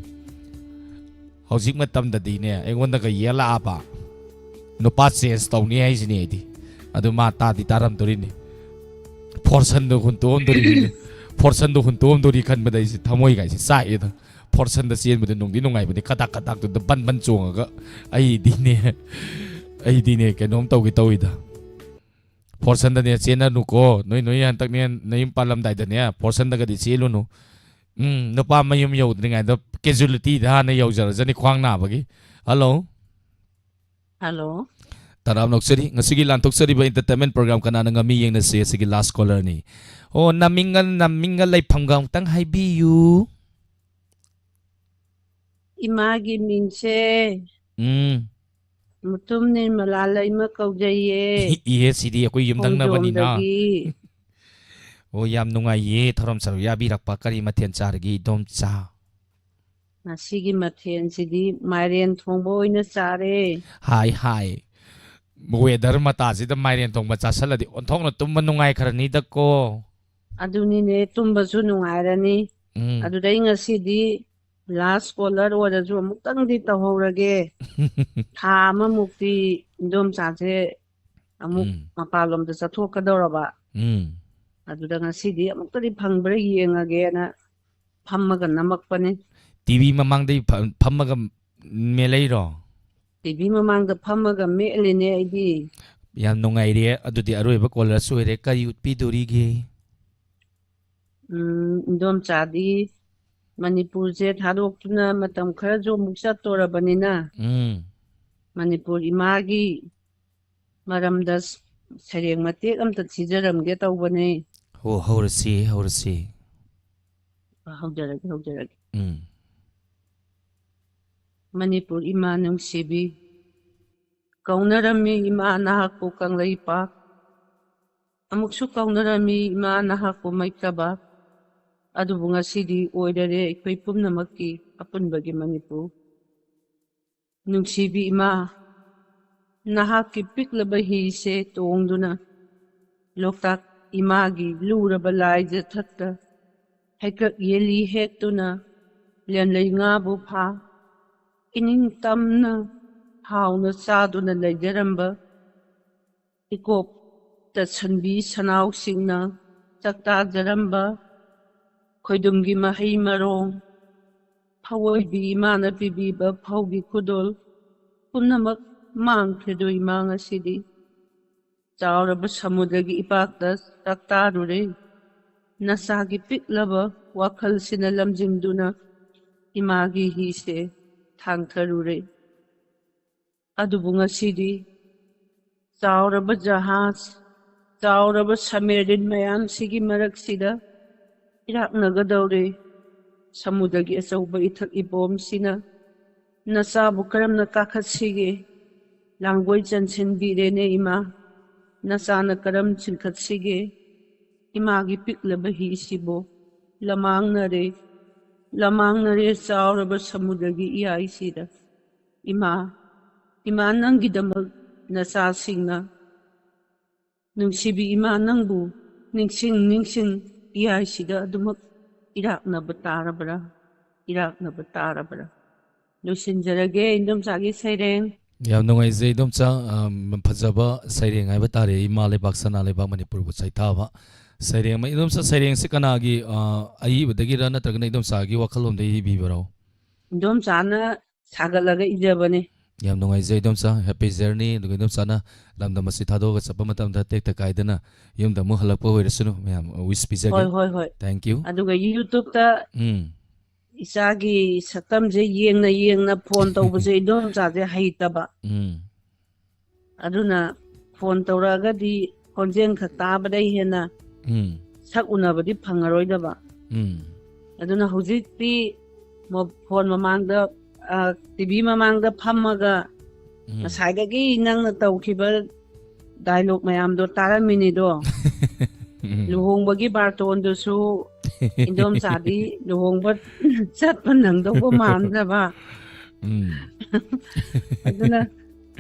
ꯍꯧꯖꯤꯛ ꯃꯇꯝꯗꯗꯤꯅꯦ, ꯑꯩꯉꯣꯟꯗꯒ ꯌꯦꯜꯂꯛꯑꯕ, ꯅꯨꯄꯥ ꯆꯦꯟꯖ ꯇꯧꯅꯤ ꯍꯥꯏꯁꯤꯅꯤ ꯑꯩꯗꯤ꯫ ꯑꯗꯨ ꯃꯥ ꯇꯥꯗꯤ ꯇꯥꯔꯝꯗꯣꯔꯤꯅꯤ꯫ ꯐꯣꯔꯁꯟꯗꯣ ꯍꯨꯟꯇꯣꯛꯑꯝꯗꯣꯔꯤꯅꯤ꯫ ꯐꯣꯔꯁꯟꯗꯣ ꯍꯨꯟꯇꯣꯛꯑꯝꯗꯣꯔꯤ ꯈꯟꯕꯗ ꯑꯩꯁꯦ ꯊꯃꯣꯏꯒꯥꯏꯁꯦ ꯆꯥꯛꯑꯦꯗ꯫ ꯐꯣꯔꯁꯟꯗ ꯆꯦꯟꯕꯗ ꯅꯨꯡꯗꯤ ꯅꯨꯡꯉꯥꯏꯕꯅꯤ, ꯀꯗꯥꯛ ꯀꯗꯥꯛꯇꯨꯗ ꯕꯟ ꯕꯟ ꯆꯣꯡꯉꯒ꯫ ꯑꯩꯗꯤꯅꯦ, ꯑꯩꯗꯤꯅꯦ, ꯀꯩꯅꯣꯝ ꯇꯧꯒꯦ ꯇꯧꯋꯤꯗ꯫ ꯐꯣꯔꯁꯟꯗꯅꯦ ꯆꯦꯟꯅꯅꯨꯀꯣ, ꯅꯣꯏ, ꯅꯣꯏ ꯍꯟꯇꯛꯅꯦ ꯅꯌꯨꯝ ꯄꯥꯜꯂꯝꯗꯥꯏꯗꯅꯦ ꯐꯣꯔꯁꯟꯗꯒꯗꯤ ꯆꯦꯜꯂꯨꯅꯨ꯫ ꯎꯝ, ꯅꯨꯄꯥ ꯃꯌꯨꯝ ꯌꯧꯗ꯭ꯔꯤꯉꯩꯗ ꯀꯦꯖꯨꯂꯤꯇꯤꯗ ꯍꯥꯟꯅ ꯌꯧꯖꯔꯖꯅꯤ, ꯈ꯭ꯋꯥꯡ ꯅꯥꯕꯒꯤ꯫ ꯍꯜꯂꯣ꯫ ꯍꯜꯂꯣ꯫ ꯇꯔꯥꯝ ꯅꯣꯛꯆꯔꯤ꯫ ꯉꯁꯤꯒꯤ ꯂꯥꯟꯊꯣꯛꯆꯔꯤꯕ entertainment program ꯀꯅꯥꯅ ꯉꯝꯃꯤ ꯌꯦꯡꯅꯁꯤ꯫ ꯑꯁꯤꯒꯤ last caller ꯅꯤ꯫ ꯑꯣ, ꯅꯃꯤꯡꯒ, ꯅꯃꯤꯡꯒ ꯂꯩꯐꯝꯒ ꯑꯃꯨꯛꯇꯪ ꯍꯥꯏꯕꯤꯌꯨ꯫ ꯏꯃꯥꯒꯤ ꯃꯤꯡꯁꯦ ꯎꯝ꯫ ꯃꯨꯇꯨꯝ ꯅꯤꯔꯃꯂꯥ ꯂꯩꯃ ꯀꯧꯖꯩꯌꯦ꯫ ꯏꯍꯦ, ꯁꯤꯗꯤ ꯑꯩꯈꯣꯏ ꯌꯨꯝꯊꯪꯅꯕꯅꯤꯅ꯫ ꯈꯣꯡꯖꯣꯝꯗꯒꯤ꯫ ꯑꯣ, ꯌꯥꯝ ꯅꯨꯡꯉꯥꯏꯌꯦ ꯊꯧꯔꯝ ꯁꯔꯨꯛ ꯌꯥꯕꯤꯔꯛꯄ꯫ ꯀꯔꯤ ꯃꯊꯦꯜ ꯆꯥꯔꯒꯦ, ꯏꯗꯣꯝꯆꯥ? ꯉꯁꯤꯒꯤ ꯃꯊꯦꯜꯁꯤꯗꯤ ꯃꯥꯏꯔꯦꯟ ꯊꯣꯡꯕ ꯑꯣꯏꯅ ꯆꯥꯔꯦ꯫ ꯍꯥꯏ, ꯍꯥꯏ꯫ Weather ꯃꯇꯥꯁꯤꯗ ꯃꯥꯏꯔꯦꯟ ꯊꯣꯡꯕ ꯆꯥꯁꯜꯂꯗꯤ ꯑꯣꯟꯊꯣꯛꯅ ꯇꯨꯝꯕ ꯅꯨꯡꯉꯥꯏꯈ꯭ꯔꯅꯤꯗꯀꯣ꯫ ꯑꯗꯨꯅꯤꯅꯦ, ꯇꯨꯝꯕꯁꯨ ꯅꯨꯡꯉꯥꯏꯔꯅꯤ꯫ ꯎꯝ꯫ ꯑꯗꯨꯗꯩ ꯉꯁꯤꯗꯤ last caller ꯑꯣꯏꯔꯁꯨ ꯑꯃꯨꯛꯇꯪꯗꯤ ꯇꯧꯍꯧꯔꯒꯦ꯫ ꯊꯥ ꯑꯃꯃꯨꯛꯇꯤ ꯏꯗꯣꯝꯆꯥꯁꯦ ꯑꯃꯨꯛ ꯎꯝ꯫ ꯃꯄꯥꯟꯂꯣꯝꯗ ꯆꯠꯊꯣꯛꯀꯗꯧꯔꯕ꯫ ꯎꯝ꯫ ꯑꯗꯨꯗ ꯉꯁꯤꯗꯤ ꯑꯃꯨꯛꯇꯗꯤ ꯐꯪꯕ꯭ꯔꯥ ꯌꯦꯡꯉꯒꯦꯅ ꯐꯝꯃꯒ ꯅꯝꯃꯛꯄꯅꯤ꯫ ꯇꯤ ꯚꯤ ꯃꯃꯥꯡꯗꯩ ꯐ-, ꯐꯝꯃꯒ ꯃꯦꯂꯩꯔꯣ? ꯇꯤ ꯚꯤ ꯃꯃꯥꯡꯗ ꯐꯝꯃꯒ ꯃꯦꯠꯂꯤꯅꯦ ꯑꯩꯗꯤ꯫ ꯌꯥꯝ ꯅꯨꯡꯉꯥꯏꯔꯦ꯫ ꯑꯗꯨꯗꯤ ꯑꯔꯣꯏꯕ caller ꯁꯨ ꯑꯣꯏꯔꯦ꯫ ꯀꯔꯤ ꯎꯠꯄꯤꯗꯣꯔꯤꯒꯦ? ꯎꯝ, ꯏꯗꯣꯝꯆꯥꯗꯤ ꯃꯅꯤꯄꯨꯔꯁꯦ ꯊꯥꯗꯣꯛꯇꯨꯅ ꯃꯇꯝ ꯈꯔꯁꯨ ꯑꯃꯨꯛ ꯆꯠꯇꯣꯔꯕꯅꯤꯅ, ꯎꯝ꯫ ꯃꯅꯤꯄꯨꯔ ꯏꯃꯥꯒꯤ ꯃꯔꯝꯗ ꯁꯩꯔꯦꯡ ꯃꯇꯦꯛ ꯑꯝꯇ ꯊꯤꯖꯔꯝꯒꯦ ꯇꯧꯕꯅꯦ꯫ ꯍꯣ, ꯍꯧꯔꯁꯤ, ꯍꯧꯔꯁꯤ꯫ ꯍꯧꯖꯔꯒꯦ, ꯍꯧꯖꯔꯒꯦ꯫ ꯎꯝ꯫ ꯃꯅꯤꯄꯨꯔ ꯏꯃꯥ ꯅꯨꯡꯁꯤꯕꯤ, ꯀꯧꯅꯔꯝꯃꯤ ꯏꯃꯥ ꯅꯍꯥꯛꯄꯨ ꯀꯪꯂꯩꯄꯥꯛ, ꯑꯃꯨꯛꯁꯨ ꯀꯧꯅꯔꯝꯃꯤ ꯏꯃꯥ ꯅꯍꯥꯛꯄꯨ ꯃꯩꯇꯕ, ꯑꯗꯨꯕꯨ ꯉꯁꯤꯗꯤ ꯑꯣꯏꯔꯔꯦ ꯑꯩꯈꯣꯏ ꯄꯨꯝꯅꯃꯛꯀꯤ ꯑꯄꯨꯟꯕꯒꯤ ꯃꯅꯤꯄꯨꯔ꯫ ꯅꯨꯡꯁꯤꯕꯤ ꯏꯃꯥ, ꯅꯍꯥꯛꯀꯤ ꯄꯤꯛꯂꯕ ꯍꯤꯁꯦ ꯇꯣꯡꯗꯨꯅ ꯂꯣꯛꯇꯥꯛ ꯏꯃꯥꯒꯤ ꯂꯨꯔꯕ ꯂꯥꯏꯖꯊꯛꯇ ꯍꯩꯀ꯭ꯔꯛ ꯌꯦꯜꯂꯤ ꯍꯦꯛꯇꯨꯅ ꯂꯦꯟꯂꯩ ꯉꯥꯕꯨ ꯐꯥ, ꯏꯅꯤꯡ ꯇꯝꯅ ꯍꯥꯎꯅ ꯆꯥꯗꯨꯅ ꯂꯩꯖꯔꯝꯕ ꯏꯀꯣꯛꯇ ꯁꯟꯕꯤ ꯁꯅꯥꯎꯁꯤꯡꯅ ꯆꯥꯛꯇꯥꯖꯔꯝꯕ ꯈꯣꯏꯗꯨꯝꯒꯤ ꯃꯍꯩ ꯃꯔꯣꯡ, ꯊꯑꯣꯏꯕꯤ ꯏꯃꯥꯅ ꯄꯤꯕꯤꯕ ꯐꯧꯒꯤ ꯈꯨꯗꯣꯜ ꯄꯨꯝꯅꯃꯛ ꯃꯥꯡꯈ꯭ꯔꯦꯗꯣ ꯏꯃꯥ ꯉꯁꯤꯗꯤ꯫ ꯆꯥꯎꯔꯕ ꯁꯃꯨꯗ꯭ꯔꯒꯤ ꯏꯄꯥꯛꯇ ꯆꯥꯛꯇꯥꯔꯨꯔꯦ꯫ ꯅꯆꯥꯒꯤ ꯄꯤꯛꯂꯕ ꯋꯥꯈꯜꯁꯤꯅ ꯂꯝꯖꯤꯡꯗꯨꯅ ꯏꯃꯥꯒꯤ ꯍꯤꯁꯦ ꯊꯥꯡꯊꯔꯨꯔꯦ꯫ ꯑꯗꯨꯕꯨ ꯉꯁꯤꯗꯤ ꯆꯥꯎꯔꯕ ꯖꯍꯥꯖ, ꯆꯥꯎꯔꯕ ꯁꯕꯃꯦꯔꯤꯟ ꯃꯌꯥꯝꯁꯤꯒꯤ ꯃꯔꯛꯁꯤꯗ ꯏꯔꯥꯛꯅꯒꯗꯧꯔꯦ꯫ ꯁꯃꯨꯗ꯭ꯔꯒꯤ ꯑꯆꯧꯕ ꯏꯊꯛ ꯏꯄꯣꯝꯁꯤꯅ ꯅꯆꯥꯕꯨ ꯀꯔꯝꯅ ꯀꯥꯈꯠꯁꯤꯒꯦ? ꯂꯥꯡꯒꯣꯏ ꯆꯟꯁꯤꯟꯕꯤꯔꯦꯅꯦ ꯏꯃꯥ꯫ ꯅꯆꯥꯅ ꯀꯔꯝ ꯆꯤꯡꯈꯠꯁꯤꯒꯦ? ꯏꯃꯥꯒꯤ ꯄꯤꯛꯂꯕ ꯍꯤꯁꯤꯕꯨ ꯂꯃꯥꯡꯅꯔꯦ, ꯂꯃꯥꯡꯅꯔꯦ ꯆꯥꯎꯔꯕ ꯁꯃꯨꯗ꯭ꯔꯒꯤ ꯏꯌꯥꯏꯁꯤꯗ꯫ ꯏꯃꯥ, ꯏꯃꯥ ꯅꯪꯒꯤꯗꯃꯛ ꯅꯆꯥꯁꯤꯡꯅ ꯅꯨꯡꯁꯤꯕꯤ ꯏꯃꯥ ꯅꯪꯕꯨ ꯅꯤꯡꯁꯤꯡ ꯅꯤꯡꯁꯤꯡ ꯏꯌꯥꯏꯁꯤꯗ ꯑꯗꯨꯃꯛ ꯏꯔꯥꯛꯅꯕ ꯇꯥꯔꯕ꯭ꯔꯥ? ꯏꯔꯥꯛꯅꯕ ꯇꯥꯔꯕ꯭ꯔꯥ? ꯂꯣꯏꯁꯤꯟꯖꯔꯒꯦ ꯏꯟꯗꯣꯝꯆꯥꯒꯤ ꯁꯩꯔꯦꯡ꯫ ꯌꯥꯝ ꯅꯨꯡꯉꯥꯏꯖꯩ ꯏꯗꯣꯝꯆꯥ꯫ ꯑꯝ, ꯐꯖꯕ ꯁꯩꯔꯦꯡ ꯍꯥꯏꯕ ꯇꯥꯔꯦ, ꯏꯃꯥ ꯂꯩꯕꯥꯛ ꯁꯅꯥ ꯂꯩꯕꯥꯛ ꯃꯅꯤꯄꯨꯔꯕꯨ ꯁꯩꯊꯥꯕ꯫ ꯁꯩꯔꯦꯡ ꯑꯃ, ꯏꯗꯣꯝꯆꯥ, ꯁꯩꯔꯦꯡꯁꯤ ꯀꯅꯥꯒꯤ, ꯑ, ꯑꯏꯕꯗꯒꯤꯔ ꯅꯠꯇ꯭ꯔꯒꯅ ꯏꯗꯣꯝꯆꯥꯒꯤ ꯋꯥꯈꯜꯂꯣꯟꯗꯒꯤ ꯏꯕꯤꯕꯔꯣ? ꯏꯟꯗꯣꯝꯆꯥꯅ ꯁꯥꯒꯠꯂꯒ ꯏꯖꯕꯅꯦ꯫ ꯌꯥꯝ ꯅꯨꯡꯉꯥꯏꯖꯩ ꯏꯗꯣꯝꯆꯥ, ꯍꯦꯄꯤ ꯖꯔꯅꯤ꯫ ꯑꯗꯨꯒ ꯏꯗꯣꯝꯆꯥꯅ ꯂꯝꯗꯝ ꯑꯁꯤ ꯊꯥꯗꯣꯛꯑꯒ ꯆꯠꯄ ꯃꯇꯝꯗ ꯇꯦꯛꯇ ꯀꯥꯏꯗꯅ ꯌꯨꯝꯗ ꯑꯃꯨꯛ ꯍꯜꯂꯛꯄ ꯑꯣꯏꯔꯁꯅꯨ꯫ ꯃꯌꯥꯝ ꯋꯤꯁ ꯄꯤꯖꯒꯦ꯫ ꯍꯣꯏ, ꯍꯣꯏ, ꯍꯣꯏ꯫ Thank you꯫ ꯑꯗꯨꯒ YouTube-ꯇ ꯎꯝ꯫ ꯏꯆꯥꯒꯤ ꯁꯛꯇꯝꯁꯦ ꯌꯦꯡꯅ ꯌꯦꯡꯅ ꯐꯣꯟ ꯇꯧꯕꯁꯦ ꯏꯗꯣꯝꯆꯥꯁꯦ ꯍꯩꯇꯕ꯫ ꯎꯝ꯫ ꯑꯗꯨꯅ ꯐꯣꯟ ꯇꯧꯔꯛꯑꯒꯗꯤ ꯈꯣꯟꯖꯦꯜ ꯈꯛ ꯇꯥꯕꯗꯩ ꯍꯦꯟꯅ ꯎꯝ꯫ ꯁꯛ ꯎꯅꯕꯗꯤ ꯐꯪꯉꯔꯣꯏꯗꯕ꯫ ꯎꯝ꯫ ꯑꯗꯨꯅ ꯍꯧꯖꯤꯛꯇꯤ ꯃ-, ꯐꯣꯟ ꯃꯃꯥꯡꯗ, ꯑ, ꯇꯤ ꯚꯤ ꯃꯃꯥꯡꯗ ꯐꯝꯃꯒ ꯎꯝ꯫ ꯉꯁꯥꯏꯗꯒꯤ ꯅꯪꯅ ꯇꯧꯈꯤꯕ ꯗꯥꯏꯂꯣꯛ ꯃꯌꯥꯝꯗꯣ ꯇꯥꯔꯝꯃꯤꯅꯤꯗꯣ꯫ ꯎꯝ꯫ ꯂꯨꯍꯣꯡꯕꯒꯤ ꯕꯥꯔꯇꯣꯟꯗꯨꯁꯨ ꯏꯟꯗꯣꯝꯆꯥꯗꯤ ꯂꯨꯍꯣꯡꯕ ꯆꯠꯄ ꯅꯪꯗꯧꯕ ꯃꯥꯟꯗ꯭ꯔꯕ꯫ ꯎꯝ꯫ ꯑꯗꯨꯅ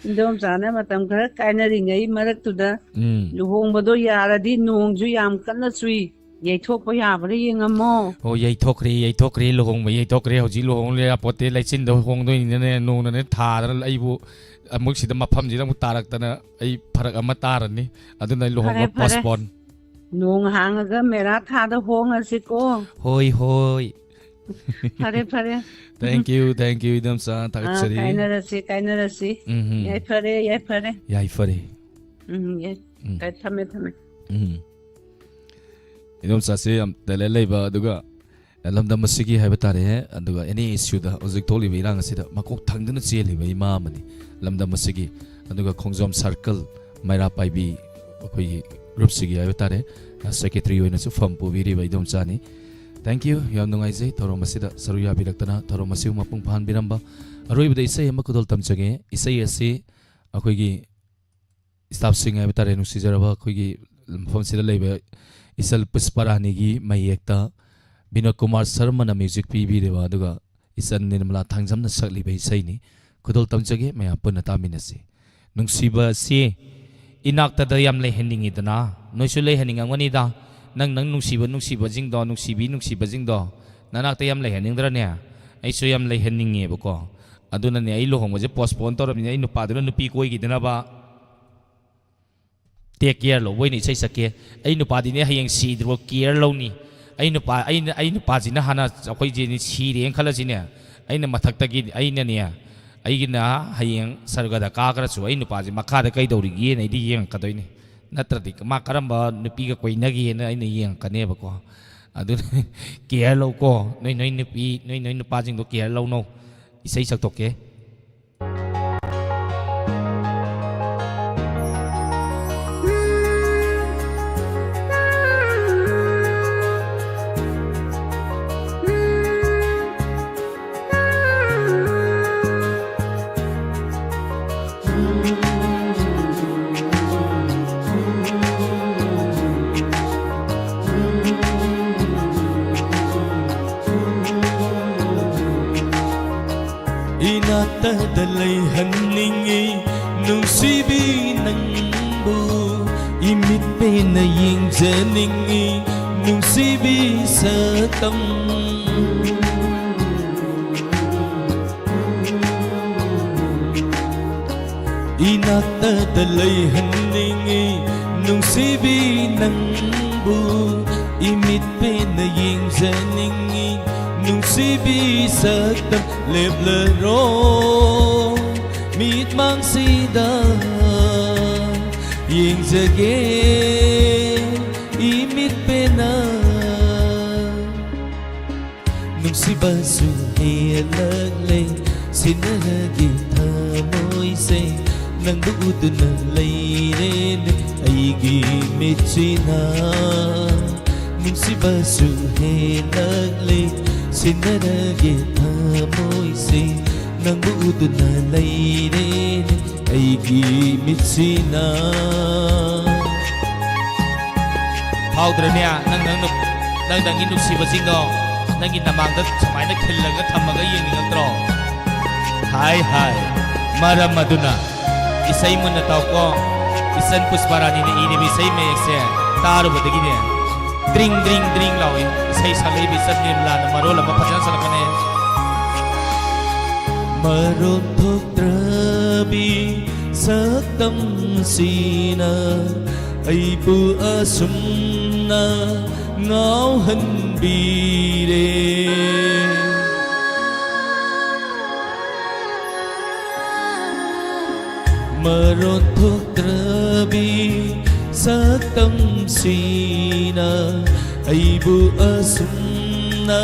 ꯏꯟꯗꯣꯝꯆꯥꯅ ꯃꯇꯝ ꯈꯔ ꯀꯥꯏꯅꯔꯤꯉꯩ ꯃꯔꯛꯇꯨꯗ ꯎꯝ꯫ ꯂꯨꯍꯣꯡꯕꯗꯣ ꯌꯥꯔꯗꯤ ꯅꯣꯡꯁꯨ ꯌꯥꯝ ꯀꯟꯅ ꯆꯨꯏ, ꯌꯩꯊꯣꯛꯄ ꯌꯥꯕ꯭ꯔꯥ ꯌꯦꯡꯉꯝꯃꯣ꯫ ꯑꯣ, ꯌꯩꯊꯣꯛꯈ꯭ꯔꯦ, ꯌꯩꯊꯣꯛꯈ꯭ꯔꯦ, ꯂꯨꯍꯣꯡꯕ ꯌꯩꯊꯣꯛꯈ꯭ꯔꯦ꯫ ꯍꯧꯖꯤꯛ ꯂꯨꯍꯣꯡ ꯌꯥꯄꯣꯠꯇꯦ, ꯂꯩꯆꯤꯟꯗ ꯍꯣꯡꯗꯣꯏꯅꯤꯅꯅꯦ, ꯅꯣꯡꯅꯅꯦ ꯊꯥꯗꯅ ꯑꯩꯕꯨ ꯑꯃꯨꯛ ꯁꯤꯗ ꯃꯐꯝꯁꯤꯗ ꯑꯃꯨꯛ ꯇꯥꯔꯛꯇꯅ ꯑꯩ ꯐꯔꯛ ꯑꯃ ꯇꯥꯔꯅꯤ꯫ ꯑꯗꯨꯅ ꯑꯩ ꯂꯨꯍꯣꯡꯕ ꯐꯔꯦ, ꯐꯔꯦ꯫ Postpone꯫ ꯅꯣꯡ ꯍꯥꯡꯉꯒ ꯃꯦꯔꯥ ꯊꯥꯗ ꯍꯣꯡꯉꯁꯤꯀꯣ꯫ ꯍꯣꯏ, ꯍꯣꯏ꯫ ꯐꯔꯦ, ꯐꯔꯦ꯫ Thank you, thank you, ꯏꯗꯣꯝꯆꯥ, ꯑꯥ, ꯊꯥꯒꯠꯆꯔꯤ꯫ ꯀꯥꯏꯅꯔꯁꯤ, ꯀꯥꯏꯅꯔꯁꯤ꯫ ꯎꯝ, ꯎꯝ꯫ ꯌꯥꯏꯐꯔꯦ, ꯌꯥꯏꯐꯔꯦ꯫ ꯌꯥꯏꯐꯔꯦ꯫ ꯎꯝ, ꯌꯥꯏ꯫ ꯎꯝ꯫ ꯀꯥꯏ-, ꯊꯝꯃꯦ, ꯊꯝꯃꯦ꯫ ꯎꯝ꯫ ꯏꯗꯣꯝꯆꯥꯁꯦ ꯌꯥꯝ talent ꯂꯩꯕ, ꯑꯗꯨꯒ ꯂꯝꯗꯝ ꯑꯁꯤꯒꯤ ꯍꯥꯏꯕ ꯇꯥꯔꯦ, ꯑꯗꯨꯒ any issue ꯗ ꯍꯧꯖꯤꯛ ꯊꯣꯛꯂꯤꯕ ꯏꯔꯥꯡ ꯑꯁꯤꯗ ꯃꯀꯣꯛ ꯊꯪꯗꯨꯅ ꯆꯦꯜꯂꯤꯕ ꯏꯃꯥ ꯑꯃꯅꯤ ꯂꯝꯗꯝ ꯑꯁꯤꯒꯤ꯫ ꯑꯗꯨꯒ ꯈꯣꯡꯖꯣꯝ circle ꯃꯩꯔꯥ ꯄꯥꯏꯕꯤ ꯑꯩꯈꯣꯏꯒꯤ group ꯁꯤꯒꯤ ꯍꯥꯏꯕ ꯇꯥꯔꯦ, secretary ꯑꯣꯏꯅꯁꯨ ꯐꯝ ꯄꯨꯕꯤꯔꯤꯕ ꯏꯗꯣꯝꯆꯥꯅꯤ꯫ Thank you, ꯌꯥꯝ ꯅꯨꯡꯉꯥꯏꯖꯩ ꯊꯧꯔꯝ ꯑꯁꯤꯗ ꯁꯔꯨꯛ ꯌꯥꯕꯤꯔꯛꯇꯅ, ꯊꯧꯔꯝ ꯑꯁꯤꯕꯨ ꯃꯄꯨꯡ ꯐꯥꯍꯟꯕꯤꯔꯝꯕ꯫ ꯑꯔꯣꯏꯕꯗ ꯏꯁꯩ ꯑꯃ ꯈꯨꯗꯣꯜ ꯇꯝꯖꯒꯦ꯫ ꯏꯁꯩ ꯑꯁꯤ ꯑꯩꯈꯣꯏꯒꯤ staff ꯁꯤꯡ ꯍꯥꯏꯕ ꯇꯥꯔꯦ, ꯅꯨꯡꯁꯤꯖꯔꯕ ꯑꯩꯈꯣꯏꯒꯤ ꯃꯐꯝꯁꯤꯗ ꯂꯩꯕ ꯏꯆꯜ ꯄꯨꯁꯄꯔꯥꯅꯤꯒꯤ ꯃꯌꯦꯛꯇ ꯕꯤꯅꯣꯗ ꯀꯨꯃꯥꯔ ꯁꯔꯃꯅ music ꯄꯤꯕꯤꯔꯤꯕ, ꯑꯗꯨꯒ ꯏꯆꯟ ꯅꯤꯔꯃꯂꯥ ꯊꯥꯡꯖꯝꯅ ꯁꯛꯂꯤꯕ ꯏꯁꯩꯅꯤ꯫ ꯈꯨꯗꯣꯜ ꯇꯝꯖꯒꯦ, ꯃꯌꯥꯝ ꯄꯨꯟꯅ ꯇꯥꯃꯤꯟꯅꯁꯤ꯫ ꯅꯨꯡꯁꯤꯕꯁꯤ ꯏꯅꯥꯛꯇꯗ ꯌꯥꯝ ꯂꯩꯍꯟꯅꯤꯡꯉꯤꯗꯅ, ꯅꯣꯏꯁꯨ ꯂꯩꯍꯟꯅꯤꯡꯉꯝꯒꯅꯤꯗ꯫ ꯅꯪ, ꯅꯪ ꯅꯨꯡꯁꯤꯕ, ꯅꯨꯡꯁꯤꯕꯁꯤꯡꯗꯣ, ꯅꯨꯡꯁꯤꯕꯤ, ꯅꯨꯡꯁꯤꯕꯁꯤꯡꯗꯣ ꯅꯅꯥꯛꯇ ꯌꯥꯝ ꯂꯩꯍꯟꯅꯤꯡꯗ꯭ꯔꯅꯦ? ꯑꯩꯁꯨ ꯌꯥꯝ ꯂꯩꯍꯟꯅꯤꯡꯉꯦꯕꯀꯣ꯫ ꯑꯗꯨꯅꯅꯦ, ꯑꯩ ꯂꯨꯍꯣꯡꯕꯁꯦ postpone ꯇꯧꯔꯕꯅꯤꯅ, ꯑꯩ ꯅꯨꯄꯥꯗꯨꯅ ꯅꯨꯄꯤ ꯀꯣꯏꯈꯤꯗꯅꯕ take care ꯂꯧꯕ ꯑꯣꯏꯅ ꯏꯁꯩ ꯁꯛꯀꯦ꯫ ꯑꯩ ꯅꯨꯄꯥꯗꯤꯅꯦ, ꯍꯌꯦꯡ ꯁꯤꯗ꯭ꯔꯤꯕꯧ care ꯂꯧꯅꯤ꯫ ꯑꯩ ꯅꯨꯄꯥ, ꯑꯩꯅ, ꯑꯩ ꯅꯨꯄꯥꯁꯤꯅ ꯍꯥꯟꯅ ꯑꯩꯈꯣꯏꯁꯦ ꯁꯤꯔꯦꯅ ꯈꯜꯂꯁꯤꯅꯦ, ꯑꯩꯅ ꯃꯊꯛꯇꯒꯤ, ꯑꯩꯅꯅꯦ, ꯑꯩꯒꯤꯅ ꯍꯌꯦꯡ ꯁꯔꯒꯗ ꯀꯥꯈ꯭ꯔꯁꯨ ꯑꯩ ꯅꯨꯄꯥꯁꯦ ꯃꯈꯥꯗ ꯀꯩꯗꯧꯔꯤꯒꯦꯅ ꯑꯩꯗꯤ ꯌꯦꯡꯉꯛꯀꯗꯣꯏꯅꯤ꯫ ꯅꯠꯇ꯭ꯔꯗꯤ ꯃꯥ ꯀꯔꯝꯕ ꯅꯨꯄꯤꯒ ꯀꯣꯏꯅꯒꯦꯅ ꯑꯩꯅ ꯌꯦꯡꯉꯛꯀꯅꯦꯕꯀꯣ꯫ ꯑꯗꯨꯅ care ꯂꯧꯀꯣ, ꯅꯣꯏ ꯅꯣꯏ ꯅꯨꯄꯤ, ꯅꯣꯏ ꯅꯣꯏ ꯅꯨꯄꯥꯁꯤꯡꯗꯣ care ꯂꯧꯅꯧ꯫ ꯏꯁꯩ ꯁꯛꯇꯣꯛꯀꯦ꯫ ꯏꯅꯥꯛꯇꯗ ꯂꯩꯍꯟꯅꯤꯡꯉꯤ ꯅꯨꯡꯁꯤꯕꯤ ꯅꯪꯕꯨ, ꯏꯃꯤꯠ ꯄꯦꯟꯅ ꯌꯦꯡꯖꯅꯤꯡꯉꯤ ꯅꯨꯡꯁꯤꯕꯤ ꯁꯛꯇꯝ꯫ ꯏꯅꯥꯛꯇꯗ ꯂꯩꯍꯟꯅꯤꯡꯉꯤ ꯅꯨꯡꯁꯤꯕꯤ ꯅꯪꯕꯨ, ꯏꯃꯤꯠ ꯄꯦꯟꯅ ꯌꯦꯡꯖꯅꯤꯡꯉꯤ ꯅꯨꯡꯁꯤꯕꯤ ꯁꯛꯇꯝ ꯂꯦꯞꯂꯔꯣ, ꯃꯤꯠꯃꯥꯡꯁꯤꯗ ꯌꯦꯡꯖꯒꯦ ꯏꯃꯤꯠ ꯄꯦꯟꯅ꯫ ꯅꯨꯡꯁꯤꯕꯁꯨ ꯍꯦꯜꯂꯛꯂꯦ, ꯁꯤꯟꯅꯔꯒꯦ ꯊꯃꯣꯏꯁꯦ, ꯅꯪꯕꯨ ꯎꯗꯨꯅ ꯂꯩꯔꯦꯅꯦ ꯑꯩꯒꯤ ꯃꯤꯠꯁꯤꯅ꯫ ꯅꯨꯡꯁꯤꯕꯁꯨ ꯍꯦꯜꯂꯛꯂꯦ, ꯁꯤꯟꯅꯔꯒꯦ ꯊꯃꯣꯏꯁꯦ, ꯅꯪꯕꯨ ꯎꯗꯨꯅ ꯂꯩꯔꯦꯅꯦ ꯑꯩꯒꯤ ꯃꯤꯠꯁꯤꯅ꯫ ꯐꯥꯎꯗ꯭ꯔꯅꯦ? ꯅꯪ, ꯅꯪ, ꯅꯪ, ꯅꯪꯒꯤ ꯅꯨꯡꯁꯤꯕꯁꯤꯡꯗꯣ ꯅꯪꯒꯤ ꯅꯃꯥꯡꯗ ꯁꯨꯃꯥꯏꯅ ꯈꯤꯜꯂꯒ ꯊꯝꯃꯒ ꯌꯦꯡꯅꯤꯡꯉꯛꯇ꯭ꯔꯣ? ꯍꯥꯏ, ꯍꯥꯏ, ꯃꯔꯝ ꯑꯗꯨꯅ ꯏꯁꯩ ꯃꯨꯟꯅ ꯇꯥꯎꯀꯣ꯫ ꯏꯆꯟ ꯄꯨꯁꯄꯥꯔꯥꯅꯤꯅ ꯏꯔꯤꯕ ꯏꯁꯩ ꯃꯌꯦꯛꯁꯦ ꯇꯥꯔꯨꯕꯗꯒꯤꯅꯦ ꯗ꯭ꯔꯤꯡ, ꯗ꯭ꯔꯤꯡ, ꯗ꯭ꯔꯤꯡ ꯂꯥꯎꯏ꯫ ꯏꯁꯩ ꯁꯛꯂꯛꯏꯕ ꯏꯆꯟ ꯅꯤꯔꯃꯂꯥꯅ ꯃꯔꯣꯜ ꯑꯃ ꯐꯖꯅ ꯁꯛꯂꯛꯄꯅꯦ꯫ ꯃꯔꯣꯝ ꯊꯣꯛꯇ꯭ꯔꯕꯤ ꯁꯛꯇꯝꯁꯤꯅ ꯑꯩꯕꯨ ꯑꯁꯨꯝꯅ ꯉꯥꯎꯍꯟꯕꯤꯔꯦ꯫ ꯃꯔꯣꯟ ꯊꯣꯛꯇ꯭ꯔꯕꯤ ꯁꯛꯇꯝꯁꯤꯅ ꯑꯩꯕꯨ ꯑꯁꯨꯝꯅ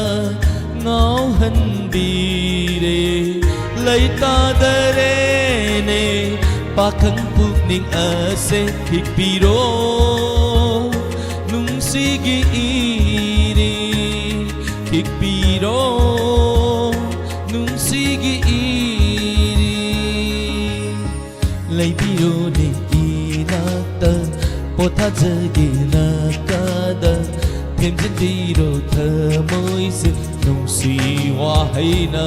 ꯉꯥꯎꯍꯟꯕꯤꯔꯦ꯫ ꯂꯩꯇꯥꯗꯔꯦꯅꯦ ꯄꯥꯈꯪ ꯄꯨꯛꯅꯤꯡ ꯑꯁꯦ, ꯍꯤꯛꯄꯤꯔꯣ ꯅꯨꯡꯁꯤꯒꯤ ꯏꯔꯤ, ꯍꯤꯛꯄꯤꯔꯣ ꯅꯨꯡꯁꯤꯒꯤ ꯏꯔꯤ꯫ ꯂꯩꯕꯤꯔꯣꯅꯦ ꯏꯅꯥꯛꯇ, ꯄꯣꯊꯥꯖꯒꯦ ꯅꯥꯀꯥꯗ, ꯊꯦꯝꯖꯤꯟꯕꯤꯔꯣ ꯊꯃꯣꯏꯁꯦ ꯅꯨꯡꯁꯤ ꯋꯥꯍꯩꯅ꯫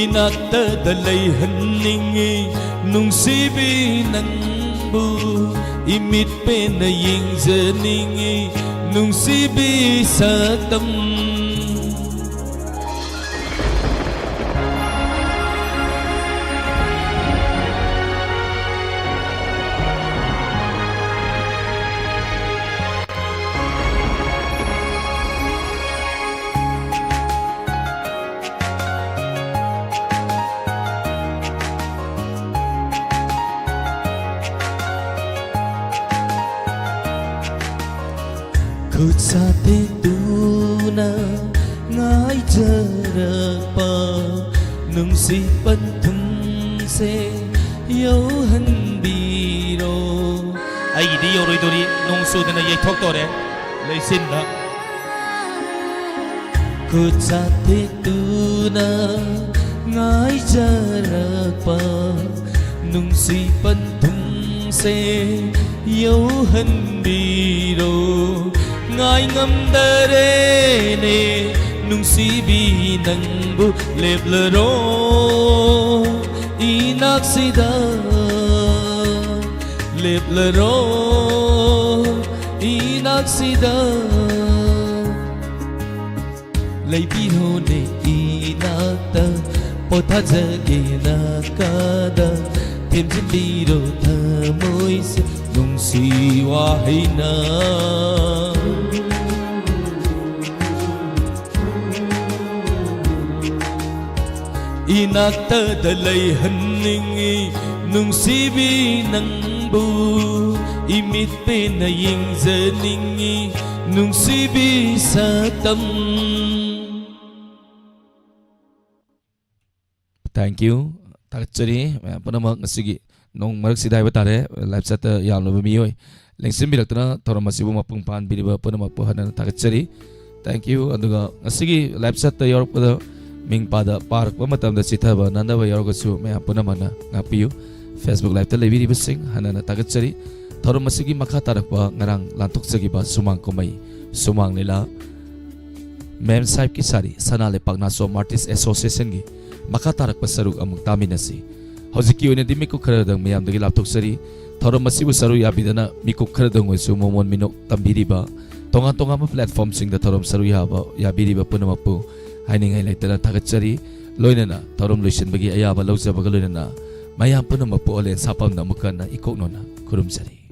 ꯏꯅꯥꯛꯇꯗ ꯂꯩꯍꯟꯅꯤꯡꯉꯤ ꯅꯨꯡꯁꯤꯕꯤ ꯅꯪꯕꯨ, ꯏꯃꯤꯠ ꯄꯦꯟꯅ ꯌꯦꯡꯖꯅꯤꯡꯉꯤ ꯅꯨꯡꯁꯤꯕꯤ ꯁꯛꯇꯝ꯫ ꯈꯨꯠꯁꯥ ꯇꯦꯛꯇꯨꯅ ꯉꯥꯏꯖꯔꯛꯄ ꯅꯨꯡꯁꯤ ꯄꯟꯊꯨꯡꯁꯦ ꯌꯧꯍꯟꯕꯤꯔꯣ꯫ ꯑꯩꯒꯤꯗꯤ ꯌꯧꯔꯣꯏꯗꯣꯔꯤ, ꯅꯣꯡ ꯆꯨꯗꯅ ꯌꯩꯊꯣꯛꯇꯣꯔꯦ ꯂꯩꯆꯤꯟꯗ꯫ ꯈꯨꯠꯁꯥ ꯇꯦꯛꯇꯨꯅ ꯉꯥꯏꯖꯔꯛꯄ ꯅꯨꯡꯁꯤ ꯄꯟꯊꯨꯡꯁꯦ ꯌꯧꯍꯟꯕꯤꯔꯣ꯫ ꯉꯥꯏ ꯉꯝꯗꯔꯦꯅꯦ ꯅꯨꯡꯁꯤꯕꯤ ꯅꯪꯕꯨ, ꯂꯦꯞꯂꯔꯣ ꯏꯅꯥꯛꯁꯤꯗ, ꯂꯦꯞꯂꯔꯣ ꯏꯅꯥꯛꯁꯤꯗ꯫ ꯂꯩꯕꯤꯔꯣꯅꯦ ꯏꯅꯥꯛꯇ, ꯄꯣꯊꯥꯖꯒꯦ ꯅꯥꯀꯥꯗ, ꯊꯦꯝꯖꯤꯟꯕꯤꯔꯣ ꯊꯃꯣꯏꯁꯦ ꯅꯨꯡꯁꯤ ꯋꯥꯍꯩꯅ꯫ ꯏꯅꯥꯛꯇꯗ ꯂꯩꯍꯟꯅꯤꯡꯉꯤ ꯅꯨꯡꯁꯤꯕꯤ ꯅꯪꯕꯨ, ꯏꯃꯤꯠ ꯄꯦꯟꯅ ꯌꯦꯡꯖꯅꯤꯡꯉꯤ ꯅꯨꯡꯁꯤꯕꯤ ꯁꯛꯇꯝ꯫ Thank you. ꯊꯥꯒꯠꯆꯔꯤ ꯃꯌꯥꯝ ꯄꯨꯝꯅꯃꯛ, ꯉꯁꯤꯒꯤ ꯅꯣꯡ ꯃꯔꯛꯁꯤꯗ ꯍꯥꯏꯕ ꯇꯥꯔꯦ, live chat ꯇ ꯌꯥꯝꯂꯕ ꯃꯤꯑꯣꯏ ꯂꯦꯡꯁꯤꯟꯕꯤꯔꯛꯇꯨꯅ ꯊꯧꯔꯝ ꯑꯁꯤꯕꯨ ꯃꯄꯨꯡ ꯐꯥꯍꯟꯕꯤꯔꯤꯕ ꯄꯨꯝꯅꯃꯛꯄꯨ ꯍꯟꯅ ꯍꯟꯅ ꯊꯥꯒꯠꯆꯔꯤ꯫ Thank you. ꯑꯗꯨꯒ ꯉꯁꯤꯒꯤ live chat ꯇ ꯌꯥꯎꯔꯛꯄꯗ ꯃꯤꯡ ꯄꯥꯗ ꯄꯥꯔꯛꯄ ꯃꯇꯝꯗ ꯆꯤꯊꯕ ꯅꯥꯟꯗꯕ ꯌꯥꯎꯔꯒꯁꯨ ꯃꯌꯥꯝ ꯄꯨꯝꯅꯃꯛꯅ ꯉꯥꯛꯄꯤꯌꯨ꯫ Facebook live ꯇ ꯂꯩꯕꯤꯔꯤꯕꯁꯤꯡ ꯍꯟꯅ ꯍꯟꯅ ꯊꯥꯒꯠꯆꯔꯤ꯫ ꯊꯧꯔꯝ ꯑꯁꯤꯒꯤ ꯃꯈꯥ ꯇꯥꯔꯛꯄ ꯉꯔꯥꯡ ꯂꯥꯟꯊꯣꯛꯆꯈꯤꯕ ꯁꯨꯃꯥꯡ ꯀꯨꯝꯍꯩ, ꯁꯨꯃꯥꯡ ꯂꯤꯂꯥ, ꯃꯦꯝ ꯁꯥꯍꯤꯕꯀꯤ ꯁꯥꯔꯤ, ꯁꯅꯥ ꯂꯩꯄꯥꯛ ꯅꯥꯆꯣꯝ Artist Association ꯒꯤ ꯃꯈꯥ ꯇꯥꯔꯛꯄ ꯁꯔꯨꯛ ꯑꯃꯨꯛ ꯇꯥꯃꯤꯟꯅꯁꯤ꯫ ꯍꯧꯖꯤꯛꯀꯤ ꯑꯣꯏꯅꯗꯤ ꯃꯤꯀꯨꯞ ꯈꯔꯗꯪ ꯃꯌꯥꯝꯗꯒꯤ ꯂꯥꯞꯊꯣꯛꯆꯔꯤ꯫ ꯊꯧꯔꯝ ꯑꯁꯤꯕꯨ ꯁꯔꯨꯛ ꯌꯥꯕꯤꯗꯅ ꯃꯤꯀꯨꯞ ꯈꯔꯗꯪ ꯑꯣꯏꯔꯁꯨ ꯃꯣꯃꯣꯟ ꯃꯤꯅꯣꯛ ꯇꯝꯕꯤꯔꯤꯕ, ꯇꯣꯉꯥꯟ ꯇꯣꯉꯥꯟꯕ platform ꯁꯤꯡꯗ ꯊꯧꯔꯝ ꯁꯔꯨꯛ ꯌꯥꯕ, ꯌꯥꯕꯤꯔꯤꯕ ꯄꯨꯝꯅꯃꯛꯄꯨ ꯍꯥꯏꯅꯤꯡꯉꯥꯏ ꯂꯩꯇꯅ ꯊꯥꯒꯠꯆꯔꯤ꯫ ꯂꯣꯏꯅꯅ ꯊꯧꯔꯝ ꯂꯣꯏꯁꯤꯟꯕꯒꯤ ꯑꯌꯥꯕ ꯂꯧꯖꯕꯒ ꯂꯣꯏꯅꯅ ꯃꯌꯥꯝ ꯄꯨꯝꯅꯃꯛꯄꯨ ꯑꯣꯂꯦꯟ ꯁꯥꯄꯝꯅ ꯑꯃꯨꯛ ꯍꯟꯅ ꯏꯀꯣꯛ ꯅꯣꯟꯅ ꯈꯨꯔꯨꯝꯖꯔꯤ꯫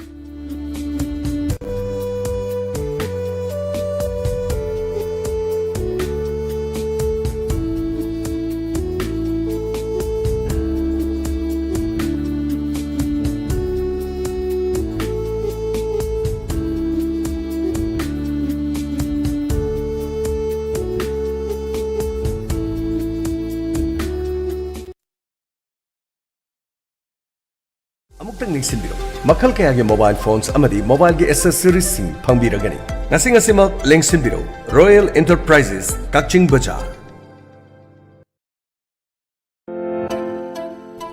ꯅꯤꯡꯁꯤꯡꯕꯤꯔꯣ, ꯃꯈꯜ ꯀꯌꯥꯒꯤ mobile phones ꯑꯃꯗꯤ mobileꯒꯤ accessoriesꯁꯤꯡ ꯐꯪꯕꯤꯔꯒꯅꯤ꯫ ꯉꯁꯤ ꯉꯁꯤꯃꯛ ꯂꯦꯡꯁꯤꯟꯕꯤꯔꯣ, Royal Enterprises, ꯀꯛꯆꯤꯡ ꯕꯖꯥꯔ꯫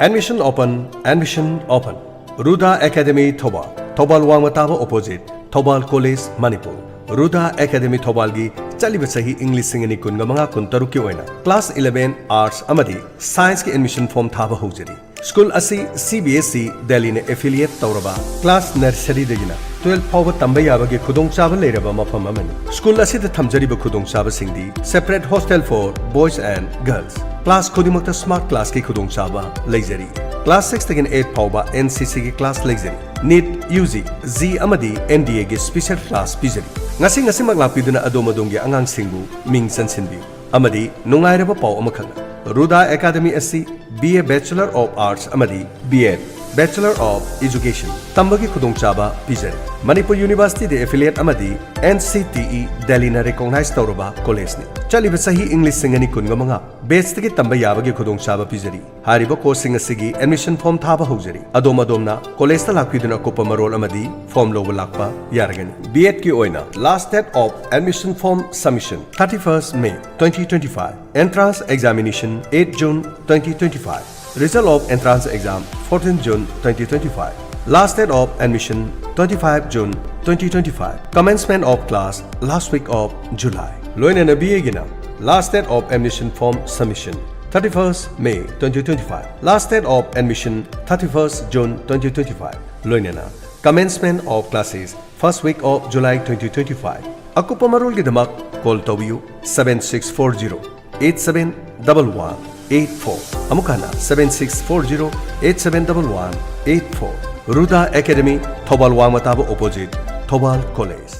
Admission open, admission open. Ruda academy Thoubal, Thoubal ꯋꯥꯡꯃ ꯇꯥꯕ opposite, Thoubal college, Manipur. Ruda academy ꯊꯧꯕꯥꯜꯒꯤ ꯆꯠꯂꯤꯕ ꯆꯍꯤ ꯏꯪ ꯂꯤꯁꯤꯡ ꯑꯅꯤ ꯀꯨꯟꯒ ꯃꯉꯥ ꯀꯨꯟꯇꯔꯨꯛꯀꯤ ꯑꯣꯏꯅ class eleven Arts ꯑꯃꯗꯤ Scienceꯀꯤ admission form ꯊꯥꯕ ꯍꯧꯖꯔꯤ꯫ School ꯑꯁꯤ C B S E Delhiꯅ affiliate ꯇꯧꯔꯕ class nurseryꯗꯒꯤꯅ twelve ꯐꯥꯎꯕ ꯇꯝꯕ ꯌꯥꯕꯒꯤ ꯈꯨꯗꯣꯡꯆꯥꯕ ꯂꯩꯔꯕ ꯃꯐꯝ ꯑꯃꯅꯤ꯫ School ꯑꯁꯤꯗ ꯊꯝꯖꯔꯤꯕ ꯈꯨꯗꯣꯡꯆꯥꯕꯁꯤꯡꯗꯤ separate hostel for boys and girls, class ꯈꯨꯗꯤꯡꯃꯛꯇ smart classꯀꯤ ꯈꯨꯗꯣꯡꯆꯥꯕ ꯂꯩꯖꯔꯤ꯫ Class sixꯇꯒꯤꯅ eight ꯐꯥꯎꯕ N C Cꯒꯤ class ꯂꯩꯖꯔꯤ꯫ NEET, U G, JEE ꯑꯃꯗꯤ N D Aꯒꯤ special class ꯄꯤꯖꯔꯤ꯫ ꯉꯁꯤ ꯉꯁꯤꯃꯛ ꯂꯥꯛꯄꯤꯗꯨꯅ ꯑꯗꯣꯝ ꯑꯗꯣꯝꯒꯤ ꯑꯉꯥꯡꯁꯤꯡꯕꯨ ꯃꯤꯡ ꯆꯟꯁꯤꯟꯕꯤꯌꯨ꯫ ꯑꯃꯗꯤ ꯅꯨꯡꯉꯥꯏꯔꯕ ꯄꯥꯎ ꯑꯃꯈꯛꯅ, ꯔꯨꯗꯥ ꯑꯦꯀꯥꯗꯦꯃꯤ ꯑꯁꯤ B A Bachelor of Arts ꯑꯃꯗꯤ B Ed Bachelor of Education ꯇꯝꯕꯒꯤ ꯈꯨꯗꯣꯡꯆꯥꯕ ꯄꯤꯖꯔꯤ꯫ ꯃꯅꯤꯄꯨꯔ ꯌꯨꯅꯤꯚꯔꯁꯤꯇꯤꯗ affiliate ꯑꯃꯗꯤ N C T E Delhiꯅ recognize ꯇꯧꯔꯕ ꯀꯣꯂꯦꯖꯅꯤ꯫ ꯆꯠꯂꯤꯕ ꯆꯍꯤ ꯏꯪ ꯂꯤꯁꯤꯡ ꯑꯅꯤ ꯀꯨꯟꯒ ꯃꯉꯥ batchꯇꯒꯤ ꯇꯝꯕ ꯌꯥꯕꯒꯤ ꯈꯨꯗꯣꯡꯆꯥꯕ ꯄꯤꯖꯔꯤ꯫ ꯍꯥꯏꯔꯤꯕ courseꯁꯤꯡ ꯑꯁꯤꯒꯤ admission form ꯊꯥꯕ ꯍꯧꯖꯔꯤ꯫ ꯑꯗꯣꯝ ꯑꯗꯣꯝꯅ ꯀꯣꯂꯦꯖꯇ ꯂꯥꯛꯄꯤꯗꯨꯅ ꯑꯀꯨꯞꯄ ꯃꯔꯣꯜ ꯑꯃꯗꯤ form ꯂꯧꯕ ꯂꯥꯛꯄ ꯌꯥꯔꯒꯅꯤ꯫ B Edꯀꯤ ꯑꯣꯏꯅ last date of admission form submission thirty-first May twenty twenty-five. Entrance examination eight June twenty twenty-five. Result of entrance exam fourteen June twenty twenty-five. Last date of admission twenty-five June twenty twenty-five. Commencement of class last week of July. ꯂꯣꯏꯅꯅ B Aꯒꯤꯅ last date of admission form submission thirty-first May twenty twenty-five. Last date of admission thirty-first June twenty twenty-five. ꯂꯣꯏꯅꯅ commencement of classes first week of July twenty twenty-five. ꯑꯀꯨꯞꯄ ꯃꯔꯣꯜꯒꯤꯗꯃꯛ call ꯇꯧꯕꯤꯌꯨ seven six four zero eight seven double one eight four꯫ ꯑꯃꯨꯛ ꯍꯟꯅ seven six four zero eight seven double one eight four꯫ Ruda academy, Thoubal ꯋꯥꯡꯃ ꯇꯥꯕ opposite, Thoubal college.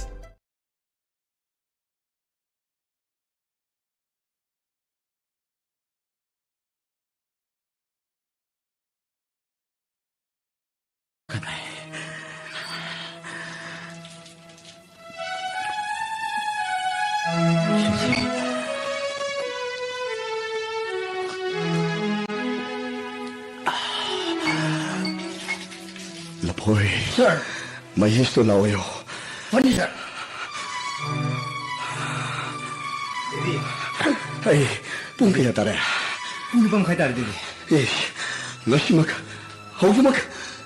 ꯃꯍꯦꯁꯇꯣ ꯂꯥꯛꯑꯣꯌꯣ꯫ Phani, sir. ꯑꯩ ꯄꯨꯡ ꯀꯌꯥ ꯇꯥꯔꯦ? ꯄꯨꯡ ꯅꯤꯄꯥꯟ ꯃꯈꯥꯏ ꯇꯥꯔꯦ, ꯗꯦꯗꯤ꯫ ꯑꯦ, ꯉꯁꯤꯃꯛ, ꯍꯧꯖꯤꯛꯃꯛ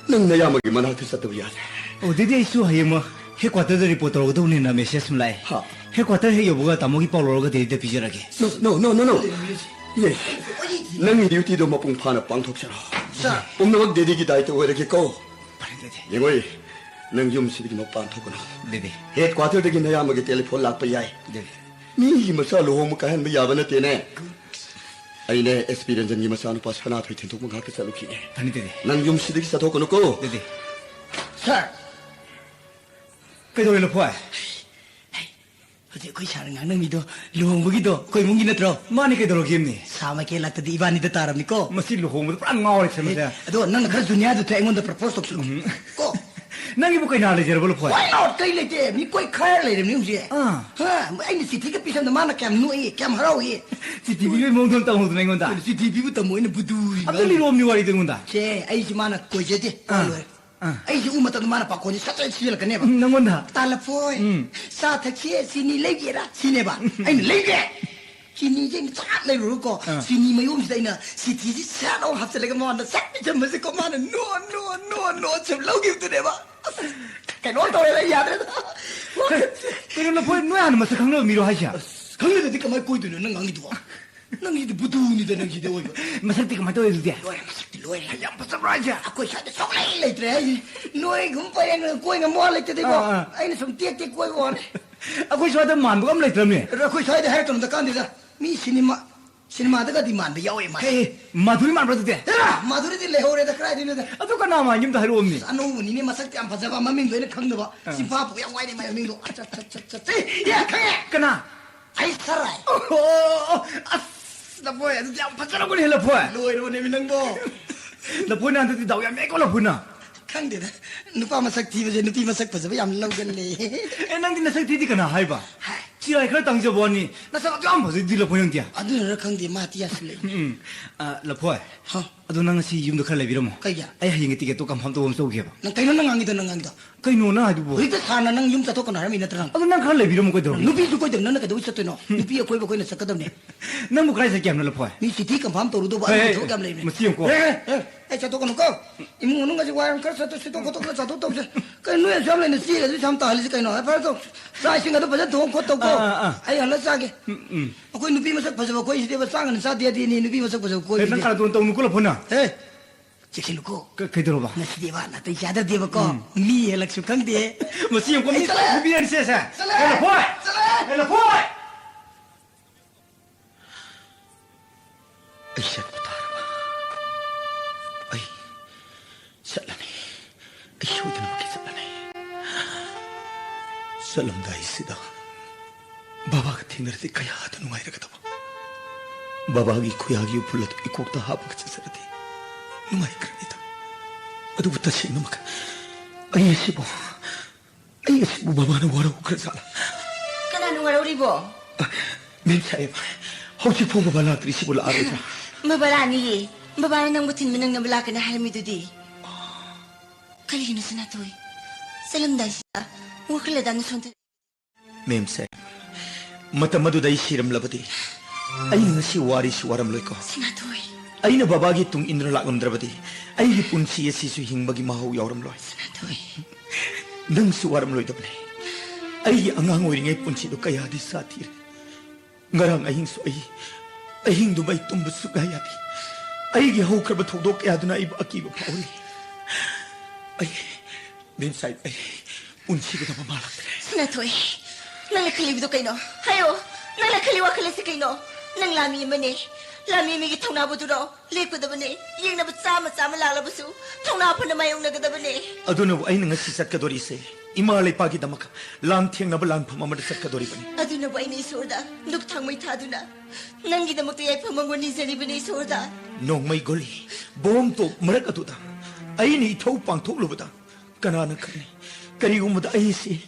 ꯅꯪ ꯅꯌꯥꯝꯕꯒꯤ ꯃꯅꯥꯛꯇ ꯆꯠꯇꯕ ꯌꯥꯗꯦ꯫ ꯑꯣ, ꯗꯦꯗꯤ, ꯑꯩꯁꯨ ꯍꯌꯦꯡꯃꯛ ꯍꯦꯗꯀ꯭ꯋꯥꯇꯔꯗ ꯔꯤꯄꯣꯔꯠ ꯇꯧꯔꯒꯗꯧꯅꯤꯅ ꯃꯦꯁꯦꯖ ꯑꯃ ꯂꯥꯛꯑꯦ꯫ ꯍꯥ? ꯍꯦꯗꯀ꯭ꯋꯥꯇꯔ ꯍꯦꯛ ꯌꯧꯕꯒ ꯇꯥꯃꯣꯒꯤ ꯄꯥꯎ ꯂꯧꯔꯒ ꯗꯦꯗꯤꯗ ꯄꯤꯖꯔꯒꯦ꯫ No, no, no, no, no. ꯌꯦ, ꯅꯪꯒꯤ ꯗ꯭ꯌꯨꯇꯤꯗꯣ ꯃꯄꯨꯡ ꯐꯥꯅ ꯄꯥꯡꯊꯣꯛꯆꯔꯣ꯫ ꯁꯥꯔ꯫ ꯄꯨꯝꯅꯃꯛ ꯗꯦꯗꯤꯒꯤ ꯗꯥꯏꯇ ꯑꯣꯏꯔꯒꯦꯀꯣ꯫ ꯐꯔꯦ, ꯗꯦꯗꯤ꯫ ꯌꯦꯡꯉꯣꯏ, ꯅꯪ ꯌꯨꯝꯁꯤꯗꯒꯤ ꯃꯄꯥꯟ ꯊꯣꯛꯀꯅꯨ꯫ ꯗꯦꯗꯤ꯫ ꯍꯦꯗꯀ꯭ꯋꯥꯇꯔꯗꯒꯤ ꯅꯌꯥꯝꯕꯒꯤ ꯇꯦꯂꯤꯐꯣꯟ ꯂꯥꯛꯄ ꯌꯥꯏ꯫ ꯗꯦꯗꯤ꯫ ꯃꯤꯒꯤ ꯃꯆꯥ ꯂꯨꯍꯣꯡꯕ ꯀꯥꯏꯍꯟꯕ ꯌꯥꯕ ꯅꯠꯇꯦꯅꯦ꯫ ꯑꯩꯅꯦ, ꯑꯦꯁ ꯄꯤ ꯔꯟꯖꯟꯒꯤ ꯃꯆꯥꯅꯨꯄꯥ ꯁꯅꯥꯊꯣꯏ ꯊꯤꯟꯗꯣꯛꯄ ꯉꯥꯛꯇ ꯆꯠꯂꯨꯈꯤꯒꯦ꯫ ꯐꯅꯤ, ꯗꯦꯗꯤ꯫ ꯅꯪ ꯌꯨꯝꯁꯤꯗꯒꯤ ꯆꯠꯊꯣꯛꯀꯅꯨꯀꯣ꯫ ꯗꯦꯗꯤ꯫ ꯁꯥꯔ! ꯀꯩꯗꯧꯔꯦ, ꯂꯐꯣꯏ? ꯍꯩ, ꯍꯧꯖꯤꯛ ꯑꯩꯈꯣꯏ ꯁꯥꯔꯅ ꯉꯥꯡꯅꯕꯤꯗꯣ ꯂꯨꯍꯣꯡꯕꯒꯤꯗꯣ ꯑꯩꯈꯣꯏ ꯏꯃꯨꯡꯒꯤ ꯅꯠꯇ꯭ꯔꯣ? ꯃꯥꯅꯤ, ꯀꯩꯗꯧꯔꯒꯦ, ꯏꯃꯅꯤ? ꯁꯥ ꯃꯥꯏꯀꯩ ꯂꯥꯛꯇꯗꯤ ꯏꯕꯥꯅꯤꯗ ꯇꯥꯔꯕꯅꯤꯀꯣ꯫ ꯃꯁꯤ ꯂꯨꯍꯣꯡꯕꯗ ꯄꯨꯔꯥ ꯉꯥꯎꯔꯦ, ꯁꯦ, ꯃꯁꯦ꯫ ꯑꯦ, ꯑꯗꯣ ꯅꯪꯅ ꯈꯔ ꯖꯨꯅꯤꯌꯔꯗꯨ ꯊꯣꯛꯑꯦ, ꯑꯩꯉꯣꯟꯗ ꯄ꯭ꯔꯄꯣꯁ ꯇꯧꯁꯤꯜꯂꯨ꯫ ꯎꯝ꯫ ꯀꯣ? ꯅꯪꯒꯤꯕꯨ ꯀꯩꯅꯥ ꯂꯩꯖꯔꯕꯣ, ꯂꯐꯣꯏ? Why not? ꯀꯩ ꯂꯩꯇꯦ? ꯃꯤ ꯀꯣꯏꯈꯥꯏꯔ ꯂꯩꯔꯕꯅꯤ ꯍꯧꯖꯤꯛ꯫ ꯑꯥ꯫ ꯍꯥ? ꯑꯩꯅ ꯆꯤꯊꯤꯒ ꯄꯤꯁꯟꯗ ꯃꯥꯅ ꯀꯌꯥꯝ ꯅꯣꯛꯏ, ꯀꯌꯥꯝ ꯍꯔꯥꯎꯏ꯫ ꯆꯤꯊꯤ ꯄꯤꯕꯒꯤ ꯃꯑꯣꯡꯗꯣ ꯑꯝꯇ ꯇꯝꯍꯧꯗꯅ ꯑꯩꯉꯣꯟꯗ꯫ ꯀꯩꯅꯣ, ꯆꯤꯊꯤ ꯄꯤꯕ ꯇꯝꯃꯣ, ꯑꯩꯅ ꯕꯨꯗꯨꯔꯤ ꯑꯝꯇ ꯃꯥꯅ꯫ ꯂꯤꯔꯣꯝꯅꯤ ꯋꯥꯔꯤꯗꯣ ꯑꯩꯉꯣꯟꯗ꯫ ꯁꯦ, ꯑꯩꯁꯦ ꯃꯥꯅ ꯀꯣꯏꯖꯗꯦ꯫ ꯑꯥ꯫ ꯂꯣꯏꯔꯦ꯫ ꯑꯥ꯫ ꯑꯩꯁꯦ ꯎ ꯃꯇꯝꯗ ꯃꯥꯅ ꯄꯥꯈꯣꯟꯁꯦ ꯁꯠ ꯁꯠ ꯁꯤꯖꯤꯜꯂꯛꯀꯅꯦꯕ꯫ ꯎꯝ, ꯅꯪꯉꯣꯟꯗ? "ꯇꯥ ꯂꯐꯣꯏ, ꯎꯝ꯫ ꯆꯥ ꯊꯛꯁꯤ, ꯆꯤꯅꯤ ꯂꯩꯒꯦꯔꯥ?" ꯁꯤꯅꯦꯕ꯫ ꯎꯝ꯫ ꯑꯩꯅ, "ꯂꯩꯒꯦ!" ꯆꯤꯅꯤꯁꯦ ꯑꯩꯅ ꯆꯥꯠ ꯂꯩꯔꯨꯔꯒꯀꯣ, ꯑꯥ꯫ ꯆꯤꯅꯤ ꯃꯌꯣꯝꯁꯤꯗ ꯑꯩꯅ ꯆꯤꯊꯤꯁꯦ ꯁꯠ ꯂꯥꯎ ꯍꯥꯞꯆꯤꯜꯂꯒ ꯃꯉꯣꯟꯗ ꯁꯠ ꯄꯤꯁꯟꯕꯁꯦꯀꯣ, ꯃꯥꯅ ꯅꯣ, ꯅꯣ, ꯅꯣ, ꯅꯣ ꯁꯨꯝ ꯂꯧꯈꯤꯕꯗꯨꯅꯦꯕ꯫ ꯑꯁ, ꯀꯩꯅꯣ ꯇꯧꯔꯦꯗ, ꯑꯩ ꯌꯥꯗ꯭ꯔꯦꯗ꯫ ꯀꯩꯅꯣ, ꯂꯐꯣꯏ, ꯅꯣꯏ ꯍꯥꯟꯅ ꯃꯁꯛ ꯈꯪꯅꯕ ꯃꯤꯔꯣ ꯍꯥꯏꯁꯦ? ꯑꯁ, ꯈꯪꯅꯗ꯭ꯔꯗꯤ ꯀꯃꯥꯏ ꯀꯣꯏꯗꯣꯏꯅꯣ, ꯅꯪ ꯉꯥꯡꯉꯤꯗꯨꯕꯣ? ꯅꯪꯁꯤꯗꯤ ꯕꯨꯗꯨꯅꯤꯗ, ꯅꯪꯁꯤꯗꯤ ꯑꯣꯏꯕ꯫ ꯃꯁꯛꯇꯤ ꯀꯃꯥꯏꯅ ꯇꯧꯋꯦ ꯑꯗꯨꯗꯤ? ꯂꯣꯏꯔꯦ, ꯃꯁꯛꯇꯤ ꯂꯣꯏꯔꯦ꯫ ꯌꯥꯝ ꯐꯖꯕ꯭ꯔꯥ ꯍꯥꯏꯁꯦ? ꯑꯩꯈꯣꯏ ꯁ꯭ꯋꯥꯏꯗ ꯁꯨꯡꯂꯩ ꯂꯩꯇ꯭ꯔꯦ ꯍꯥꯏꯁꯦ꯫ ꯅꯣꯏꯒꯨꯝ ꯄꯔꯦꯡ ꯀꯣꯏ ꯉꯝꯕ ꯋꯥ ꯂꯩꯇꯗꯤꯀꯣ꯫ ꯑꯥ, ꯑꯥ꯫ ꯑꯩꯅ ꯁꯨꯝ ꯇꯦꯛ ꯇꯦꯛ ꯀꯣꯏꯕ ꯋꯥꯅꯤ꯫ ꯑꯩꯈꯣꯏ ꯁ꯭ꯋꯥꯏꯗ ꯃꯥꯟꯕꯒ ꯑꯝ ꯂꯩꯇ꯭ꯔꯕꯅꯦ꯫ ꯑꯗꯣ ꯑꯩꯈꯣꯏ ꯁ꯭ꯋꯥꯏꯗ ꯍꯥꯏꯔꯛꯀꯅꯨꯗ ꯀꯥꯟꯗꯦꯗ꯫ ꯃꯤ ꯁꯤꯅꯦꯃꯥ, ꯁꯤꯅꯦꯃꯥꯗꯒꯗꯤ ꯃꯥꯟꯕ ꯌꯥꯎꯋꯦ ꯃꯥꯁꯦ꯫ ꯍꯦ, ꯍꯦ, ꯃꯥꯙꯨꯔꯤ ꯃꯥꯟꯕ꯭ꯔꯣ ꯑꯗꯨꯗꯤ? ꯍꯦꯔꯥ, ꯃꯥꯙꯨꯔꯤꯗꯤ ꯂꯩꯍꯧꯔꯦꯗ, ꯀꯗꯥꯏꯗꯩꯅꯣꯗ꯫ ꯑꯗꯨ ꯀꯅꯥ ꯃꯥꯟꯒꯦ ꯑꯝꯇ ꯍꯥꯏꯔꯛꯑꯣꯝꯅꯦ꯫ ꯑꯁ, ꯑꯅꯧꯕꯅꯤꯅꯦ, ꯃꯁꯛꯇꯤ ꯌꯥꯝ ꯐꯖꯕ, ꯃꯃꯤꯡꯗꯣ ꯑꯩꯅ ꯈꯪꯗꯕ꯫ ꯑꯥ꯫ ꯆꯤꯝꯐꯥ ꯄꯨꯕ ꯌꯥꯝ ꯋꯥꯏꯅꯦ ꯃꯥꯏ ꯃꯃꯤꯡꯗꯣ꯫ ꯑꯠꯆꯥ, ꯑꯠꯆꯥ, ꯑꯠꯆꯥ, ꯑꯠꯆꯥ꯫ ꯑꯦ, ꯈꯪꯉꯦ꯫ ꯀꯅꯥ? ꯑꯩ ꯁꯔꯥꯏ꯫ ꯑꯣ, ꯑꯁ, ꯂꯐꯣꯏ, ꯑꯗꯨꯗꯤ ꯌꯥꯝ ꯐꯖꯔꯝꯒꯅꯤ, ꯂꯐꯣꯏ꯫ ꯂꯣꯏꯔꯕꯅꯦꯃꯤ ꯅꯪꯕꯣ꯫ ꯂꯐꯣꯏꯅ ꯍꯟꯗꯛꯇꯤ ꯗꯥꯎ ꯌꯥꯝ ꯌꯥꯏꯀꯣ, ꯂꯐꯣꯏꯅ꯫ ꯈꯪꯗꯦꯗ, ꯅꯨꯄꯥ ꯃꯁꯛ ꯊꯤꯕꯁꯦ ꯅꯨꯄꯤ ꯃꯁꯛ ꯐꯖꯕ ꯌꯥꯝ ꯂꯧꯒꯜꯂꯦ꯫ ꯑꯦ, ꯅꯪꯗꯤ ꯅꯁꯛ ꯊꯤꯗꯤ ꯀꯅꯥ ꯍꯥꯏꯕ? ꯍꯥꯏ꯫ ꯆꯤꯔꯥꯏ ꯈꯔ ꯇꯥꯡꯖꯕ ꯋꯥꯅꯤ, ꯅꯁꯛ ꯑꯗꯨ ꯌꯥꯝ ꯐꯖꯩꯗꯤ, ꯂꯐꯣꯏ, ꯅꯪꯗꯤ꯫ ꯑꯗꯨꯅꯔ ꯈꯪꯗꯦ, ꯃꯥ ꯇꯤ ꯌꯥꯁꯤꯜꯂꯛꯏ꯫ ꯎꯝ, ꯑ, ꯂꯐꯣꯏ꯫ ꯍꯥ? ꯑꯗꯣ ꯅꯪ ꯉꯁꯤ ꯌꯨꯝꯗ ꯈꯔ ꯂꯩꯕꯤꯔꯝꯃꯣ꯫ ꯀꯩꯒꯤ? ꯑꯩ ꯍꯌꯦꯡꯒꯤ ꯇꯤꯀꯦꯠꯇꯣ ꯀꯟꯐꯥꯔꯝ ꯇꯧꯕ ꯑꯃ ꯆꯧꯒꯦꯕ꯫ ꯅꯪ ꯀꯩꯅꯣ ꯅꯪ ꯉꯥꯡꯉꯤꯗꯣ, ꯅꯪ ꯉꯥꯡꯉꯤꯗꯣ? ꯀꯩꯅꯣ ꯅꯪ ꯍꯥꯏꯗꯨꯕꯨ? ꯍꯧꯖꯤꯛꯇ ꯁꯥꯔꯅ ꯅꯪ ꯌꯨꯝ ꯆꯠꯊꯣꯛꯀꯅꯣ ꯍꯥꯏꯔꯝꯃꯤ ꯅꯠꯇ꯭ꯔꯥ ꯅꯪ? ꯑꯗꯣ ꯅꯪ ꯈꯔ ꯂꯩꯕꯤꯔꯝꯃꯣ ꯀꯩꯗꯧꯔꯒꯦ? ꯅꯨꯄꯤꯁꯨ ꯀꯣꯏꯗꯕ ꯅꯪꯅ ꯀꯩꯗꯧꯕꯩ ꯆꯠꯇꯣꯏꯅꯣ? ꯅꯨꯄꯤ ꯑꯀꯣꯏꯕ ꯑꯩꯈꯣꯏꯅ ꯆꯠꯀꯗꯕꯅꯦ꯫ ꯅꯪꯕꯨ ꯀꯔꯥꯏ ꯆꯠꯀꯦ ꯍꯥꯏꯕꯅꯣ, ꯂꯐꯣꯏ? ꯃꯤ ꯆꯤꯊꯤ ꯀꯟꯐꯥꯔꯝ ꯇꯧꯔꯨꯗꯧꯕ ꯍꯦ, ꯑꯩꯒꯤ ꯍꯦ, ꯊꯕꯛ ꯌꯥꯝ ꯂꯩꯕꯅꯦ꯫ ꯃꯁꯤ ꯌꯦꯡꯉꯨꯀꯣ꯫ ꯍꯦ, ꯍꯦ, ꯍꯦ, ꯑꯩ ꯆꯠꯊꯣꯛꯀꯅꯨꯀꯣ꯫ ꯏꯃꯨꯡ ꯃꯅꯨꯡ ꯑꯁꯤ ꯋꯥꯏꯔꯝ ꯈꯔ ꯁꯠꯇꯣꯛ ꯁꯤꯠꯇꯣꯛ ꯈꯣꯠꯇꯣꯛꯇꯅ ꯆꯥꯊꯣꯛ ꯇꯧꯁꯦ꯫ ꯀꯩꯅꯣ ꯅꯣꯏ ꯑꯁꯨꯛ ꯌꯥꯝ ꯂꯩꯅ ꯆꯦꯒꯁꯨ ꯌꯥꯝ ꯇꯥꯍꯜꯂꯤꯁꯤ ꯀꯩꯅꯣ? ꯍꯦ, ꯐꯔꯦ ꯇꯧ꯫ ꯆꯥꯛ ꯏꯁꯤꯡ ꯑꯗꯨ ꯐꯖꯅ ꯊꯣꯡ ꯈꯣꯠ ꯇꯧꯀꯣ꯫ ꯑꯥ, ꯑꯥ, ꯑꯥ꯫ ꯑꯩ ꯍꯜꯂ ꯆꯥꯒꯦ꯫ ꯎꯝ, ꯎꯝ꯫ ꯑꯩꯈꯣꯏ ꯅꯨꯄꯤ ꯃꯁꯛ ꯐꯖꯕ ꯀꯣꯏꯁꯤꯗꯤ ꯆꯥꯛ ꯉꯟꯅ ꯆꯥꯗꯦ ꯌꯥꯗꯦꯅꯦ, ꯅꯨꯄꯤ ꯃꯁꯛ ꯐꯖꯕ ꯍꯦ, ꯅꯪ ꯀꯣꯏꯁꯤꯗꯤ꯫ ꯀꯥꯔꯇꯨꯟ ꯇꯧꯅꯨꯀꯣ, ꯂꯐꯣꯏꯅ꯫ ꯍꯦ, ꯆꯦꯛꯁꯤꯜꯂꯨꯀꯣ꯫ ꯀ-, ꯀꯩꯗꯧꯔꯕ? ꯉꯁꯤꯗꯤꯕ ꯅꯥꯇꯩ ꯆꯥꯗꯗꯦꯕꯀꯣ꯫ ꯎꯝ꯫ ꯃꯤ ꯍꯦꯜꯂꯛꯁꯨ ꯈꯪꯗꯦ꯫ ꯃꯁꯤ ꯌꯦꯡꯉꯨꯀꯣ, ꯃꯤ ꯑꯩ ꯆꯠꯂꯦ꯫ ꯐꯨꯕꯤꯔꯅꯤꯁꯦ, ꯁꯦ꯫ ꯆꯠꯂꯦ꯫ ꯍꯦ, ꯂꯐꯣꯏ! ꯆꯠꯂꯦ꯫ ꯍꯦ, ꯂꯐꯣꯏ! ꯑꯩ ꯆꯠꯄ ꯇꯥꯔꯕ? ꯑꯩ ꯆꯠꯂꯅꯤ꯫ ꯑꯩ ꯁꯣꯏꯗꯅꯃꯛꯀꯤ ꯆꯠꯂꯅꯤ꯫ ꯆꯠꯂꯝꯗꯥꯏꯁꯤꯗ ꯕꯥꯕꯥꯒ ꯊꯦꯡꯅꯔꯗꯤ ꯀꯌꯥꯗ ꯅꯨꯡꯉꯥꯏꯔꯒꯗꯕ꯫ ꯕꯥꯕꯥꯒꯤ ꯈꯨꯌꯥꯒꯤ ꯎꯐꯨꯜ ꯑꯗꯨ ꯏꯀꯣꯛꯇ ꯍꯥꯞꯄꯒ ꯆꯠꯆꯔꯗꯤ ꯅꯨꯡꯉꯥꯏꯈ꯭ꯔꯅꯤꯗ꯫ ꯑꯗꯨꯕꯨ ꯇꯁꯦꯡꯅꯃꯛ ꯑꯩ ꯑꯁꯤꯕꯨ, ꯑꯩ ꯑꯁꯤꯕꯨ ꯕꯥꯕꯥꯅ ꯋꯥꯔꯧꯈ꯭ꯔꯖꯥꯠꯂꯥ? ꯀꯅꯥꯅ ꯋꯥꯔꯧꯔꯤꯕꯣ? ꯑ, ꯃꯦꯝ ꯁꯥꯍꯦꯕ, ꯍꯧꯖꯤꯛ ꯐꯥꯎ ꯕꯥꯕꯥ ꯂꯥꯛꯇ꯭ꯔꯤꯁꯤꯕꯨ ꯂꯥꯛꯑꯔꯣꯏꯗ꯭ꯔꯥ? ꯕꯥꯕꯥ ꯂꯥꯛꯅꯤꯌꯦ꯫ ꯕꯥꯕꯥꯅ ꯅꯪꯕꯨ ꯊꯤꯟꯕ ꯅꯪꯅꯕ ꯂꯥꯛꯀꯅꯤ ꯍꯥꯏꯔꯝꯃꯤꯗꯨꯗꯤ꯫ ꯀꯔꯤꯒꯤꯅꯣ ꯁꯅꯥꯊꯣꯏ? ꯆꯠꯂꯝꯗꯥꯏꯁꯤꯗ ꯋꯥꯈꯜ ꯑꯗꯥꯝꯅ ꯁꯣꯟꯊꯔꯛꯏ꯫ ꯃꯦꯝꯁꯦ, ꯃꯇꯝ ꯑꯗꯨꯗ ꯑꯩ ꯁꯤꯔꯝꯂꯕꯗꯤ ꯑꯩꯅ ꯉꯁꯤ ꯋꯥꯔꯤꯁꯤ ꯋꯥꯔꯝꯂꯣꯏꯀꯣ꯫ ꯁꯅꯥꯊꯣꯏ꯫ ꯑꯩꯅ ꯕꯕꯥꯒꯤ ꯇꯨꯡ ꯏꯟꯗꯨꯅ ꯂꯥꯛꯂꯝꯗ꯭ꯔꯕꯗꯤ ꯑꯩꯒꯤ ꯄꯨꯟꯁꯤ ꯑꯁꯤꯁꯨ ꯍꯤꯡꯕꯒꯤ ꯃꯍꯥꯎ ꯌꯥꯎꯔꯝꯂꯣꯏ꯫ ꯁꯅꯥꯊꯣꯏ꯫ ꯅꯪꯁꯨ ꯋꯥꯔꯝꯂꯣꯏꯗꯕꯅꯦ꯫ ꯑꯩꯒꯤ ꯑꯉꯥꯡ ꯑꯣꯏꯔꯤꯉꯩ ꯄꯨꯟꯁꯤꯗꯣ ꯀꯌꯥꯗꯤ ꯁꯥꯊꯤꯔꯦ꯫ ꯉꯔꯥꯡ ꯑꯍꯤꯡꯁꯨ ꯑꯩ, ꯑꯍꯤꯡꯗꯨꯃ ꯑꯩ ꯇꯨꯝꯕ ꯁꯨꯛꯌꯥ ꯌꯥꯗꯦ꯫ ꯑꯩꯒꯤ ꯍꯧꯈ꯭ꯔꯕ ꯊꯧꯗꯣꯛ ꯀꯌꯥꯗꯨꯅ ꯑꯩꯕꯨ ꯑꯀꯤꯕ ꯐꯥꯎꯍꯜꯂꯤ꯫ ꯑꯩ, ꯃꯦꯝ ꯁꯥꯍꯦꯕ, ꯑꯩ ꯄꯨꯟꯁꯤꯒꯤꯗꯃꯛ ꯃꯥ ꯂꯥꯛꯇ꯭ꯔꯦ꯫ ꯁꯅꯥꯊꯣꯏ, ꯅꯪꯅ ꯈꯜꯂꯤꯕꯗꯨ ꯀꯩꯅꯣ? ꯍꯥꯏꯌꯣ, ꯅꯪꯅ ꯈꯜꯂꯤ ꯋꯥꯈꯜ ꯑꯁꯤ ꯀꯩꯅꯣ? ꯅꯪ ꯂꯥꯟꯃꯤ ꯑꯃꯅꯦ꯫ ꯂꯥꯟꯃꯤ ꯑꯃꯒꯤ ꯊꯧꯅꯥꯕꯨꯗꯨꯔꯣ? ꯂꯦꯞꯀꯗꯕꯅꯦ꯫ ꯌꯦꯡꯅꯕ ꯆꯥꯝꯃ ꯆꯥꯝꯃ ꯂꯥꯛꯂꯕꯁꯨ ꯊꯧꯅꯥ ꯐꯅ ꯃꯥꯌꯣꯛꯅꯒꯗꯕꯅꯦ꯫ ꯑꯗꯨꯅꯕꯨ ꯑꯩꯅ ꯉꯁꯤ ꯆꯠꯀꯗꯣꯔꯤꯁꯦ ꯏꯃꯥ ꯂꯩꯄꯥꯛꯀꯤꯗꯃꯛ ꯂꯥꯟ ꯊꯦꯡꯅꯕ ꯂꯥꯟꯐꯝ ꯑꯃꯗ ꯆꯠꯀꯗꯣꯔꯤꯕꯅꯤ꯫ ꯑꯗꯨꯅꯕꯨ ꯑꯩꯅ ꯏꯁꯣꯔꯗ ꯗꯨꯛ ꯊꯥꯡꯃꯩ ꯊꯥꯗꯨꯅ ꯅꯪꯒꯤꯗꯃꯛꯇ ꯌꯥꯏꯐ ꯃꯪꯒꯣꯜ ꯅꯤꯖꯔꯤꯕꯅꯤ ꯏꯁꯣꯔꯗ꯫ ꯅꯣꯡꯃꯩ ꯒꯨꯂꯤ, ꯕꯣꯝ ꯇꯣꯞ ꯃꯔꯛ ꯑꯗꯨꯗ ꯑꯩꯅ ꯏꯊꯧ ꯄꯥꯡꯊꯣꯛꯂꯨꯕꯗ ꯀꯅꯥꯅ ꯈꯪꯅꯤ ꯀꯔꯤꯒꯨꯝꯕꯗ ꯑꯩꯁꯤ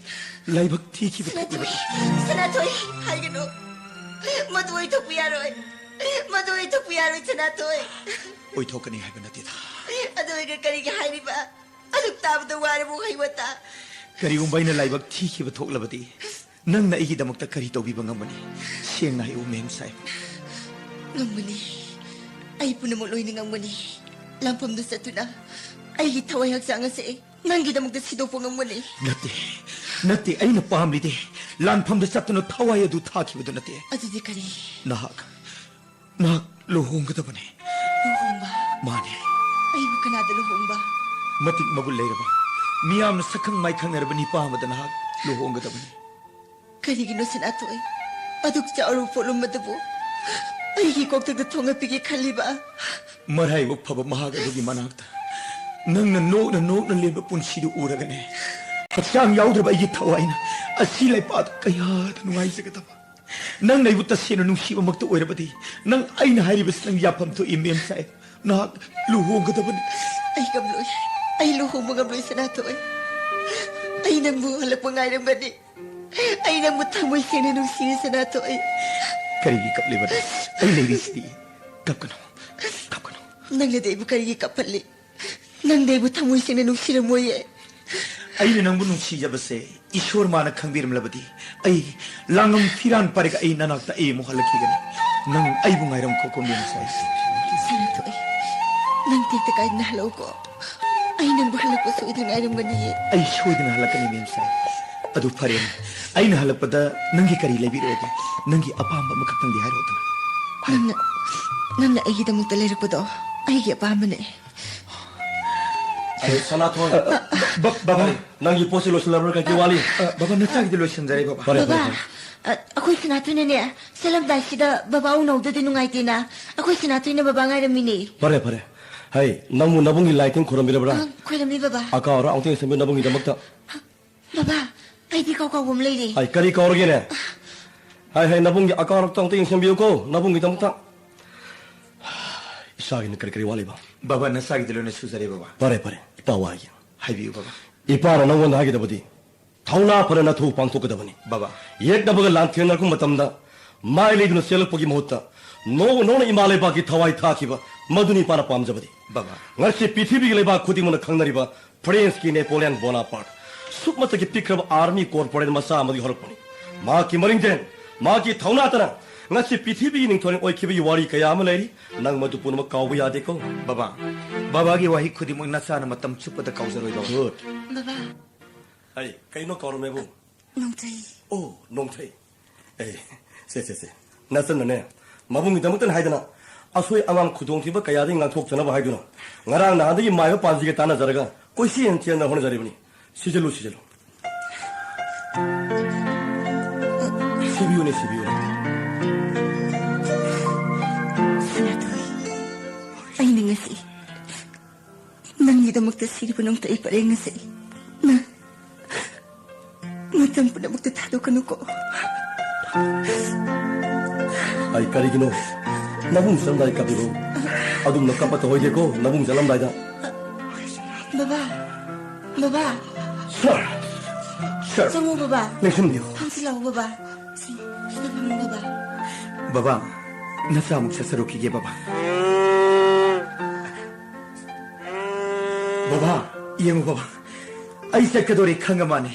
ꯂꯥꯏꯕꯛ ꯊꯤꯈꯤꯕ ꯁꯅꯥꯊꯣꯏ, ꯊꯣꯛꯂꯕꯗꯤ? ꯁꯅꯥꯊꯣꯏ, ꯍꯥꯏꯒꯅꯨ꯫ ꯃꯗꯨ ꯑꯣꯏꯊꯣꯛꯄ ꯌꯥꯔꯣꯏ꯫ ꯃꯗꯨ ꯑꯣꯏꯊꯣꯛꯄ ꯌꯥꯔꯣꯏ, ꯁꯅꯥꯊꯣꯏ꯫ ꯑꯣꯏꯊꯣꯛꯀꯅꯤ ꯍꯥꯏꯕ ꯅꯠꯇꯦꯗ꯫ ꯑꯗꯨ ꯑꯣꯏꯒ ꯀꯔꯤꯒꯤ ꯍꯥꯏꯔꯤꯕ? ꯑꯗꯨꯛ ꯇꯥꯕꯗ ꯋꯥꯔꯕ ꯋꯥꯍꯩ ꯋꯥꯇꯥ꯫ ꯀꯔꯤꯒꯨꯝꯕ ꯑꯩꯅ ꯂꯥꯏꯕꯛ ꯊꯤꯈꯤꯕ ꯊꯣꯛꯂꯕꯗꯤ, ꯅꯪꯅ ꯑꯩꯒꯤꯗꯃꯛꯇ ꯀꯔꯤ ꯇꯧꯕꯤꯕ ꯉꯝꯒꯅꯤ? ꯁꯦꯡꯅ ꯍꯥꯏꯌꯨ, ꯃꯦꯝ ꯁꯥꯍꯦꯕ꯫ ꯉꯝꯒꯅꯤ꯫ ꯑꯩ ꯄꯨꯝꯅꯃꯛ ꯂꯣꯏꯅ ꯉꯝꯒꯅꯤ꯫ ꯂꯥꯟꯐꯝꯗ ꯆꯠꯇꯨꯅ ꯑꯩꯒꯤ ꯊꯋꯥꯏ ꯍꯛꯆꯥꯡ ꯑꯁꯦ ꯅꯪꯒꯤꯗꯃꯛꯇ ꯁꯤꯗꯣꯛꯄ ꯉꯝꯒꯅꯤ꯫ ꯅꯠꯇꯦ, ꯅꯠꯇꯦ, ꯑꯩꯅ ꯄꯥꯝꯂꯤꯗꯤ ꯂꯥꯟꯐꯝꯗ ꯆꯠꯇꯨꯅ ꯊꯋꯥꯏ ꯑꯗꯨ ꯊꯥꯈꯤꯕꯗꯨ ꯅꯠꯇꯦ꯫ ꯑꯗꯨꯗꯤ ꯀꯔꯤ? ꯅꯍꯥꯛ, ꯅꯍꯥꯛ ꯂꯨꯍꯣꯡꯒꯗꯕꯅꯤ꯫ ꯂꯨꯍꯣꯡꯕ? ꯃꯥꯅꯤ꯫ ꯑꯩꯕꯨ ꯀꯅꯥꯗ ꯂꯨꯍꯣꯡꯕ? ꯃꯇꯤꯛ ꯃꯒꯨꯟ ꯂꯩꯔꯕ, ꯃꯤꯌꯥꯝꯅ ꯁꯛꯈꯪ ꯃꯥꯏꯈꯪꯅꯔꯕ ꯅꯤꯄꯥ ꯑꯃꯗ ꯅꯍꯥꯛ ꯂꯨꯍꯣꯡꯒꯗꯕꯅꯤ꯫ ꯀꯔꯤꯒꯤꯅꯣ ꯁꯅꯥꯊꯣꯏ? ꯑꯗꯨꯛ ꯆꯥꯎꯔꯕ ꯄꯣꯠꯂꯨꯝ ꯑꯗꯨꯕꯨ ꯑꯩꯒꯤ ꯀꯣꯛꯇꯛꯇ ꯊꯣꯡꯍꯠꯄꯤꯒꯦ ꯈꯜꯂꯤꯕ? ꯃꯔꯥꯏꯕꯛ ꯐꯕ ꯃꯍꯥꯛ ꯑꯗꯨꯒꯤ ꯃꯅꯥꯛꯇ ꯅꯪꯅ ꯅꯣꯛꯅ ꯅꯣꯛꯅ ꯂꯦꯟꯕ ꯄꯨꯟꯁꯤꯗꯨ ꯎꯔꯒꯅꯦ, ꯍꯛꯆꯥꯡ ꯌꯥꯎꯗ꯭ꯔꯕ ꯑꯩꯒꯤ ꯊꯋꯥꯏꯅ ꯑꯁꯤ ꯂꯩꯄꯥꯛꯇ ꯀꯌꯥꯗ ꯅꯨꯡꯉꯥꯏꯖꯒꯗꯕ꯫ ꯅꯪꯅ ꯑꯩꯕꯨ ꯇꯁꯦꯡꯅ ꯅꯨꯡꯁꯤꯕꯃꯛꯇ ꯑꯣꯏꯔꯕꯗꯤ, ꯅꯪ ꯑꯩꯅ ꯍꯥꯏꯔꯤꯕꯁꯤ ꯅꯪ ꯌꯥꯐꯝ ꯊꯣꯛꯏ, ꯃꯦꯝ ꯁꯥꯍꯦꯕ꯫ ꯅꯍꯥꯛ ꯂꯨꯍꯣꯡꯒꯗꯕꯅꯤ꯫ ꯑꯩ ꯉꯝꯂꯣꯏ꯫ ꯑꯩ ꯂꯨꯍꯣꯡꯕ ꯉꯝꯂꯣꯏ, ꯁꯅꯥꯊꯣꯏ꯫ ꯑꯩ ꯅꯪꯕꯨ ꯍꯜꯂꯛꯄ ꯉꯥꯏꯔꯝꯒꯅꯤ꯫ ꯑꯩ ꯅꯪꯕꯨ ꯊꯃꯣꯏ ꯁꯦꯡꯅ ꯅꯨꯡꯁꯤꯔꯦ, ꯁꯅꯥꯊꯣꯏ꯫ ꯀꯔꯤꯒꯤ ꯀꯞꯂꯤꯕꯅꯣ? ꯑꯩ ꯂꯩꯔꯤꯁꯤꯗꯤ꯫ ꯀꯞꯀꯅꯨ, ꯀꯞꯀꯅꯨ꯫ ꯅꯪꯅꯗꯤ ꯑꯩꯕꯨ ꯀꯔꯤꯒꯤ ꯀꯞꯍꯜꯂꯤ? ꯅꯪꯗꯤ ꯑꯩꯕꯨ ꯊꯃꯣꯏ ꯁꯦꯡꯅ ꯅꯨꯡꯁꯤꯔꯝꯃꯣꯏꯌꯦ꯫ ꯑꯩꯅ ꯅꯪꯕꯨ ꯅꯨꯡꯁꯤꯖꯕꯁꯦ ꯏꯁꯣꯔ ꯃꯥꯅ ꯈꯪꯕꯤꯔꯝꯂꯕꯗꯤ, ꯑꯩ ꯂꯥꯡꯉꯝ ꯐꯤꯔꯥꯟ ꯄꯥꯏꯔꯒ ꯑꯩ ꯅꯅꯥꯛꯇ ꯑꯩ ꯑꯃꯨꯛ ꯍꯜꯂꯛꯈꯤꯒꯅꯤ꯫ ꯅꯪ ꯑꯩꯕꯨ ꯉꯥꯏꯔꯝꯈꯣꯀꯣ, ꯃꯦꯝ ꯁꯥꯍꯦꯕ꯫ ꯁꯅꯥꯊꯣꯏ, ꯅꯪ ꯇꯦꯛꯇ ꯀꯥꯏꯗꯅ ꯍꯜꯂꯛꯎꯀꯣ꯫ ꯑꯩ ꯅꯪꯕꯨ ꯍꯜꯂꯛꯄ ꯁꯣꯏꯗꯅ ꯉꯥꯏꯔꯝꯒꯅꯤꯌꯦ꯫ ꯑꯩ ꯁꯣꯏꯗꯅ ꯍꯜꯂꯛꯀꯅꯤ, ꯃꯦꯝ ꯁꯥꯍꯦꯕ꯫ ꯑꯗꯨ ꯐꯔꯦꯅꯦ, ꯑꯩꯅ ꯍꯜꯂꯛꯄꯗ ꯅꯪꯒꯤ ꯀꯔꯤ ꯂꯩꯕꯤꯔꯛꯑꯣꯒꯦ? ꯅꯪꯒꯤ ꯑꯄꯥꯝꯕ ꯑꯃꯈꯛꯇꯪꯗꯤ ꯍꯥꯏꯔꯛꯑꯣꯗꯅ꯫ ꯅꯪꯅ, ꯅꯪꯅ ꯑꯩꯒꯤꯗꯃꯛꯇ ꯂꯩꯔꯛꯄꯗꯣ ꯑꯩꯒꯤ ꯑꯄꯥꯝꯕꯅꯦ꯫ ꯑꯩ ꯁꯅꯥꯊꯣꯏ꯫ ꯑ, ꯑ, ꯕ-, ꯕꯕꯥ꯫ ꯅꯪꯒꯤ ꯄꯣꯠꯁꯤ ꯂꯣꯏꯁꯤꯜꯂꯕ꯭ꯔꯥ? ꯀꯩ ꯀꯩ ꯋꯥꯠꯂꯤ? ꯑ, ꯕꯕꯥ, ꯅꯆꯥꯒꯤꯗꯤ ꯂꯣꯏꯁꯤꯟꯖꯔꯦ, ꯕꯕꯥ꯫ ꯐꯔꯦ, ꯐꯔꯦ, ꯕꯕꯥ, ꯐꯔꯦ꯫ ꯑ, ꯑꯩꯈꯣꯏ ꯁꯅꯥꯊꯣꯏꯅꯅꯦ, ꯆꯠꯂꯝꯗꯥꯏꯁꯤꯗ ꯕꯕꯥ ꯎꯅꯍꯧꯗꯗꯤ ꯅꯨꯡꯉꯥꯏꯇꯦꯅ꯫ ꯑꯩꯈꯣꯏ ꯁꯅꯥꯊꯣꯏꯅ ꯕꯕꯥ ꯉꯥꯏꯔꯝꯃꯤꯅꯦ꯫ ꯐꯔꯦ, ꯐꯔꯦ꯫ ꯍꯩ, ꯅꯪꯕꯨ ꯅꯕꯨꯡꯒꯤ ꯂꯥꯏ ꯇꯤꯟ ꯈꯣꯏꯔꯝꯕꯤꯔꯕ꯭ꯔꯥ? ꯑ, ꯈꯣꯏꯔꯝꯃꯤ, ꯕꯕꯥ꯫ ꯑꯀꯥ ꯑꯔꯥꯛ ꯑꯃꯨꯛꯇ ꯌꯦꯡꯁꯤꯟꯕꯤꯌꯨ ꯅꯕꯨꯡꯒꯤꯗꯃꯛꯇ꯫ ꯕꯕꯥ, ꯑꯩꯗꯤ ꯀꯥꯎ ꯀꯥꯎꯕ ꯑꯃ ꯂꯩꯔꯦ꯫ ꯍꯩ, ꯀꯔꯤ ꯀꯥꯎꯔꯒꯦꯅꯦ? ꯍꯩ, ꯍꯩ, ꯅꯕꯨꯡꯒꯤ ꯑꯀꯥ ꯑꯔꯥꯛꯇ ꯑꯃꯨꯛꯇ ꯌꯦꯡꯁꯤꯟꯕꯤꯌꯨꯀꯣ, ꯅꯕꯨꯡꯒꯤꯗꯃꯛꯇ꯫ ꯏꯆꯥꯒꯤꯅ ꯀꯔꯤ ꯀꯔꯤ ꯋꯥꯠꯂꯤꯕ? ꯕꯕꯥ, ꯅꯆꯥꯒꯤꯗꯤ ꯂꯣꯏꯅ ꯁꯨꯖꯔꯦ, ꯕꯕꯥ꯫ ꯐꯔꯦ, ꯐꯔꯦ, ꯏꯄꯥ ꯋꯥ ꯍꯥꯏꯒꯦ꯫ ꯍꯥꯏꯕꯤꯌꯨ, ꯕꯕꯥ꯫ ꯏꯄꯥꯅ ꯅꯪꯉꯣꯟꯗ ꯍꯥꯏꯒꯗꯕꯗꯤ, ꯊꯧꯅꯥ ꯐꯅ ꯅꯊꯧ ꯄꯥꯡꯊꯣꯛꯀꯗꯕꯅꯤ꯫ ꯕꯕꯥ꯫ ꯌꯦꯛꯅꯕꯒ ꯂꯥꯟꯊꯦꯡꯅꯔꯛꯄ ꯃꯇꯝꯗ ꯃꯥꯏ ꯂꯩꯗꯨꯅ ꯆꯦꯜꯂꯛꯄꯒꯤ ꯃꯍꯨꯠꯇ ꯅꯣ ꯅꯣꯅ ꯏꯃꯥ ꯂꯩꯕꯥꯛꯀꯤ ꯊꯋꯥꯏ ꯊꯥꯈꯤꯕ, ꯃꯗꯨꯅꯤ ꯏꯄꯥꯅ ꯄꯥꯝꯖꯕꯗꯤ꯫ ꯕꯕꯥ꯫ ꯉꯁꯤ ꯄ꯭ꯔꯤꯊꯤꯕꯤꯒꯤ ꯂꯩꯕꯥꯛ ꯈꯨꯗꯤꯡꯃꯛꯅ ꯈꯪꯅꯔꯤꯕ ꯐ꯭ꯔꯦꯟꯁꯀꯤ ꯅꯦꯄꯣꯂꯤꯌꯟ ꯕꯣꯅꯥꯄꯥꯔꯠ, ꯁꯨꯞꯃꯇꯒꯤ ꯄꯤꯛꯈ꯭ꯔꯕ ꯑꯥꯔꯃꯤ ꯀꯣꯔꯄꯣꯔꯦꯜ ꯃꯆꯥ ꯑꯃꯗꯒꯤ ꯍꯧꯔꯛꯄꯅꯤ꯫ ꯃꯍꯥꯛꯀꯤ ꯃꯔꯤꯡꯖꯦꯜ, ꯃꯍꯥꯛꯀꯤ ꯊꯧꯅꯥꯇꯅ ꯉꯁꯤ ꯄ꯭ꯔꯤꯊꯤꯕꯤꯒꯤ ꯅꯤꯡꯊꯧꯔꯦꯜ ꯑꯣꯏꯈꯤꯕꯒꯤ ꯋꯥꯔꯤ ꯀꯌꯥ ꯑꯃ ꯂꯩꯔꯤ꯫ ꯅꯪ ꯃꯗꯨ ꯄꯨꯝꯅꯃꯛ ꯀꯥꯎꯕ ꯌꯥꯗꯦꯀꯣ꯫ ꯕꯕꯥ, ꯕꯕꯥꯒꯤ ꯋꯥꯍꯩ ꯈꯨꯗꯤꯡꯃꯛ ꯅꯆꯥꯅ ꯃꯇꯝ ꯆꯨꯞꯄꯗ ꯀꯥꯎꯖꯔꯣꯏ, ꯕꯕꯥ꯫ ꯒꯨꯗ꯫ ꯕꯕꯥ꯫ ꯑꯩ ꯀꯩꯅꯣ ꯀꯥꯎꯔꯝꯃꯦꯕꯨ? ꯅꯣꯡꯊꯩ꯫ ꯑꯣ, ꯅꯣꯡꯊꯩ꯫ ꯑꯦ, ꯁꯦ, ꯁꯦ, ꯁꯦ꯫ ꯅꯆꯟꯅꯅꯦ, ꯃꯕꯨꯡꯒꯤꯗꯃꯛꯇꯅꯤ ꯍꯥꯏꯗꯅ ꯑꯁꯣꯏ ꯑꯉꯥꯝ ꯈꯨꯗꯣꯡꯊꯤꯕ ꯀꯌꯥꯗꯒꯤ ꯉꯥꯛꯊꯣꯛꯆꯅꯕ ꯍꯥꯏꯗꯨꯅ ꯉꯔꯥꯡ ꯅꯍꯥꯟꯗꯒꯤ ꯃꯥꯏꯕ ꯄꯥꯟꯖꯤꯒ ꯇꯥꯟꯅꯖꯔꯒ ꯀꯣꯏꯆꯦꯟ ꯆꯦꯟꯗꯅ ꯍꯣꯠꯅꯖꯔꯤꯕꯅꯤ꯫ ꯁꯤꯖꯤꯜꯂꯨ, ꯁꯤꯖꯤꯜꯂꯨ꯫ ꯁꯤꯕꯤꯌꯨꯅꯦ, ꯁꯤꯕꯤꯌꯨꯅꯦ꯫ ꯁꯅꯥꯇꯣꯏ, ꯑꯩꯅ ꯉꯁꯤ ꯅꯪꯒꯤꯗꯃꯛꯇ ꯁꯤꯔꯤꯕ ꯅꯣꯡꯊꯩ ꯄꯔꯦꯡ ꯑꯁꯤ ꯅꯪ ꯃꯇꯝ ꯄꯨꯝꯅꯃꯛꯇ ꯊꯥꯗꯣꯛꯀꯅꯨꯀꯣ꯫ ꯑꯩ ꯀꯔꯤꯒꯤꯅꯣ ꯅꯕꯨꯡ ꯆꯠꯂꯝꯗꯥꯏ ꯀꯞꯄꯤꯕ? ꯑꯗꯨꯝꯅ ꯀꯞꯄ ꯇꯧꯍꯣꯏꯗꯦꯀꯣ ꯅꯕꯨꯡ ꯆꯠꯂꯝꯗꯥꯏꯗ꯫ ꯕꯕꯥ, ꯕꯕꯥ꯫ ꯁꯥꯔ, ꯁꯥꯔ꯫ ꯆꯪꯉꯣ ꯕꯕꯥ꯫ ꯂꯦꯡꯁꯤꯟꯕꯤꯌꯨ꯫ ꯐꯝꯁꯤ ꯂꯥꯛꯑꯣ ꯕꯕꯥ꯫ ꯁꯤ, ꯁꯤꯗ ꯐꯝꯃꯣ ꯕꯕꯥ꯫ ꯕꯕꯥ, ꯅꯆꯥ ꯑꯃꯨꯛ ꯆꯠꯆꯔꯨꯈꯤꯒꯦ ꯕꯕꯥ꯫ ꯕꯕꯥ, ꯌꯦꯡꯉꯨ ꯕꯕꯥ, ꯑꯩ ꯆꯠꯀꯗꯧꯔꯦ ꯈꯪꯉ ꯃꯥꯅꯦ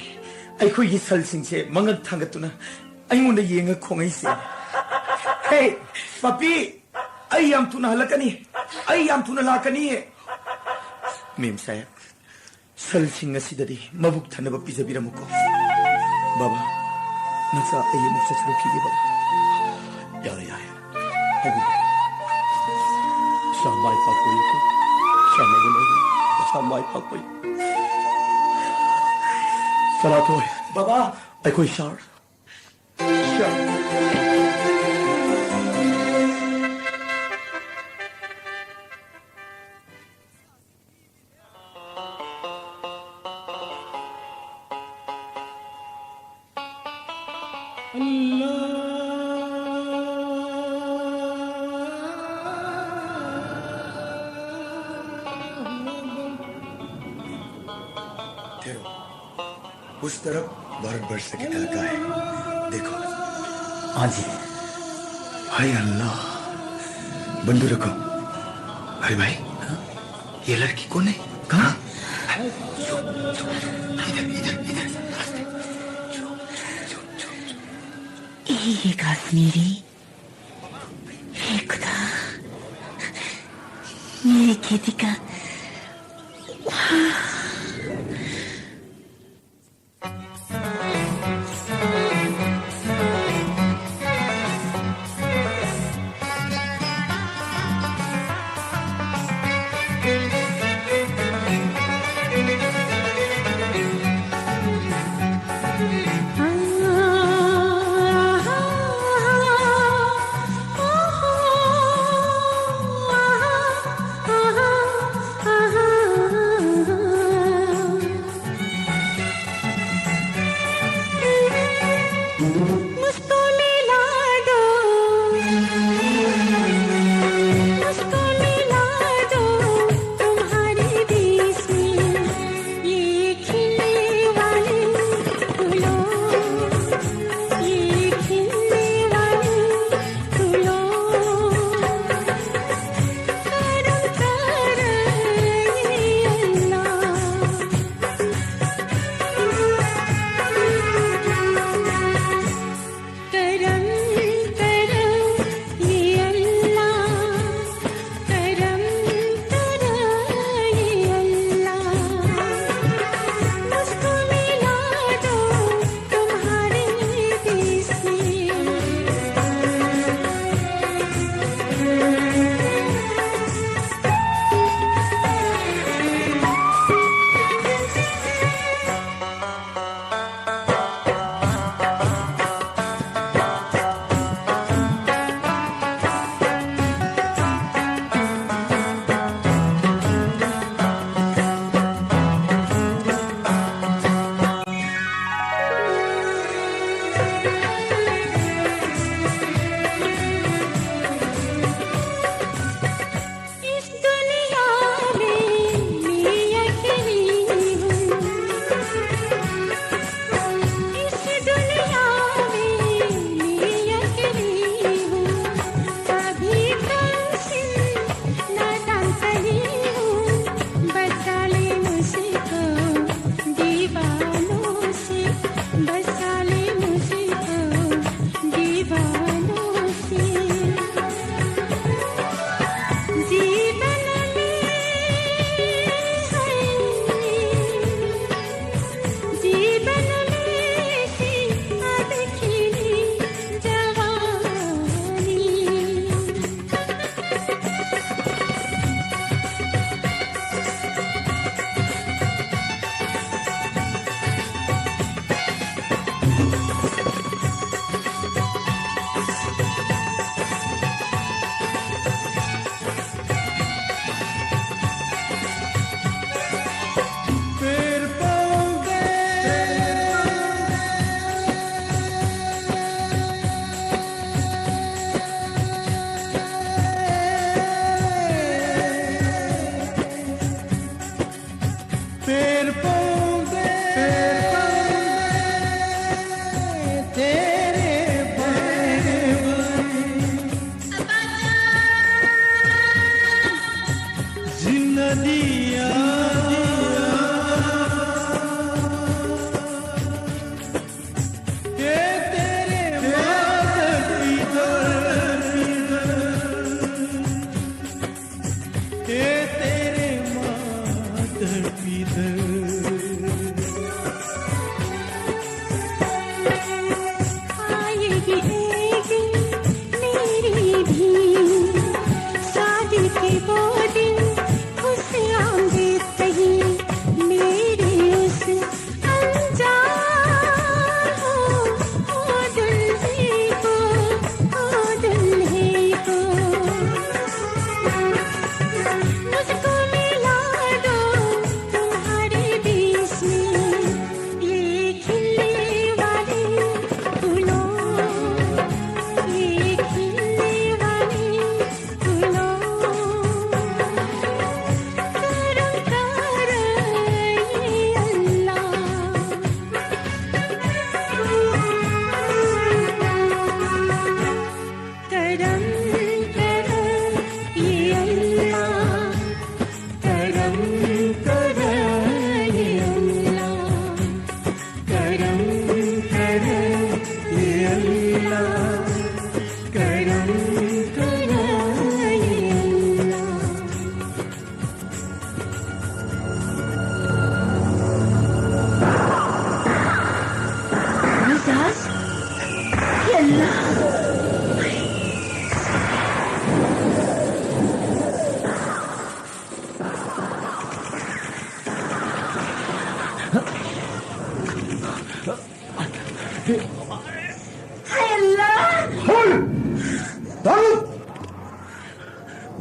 ꯑꯩꯈꯣꯏꯒꯤ ꯁꯜꯁꯤꯡꯁꯦ ꯃꯉꯛ ꯊꯥꯡꯒꯠꯇꯨꯅ ꯑꯩꯉꯣꯟꯗ ꯌꯦꯡꯉ ꯈꯣꯡꯉꯩꯁꯦ꯫ "ꯍꯦ, ꯄꯄꯤ, ꯑꯩ ꯌꯥꯝ ꯊꯨꯅ ꯍꯜꯂꯛꯀꯅꯤ, ꯑꯩ ꯌꯥꯝ ꯊꯨꯅ ꯂꯥꯛꯀꯅꯤ꯫" ꯃꯦꯝ ꯁꯥꯍꯦꯕ, ꯁꯜꯁꯤꯡ ꯑꯁꯤꯗꯗꯤ ꯃꯕꯨꯛ ꯊꯟꯅꯕ ꯄꯤꯖꯕꯤꯔꯝꯃꯨꯀꯣ꯫ ꯕꯕꯥ, ꯅꯆꯥ ꯑꯩ ꯑꯃꯨꯛ ꯆꯠꯆꯔꯨꯈꯤꯒꯦ ꯕꯕꯥ꯫ ꯌꯥꯔꯦ, ꯌꯥꯔꯦ꯫ ꯍꯥꯏꯕꯤꯌꯨ꯫ ꯏꯆꯥ ꯃꯥꯏ ꯄꯥꯛꯄ ꯑꯣꯏꯌꯨꯀꯣ꯫ ꯏꯆꯥ ꯃꯒꯨꯟ ꯑꯣꯏꯌꯨ꯫ ꯏꯆꯥ ꯃꯥꯏ ꯄꯥꯛꯄ ꯑꯣꯏꯌꯨ꯫ ꯁꯅꯥꯊꯣꯏ꯫ ꯕꯕꯥ꯫ ꯑꯩꯈꯣꯏ ꯁꯥꯔ꯫ ꯁꯥꯔ꯫ ठहरो, उस तरफ भारतवर्ष का तिरंगा है, देखो। हाँ जी। हाय अल्लाह। बंदूक रखो। अरे भाई, ये लड़की कौन है? कहाँ? इधर, इधर, इधर। ये कश्मीरी, हे खुदा, मेरी खेती का।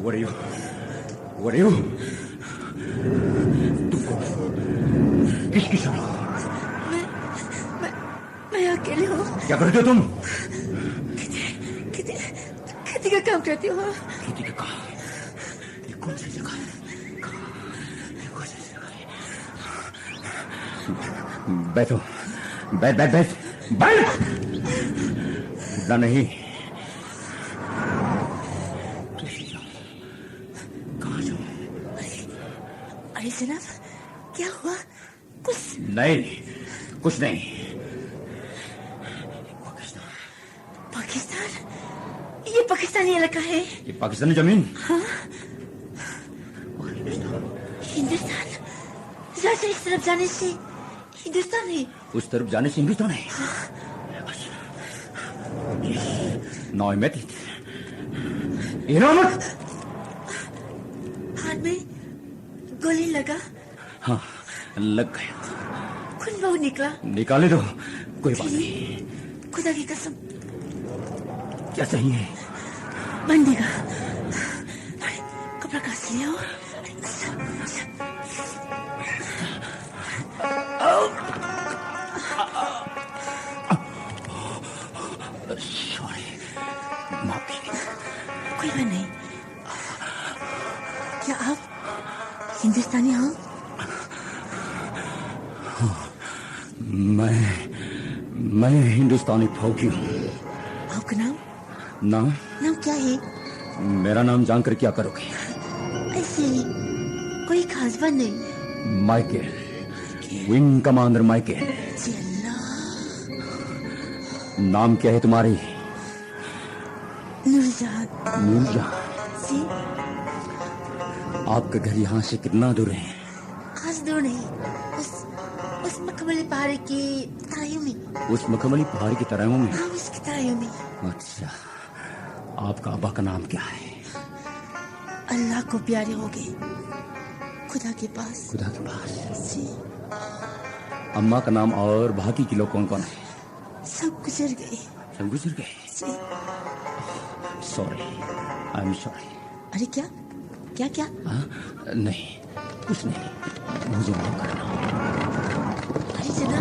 What are you? What are you? तुम कौन हो? किसकी शरण? मैं, मैं, मैं अकेले हूँ। क्या करते हो तुम? खेती, खेती, खेती का काम करती हूँ। खेती का काम? ये कौन सी जगह है? ये कौन सी जगह है? बैठो, बैठ, बैठ, बैठ, बैठ। उठना नहीं। कहाँ जाऊँ? अरे, अरे जनाब, क्या हुआ? कुछ नहीं, कुछ नहीं। पाकिस्तान? ये पाकिस्तानी इलाका है। ये पाकिस्तानी जमीन? हाँ। हिंदुस्तान। जैसे इस तरफ जाने से हिंदुस्तान है। उस तरफ जाने से हिंदुस्तान है। अच्छा। Now I met it. You know what? हाथ में गोली लगा। हाँ, लग गया। खून बहुत निकला। निकाले दो, कोई बात नहीं। खुदा की कसम। क्या चाहिए? बंदी का। कपड़ा कहाँ से ले आओ? Sorry, माफी। कोई बात नहीं। क्या आप हिंदुस्तानी हो? मैं, मैं हिंदुस्तानी फौजी हूँ। आपका नाम? नाम? नाम क्या है? मेरा नाम जानकर क्या करोगे? ऐसे ही, कोई खास बात नहीं। Michael, wing commander Michael. जी अल्लाह। नाम क्या है तुम्हारी? नूरजहान। नूरजहान। जी। आपका घर यहाँ से कितना दूर है? खास दूर नहीं, उस, उस मखमली पहाड़ी की तराइयों में। उस मखमली पहाड़ी की तराइयों में? हाँ, उसकी तराइयों में। अच्छा, आपका अब्बा का नाम क्या है? अल्लाह को प्यारे हो गए, खुदा के पास। खुदा के पास। जी। अम्मा का नाम और बाकी के लोग कौन कौन है? सब गुजर गए। सब गुजर गए? जी। Sorry, I am sorry. अरे क्या, क्या, क्या? हाँ? नहीं, कुछ नहीं। मुझे माफ करना। अरे जना,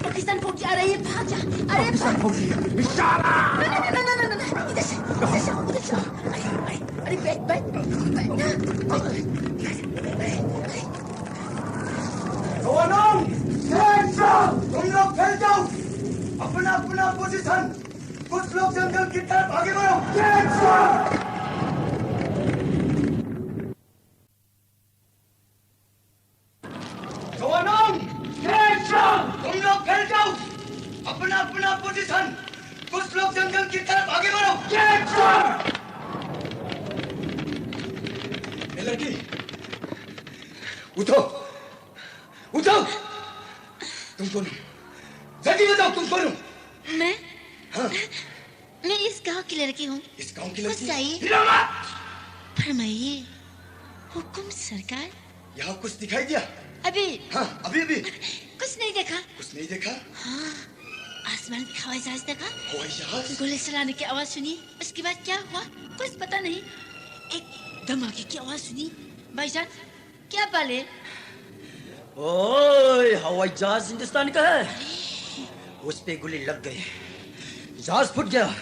पाकिस्तान फौजी आ रही है, भाग जा। अरे पाकिस्तान फौजी, इशारा। नहीं, नहीं, नहीं, नहीं, नहीं, नहीं, इधर से, इधर से, उधर से। अरे, अरे, अरे, बैठ, बैठ, बैठ ना। जवानों, तुम लोग फैल जाओ, अपना अपना पोजीशन। कुछ लोग जंगल की तरफ आगे बढ़ो। जवानों, तुम लोग फैल जाओ, अपना अपना पोजीशन। कुछ लोग जंगल की तरफ आगे बढ़ो। ए लड़की, उठो, उठो। तुम कौन हो? जल्दी बताओ, तुम कौन हो? मैं? हाँ। मैं इस गांव की लड़की हूँ। इस गांव की कुछ लड़की? चाहिए? हिलो मत। फरमाइए, हुक्म सरकार। यहाँ कुछ दिखाई दिया? अभी? हाँ, अभी, अभी। कुछ नहीं देखा। कुछ नहीं देखा? हाँ, आसमान में हवाई जहाज देखा। हवाई जहाज? गोली चलाने की आवाज सुनी, उसके बाद क्या हुआ, कुछ पता नहीं। एक धमाके की आवाज सुनी। भाईजान, क्या बाले? ओए, हवाई जहाज हिंदुस्तान का है। उस पे गोली लग गई, जहाज फूट गया,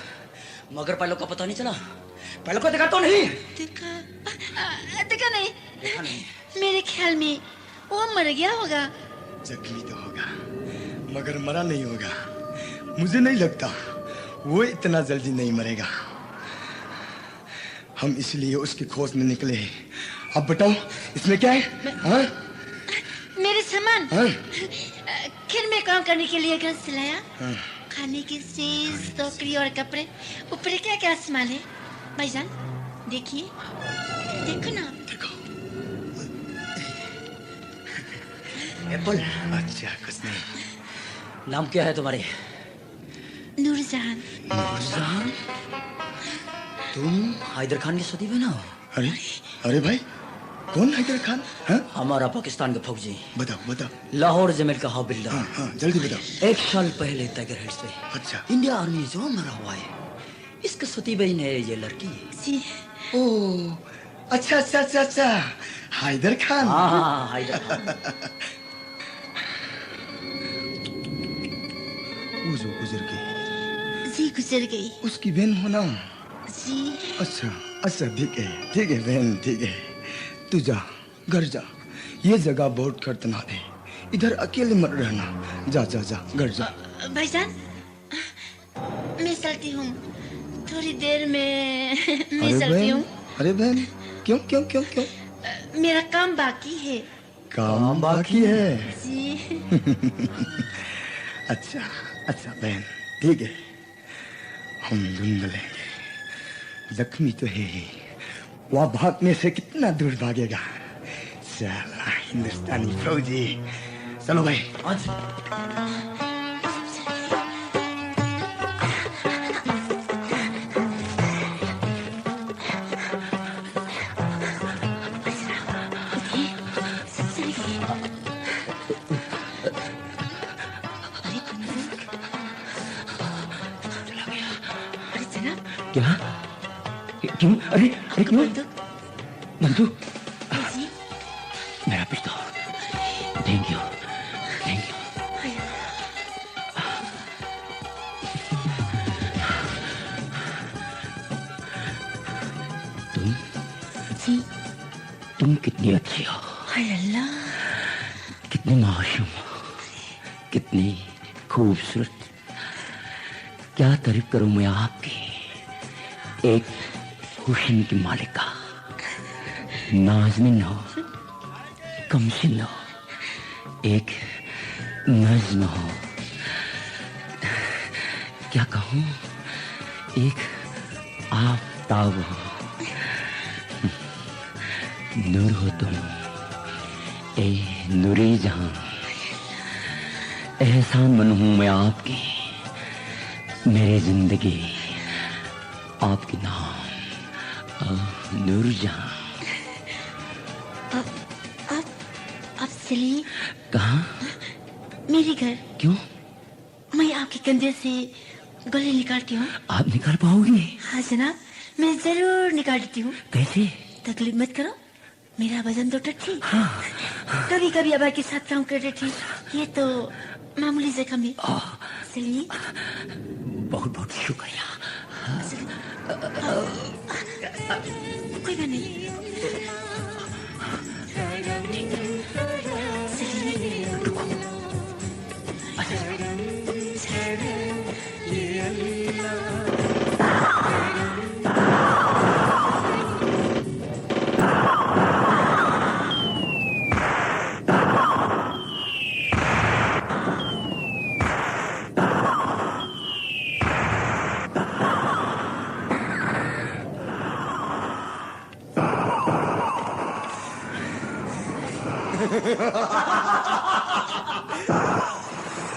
मगर पायलट का पता नहीं चला। पायलट को देखा तो नहीं? देखा, आ, आ, देखा नहीं। देखा नहीं। मेरे ख्याल में वो मर गया होगा। जख्मी तो होगा, मगर मरा नहीं होगा। मुझे नहीं लगता वो इतना जल्दी नहीं मरेगा। हम इसलिए उसकी खोज में निकले हैं। अब बताओ, इसमें क्या है? हाँ? मेरे सामान। हाँ? अ, घर में काम करने के लिए गैस चलाया। हाँ। खाने की चीज, खाने की टोकरी और कपड़े। ऊपर क्या क्या सामान है? भाईजान, देखिए। देखो ना। देखो। एप्पल। अच्छा, कुछ नहीं। नाम क्या है तुम्हारे? नूरजहान। नूरजहान? तुम हैदर खान की सती बहन हो? अरे, अरे भाई, कौन हैदर खान? हाँ? हमारा पाकिस्तान का फौजी। बताओ, बताओ। लाहौर जमेल का हाबिल्ला। हाँ, हाँ, जल्दी बताओ। एक साल पहले टाइगर हिल्स पे। अच्छा। इंडिया आर्मी जो मरा हुआ है, इसका सती बहन है ये लड़की। जी। ओ, अच्छा, अच्छा, अच्छा, अच्छा। हैदर खान। हाँ, हाँ, हाँ, हैदर खान। वो जो गुजर गई। जी, गुजर गई। उसकी बहन हो ना? जी। अच्छा, अच्छा, ठीक है, ठीक है बहन, ठीक है। तू जा, घर जा। ये जगह बहुत खतरनाक है। इधर अकेले मत रहना। जा, जा, जा, घर जा। अ, भाईजान, मैं चलती हूँ। थोड़ी देर में मैं अरे चलती बहन, हूँ। अरे बहन, क्यों, क्यों, क्यों, क्यों? अ, मेरा काम बाकी है। काम बाकी है? जी। अच्छा, अच्छा बहन, ठीक है, हम ढूंढ लेंगे। जख्मी तो है ही, वह भागने से कितना दूर भागेगा? साला हिंदुस्तानी फौजी। चलो भाई। हाँ जी। अरे बंदूक। अरे जनाब। क्या? क्यों? अरे, अरे क्यों? बंदूक। बंदूक? जी। मेरा पिस्तौल। Thank you, thank you। तुम? जी। तुम कितनी अच्छी हो। हाय अल्लाह। कितनी मासूम हो, कितनी खूबसूरत। क्या तारीफ करूं मैं आपकी, एक हुस्न की मालिका, नाज़नीन हो, कमसिन हो, एक नज्म हो, क्या कहूँ, एक आफताब हो, नूर हो तुम, ए नूरी जहां। एहसान मंद हूँ मैं आपकी, मेरी जिंदगी आपके नाम, ओ नूर जहां। आप, आप, आप चलिए। कहाँ? मेरे घर। क्यों? मैं आपके कंधे से गोली निकालती हूँ। आप निकाल पाओगी? हाँ जनाब, मैं जरूर निकाल देती हूँ। कैसे? तकलीफ मत करो, मेरा वजन तो ठीक है। कभी कभी अभय के साथ काम कर रही थी, ये तो मामूली जख्म है। सलीम। बहुत बहुत शुक्रिया। कोई बात नहीं। सलीम।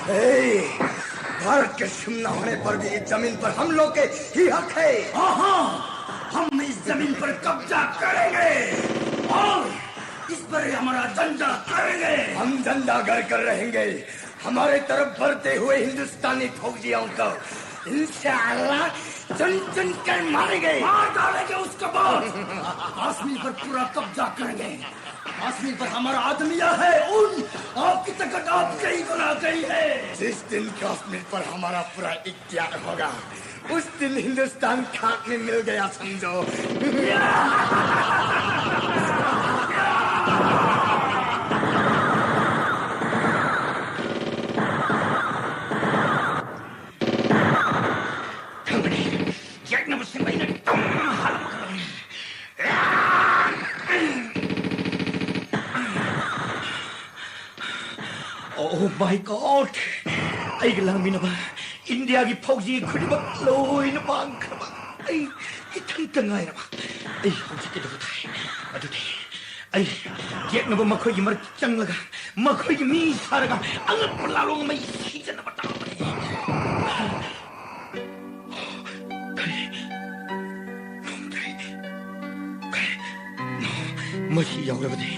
ए, भारत के शिमला होने पर भी इस जमीन पर हम लोग के ही हक है। हाँ, हाँ, हम इस जमीन पर कब्जा करेंगे और इस पर हमारा झंडा करेंगे। हम झंडा घर कर रहेंगे। हमारे तरफ बढ़ते हुए हिंदुस्तानी फौजियों को इंशाअल्लाह चुन चुन कर मारेंगे। मार डालेंगे उसको बहुत। कश्मीर पर पूरा कब्जा करेंगे। कश्मीर पर हमारा आदमी है, उन आपकी ताकत आपके ही बना गई है। जिस दिन कश्मीर पर हमारा पूरा इख्तियार होगा, उस दिन हिंदुस्तान खाक में मिल गया समझो। ꯈꯪꯕꯅꯤ, ꯌꯦꯛꯅꯕꯁꯤꯡ ꯑꯩꯅ ꯇꯨꯝ ꯍꯥꯜꯂꯝꯒꯗꯕꯅꯤ꯫ Oh my God! ꯑꯩꯒ ꯂꯥꯡꯃꯤꯟꯅꯕ ꯏꯟꯗꯤꯌꯥꯒꯤ ꯐꯧꯖꯤ ꯈꯨꯗꯤꯡꯃꯛ ꯂꯣꯏꯅ ꯃꯥꯡꯈ꯭ꯔꯕ꯫ ꯑꯩ ꯏꯊꯟꯇ ꯉꯥꯏꯔꯕ꯫ ꯑꯩ ꯍꯧꯖꯤꯛ ꯀꯩꯗꯧꯕ ꯇꯥꯏ? ꯑꯗꯨꯗꯤ ꯑꯩ ꯌꯦꯛꯅꯕ ꯃꯈꯣꯏꯒꯤ ꯃꯔꯛ ꯆꯪꯂꯒ, ꯃꯈꯣꯏꯒꯤ ꯃꯤ ꯁꯥꯔꯒ ꯑꯉꯛꯄ ꯂꯥꯂꯣꯡ ꯑꯃ ꯁꯤꯖꯤꯟꯅꯕ ꯇꯥꯕꯅꯤ꯫ ꯀꯔꯤ? ꯅꯣꯡꯊ꯭ꯔꯩ? ꯀꯔꯤ? ꯃꯁꯤ ꯌꯥꯎꯔꯕꯗꯤ,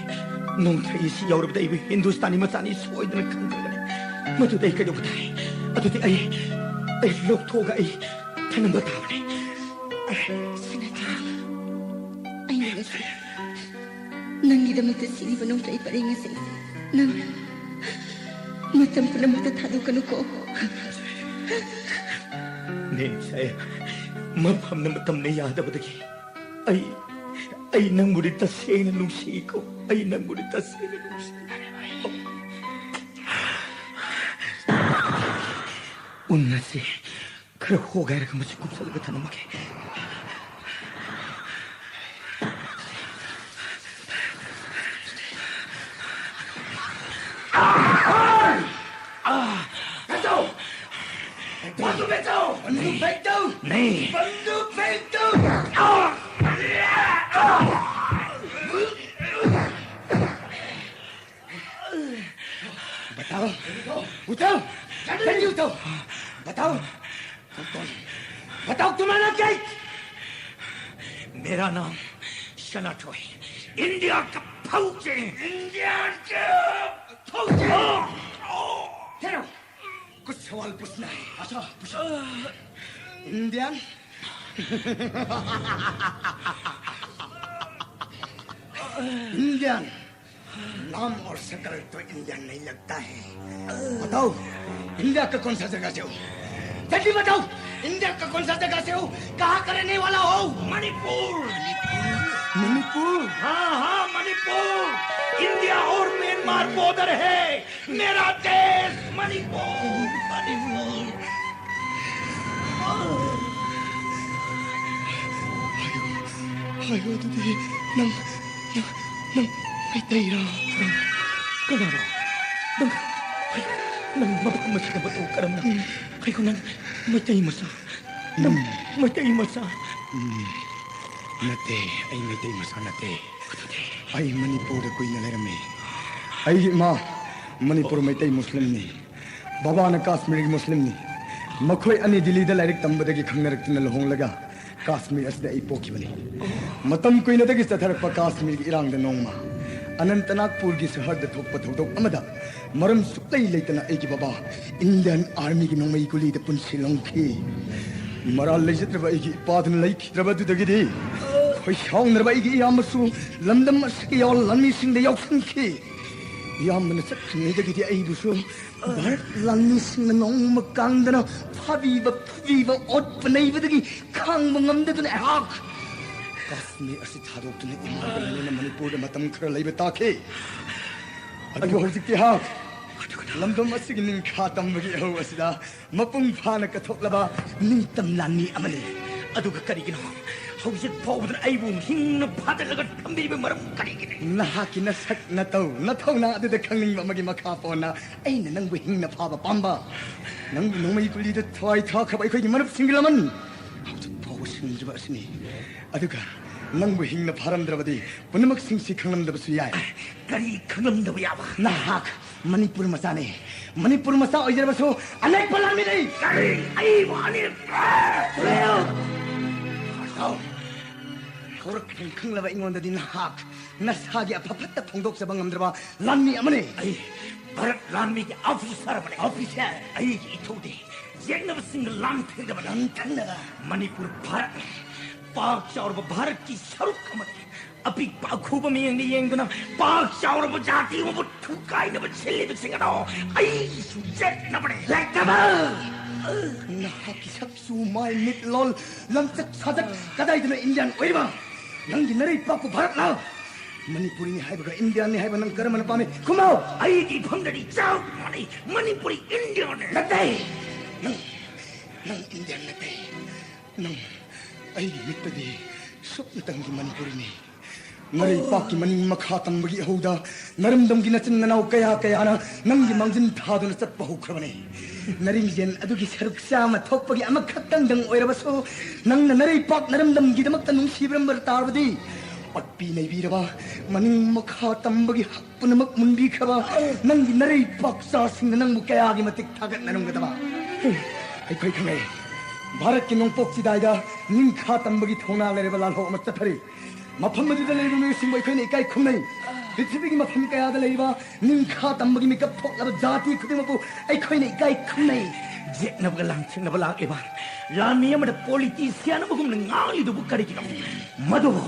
ꯅꯣꯡꯊ꯭ꯔꯩ ꯑꯁꯤ ꯌꯥꯎꯔꯕꯗꯤ ꯑꯩꯕꯨ ꯍꯤꯟꯗꯨꯁꯇꯥꯅꯤ ꯃꯆꯥꯅꯤ ꯁꯣꯏꯗꯅ ꯈꯪꯈ꯭ꯔꯒꯅꯤ꯫ ꯃꯗꯨꯗꯤ ꯑꯩ ꯀꯩꯗꯧꯕ ꯇꯥꯏ? ꯑꯗꯨꯗꯤ ꯑꯩ, ꯑꯩ ꯂꯧꯊꯣꯛꯑꯒ ꯑꯩ ꯊꯅꯝꯕ ꯇꯥꯕꯅꯤ꯫ ꯁꯅꯥꯇꯣꯟ, ꯑꯩꯅ ꯉꯁꯤ ꯅꯪꯒꯤꯗꯃꯛꯇ ꯁꯤꯔꯤꯕ ꯅꯣꯡꯆꯥꯏ ꯄꯔꯦꯡ ꯑꯁꯤ ꯅꯪ ꯃꯇꯝ ꯄꯨꯝꯅꯃꯛꯇ ꯊꯥꯗꯣꯛꯀꯅꯨꯀꯣ꯫ ꯅꯦ ꯁꯥꯍꯦꯕ, ꯃꯐꯝꯅ ꯃꯇꯝꯅ ꯌꯥꯗꯕꯗꯒꯤ ꯑꯩ, ꯑꯩ ꯅꯪꯕꯨꯗꯤ ꯇꯁꯦꯡꯅ ꯅꯨꯡꯁꯤꯀꯣ꯫ ꯑꯩ ꯅꯪꯕꯨꯗꯤ ꯇꯁꯦꯡꯅ ꯅꯨꯡꯁꯤ꯫ ꯎꯟ ꯑꯁꯤ ꯈꯔ ꯍꯣꯒꯥꯏꯔꯒ ꯃꯁꯤ ꯀꯨꯞꯁꯜꯂꯒ ꯊꯝꯃꯝꯃꯒꯦ꯫ ꯕꯟꯗꯨꯛ ꯐꯦꯡꯇꯧ! ꯕꯟꯗꯨꯛ ꯐꯦꯡꯇꯧ! ꯅꯩ! ꯕꯟꯗꯨꯛ ꯐꯦꯡꯇꯧ! बताओ, उठाओ, जल्दी उठाओ। बताओ, बताओ, तुम्हारा क्या? मेरा नाम शनाटो है, इंडिया का फौजी। इंडिया का फौजी। ठहरो। कुछ सवाल पूछना है। अच्छा, पूछो। इंडियन? इंडियन। नाम और शक्ल तो इंडियन नहीं लगता है। बताओ, इंडिया का कौन सा जगह से हो? जल्दी बताओ, इंडिया का कौन सा जगह से हो? कहाँ का रहने वाला हो? मणिपुर। मणिपुर? हाँ, हाँ, मणिपुर। इंडिया और म्यांमार बॉर्डर है। मेरा देश मणिपुर, मणिपुर। ꯍꯥꯏꯌꯣ, ꯍꯥꯏꯌꯣ, ꯑꯗꯨꯗꯤ ꯅꯪ, ꯅꯪ, ꯅꯪ ꯃꯩꯇꯩꯔꯣ? ꯀꯅꯥꯅꯣ? ꯅꯪ, ꯅꯪ ꯃꯐꯝ ꯑꯁꯤꯗ ꯃꯇꯧ ꯀꯔꯝꯅ? ꯎꯝ꯫ ꯍꯥꯏꯌꯣ, ꯅꯪ ꯃꯩꯇꯩ ꯃꯆꯥ? ꯅꯪ ꯎꯝ꯫ ꯃꯩꯇꯩ ꯃꯆꯥ? ꯎꯝ꯫ ꯅꯠꯇꯦ, ꯑꯩ ꯃꯩꯇꯩ ꯃꯆꯥ ꯅꯠꯇꯦ꯫ ꯑꯗꯨꯗꯤ? ꯑꯩ ꯃꯅꯤꯄꯨꯔꯗ ꯀꯨꯏꯅ ꯂꯩꯔꯝꯃꯤ꯫ ꯑꯩꯒꯤ ꯏꯃꯥ ꯃꯅꯤꯄꯨꯔ ꯃꯩꯇꯩ ꯃꯨꯁꯂꯤꯝꯅꯤ꯫ ꯕꯕꯥꯅ ꯀꯥꯁꯃꯤꯔꯒꯤ ꯃꯨꯁꯂꯤꯝꯅꯤ꯫ ꯃꯈꯣꯏ ꯑꯅꯤ ꯗꯤꯜꯂꯤꯗ ꯂꯥꯏꯔꯤꯛ ꯇꯝꯕꯗꯒꯤ ꯈꯪꯅꯔꯛꯇꯨꯅ ꯂꯨꯍꯣꯡꯂꯒ ꯀꯥꯁꯃꯤꯔ ꯑꯁꯤꯗ ꯑꯩ ꯄꯣꯛꯈꯤꯕꯅꯤ꯫ ꯃꯇꯝ ꯀꯨꯏꯅꯗꯒꯤ ꯆꯠꯊꯔꯛꯄ ꯀꯥꯁꯃꯤꯔꯒꯤ ꯏꯔꯥꯡꯗ ꯅꯣꯡꯃ ꯑꯅꯟꯇꯅꯥꯒꯄꯨꯔꯒꯤ ꯁꯍꯔꯗ ꯊꯣꯛꯄ ꯊꯧꯗꯣꯛ ꯑꯃꯗ ꯃꯔꯝ ꯁꯨꯛꯂꯩ ꯂꯩꯇꯅ ꯑꯩꯒꯤ ꯕꯕꯥ ꯏꯟꯗꯤꯌꯟ ꯑꯥꯔꯃꯤꯒꯤ ꯅꯣꯡꯃꯩ ꯒꯨꯂꯤꯗ ꯄꯨꯟꯁꯤ ꯂꯣꯡꯈꯤ꯫ ꯃꯔꯥꯜ ꯂꯩꯖꯗ꯭ꯔꯕ ꯑꯩꯒꯤ ꯏꯄꯥꯗꯨꯅ ꯂꯩꯈꯤꯗ꯭ꯔꯕ ꯑꯗꯨꯗꯒꯤꯗꯤ ꯈꯣꯏ ꯁꯥꯎꯅꯔꯕ ꯑꯩꯒꯤ ꯏꯌꯥꯝꯕꯁꯨ ꯂꯝꯗꯝ ꯑꯁꯤꯒꯤ ꯌꯥꯎ ꯂꯥꯟꯃꯤꯁꯤꯡꯗ ꯌꯥꯎꯁꯤꯟꯈꯤ꯫ ꯏꯌꯥꯝꯕꯅ ꯆꯠꯈ꯭ꯔꯤꯉꯩꯗꯒꯤꯗꯤ ꯑꯩꯕꯨꯁꯨ ꯚꯥꯔꯠ ꯂꯥꯟꯃꯤꯁꯤꯡꯅ ꯅꯣꯡꯃ ꯀꯥꯡꯗꯅ ꯐꯥꯕꯤꯕ, ꯐꯨꯕꯤꯕ, ꯑꯣꯠꯄ ꯅꯩꯕꯗꯒꯤ ꯈꯥꯡꯕ ꯉꯝꯗꯗꯨꯅ ꯑꯩꯍꯥꯛ ꯀꯥꯁꯃꯤꯔ ꯑꯁꯤ ꯊꯥꯗꯣꯛꯇꯨꯅ ꯏꯃꯥꯒ ꯂꯣꯏꯅꯅ ꯃꯅꯤꯄꯨꯔꯗ ꯃꯇꯝ ꯈꯔ ꯂꯩꯕ ꯇꯥꯈꯤ꯫ ꯑꯗꯨꯕꯨ ꯍꯧꯖꯤꯛꯇꯤ ꯑꯩꯍꯥꯛ ꯂꯝꯗꯝ ꯑꯁꯤꯒꯤ ꯅꯤꯡꯈꯥ ꯇꯝꯕꯒꯤ ꯏꯍꯧ ꯑꯁꯤꯗ ꯃꯄꯨꯡ ꯐꯥꯅ ꯀꯠꯊꯣꯛꯂꯕ ꯅꯤꯡꯇꯝ ꯂꯥꯟꯃꯤ ꯑꯃꯅꯤ꯫ ꯑꯗꯨꯒ ꯀꯔꯤꯒꯤꯅꯣ ꯍꯧꯖꯤꯛ ꯐꯥꯎꯕꯗ ꯑꯩꯕꯨ ꯍꯤꯡꯅ ꯐꯥꯗꯠꯂꯒ ꯊꯝꯕꯤꯔꯤꯕ ꯃꯔꯝ ꯀꯔꯤꯒꯤꯅꯤ? ꯅꯍꯥꯛꯀꯤ ꯅꯁꯛ ꯅꯇꯧ ꯅꯊꯧꯅꯥ ꯑꯗꯨꯗ ꯈꯪꯅꯤꯡꯕ ꯑꯃꯒꯤ ꯃꯈꯥ ꯄꯣꯟꯅ ꯑꯩꯅ ꯅꯪꯕꯨ ꯍꯤꯡꯅ ꯐꯥꯕ ꯄꯥꯝꯕ꯫ ꯅꯪꯕꯨ ꯅꯣꯡꯃꯩ ꯒꯨꯂꯤꯗ ꯊꯋꯥꯏ ꯊꯥꯈ꯭ꯔꯕ ꯑꯩꯈꯣꯏꯒꯤ ꯃꯔꯨꯞꯁꯤꯡꯒꯤ ꯂꯃꯟ ꯍꯧꯖꯤꯛ ꯐꯥꯎꯕ ꯁꯤꯡꯗ꯭ꯔꯤꯕ ꯑꯁꯤꯅꯤ꯫ ꯑꯗꯨꯒ ꯅꯪꯕꯨ ꯍꯤꯡꯅ ꯐꯥꯔꯝꯗ꯭ꯔꯕꯗꯤ ꯄꯨꯝꯅꯃꯛꯁꯤꯡꯁꯤ ꯈꯪꯂꯝꯗꯕꯁꯨ ꯌꯥꯏ꯫ ꯀꯔꯤ ꯈꯪꯂꯝꯗꯕ ꯌꯥꯕ? ꯅꯍꯥꯛ ꯃꯅꯤꯄꯨꯔ ꯃꯆꯥꯅꯤ꯫ ꯃꯅꯤꯄꯨꯔ ꯃꯆꯥ ꯑꯣꯏꯖꯔꯕꯁꯨ ꯑꯅꯛꯄ ꯂꯥꯟꯃꯤꯅꯤ꯫ ꯀꯔꯤ? ꯑꯩꯕꯨ ꯑꯅꯤꯔꯛ ꯍꯧꯔꯛꯈ꯭ꯔꯦ ꯈꯪꯂꯕ ꯑꯩꯉꯣꯟꯗꯗꯤ ꯅꯍꯥꯛ ꯅꯁꯥꯒꯤ ꯑꯐ ꯐꯠꯇ ꯐꯣꯡꯗꯣꯛꯆꯕ ꯉꯝꯗ꯭ꯔꯕ ꯂꯥꯟꯃꯤ ꯑꯃꯅꯤ꯫ ꯑꯩ ꯚꯥꯔꯠ ꯂꯥꯟꯃꯤꯒꯤ ꯑꯣꯐꯤꯁꯥꯔ ꯑꯃꯅꯤ꯫ ꯑꯣꯐꯤꯁꯥꯔ? ꯑꯩꯒꯤ ꯏꯊꯧꯗꯤ ꯌꯦꯛꯅꯕꯁꯤꯡꯒ ꯂꯥꯟꯊꯦꯡꯅꯕ꯫ ꯂꯥꯟꯊꯦꯡꯅꯕ? ꯃꯅꯤꯄꯨꯔ ꯚꯥꯔꯠꯅꯤ꯫ ꯄꯥꯛ ꯆꯥꯎꯔꯕ ꯚꯥꯔꯠꯀꯤ ꯁꯔꯨꯛ ꯑꯃꯅꯤ꯫ ꯑꯄꯤꯛꯄ ꯑꯈꯨꯕ ꯃꯤꯠꯌꯦꯡꯗ ꯌꯦꯡꯗꯨꯅ ꯄꯥꯛ ꯆꯥꯎꯔꯕ ꯖꯥꯇꯤ ꯑꯃꯕꯨ ꯊꯨꯒꯥꯏꯅꯕ ꯁꯤꯜꯂꯤꯕꯁꯤꯡ ꯑꯗꯣ ꯑꯩꯒꯤꯁꯨ ꯌꯦꯛꯅꯕꯅꯤ꯫ ꯂꯩꯇꯕ! ꯅꯍꯥꯛꯀꯤ ꯁꯛꯁꯨ ꯃꯥꯏ ꯃꯤꯠ ꯂꯣꯜ ꯂꯝꯆꯠ ꯁꯥꯖꯠ ꯀꯗꯥꯏꯗꯅ ꯏꯟꯗꯤꯌꯥꯟ ꯑꯣꯏꯔꯤꯕ? ꯅꯪꯒꯤ ꯅꯔꯩ ꯄꯥꯛꯄ ꯚꯥꯔꯠꯂ? ꯃꯅꯤꯄꯨꯔꯤꯅꯤ ꯍꯥꯏꯕꯒ ꯏꯟꯗꯤꯌꯥꯟꯅꯤ ꯍꯥꯏꯕ ꯅꯪ ꯀꯔꯝꯕꯅ ꯄꯥꯝꯃꯤ? ꯈꯨꯝꯃꯣ! ꯑꯩꯒꯤ ꯏꯐꯝꯗꯗꯤ ꯆꯞ ꯃꯥꯟꯅꯩ꯫ ꯃꯅꯤꯄꯨꯔꯤ ꯏꯟꯗꯤꯌꯥꯟꯅꯤ꯫ ꯅꯠꯇꯦ! ꯅꯪ, ꯅꯪ ꯏꯟꯗꯤꯌꯥꯟ ꯅꯠꯇꯦ꯫ ꯅꯪ ꯑꯩꯒꯤ ꯃꯤꯠꯇꯗꯤ ꯁꯨꯞꯅꯇꯪꯒꯤ ꯃꯅꯤꯄꯨꯔꯤꯅꯤ꯫ ꯅꯔꯩꯄꯥꯛꯀꯤ ꯃꯅꯤꯡ ꯃꯈꯥ ꯇꯝꯕꯒꯤ ꯏꯍꯧꯗ ꯅꯔꯝꯗꯝꯒꯤ ꯅꯆꯤꯟ ꯅꯅꯥꯎ ꯀꯌꯥ ꯀꯌꯥꯅ ꯅꯪꯒꯤ ꯃꯥꯡꯖꯤꯟ ꯊꯥꯗꯨꯅ ꯆꯠꯄ ꯍꯧꯈ꯭ꯔꯕꯅꯤ꯫ ꯅꯔꯤꯡꯖꯦꯜ ꯑꯗꯨꯒꯤ ꯁꯔꯨꯛ ꯆꯥꯝꯃ ꯊꯣꯛꯄꯒꯤ ꯑꯃꯈꯛꯇꯪꯗꯪ ꯑꯣꯏꯔꯕꯁꯨ, ꯅꯪꯅ ꯅꯔꯩꯄꯥꯛ ꯅꯔꯝꯗꯝꯒꯤꯗꯃꯛꯇ ꯅꯨꯡꯁꯤꯕꯤꯔꯝꯕ ꯇꯥꯔꯕꯗꯤ, ꯑꯣꯠꯄꯤ ꯅꯩꯕꯤꯔꯕ, ꯃꯅꯤꯡ ꯃꯈꯥ ꯇꯝꯕꯒꯤ ꯍꯛ ꯄꯨꯝꯅꯃꯛ ꯃꯨꯟꯕꯤꯈ꯭ꯔꯕ ꯅꯪꯒꯤ ꯅꯔꯩꯄꯥꯛ ꯆꯥꯁꯤꯡꯅ ꯅꯪꯕꯨ ꯀꯌꯥꯒꯤ ꯃꯇꯤꯛ ꯊꯥꯒꯠꯅꯔꯝꯒꯗꯕ꯫ ꯑꯩꯈꯣꯏ ꯈꯪꯂꯦ, ꯚꯥꯔꯠꯀꯤ ꯅꯣꯡꯄꯣꯛ ꯆꯤꯗꯥꯏꯗ ꯅꯤꯡꯈꯥ ꯇꯝꯕꯒꯤ ꯊꯧꯅꯥ ꯂꯩꯔꯕ ꯂꯥꯜꯍꯧ ꯑꯃ ꯆꯠꯊꯔꯤ꯫ ꯃꯐꯝ ꯑꯗꯨꯗ ꯂꯩꯔꯤꯕ ꯃꯤꯑꯣꯏꯁꯤꯡꯕꯨ ꯑꯩꯈꯣꯏꯅ ꯏꯀꯥꯏ ꯈꯨꯝꯅꯩ꯫ ꯄ꯭ꯔꯤꯊꯤꯕꯤꯒꯤ ꯃꯐꯝ ꯀꯌꯥꯗ ꯂꯩꯔꯤꯕ ꯅꯤꯡꯈꯥ ꯇꯝꯕꯒꯤ ꯃꯤꯀꯞ ꯊꯣꯛꯂꯕ ꯖꯥꯇꯤ ꯈꯨꯗꯤꯡꯃꯛꯄꯨ ꯑꯩꯈꯣꯏꯅ ꯏꯀꯥꯏ ꯈꯨꯝꯅꯩ꯫ ꯌꯦꯠꯅꯕꯒ ꯂꯥꯟꯊꯦꯡꯅꯕ ꯂꯥꯛꯂꯤꯕ ꯂꯥꯟꯃꯤ ꯑꯃꯗ ꯄꯣꯂꯤꯇꯤꯁꯤꯌꯥꯟ ꯑꯃꯒꯨꯝꯅ ꯉꯥꯡꯂꯤꯗꯨꯕꯨ ꯀꯔꯤꯒꯤꯅꯣ? ꯃꯗꯨꯕꯨ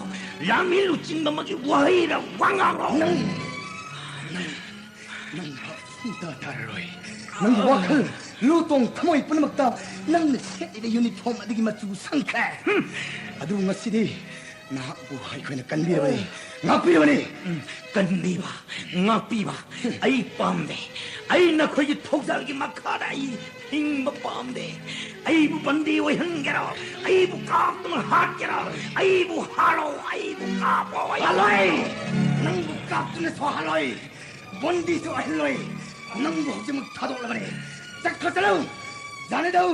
ꯂꯥꯟꯃꯤ ꯂꯨꯆꯤꯡꯕ ꯑꯃꯒꯤ ꯋꯥꯍꯩꯔ ꯋꯥꯉꯥꯡꯔꯣ? ꯅꯪ, ꯅꯪ, ꯅꯪ ꯁꯨꯡꯇꯥ ꯇꯥꯔꯔꯣꯏ꯫ ꯅꯪꯒꯤ ꯋꯥꯈꯜ, ꯂꯨꯇꯣꯡ ꯊꯃꯣꯏ ꯄꯨꯝꯅꯃꯛꯇ ꯅꯪꯅ ꯁꯦꯠꯂꯤꯕ ꯌꯨꯅꯤꯐꯣꯔꯝ ꯑꯗꯨꯒꯤ ꯃꯆꯨ ꯁꯪꯈ꯭ꯔꯦ꯫ ꯑꯗꯨꯕꯨ ꯉꯁꯤꯗꯤ ꯅꯍꯥꯛꯄꯨ ꯑꯩꯈꯣꯏꯅ ꯀꯟꯕꯤꯔꯕꯅꯤ, ꯉꯥꯛꯄꯤꯔꯕꯅꯤ꯫ ꯎꯝ, ꯀꯟꯕꯤꯕ, ꯉꯥꯛꯄꯤꯕ ꯑꯩ ꯄꯥꯝꯗꯦ꯫ ꯑꯩ ꯅꯈꯣꯏꯒꯤ ꯊꯧꯖꯥꯜꯒꯤ ꯃꯈꯥꯗ ꯑꯩ ꯍꯤꯡꯕ ꯄꯥꯝꯗꯦ꯫ ꯑꯩꯕꯨ ꯕꯟꯗꯤ ꯑꯣꯏꯍꯟꯒꯦꯔꯣ? ꯑꯩꯕꯨ ꯀꯥꯞꯇꯨꯅ ꯍꯥꯠꯀꯦꯔꯣ? ꯑꯩꯕꯨ ꯍꯥꯠꯂꯣ, ꯑꯩꯕꯨ ꯀꯥꯞꯄꯣ, ꯑꯩ ꯍꯥꯠꯂꯣꯏ! ꯅꯪꯕꯨ ꯀꯥꯞꯇꯨꯅꯁꯨ ꯍꯥꯠꯂꯣꯏ, ꯕꯟꯗꯤꯁꯨ ꯑꯣꯏꯍꯜꯂꯣꯏ꯫ ꯅꯪꯕꯨ ꯍꯧꯖꯤꯛꯃꯛ ꯊꯥꯗꯣꯛꯂꯕꯅꯤ꯫ ꯆꯠꯈ꯭ꯔꯣ, ꯆꯠꯂꯨ! ꯖꯥꯅꯦ ꯗꯣ!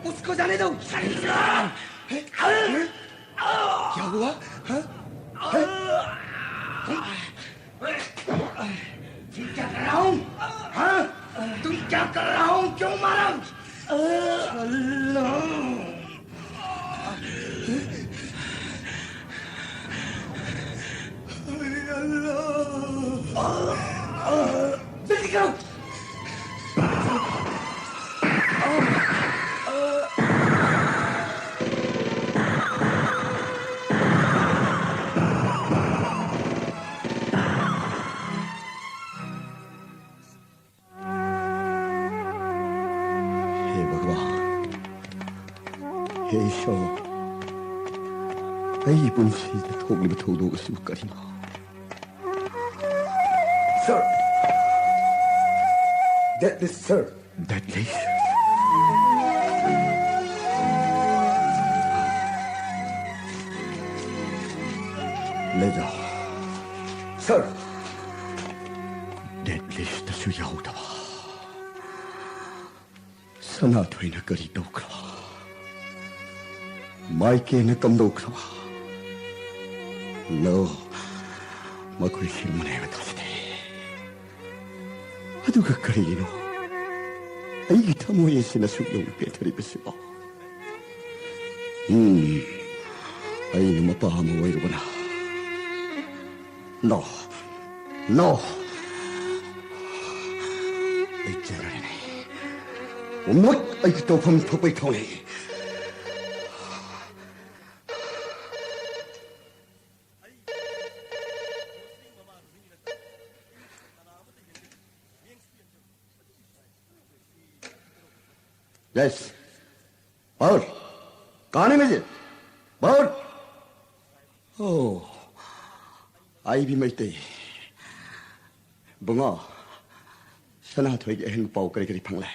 ꯎꯁꯀꯣ ꯖꯥꯅꯦ ꯗꯣ! ꯆꯠꯈ꯭ꯔꯣ! क्या हुआ? हाँ? हैं? तुम, तुम क्या कर रहा हूँ? हाँ? तुम क्या कर रहा हूँ? क्यों मारा? अल्लाह! जल्दी करो! ꯍꯦ ꯚꯒꯋꯥꯟ, ꯍꯦ ꯏꯁꯣꯔ, ꯑꯩꯒꯤ ꯄꯨꯟꯁꯤꯗ ꯊꯣꯛꯂꯤꯕ ꯊꯧꯗꯣꯛ ꯑꯁꯤꯕꯨ ꯀꯔꯤꯅꯣ? Sir! Death list, sir! Death list? ꯂꯩꯖꯥꯎ꯫ Sir! Death list ꯇꯁꯨ ꯌꯥꯎꯗꯕ꯫ ꯁꯅꯥꯊꯣꯏꯅ ꯀꯔꯤ ꯇꯧꯈ꯭ꯔꯕ? ꯃꯥꯏꯀꯦꯟꯅ ꯀꯝꯗꯧꯈ꯭ꯔꯕ? No, ꯃꯈꯣꯏ ꯁꯤꯡꯕꯅꯦꯕ ꯊꯥꯖꯗꯦ꯫ ꯑꯗꯨꯒ ꯀꯔꯤꯒꯤꯅꯣ ꯑꯩꯒꯤ ꯊꯃꯣꯏ ꯑꯁꯤꯅ ꯑꯁꯨꯛ ꯌꯧꯅ ꯄꯦꯟꯊꯔꯤꯕꯁꯤꯕꯣ? ꯎꯝ, ꯑꯩꯅ ꯃꯄꯥ ꯑꯃ ꯑꯣꯏꯔꯨꯕꯅ꯫ No, no. ꯑꯩ ꯆꯦꯜꯂꯔꯦꯅꯦ꯫ ꯄꯨꯝꯅꯃꯛ ꯑꯩꯒꯤ ꯇꯧꯐꯝ ꯊꯣꯛꯄꯩ ꯊꯣꯛꯂꯦ꯫ ꯌꯦꯁ꯫ ꯄꯥꯎꯜ, ꯀꯥꯅꯤ ꯃꯦꯖꯤꯛ? ꯄꯥꯎꯜ꯫ ꯑꯣ, ꯑꯥꯏ ꯕꯤ ꯃꯩꯇꯩ꯫ ꯕꯨꯡꯉꯣ, ꯁꯅꯥꯊꯣꯏꯒꯤ ꯑꯍꯦꯟꯕ ꯄꯥꯎ ꯀꯔꯤ ꯀꯔꯤ ꯐꯪꯂꯦ?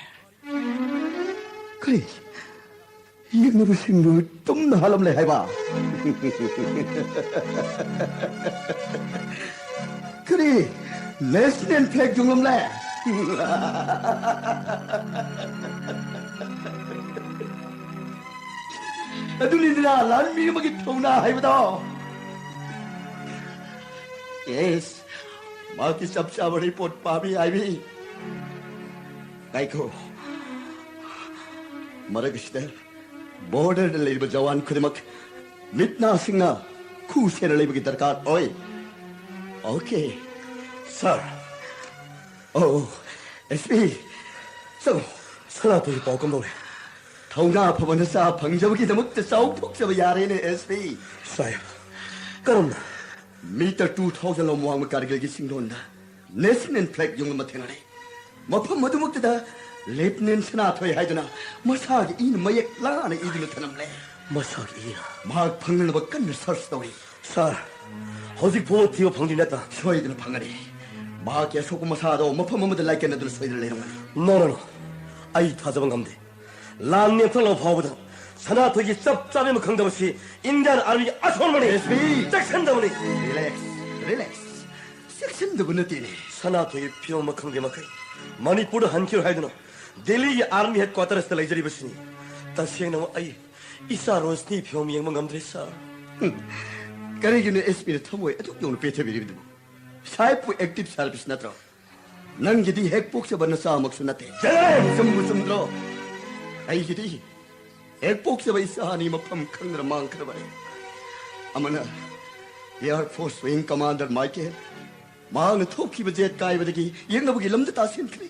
ꯀꯔꯤ? ꯌꯦꯛꯅꯕꯁꯤꯡꯗꯨ ꯇꯨꯝꯅ ꯍꯥꯜꯂꯝꯂꯦ ꯍꯥꯏꯕ? ꯀꯔꯤ? ꯂꯦꯁꯅꯦꯟ ꯐ꯭ꯂꯦꯛ ꯌꯨꯡꯂꯝꯂꯦ? ꯑꯗꯨꯅꯤꯗꯅ ꯂꯥꯟꯃꯤ ꯑꯃꯒꯤ ꯊꯧꯅꯥ ꯍꯥꯏꯕꯗꯣ꯫ ꯌꯦꯁ, ꯃꯍꯥꯛꯀꯤ ꯆꯞ ꯆꯥꯕ ꯔꯤꯄꯣꯔꯠ ꯄꯥꯝꯃꯤ ꯍꯥꯏꯕꯤ꯫ ꯉꯥꯏꯈꯣ꯫ ꯃꯔꯛ ꯑꯁꯤꯗ ꯕꯣꯔꯗꯔꯗ ꯂꯩꯔꯤꯕ ꯖꯋꯥꯟ ꯈꯨꯗꯤꯡꯃꯛ ꯃꯤꯠ ꯅꯥ ꯁꯤꯡꯅ ꯈꯨ ꯁꯦꯟꯅ ꯂꯩꯕꯒꯤ ꯗꯔꯀꯥꯔ ꯑꯣꯏ꯫ ꯑꯣꯀꯦ, ꯁꯥꯔ꯫ ꯑꯣ, ꯑꯦꯁ ꯄꯤ, ꯆꯪꯉꯣ꯫ ꯁꯅꯥꯇꯣꯟꯒꯤ ꯄꯥꯎ ꯀꯝꯗꯧꯔꯦ? ꯊꯧꯅꯥ ꯐꯕ ꯅꯆꯥ ꯐꯪꯖꯕꯒꯤꯗꯃꯛꯇ ꯆꯥꯎꯊꯣꯛꯆꯕ ꯌꯥꯔꯦꯅꯦ, ꯑꯦꯁ ꯄꯤ꯫ ꯁꯥꯍꯦꯕ, ꯀꯔꯝꯅ? ꯃꯤꯇꯔ ꯇꯨ ꯊꯥꯎꯖꯟ ꯂꯣꯝ ꯋꯥꯡꯕ ꯀꯥꯔꯒꯤꯜꯒꯤ ꯆꯤꯡꯂꯣꯟꯗ ꯅꯦꯁꯅꯦꯜ ꯐ꯭ꯂꯦꯒ ꯌꯨꯡꯂꯝꯕ ꯊꯦꯡꯅꯔꯦ꯫ ꯃꯐꯝ ꯑꯗꯨꯃꯛꯇꯨꯗ ꯂꯦꯐꯇꯤꯅꯦꯟ ꯁꯅꯥꯊꯣꯏ ꯍꯥꯏꯗꯨꯅ ꯃꯁꯥꯒꯤ ꯏꯅ ꯃꯌꯦꯛ ꯂꯥꯅ ꯏꯗꯨꯅ ꯊꯅꯝꯂꯦ꯫ ꯃꯁꯥꯒꯤ ꯏꯅ? ꯃꯍꯥꯛ ꯐꯪꯅꯅꯕ ꯀꯟꯅ ꯁꯔꯆ ꯇꯧꯔꯤ꯫ ꯁꯥꯔ, ꯍꯧꯖꯤꯛ ꯐꯥꯎꯕ ꯊꯤꯕ ꯐꯪꯗ꯭ꯔꯤ ꯅꯠꯇ꯭ꯔꯥ? ꯁꯣꯏꯗꯅ ꯐꯪꯒꯅꯤ꯫ ꯃꯍꯥꯛꯀꯤ ꯑꯁꯣꯛꯄ ꯃꯁꯥꯗꯣ ꯃꯐꯝ ꯑꯃꯗ ꯂꯥꯏꯀꯠꯅꯗꯨꯅ ꯁꯣꯏꯗꯅ ꯂꯩꯔꯝꯒꯅꯤ꯫ ꯅꯣ, ꯅꯣ, ꯅꯣ꯫ ꯑꯩ ꯊꯥꯖꯕ ꯉꯝꯗꯦ꯫ ꯂꯥꯟ ꯅꯦꯝꯊꯂꯛꯄ ꯐꯥꯎꯕꯗ ꯁꯅꯥꯊꯣꯏꯒꯤ ꯆꯞ ꯆꯥꯕꯤ ꯑꯃ ꯈꯪꯗꯕꯁꯤ ꯏꯟꯗꯤꯌꯥꯟ ꯑꯥꯔꯃꯤꯒꯤ ꯑꯁꯣꯟꯕꯅꯤ꯫ S P. ꯆꯦꯛꯁꯤꯟꯗꯕꯅꯤ꯫ Relax, relax. ꯆꯦꯛꯁꯤꯟꯗꯕ ꯅꯠꯇꯦꯅꯦ꯫ ꯁꯅꯥꯊꯣꯏꯒꯤ ꯐꯤꯕꯝ ꯑꯃ ꯈꯪꯗꯦ ꯃꯈꯩ ꯃꯅꯤꯄꯨꯔꯗ ꯍꯟꯈꯤꯔꯣꯏ ꯍꯥꯏꯗꯨꯅ ꯗꯦꯜꯂꯤꯒꯤ ꯑꯥꯔꯃꯤ ꯍꯦꯗ ꯀ꯭ꯋꯥꯇꯔꯁꯇ ꯂꯩꯖꯔꯤꯕꯁꯤꯅꯤ꯫ ꯇꯁꯦꯡꯅꯃꯛ ꯑꯩ ꯏꯆꯥ ꯔꯣꯁꯅꯤ ꯐꯤꯕꯝ ꯌꯦꯡꯕ ꯉꯝꯗ꯭ꯔꯦ, ꯁꯥꯔ꯫ ꯍꯨꯝ꯫ ꯀꯔꯤꯒꯤꯅꯣ ꯑꯦꯁ ꯄꯤꯅ ꯊꯃꯣꯏ ꯑꯗꯨꯛ ꯌꯧꯅ ꯄꯦꯊꯕꯤꯔꯤꯕꯗꯨꯕꯨ? ꯁꯥꯍꯦꯕꯄꯨ ꯑꯦꯛꯇꯤꯚ ꯁꯥꯔꯚꯤꯁ ꯅꯠꯇ꯭ꯔꯣ? ꯅꯪꯒꯤꯗꯤ ꯍꯦꯛ ꯄꯣꯛꯆꯕ ꯅꯆꯥꯃꯛꯁꯨ ꯅꯠꯇꯦ꯫ ꯖꯦꯅꯔꯦꯜ! ꯆꯨꯝꯕꯨ ꯆꯨꯝꯗ꯭ꯔꯣ? ꯑꯩꯒꯤꯗꯤ ꯍꯦꯛ ꯄꯣꯛꯆꯕ ꯏꯆꯥ ꯑꯅꯤ ꯃꯐꯝ ꯈꯪꯗꯅ ꯃꯥꯡꯈ꯭ꯔꯕꯅꯤ꯫ ꯑꯃꯅ air force wing commander Michael, ꯃꯍꯥꯛꯅ ꯊꯣꯛꯈꯤꯕ ꯖꯦꯠ ꯀꯥꯏꯕꯗꯒꯤ ꯌꯦꯛꯅꯕꯒꯤ ꯂꯝꯗ ꯇꯥꯁꯤꯟꯈ꯭ꯔꯦ꯫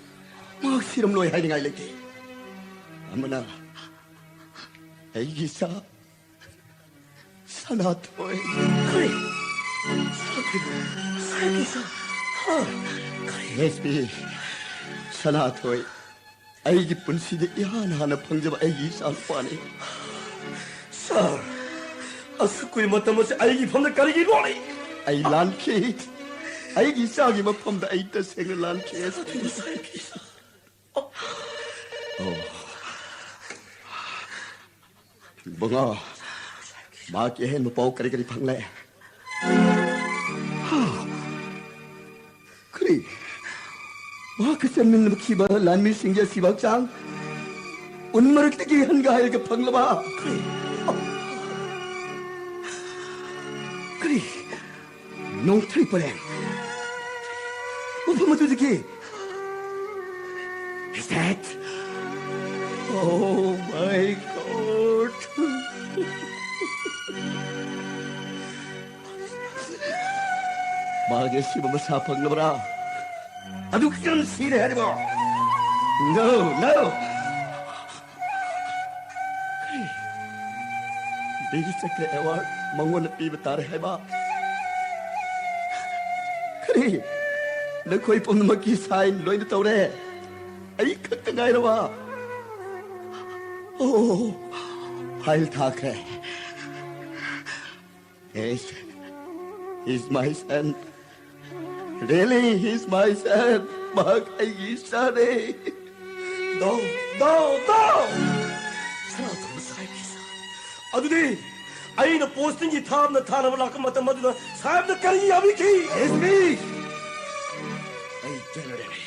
ꯃꯍꯥꯛ ꯁꯤꯔꯝꯂꯣꯏ ꯍꯥꯏꯅꯤꯡꯉꯥꯏ ꯂꯩꯇꯦ꯫ ꯑꯃꯅ ꯑꯩꯒꯤ ꯏꯆꯥ ꯁꯅꯥꯊꯣꯏ꯫ ꯀꯔꯤ? ꯁꯥꯀꯤ, ꯁꯥꯀꯤ ꯁꯥ-, ꯍꯥ? ꯀꯔꯤ? ꯑꯦꯁ ꯄꯤ, ꯁꯅꯥꯊꯣꯏ ꯑꯩꯒꯤ ꯄꯨꯟꯁꯤꯗ ꯏꯍꯥꯟ ꯍꯥꯟꯅ ꯐꯪꯖꯕ ꯑꯩꯒꯤ ꯏꯆꯥ ꯅꯨꯄꯥꯅꯤ꯫ ꯁꯥꯔ, ꯑꯁꯨꯛ ꯀꯨꯏ ꯃꯇꯝ ꯑꯁꯤ ꯑꯩꯒꯤ ꯐꯝꯗ ꯀꯔꯤꯒꯤ ꯂꯣꯠꯂꯤ? ꯑꯩ ꯂꯥꯟꯈꯤ꯫ ꯑꯩꯒꯤ ꯏꯆꯥꯒꯤ ꯃꯐꯝꯗ ꯑꯩ ꯇꯁꯦꯡꯅ ꯂꯥꯟꯈꯤ, ꯑꯦꯁ ꯄꯤ꯫ ꯁꯥꯀꯤ ꯁꯥ-, ꯑꯣ꯫ ꯏꯕꯨꯡꯉꯣ, ꯃꯍꯥꯛꯀꯤ ꯑꯍꯦꯟꯕ ꯄꯥꯎ ꯀꯔꯤ ꯀꯔꯤ ꯐꯪꯂꯦ? ꯍꯥ? ꯀꯔꯤ? ꯃꯍꯥꯛꯀ ꯆꯠꯃꯤꯟꯅꯈꯤꯕ ꯂꯥꯟꯃꯤꯁꯤꯡꯒꯤ ꯑꯁꯤꯕ ꯍꯛꯆꯥꯡ ꯎꯟ ꯃꯔꯛꯇꯒꯤ ꯍꯟꯒꯥꯏꯔꯒ ꯐꯪꯂꯕ? ꯀꯔꯤ? ꯀꯔꯤ? ꯅꯣꯡꯊ꯭ꯔꯩ ꯄꯔꯦꯡ ꯃꯐꯝ ꯑꯗꯨꯗꯒꯤ꯫ Is that? Oh my God! ꯃꯥꯒꯤ ꯑꯁꯤꯕ ꯃꯁꯥ ꯐꯪꯂꯕ꯭ꯔꯥ? ꯑꯗꯨ ꯀꯔꯝ ꯁꯤꯔꯦ ꯍꯥꯏꯔꯤꯕꯣ? No, no! ꯀꯔꯤ? ꯕꯤꯔ ꯆꯀ꯭ꯔ ꯑꯦꯋꯥꯔꯗ ꯃꯉꯣꯟꯗ ꯄꯤꯕ ꯇꯥꯔꯦ ꯍꯥꯏꯕ? ꯀꯔꯤ? ꯅꯈꯣꯏ ꯄꯨꯝꯅꯃꯛꯀꯤ ꯁꯥꯏꯟ ꯂꯣꯏꯅ ꯇꯧꯔꯦ, ꯑꯩ ꯈꯛꯇ ꯉꯥꯏꯔꯕ? ꯑꯣ, ꯐꯥꯏꯜ ꯊꯥꯈ꯭ꯔꯦ꯫ Yes, he's my son. Really, he's my son. ꯃꯍꯥꯛ ꯑꯩꯒꯤ ꯏꯆꯥꯅꯦ꯫ ꯗꯣ, ꯗꯣ, ꯗꯣ! ꯁꯅꯥꯇꯣꯟ ꯁꯥꯍꯦꯕꯀꯤ ꯏꯆꯥ꯫ ꯑꯗꯨꯗꯤ ꯑꯩꯅ ꯄꯣꯁꯇꯤꯡꯒꯤ ꯊꯥꯕꯅ ꯊꯥꯅꯕ ꯂꯥꯛꯄ ꯃꯇꯝ ꯑꯗꯨꯗ ꯁꯥꯍꯦꯕꯅ ꯀꯔꯤ ꯌꯥꯕꯤꯈꯤ? Yes, me. ꯑꯩ ꯖꯦꯅꯔꯦꯜꯅꯤ꯫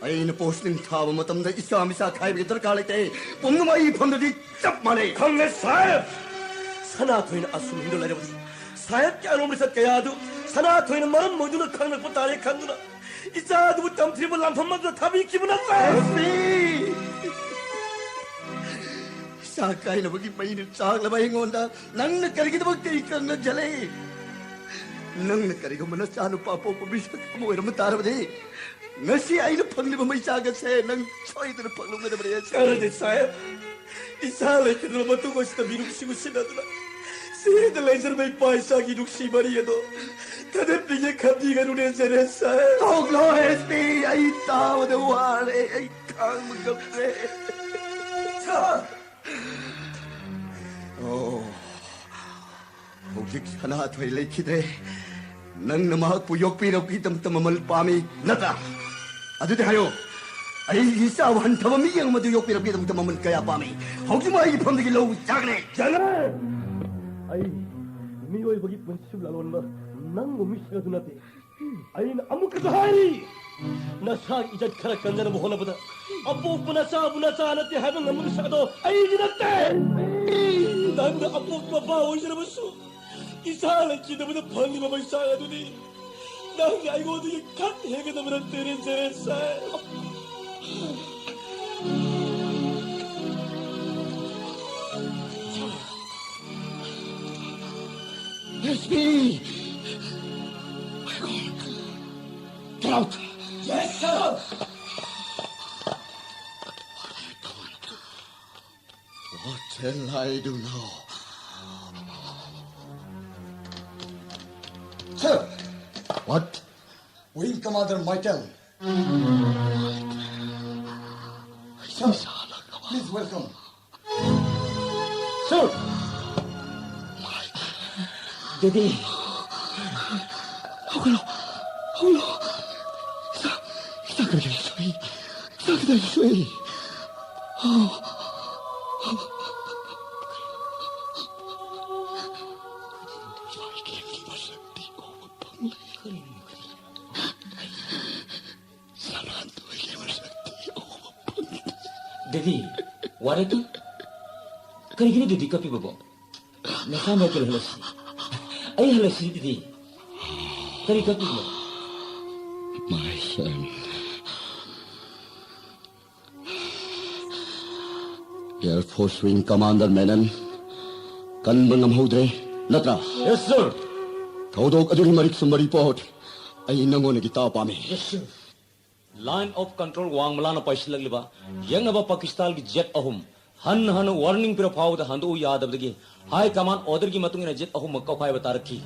ꯑꯩꯅ ꯄꯣꯁꯇꯤꯡ ꯊꯥꯕ ꯃꯇꯝꯗ ꯏꯆꯥ ꯃꯤꯆꯥ ꯈꯥꯏꯕꯒꯤ ꯗꯔꯀꯥꯔ ꯂꯩꯇꯦ꯫ ꯄꯨꯝꯅꯃꯛ ꯑꯩ ꯏꯐꯝꯗꯗꯤ ꯆꯞ ꯃꯥꯟꯅꯩ꯫ ꯈꯪꯂꯦ ꯁꯥꯍꯦꯕ꯫ ꯁꯅꯥꯊꯣꯏꯅ ꯑꯁꯨꯝ ꯍꯤꯡꯗꯨꯅ ꯂꯩꯔꯕꯗꯤ ꯁꯥꯍꯦꯕꯀꯤ ꯑꯔꯣꯝ ꯂꯤꯆꯠ ꯀꯌꯥ ꯑꯗꯨ ꯁꯅꯥꯊꯣꯏꯅ ꯃꯔꯝ ꯑꯣꯏꯗꯨꯅ ꯈꯪꯂꯛꯄ ꯇꯥꯔꯦ ꯈꯟꯗꯨꯅ ꯏꯆꯥ ꯑꯗꯨꯕꯨ ꯇꯝꯊꯤꯕ ꯂꯥꯟꯐꯝ ꯑꯗꯨꯗ ꯊꯥꯕꯤꯈꯤꯕ ꯅꯠꯇ꯭ꯔꯥ? ꯏꯆꯥ ꯀꯥꯏꯅꯕꯒꯤ ꯃꯩꯅ ꯆꯥꯛꯂꯕ ꯑꯩꯉꯣꯟꯗ ꯅꯪꯅ ꯀꯔꯤꯒꯤꯗꯃꯛꯇ ꯏꯀꯪꯅꯖꯜꯂꯤ? ꯅꯪꯅ ꯀꯔꯤꯒꯨꯝꯕ ꯅꯆꯥꯅꯨꯄꯥ ꯄꯣꯛꯄ ꯃꯤꯁꯛ ꯑꯃ ꯑꯣꯏꯔꯝꯕ ꯇꯥꯔꯕꯗꯤ ꯉꯁꯤ ꯑꯩꯅ ꯐꯪꯂꯤꯕ ꯃꯩꯆꯥꯛ ꯑꯁꯦ ꯅꯪ ꯁꯣꯏꯗꯅ ꯐꯪꯂꯝꯒꯗꯕꯅꯤ, ꯑꯦꯁ ꯄꯤ꯫ ꯀꯥꯟꯅꯗꯦ, ꯁꯥꯍꯦꯕ꯫ ꯏꯆꯥ ꯂꯩꯈꯤꯗ꯭ꯔꯕ ꯃꯇꯨꯡ ꯑꯁꯤꯗ ꯃꯤꯅꯨꯡꯁꯤ ꯎꯠꯁꯤꯟꯅꯗꯨꯅ ꯆꯦꯗ ꯂꯩꯖꯔꯝꯕ ꯏꯄꯥ ꯏꯆꯥꯒꯤ ꯅꯨꯡꯁꯤ ꯃꯔꯤ ꯑꯗꯣ ꯊꯗꯠꯄꯤꯒꯦ ꯈꯟꯕꯤꯒꯅꯨꯅꯦ, ꯖꯦꯅꯦꯁ ꯁꯥꯍꯦꯕ꯫ ꯇꯣꯛꯂꯣ, ꯑꯦꯁ ꯄꯤ꯫ ꯑꯩ ꯇꯥꯕꯗ ꯋꯥꯔꯦ꯫ ꯑꯩ ꯈꯥꯡꯕ ꯉꯝꯗ꯭ꯔꯦ꯫ ꯁꯥꯔ! ꯑꯣ, ꯍꯧꯖꯤꯛ ꯁꯅꯥꯊꯣꯏ ꯂꯩꯈꯤꯗ꯭ꯔꯦ꯫ ꯅꯪꯅ ꯃꯍꯥꯛꯄꯨ ꯌꯣꯛꯄꯤꯔꯛꯄꯒꯤꯗꯃꯛꯇ ꯃꯃꯜ ꯄꯥꯝꯃꯤ ꯅꯠꯇ꯭ꯔꯥ? ꯑꯗꯨꯗꯤ ꯍꯥꯏꯌꯨ, ꯑꯩꯒꯤ ꯏꯆꯥꯕꯨ ꯍꯟꯊꯕ ꯃꯤꯠꯌꯦꯡ ꯑꯃꯗꯨ ꯌꯣꯛꯄꯤꯔꯛꯄꯒꯤꯗꯃꯛꯇ ꯃꯃꯜ ꯀꯌꯥ ꯄꯥꯝꯃꯤ? ꯍꯧꯖꯤꯛꯃꯛ ꯑꯩꯒꯤ ꯐꯝꯗꯒꯤ ꯂꯧ ꯆꯥꯒꯅꯤ꯫ ꯖꯦꯅꯦꯔꯦꯜ! ꯑꯩ ꯃꯤꯑꯣꯏꯕꯒꯤ ꯄꯨꯟꯁꯤ ꯂꯥꯂꯣꯟꯕ ꯅꯪꯕꯨ ꯃꯤꯁꯛ ꯑꯗꯨ ꯅꯠꯇꯦ꯫ ꯑꯩꯅ ꯑꯃꯨꯛꯀꯁꯨ ꯍꯥꯏꯔꯤ, ꯅꯁꯥꯒꯤ ꯏꯖꯠ ꯈꯔ ꯀꯟꯖꯅꯕ ꯍꯣꯠꯅꯕꯗ ꯑꯄꯣꯛꯄ ꯅꯆꯥꯕꯨ ꯅꯆꯥ ꯅꯠꯇꯦ ꯍꯥꯏꯕ ꯉꯝꯕ ꯃꯤꯁꯛ ꯑꯗꯣ ꯑꯩꯗꯤ ꯅꯠꯇꯦ꯫ ꯅꯪꯅ ꯑꯄꯣꯛꯄ ꯃꯄꯥ ꯑꯣꯏꯖꯔꯕꯁꯨ ꯏꯆꯥ ꯂꯩꯈꯤꯗꯕꯗ ꯐꯪꯂꯤꯕ ꯃꯩꯆꯥꯛ ꯑꯗꯨꯗꯤ ꯅꯪꯅ ꯑꯩꯉꯣꯟꯗꯒꯤ ꯈꯟ ꯍꯦꯟꯒꯗꯕ ꯅꯠꯇꯦꯅꯦ, ꯖꯦꯔꯦꯠ ꯁꯥꯍꯦꯕ꯫ S P! Get out! Yes, sir! What shall I do now? Sir! What? Wing Commander Michael. Sir, please welcome. Sir! Daddy! ꯍꯧꯒꯠꯂꯣ! ꯍꯧꯒꯠꯂꯣ! ꯏꯆꯥ, ꯏꯆꯥ ꯀꯗꯥꯏꯗ ꯁꯣꯛꯏ? ꯏꯆꯥ ꯀꯗꯥꯏꯗ ꯁꯣꯛꯏ? ꯑꯣ꯫ ꯁꯅꯥꯊꯣꯏꯒꯤ ꯃꯁꯛꯇꯤ ꯎꯕ ꯐꯪꯗꯦ꯫ ꯗꯦꯗꯤ, ꯋꯥꯔꯦꯀꯤ? ꯀꯔꯤꯒꯤꯅꯣ ꯗꯦꯗꯤ ꯀꯞꯄꯤꯕꯕꯣ? ꯅꯁꯥ ꯅꯣꯛꯀꯅꯨ ꯍꯜꯂꯁꯤ꯫ ꯑꯩ ꯍꯜꯂꯁꯤ ꯗꯦꯗꯤ꯫ ꯀꯔꯤ ꯀꯞꯄꯤꯕꯅꯣ? My son. Air Force Wing Commander Menon, ꯀꯟꯕ ꯉꯝꯍꯧꯗ꯭ꯔꯦ, ꯅꯠꯇ꯭ꯔꯥ? Yes, sir. ꯊꯧꯗꯣꯛ ꯑꯗꯨꯒꯤ ꯃꯔꯤꯛ ꯆꯨꯝꯕ report ꯑꯩ ꯅꯉꯣꯟꯗꯒꯤ ꯇꯥꯕ ꯄꯥꯝꯃꯤ꯫ Yes, sir. Line of control ꯋꯥꯡꯃꯂꯥꯅ ꯄꯥꯏꯁꯤꯜꯂꯛꯂꯤꯕ ꯌꯦꯛꯅꯕ ꯄꯥꯀꯤꯁꯇꯥꯟꯒꯤ ꯖꯦꯠ ꯑꯍꯨꯝ ꯍꯟꯅ ꯍꯟꯅ ꯋꯥꯔꯅꯤꯡ ꯄꯤꯔ ꯐꯥꯎꯕꯗ ꯍꯟꯗꯣꯛꯎ ꯌꯥꯗꯕꯗꯒꯤ ꯍꯥꯏ ꯀꯃꯥꯟ ꯑꯣꯔꯗꯔꯒꯤ ꯃꯇꯨꯡ ꯏꯟꯅ ꯖꯦꯠ ꯑꯍꯨꯝꯃꯛ ꯀꯧꯈꯥꯏꯕ ꯇꯥꯔꯛꯈꯤ꯫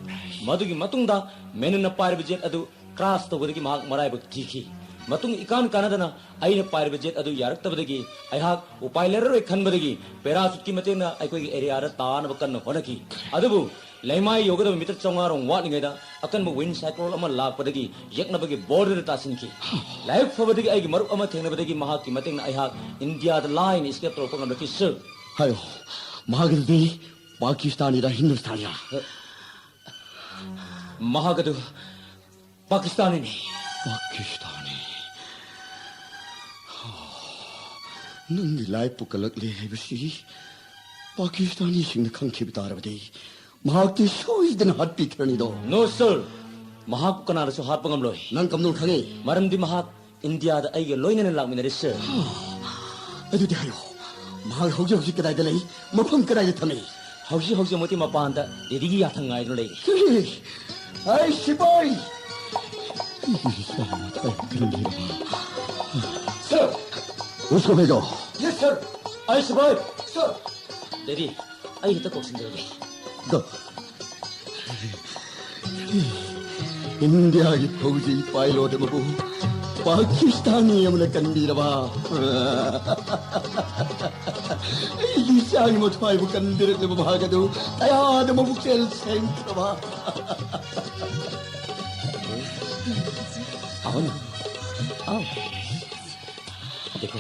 ꯃꯗꯨꯒꯤ ꯃꯇꯨꯡꯗ ꯃꯦꯅꯟꯅ ꯄꯥꯏꯔꯤꯕ ꯖꯦꯠ ꯑꯗꯨ ꯀ꯭ꯔꯥꯁ ꯇꯧꯕꯗꯒꯤ ꯃꯍꯥꯛ ꯃꯔꯥꯏꯕꯛ ꯊꯤꯈꯤ꯫ ꯃꯇꯨꯡ ꯏꯀꯥꯟ ꯀꯥꯟꯅꯗꯅ ꯑꯩꯅ ꯄꯥꯏꯔꯤꯕ ꯖꯦꯠ ꯑꯗꯨ ꯌꯥꯔꯛꯇꯕꯗꯒꯤ ꯑꯩꯍꯥꯛ ꯎꯄꯥꯏ ꯂꯩꯔꯔꯣꯏ ꯈꯟꯕꯗꯒꯤ ꯄꯦꯔꯥꯁꯨꯠꯀꯤ ꯃꯇꯦꯡꯅ ꯑꯩꯈꯣꯏꯒꯤ ꯑꯦꯔꯤꯌꯥꯗ ꯇꯥꯅꯕ ꯀꯟꯅ ꯍꯣꯠꯅꯈꯤ꯫ ꯑꯗꯨꯕꯨ ꯂꯩꯃꯥꯏ ꯌꯧꯒꯗꯕ ꯃꯤꯇꯔ ꯆꯥꯝꯃꯉꯥ ꯔꯣꯝ ꯋꯥꯠꯂꯤꯉꯩꯗ ꯑꯀꯟꯕ ꯋꯤꯟ ꯁꯥꯏꯀ꯭ꯂꯣꯟ ꯑꯃ ꯂꯥꯛꯄꯗꯒꯤ ꯌꯦꯛꯅꯕꯒꯤ ꯕꯣꯔꯗꯔꯗ ꯇꯥꯁꯤꯟꯈꯤ꯫ ꯂꯥꯏꯕꯛ ꯐꯕꯗꯒꯤ ꯑꯩꯒꯤ ꯃꯔꯨꯞ ꯑꯃ ꯊꯦꯡꯅꯕꯗꯒꯤ ꯃꯍꯥꯛꯀꯤ ꯃꯇꯦꯡꯅ ꯑꯩꯍꯥꯛ ꯏꯟꯗꯤꯌꯥꯗ ꯂꯥꯏꯅ ꯏꯁꯀꯦꯞ ꯇꯧꯔꯛꯄ ꯉꯝꯂꯛꯈꯤ, ꯁꯔ꯫ ꯍꯥꯏꯌꯣ, ꯃꯍꯥꯛꯀꯤꯗꯨꯗꯤ ꯄꯥꯀꯤꯁꯇꯥꯅꯤꯔ ꯍꯤꯟꯗꯨꯁꯇꯥꯅꯤꯔ? ꯃꯍꯥꯛ ꯑꯗꯨ ꯄꯥꯀꯤꯁꯇꯥꯅꯤꯅꯤ꯫ ꯄꯥꯀꯤꯁꯇꯥꯅꯤ? ꯅꯪꯒꯤ ꯂꯥꯏ ꯄꯨꯀꯠꯂꯛꯂꯦ ꯍꯥꯏꯕꯁꯤ ꯄꯥꯀꯤꯁꯇꯥꯅꯤꯁꯤꯡꯅ ꯈꯪꯈꯤꯕ ꯇꯥꯔꯕꯗꯤ ꯃꯍꯥꯛꯇꯤ ꯁꯣꯏꯗꯅ ꯍꯥꯠꯄꯤꯈ꯭ꯔꯅꯤꯗꯣ꯫ ꯅꯣ, ꯁꯔ꯫ ꯃꯍꯥꯛꯄꯨ ꯀꯅꯥꯅꯁꯨ ꯍꯥꯠꯄ ꯉꯝꯂꯣꯏ꯫ ꯅꯪ ꯀꯝꯗꯧꯅ ꯈꯪꯉꯤ? ꯃꯔꯝꯗꯤ ꯃꯍꯥꯛ ꯏꯟꯗꯤꯌꯥꯗ ꯑꯩꯒ ꯂꯣꯏꯅꯅ ꯂꯥꯛꯃꯤꯟꯅꯔꯦ, ꯁꯔ꯫ ꯑꯗꯨꯗꯤ ꯍꯥꯏꯌꯣ, ꯃꯍꯥꯛ ꯍꯧꯖꯤꯛ ꯍꯧꯖꯤꯛ ꯀꯗꯥꯏꯗ ꯂꯩ? ꯃꯐꯝ ꯀꯗꯥꯏꯗ ꯊꯝꯃꯤ? ꯍꯧꯖꯤꯛ ꯍꯧꯖꯤꯛꯃꯛꯇꯤ ꯃꯄꯥꯟꯗ ꯗꯦꯗꯤꯒꯤ ꯌꯥꯊꯪ ꯉꯥꯏꯗꯨꯅ ꯂꯩꯔꯤ꯫ ꯍꯦ! ꯑꯩ ꯁꯤꯄꯥꯏ! ꯑꯩꯒꯤ ꯏꯆꯥ ꯃꯊꯥꯏ ꯀꯟꯕꯤꯔꯕ? ꯁꯔ! उसको भेजो। Yes, sir. ꯑꯩ ꯁꯤꯄꯥꯏ! ꯁꯔ! ꯗꯦꯗꯤ, ꯑꯩ ꯍꯦꯛꯇ ꯀꯧꯁꯤꯟꯖꯔꯒꯦ꯫ ꯗꯣ꯫ ꯏꯟꯗꯤꯌꯥꯒꯤ ꯐꯧꯖꯤ ꯄꯥꯏꯂꯣꯠ ꯑꯃꯕꯨ ꯄꯥꯀꯤꯁꯇꯥꯅꯤ ꯑꯃꯅ ꯀꯟꯕꯤꯔꯕ? ꯑꯩꯒꯤ ꯏꯆꯥꯒꯤ ꯃꯊ꯭ꯋꯥꯏꯕꯨ ꯀꯟꯕꯤꯔꯛꯂꯤꯕ ꯃꯍꯥꯛ ꯑꯗꯨ ꯀꯌꯥꯗ ꯃꯕꯨꯛꯆꯦꯜ ꯁꯦꯡꯈ꯭ꯔꯕ? आओ ना, आओ। देखो,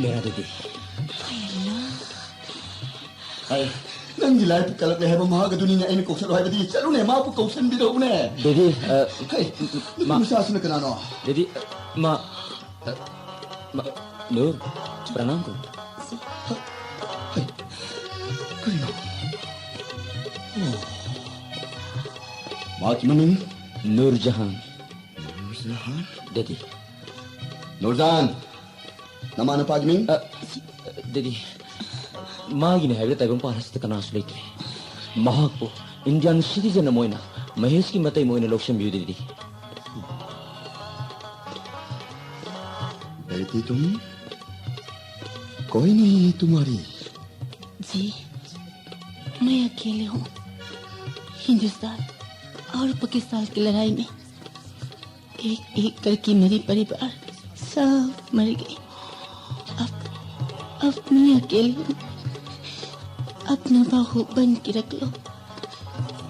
मेरा दीदी। ꯍꯥꯏ, ꯅꯪꯒꯤ ꯂꯥꯏ ꯄꯨꯀꯠꯂꯛꯂꯦ ꯍꯥꯏꯕ ꯃꯍꯥꯛ ꯑꯗꯨꯅꯤꯅꯦ ꯑꯩꯅ ꯀꯧꯁꯜꯂꯣ ꯍꯥꯏꯕꯗꯤ꯫ ꯆꯠꯂꯨꯅꯦ, ꯃꯥꯕꯨ ꯀꯧꯁꯟꯕꯤꯔꯛꯎꯅꯦ꯫ ꯗꯦꯗꯤ, ꯑ, ꯍꯩ, ꯅꯨꯄꯤ ꯃꯥ- ꯃꯆꯥꯁꯤꯅ ꯀꯅꯥꯅꯣ? ꯗꯦꯗꯤ, ꯑ, ꯃꯥ, ꯑ, ꯃꯥ, ꯅꯨꯔ, ꯄ꯭ꯔꯅꯥꯝ ꯀꯧ꯫ ꯍꯩ, ꯀꯩꯅꯣ? ꯑꯣ꯫ ꯃꯍꯥꯛꯀꯤ ꯃꯃꯤꯡ? ꯅꯨꯔꯖꯍꯥꯟ꯫ ꯅꯨꯔꯖꯍꯥꯟ? ꯗꯦꯗꯤ꯫ ꯅꯨꯔꯖꯍꯥꯟ! ꯅꯃꯥ ꯅꯄꯥꯒꯤ ꯃꯤꯡ? ꯑ, ꯗꯦꯗꯤ, ꯃꯥꯒꯤꯅꯦ ꯍꯥꯏꯕꯗ ꯇꯥꯏꯕꯪꯄꯥꯟ ꯑꯁꯤꯗ ꯀꯅꯥꯁꯨ ꯂꯩꯇ꯭ꯔꯦ꯫ ꯃꯍꯥꯛꯄꯨ ꯏꯟꯗꯤꯌꯥꯟ ꯁꯤꯇꯤꯖꯟ ꯑꯃ ꯑꯣꯏꯅ ꯃꯍꯦꯁꯀꯤ ꯃꯇꯩꯃ ꯑꯣꯏꯅ ꯂꯧꯁꯤꯟꯕꯤꯌꯨ, ꯗꯦꯗꯤ꯫ तुम? कोई नहीं है तुम्हारी? जी, मैं अकेले हूँ। हिंदुस्तान और पाकिस्तान की लड़ाई में एक एक करके मेरे परिवार सब मर गए। अब, अब मैं अकेली हूँ। अपना बाहू बन के रख लो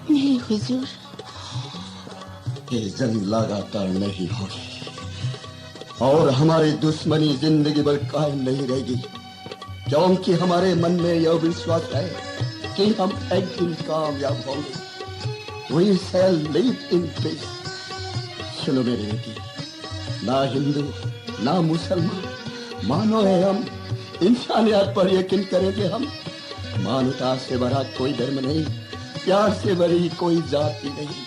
मेरे हुजूर। ये जंग लगातार नहीं होगी और हमारी दुश्मनी जिंदगी भर कायम नहीं रहेगी, क्योंकि हमारे मन में यह विश्वास है कि हम एक दिन कामयाब होंगे। We shall live in peace. सुनो मेरी बेटी, ना हिंदू, ना मुसलमान, मानव है हम। इंसानियत पर यकीन करेंगे हम। मानवता से बड़ा कोई धर्म नहीं, प्यार से बड़ी कोई जाति नहीं।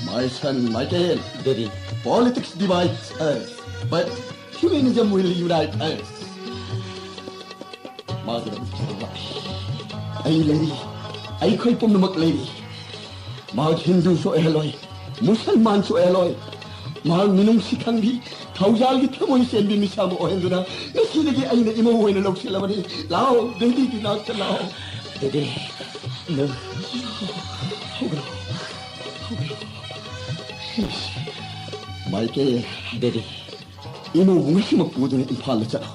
My son Michael, Daddy. Politics divides us, but humanism will unite us. ꯃꯥꯒꯤꯗꯃꯛ ꯊꯣꯛꯂꯛꯂꯤ꯫ ꯑꯩ ꯂꯩꯔꯤ꯫ ꯑꯩꯈꯣꯏ ꯄꯨꯝꯅꯃꯛ ꯂꯩꯔꯤ꯫ ꯃꯍꯥꯛ ꯍꯤꯟꯗꯨꯁꯨ ꯑꯣꯏꯍꯜꯂꯣꯏ, ꯃꯨꯁꯜꯃꯥꯟꯁꯨ ꯑꯣꯏꯍꯜꯂꯣꯏ꯫ ꯃꯍꯥꯛ ꯃꯤꯅꯨꯡꯁꯤ ꯈꯪꯕꯤ, ꯊꯧꯖꯥꯜꯒꯤ ꯊꯃꯣꯏ ꯆꯦꯟꯕꯤ ꯃꯤꯁꯛ ꯑꯃ ꯑꯣꯏꯍꯟꯗꯨꯅ ꯉꯁꯤꯗꯒꯤ ꯑꯩꯅ ꯏꯃꯧ ꯑꯣꯏꯅ ꯂꯧꯁꯤꯜꯂꯕꯅꯤ꯫ ꯂꯥꯛꯑꯣ, ꯗꯦꯗꯤꯒꯤ ꯅꯥꯛꯇ ꯂꯥꯛꯑꯣ꯫ ꯗꯦꯗꯤ, ꯅꯪ ꯍꯧꯒꯠꯂꯣ, ꯍꯧꯒꯠꯂꯣ꯫ ꯃꯥꯏꯀꯦꯜ꯫ ꯗꯦꯗꯤ꯫ ꯏꯃꯧꯕꯨ ꯉꯁꯤꯃꯛ ꯄꯨꯗꯨꯅ ꯏꯝꯐꯥꯜꯗ ꯆꯠꯂꯣ,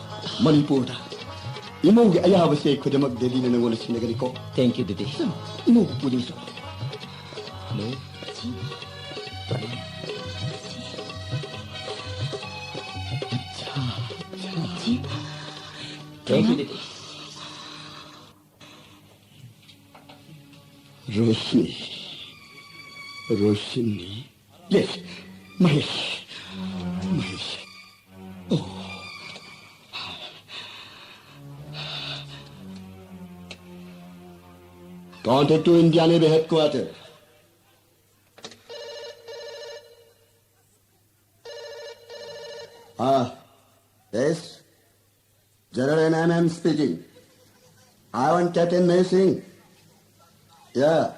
ꯃꯅꯤꯄꯨꯔꯗ꯫ ꯏꯃꯧꯒꯤ ꯑꯌꯥꯕꯁꯦ ꯈꯨꯗꯤꯡꯃꯛ ꯗꯦꯗꯤꯅ ꯅꯪꯉꯣꯟꯗ ꯁꯤꯟꯅꯒꯅꯤꯀꯣ꯫ Thank you, daddy. ꯆꯠꯂꯣ, ꯏꯃꯧꯕꯨ ꯄꯨꯗꯨꯅ ꯆꯠꯂꯣ꯫ Hello. Thank you, daddy. Roshni, Roshni. Yes, Mahesh, Mahesh. Oh. Contact to India Navy headquarter. Ah, yes. General N M M speaking. I want Captain Mehsing. Yeah.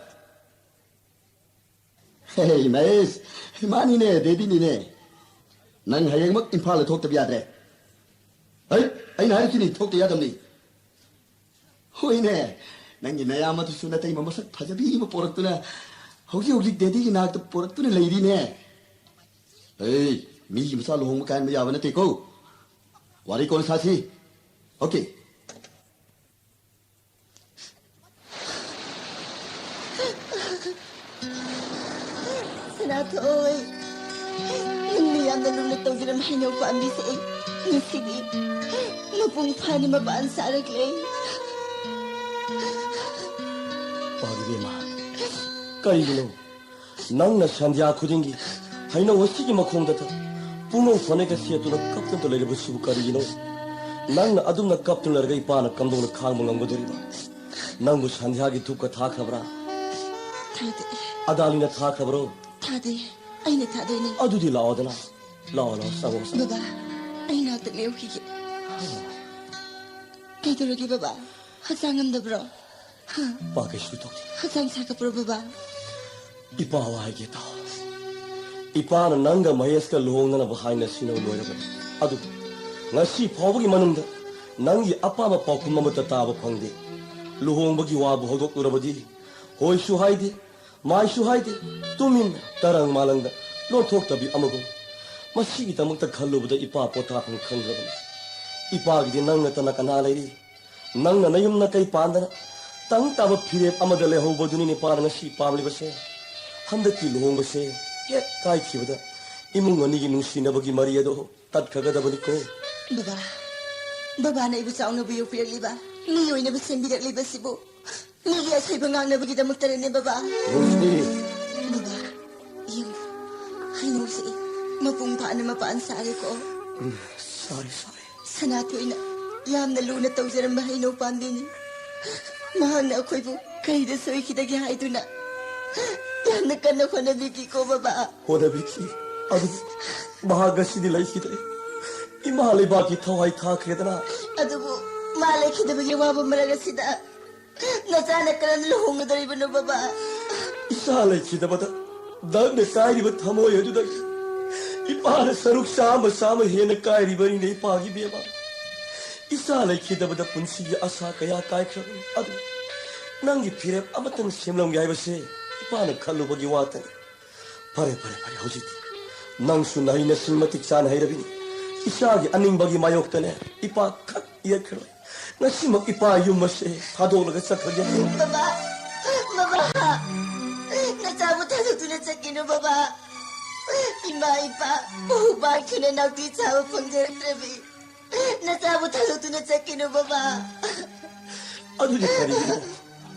Hey, Mahesh. ꯃꯥꯅꯤꯅꯦ, ꯗꯦꯗꯤꯅꯤꯅꯦ꯫ ꯅꯪ ꯍꯌꯦꯡꯃꯛ ꯏꯝꯐꯥꯜꯗ ꯊꯣꯛꯇꯕ ꯌꯥꯗ꯭ꯔꯦ꯫ ꯍꯩ, ꯑꯩꯅ ꯍꯥꯏꯔꯤꯁꯤꯅꯤ, ꯊꯣꯛꯇ ꯌꯥꯗꯕꯅꯤ꯫ ꯍꯣꯏꯅꯦ, ꯅꯪꯒꯤ ꯅꯌꯥꯝꯕꯗꯨꯁꯨ ꯅꯇꯩꯃ ꯃꯁꯛ ꯐꯖꯕꯤ ꯑꯃ ꯄꯣꯔꯛꯇꯨꯅ ꯍꯧꯖꯤꯛ ꯍꯧꯖꯤꯛ ꯗꯦꯗꯤꯒꯤ ꯅꯥꯛꯇ ꯄꯣꯔꯛꯇꯨꯅ ꯂꯩꯔꯤꯅꯦ꯫ ꯑꯩ ꯃꯤꯒꯤ ꯃꯆꯥ ꯂꯨꯍꯣꯡꯕ ꯀꯥꯏꯍꯟꯕ ꯌꯥꯕ ꯅꯠꯇꯦꯀꯣ꯫ ꯋꯥꯔꯤ ꯀꯣꯟꯅ ꯁꯥꯁꯤ꯫ ꯑꯣꯀꯦ꯫ ꯁꯅꯥꯊꯣꯏ, ꯅꯪꯅ ꯌꯥꯝꯅ ꯂꯨꯅ ꯇꯧꯖꯔꯝꯕ ꯍꯩꯅꯧ ꯄꯥꯝꯕꯤꯁꯦ ꯑꯩ ꯉꯁꯤꯗꯤ ꯃꯄꯨꯡ ꯐꯥꯅ ꯃꯄꯥꯟ ꯁꯥꯔꯛꯂꯦ꯫ ꯄꯥꯕꯤꯕꯦꯝꯃ, ꯀꯔꯤꯒꯤꯅꯣ ꯅꯪꯅ ꯁꯟꯙ꯭ꯌꯥ ꯈꯨꯗꯤꯡꯒꯤ ꯍꯩꯅꯧ ꯑꯁꯤꯒꯤ ꯃꯈꯣꯡꯗꯇ ꯄꯨꯡꯅꯧ ꯐꯅꯦꯛꯀ ꯁꯦꯠꯇꯨꯅ ꯀꯞꯇꯨꯅ ꯂꯩꯔꯤꯕꯁꯤꯕꯨ ꯀꯔꯤꯒꯤꯅꯣ? ꯅꯪꯅ ꯑꯗꯨꯝꯅ ꯀꯞꯇꯨꯅ ꯂꯩꯔꯒ ꯏꯄꯥꯅ ꯀꯝꯗꯧꯅ ꯈꯥꯡꯕ ꯉꯝꯒꯗꯧꯔꯤꯕ? ꯅꯪꯕꯨ ꯁꯟꯙ꯭ꯌꯥꯒꯤ ꯙꯨꯞꯀ ꯊꯥꯈ꯭ꯔꯕ꯭ꯔꯥ? ꯊꯥꯗꯦ꯫ ꯑꯗꯥꯂꯤꯅ ꯊꯥꯈ꯭ꯔꯕ꯭ꯔꯣ? ꯊꯥꯗꯦ꯫ ꯑꯩꯅ ꯊꯥꯗꯣꯏꯅꯦ꯫ ꯑꯗꯨꯗꯤ ꯂꯥꯛꯑꯣꯗꯅ꯫ ꯂꯥꯛꯑꯣ, ꯂꯥꯛꯑꯣ, ꯆꯪꯉꯣ, ꯆꯪꯉꯣ꯫ ꯕꯕꯥ, ꯑꯩ ꯉꯥꯛꯇ ꯂꯦꯞꯈꯤꯒꯦ꯫ ꯀꯩꯗꯧꯔꯒꯦ ꯕꯕꯥ? ꯍꯛꯆꯥꯡ ꯉꯝꯗꯕ꯭ꯔꯣ? ꯍꯥ? ꯄꯥ, ꯀꯩꯁꯨ ꯇꯧꯗꯦ꯫ ꯍꯛꯆꯥꯡ ꯁꯥꯒꯠꯄ꯭ꯔꯣ ꯕꯕꯥ? ꯏꯄꯥ ꯋꯥ ꯍꯥꯏꯒꯦ ꯇꯥꯎ꯫ ꯏꯄꯥꯅ ꯅꯪꯒ ꯃꯍꯦꯁꯀ ꯂꯨꯍꯣꯡꯅꯅꯕ ꯍꯥꯏꯅ ꯁꯤꯟꯅꯕ ꯂꯣꯏꯔꯕꯅꯤ꯫ ꯑꯗꯨꯕꯨ ꯉꯁꯤ ꯐꯥꯎꯕꯒꯤ ꯃꯅꯨꯡꯗ ꯅꯪꯒꯤ ꯑꯄꯥꯝꯕ ꯄꯥꯎꯈꯨꯝ ꯑꯃꯠꯇ ꯇꯥꯕ ꯐꯪꯗꯦ꯫ ꯂꯨꯍꯣꯡꯕꯒꯤ ꯋꯥꯕꯨ ꯍꯧꯗꯣꯛꯂꯨꯔꯕꯗꯤ ꯍꯣꯏꯁꯨ ꯍꯥꯏꯗꯦ, ꯃꯥꯏꯁꯨ ꯍꯥꯏꯗꯦ, ꯇꯨꯃꯤꯟꯅ ꯇꯔꯪ ꯃꯥꯂꯪꯗ ꯂꯣꯟꯊꯣꯛꯇꯕꯤ ꯑꯃꯒꯨꯝ꯫ ꯃꯁꯤꯒꯤꯗꯃꯛꯇ ꯈꯜꯂꯨꯕꯗ ꯏꯄꯥ ꯄꯣꯊꯥꯐꯝ ꯈꯪꯗ꯭ꯔꯕꯅꯤ꯫ ꯏꯄꯥꯒꯤꯗꯤ ꯅꯪ ꯅꯠꯇꯅ ꯀꯅꯥ ꯂꯩꯔꯤ? ꯅꯪꯅ ꯅꯌꯨꯝ ꯅꯀꯩ ꯄꯥꯟꯗꯅ ꯇꯪ ꯇꯥꯕ ꯐꯤꯔꯦꯞ ꯑꯃꯗ ꯂꯩꯍꯧꯕꯗꯨꯅꯤꯅꯦ ꯏꯄꯥꯅ ꯉꯁꯤ ꯄꯥꯝꯂꯤꯕꯁꯦ꯫ ꯍꯟꯗꯛꯀꯤ ꯂꯨꯍꯣꯡꯕꯁꯦ ꯍꯦꯛ ꯀꯥꯏꯈꯤꯕꯗ ꯏꯃꯨꯡ ꯑꯅꯤꯒꯤ ꯅꯨꯡꯁꯤꯅꯕꯒꯤ ꯃꯔꯤ ꯑꯗꯣ ꯇꯠꯈ꯭ꯔꯒꯗꯕꯅꯤꯀꯣ꯫ ꯕꯕꯥ, ꯕꯕꯥꯅ ꯑꯩꯕꯨ ꯆꯥꯎꯅꯕꯨ ꯌꯣꯛꯄꯤꯔꯛꯂꯤꯕ, ꯃꯤ ꯑꯣꯏꯅꯕ ꯁꯦꯝꯕꯤꯔꯛꯂꯤꯕꯁꯤꯕꯨ ꯃꯤꯒꯤ ꯑꯁꯣꯏꯕ ꯉꯥꯡꯅꯕꯒꯤꯗꯃꯛꯇꯅꯦ ꯕꯕꯥ꯫ ꯔꯣꯁꯅꯤ! ꯕꯕꯥ, ꯌꯦꯡꯉꯨ, ꯍꯩꯅꯧꯁꯦ ꯃꯄꯨꯡ ꯐꯥꯅ ꯃꯄꯥꯟ ꯁꯥꯔꯦꯀꯣ꯫ ꯎꯝ, ꯁꯥꯔꯦ, ꯁꯥꯔꯦ꯫ ꯁꯅꯥꯊꯣꯏꯅ ꯌꯥꯝꯅ ꯂꯨꯅ ꯇꯧꯖꯔꯝꯕ ꯍꯩꯅꯧ ꯄꯥꯝꯕꯤꯅꯤ꯫ ꯃꯍꯥꯛꯅ ꯑꯩꯈꯣꯏꯕꯨ ꯀꯩꯗ ꯁꯣꯏꯈꯤꯗꯒꯦ ꯍꯥꯏꯗꯨꯅ ꯌꯥꯝꯅ ꯀꯟꯅ ꯍꯣꯠꯅꯕꯤꯈꯤꯀꯣ ꯕꯕꯥ꯫ ꯍꯣꯠꯅꯕꯤꯈꯤ꯫ ꯑꯗꯨꯕꯨ ꯃꯍꯥꯛ ꯉꯁꯤꯗꯤ ꯂꯩꯈꯤꯗ꯭ꯔꯦ꯫ ꯏꯃꯥ ꯂꯩꯕꯥꯛꯀꯤ ꯊꯋꯥꯏ ꯊꯥꯈ꯭ꯔꯦꯗꯅ꯫ ꯑꯗꯨꯕꯨ ꯃꯥ ꯂꯩꯈꯤꯗꯕꯒꯤ ꯑꯋꯥꯕ ꯃꯔꯛ ꯑꯁꯤꯗ ꯅꯆꯥꯅ ꯀꯔꯝꯅ ꯂꯨꯍꯣꯡꯒꯗꯧꯔꯤꯕꯅꯣ ꯕꯕꯥ? ꯏꯆꯥ ꯂꯩꯈꯤꯗꯕꯗ ꯅꯪꯅ ꯀꯥꯏꯔꯤꯕ ꯊꯃꯣꯏ ꯑꯗꯨꯗꯒꯤ ꯏꯄꯥꯅ ꯁꯔꯨꯛ ꯆꯥꯝꯃ ꯆꯥꯝꯃ ꯍꯦꯟꯅ ꯀꯥꯏꯔꯤꯕꯅꯤꯅꯦ ꯏꯄꯥꯒꯤ ꯕꯦꯝꯃ꯫ ꯏꯆꯥ ꯂꯩꯈꯤꯗꯕꯗ ꯄꯨꯟꯁꯤꯒꯤ ꯑꯁꯥ ꯀꯌꯥ ꯀꯥꯏꯈ꯭ꯔꯕꯅꯤ꯫ ꯑꯗꯨ ꯅꯪꯒꯤ ꯐꯤꯔꯦꯞ ꯑꯃꯇꯪ ꯁꯦꯝꯂꯝꯒꯦ ꯍꯥꯏꯕꯁꯦ ꯏꯄꯥꯅ ꯈꯜꯂꯨꯕꯒꯤ ꯋꯥꯇꯅꯤ꯫ ꯐꯔꯦ, ꯐꯔꯦ, ꯐꯔꯦ, ꯍꯧꯖꯤꯛꯇꯤ ꯅꯪꯁꯨ ꯅꯍꯩ ꯅꯁꯤꯡ ꯃꯇꯤꯛ ꯆꯥꯅ ꯍꯩꯔꯕꯤꯅꯤ꯫ ꯏꯆꯥꯒꯤ ꯑꯅꯤꯡꯕꯒꯤ ꯃꯥꯌꯣꯛꯇꯅꯦ ꯏꯄꯥ ꯈꯛ ꯌꯦꯠꯈ꯭ꯔꯣꯏ꯫ ꯉꯁꯤꯃꯛ ꯏꯄꯥ ꯌꯨꯝ ꯑꯁꯦ ꯊꯥꯗꯣꯛꯂꯒ ꯆꯠꯈ꯭ꯔꯒꯦ꯫ ꯕꯕꯥ, ꯕꯕꯥ, ꯅꯆꯥꯕꯨ ꯊꯥꯗꯣꯛꯇꯨꯅ ꯆꯠꯀꯅꯨ ꯕꯕꯥ꯫ ꯏꯃꯥ ꯏꯄꯥ ꯄꯨ ꯄꯥꯡꯈꯤꯅ ꯅꯥꯎꯇꯤ ꯆꯥꯕ ꯐꯪꯖꯔꯛꯇ꯭ꯔꯕꯤ꯫ ꯅꯆꯥꯕꯨ ꯊꯥꯗꯣꯛꯇꯨꯅ ꯆꯠꯀꯅꯨ ꯕꯕꯥ꯫ ꯑꯗꯨꯗꯤ ꯀꯔꯤꯒꯤꯅꯣ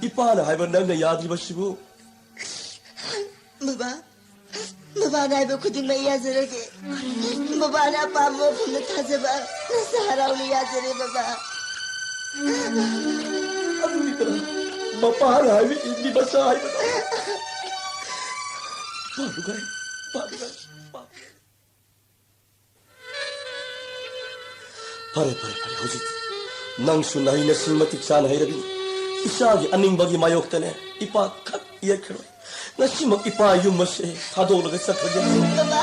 ꯏꯄꯥꯅ ꯍꯥꯏꯕ ꯅꯪꯅ ꯌꯥꯗ꯭ꯔꯤꯕꯁꯤꯕꯨ? ꯕꯕꯥ, ꯕꯕꯥꯅ ꯍꯥꯏꯕ ꯈꯨꯗꯤꯡꯃꯛ ꯌꯥꯖꯔꯒꯦ꯫ ꯕꯕꯥꯅ ꯑꯄꯥꯝꯕ ꯃꯐꯝꯗ ꯊꯥꯖꯕ ꯅꯆꯥ ꯍꯔꯥꯎꯅ ꯌꯥꯖꯔꯦ ꯕꯕꯥ꯫ ꯑꯗꯨꯅꯤꯗꯅ ꯃꯄꯥꯅ ꯍꯥꯏꯕ ꯏꯟꯕꯤ ꯃꯆꯥ ꯍꯥꯏꯕꯗꯣ꯫ ꯄꯥꯗꯨꯒꯥꯏ, ꯄꯥꯗꯨꯒꯥꯏ, ꯄꯥꯗꯨꯒꯥꯏ꯫ ꯐꯔꯦ, ꯐꯔꯦ, ꯐꯔꯦ, ꯍꯧꯖꯤꯛꯇꯤ ꯅꯪꯁꯨ ꯅꯍꯩ ꯅꯁꯤꯡ ꯃꯇꯤꯛ ꯆꯥꯅ ꯍꯩꯔꯕꯤꯅꯤ꯫ ꯏꯆꯥꯒꯤ ꯑꯅꯤꯡꯕꯒꯤ ꯃꯥꯌꯣꯛꯇꯅꯦ ꯏꯄꯥ ꯈꯛ ꯌꯦꯠꯈ꯭ꯔꯣꯏ꯫ ꯉꯁꯤꯃꯛ ꯏꯄꯥ ꯌꯨꯝ ꯑꯁꯦ ꯊꯥꯗꯣꯛꯂꯒ ꯆꯠꯈ꯭ꯔꯒꯦ꯫ ꯕꯕꯥ,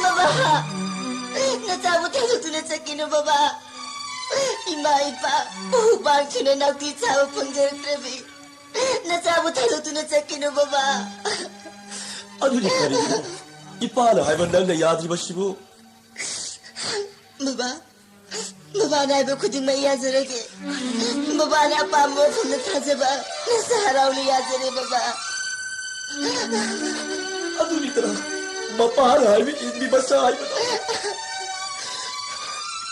ꯕꯕꯥ, ꯅꯆꯥꯕꯨ ꯊꯥꯗꯣꯛꯇꯨꯅ ꯆꯠꯀꯅꯨ ꯕꯕꯥ꯫ ꯏꯃꯥ ꯏꯄꯥ ꯄꯨ ꯄꯥꯡꯈꯤꯅ ꯅꯥꯎꯇꯤ ꯆꯥꯕ ꯐꯪꯖꯔꯛꯇ꯭ꯔꯕꯤ꯫ ꯅꯆꯥꯕꯨ ꯊꯥꯗꯣꯛꯇꯨꯅ ꯆꯠꯀꯅꯨ ꯕꯕꯥ꯫ ꯑꯗꯨꯗꯤ ꯀꯔꯤꯅꯣ ꯏꯄꯥꯅ ꯍꯥꯏꯕ ꯅꯪꯅ ꯌꯥꯗ꯭ꯔꯤꯕꯁꯤꯕꯨ? ꯕꯕꯥ, ꯕꯕꯥꯅ ꯍꯥꯏꯕ ꯈꯨꯗꯤꯡꯃꯛ ꯌꯥꯖꯔꯒꯦ꯫ ꯕꯕꯥꯅ ꯑꯄꯥꯝꯕ ꯃꯐꯝꯗ ꯊꯥꯖꯕ ꯅꯆꯥ ꯍꯔꯥꯎꯅ ꯌꯥꯖꯔꯦ ꯕꯕꯥ꯫ ꯑꯗꯨꯅꯤꯗꯅ ꯃꯄꯥꯅ ꯍꯥꯏꯕ ꯏꯟꯕꯤ ꯃꯆꯥ ꯍꯥꯏꯕꯗꯣ꯫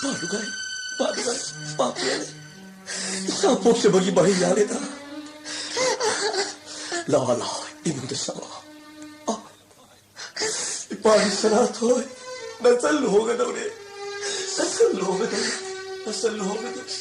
ꯄꯥꯗꯨꯒꯥꯏ, ꯄꯥꯗꯨꯒꯥꯏ, ꯄꯥꯗꯨꯒꯥꯏ꯫ ꯏꯆꯥ ꯄꯣꯛꯆꯕꯒꯤ ꯃꯍꯩ ꯌꯥꯜꯂꯦꯗ꯫ ꯂꯥꯛꯑꯣ, ꯂꯥꯛꯑꯣ, ꯏꯃꯨꯡꯗ ꯆꯪꯉꯛꯑꯣ꯫ ꯑ, ꯏꯄꯥꯒꯤ ꯁꯅꯥꯊꯣꯏ, ꯅꯆꯜ ꯂꯨꯍꯣꯡꯒꯗꯧꯔꯦ꯫ ꯅꯆꯜ ꯂꯨꯍꯣꯡꯒꯗꯧꯔꯦ꯫ ꯅꯆꯜ ꯂꯨꯍꯣꯡꯒꯗꯧꯔꯦ꯫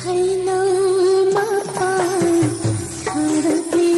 ꯍꯩꯅꯧ ꯃꯄꯥꯟ ꯁꯥꯔꯛꯂꯤ꯫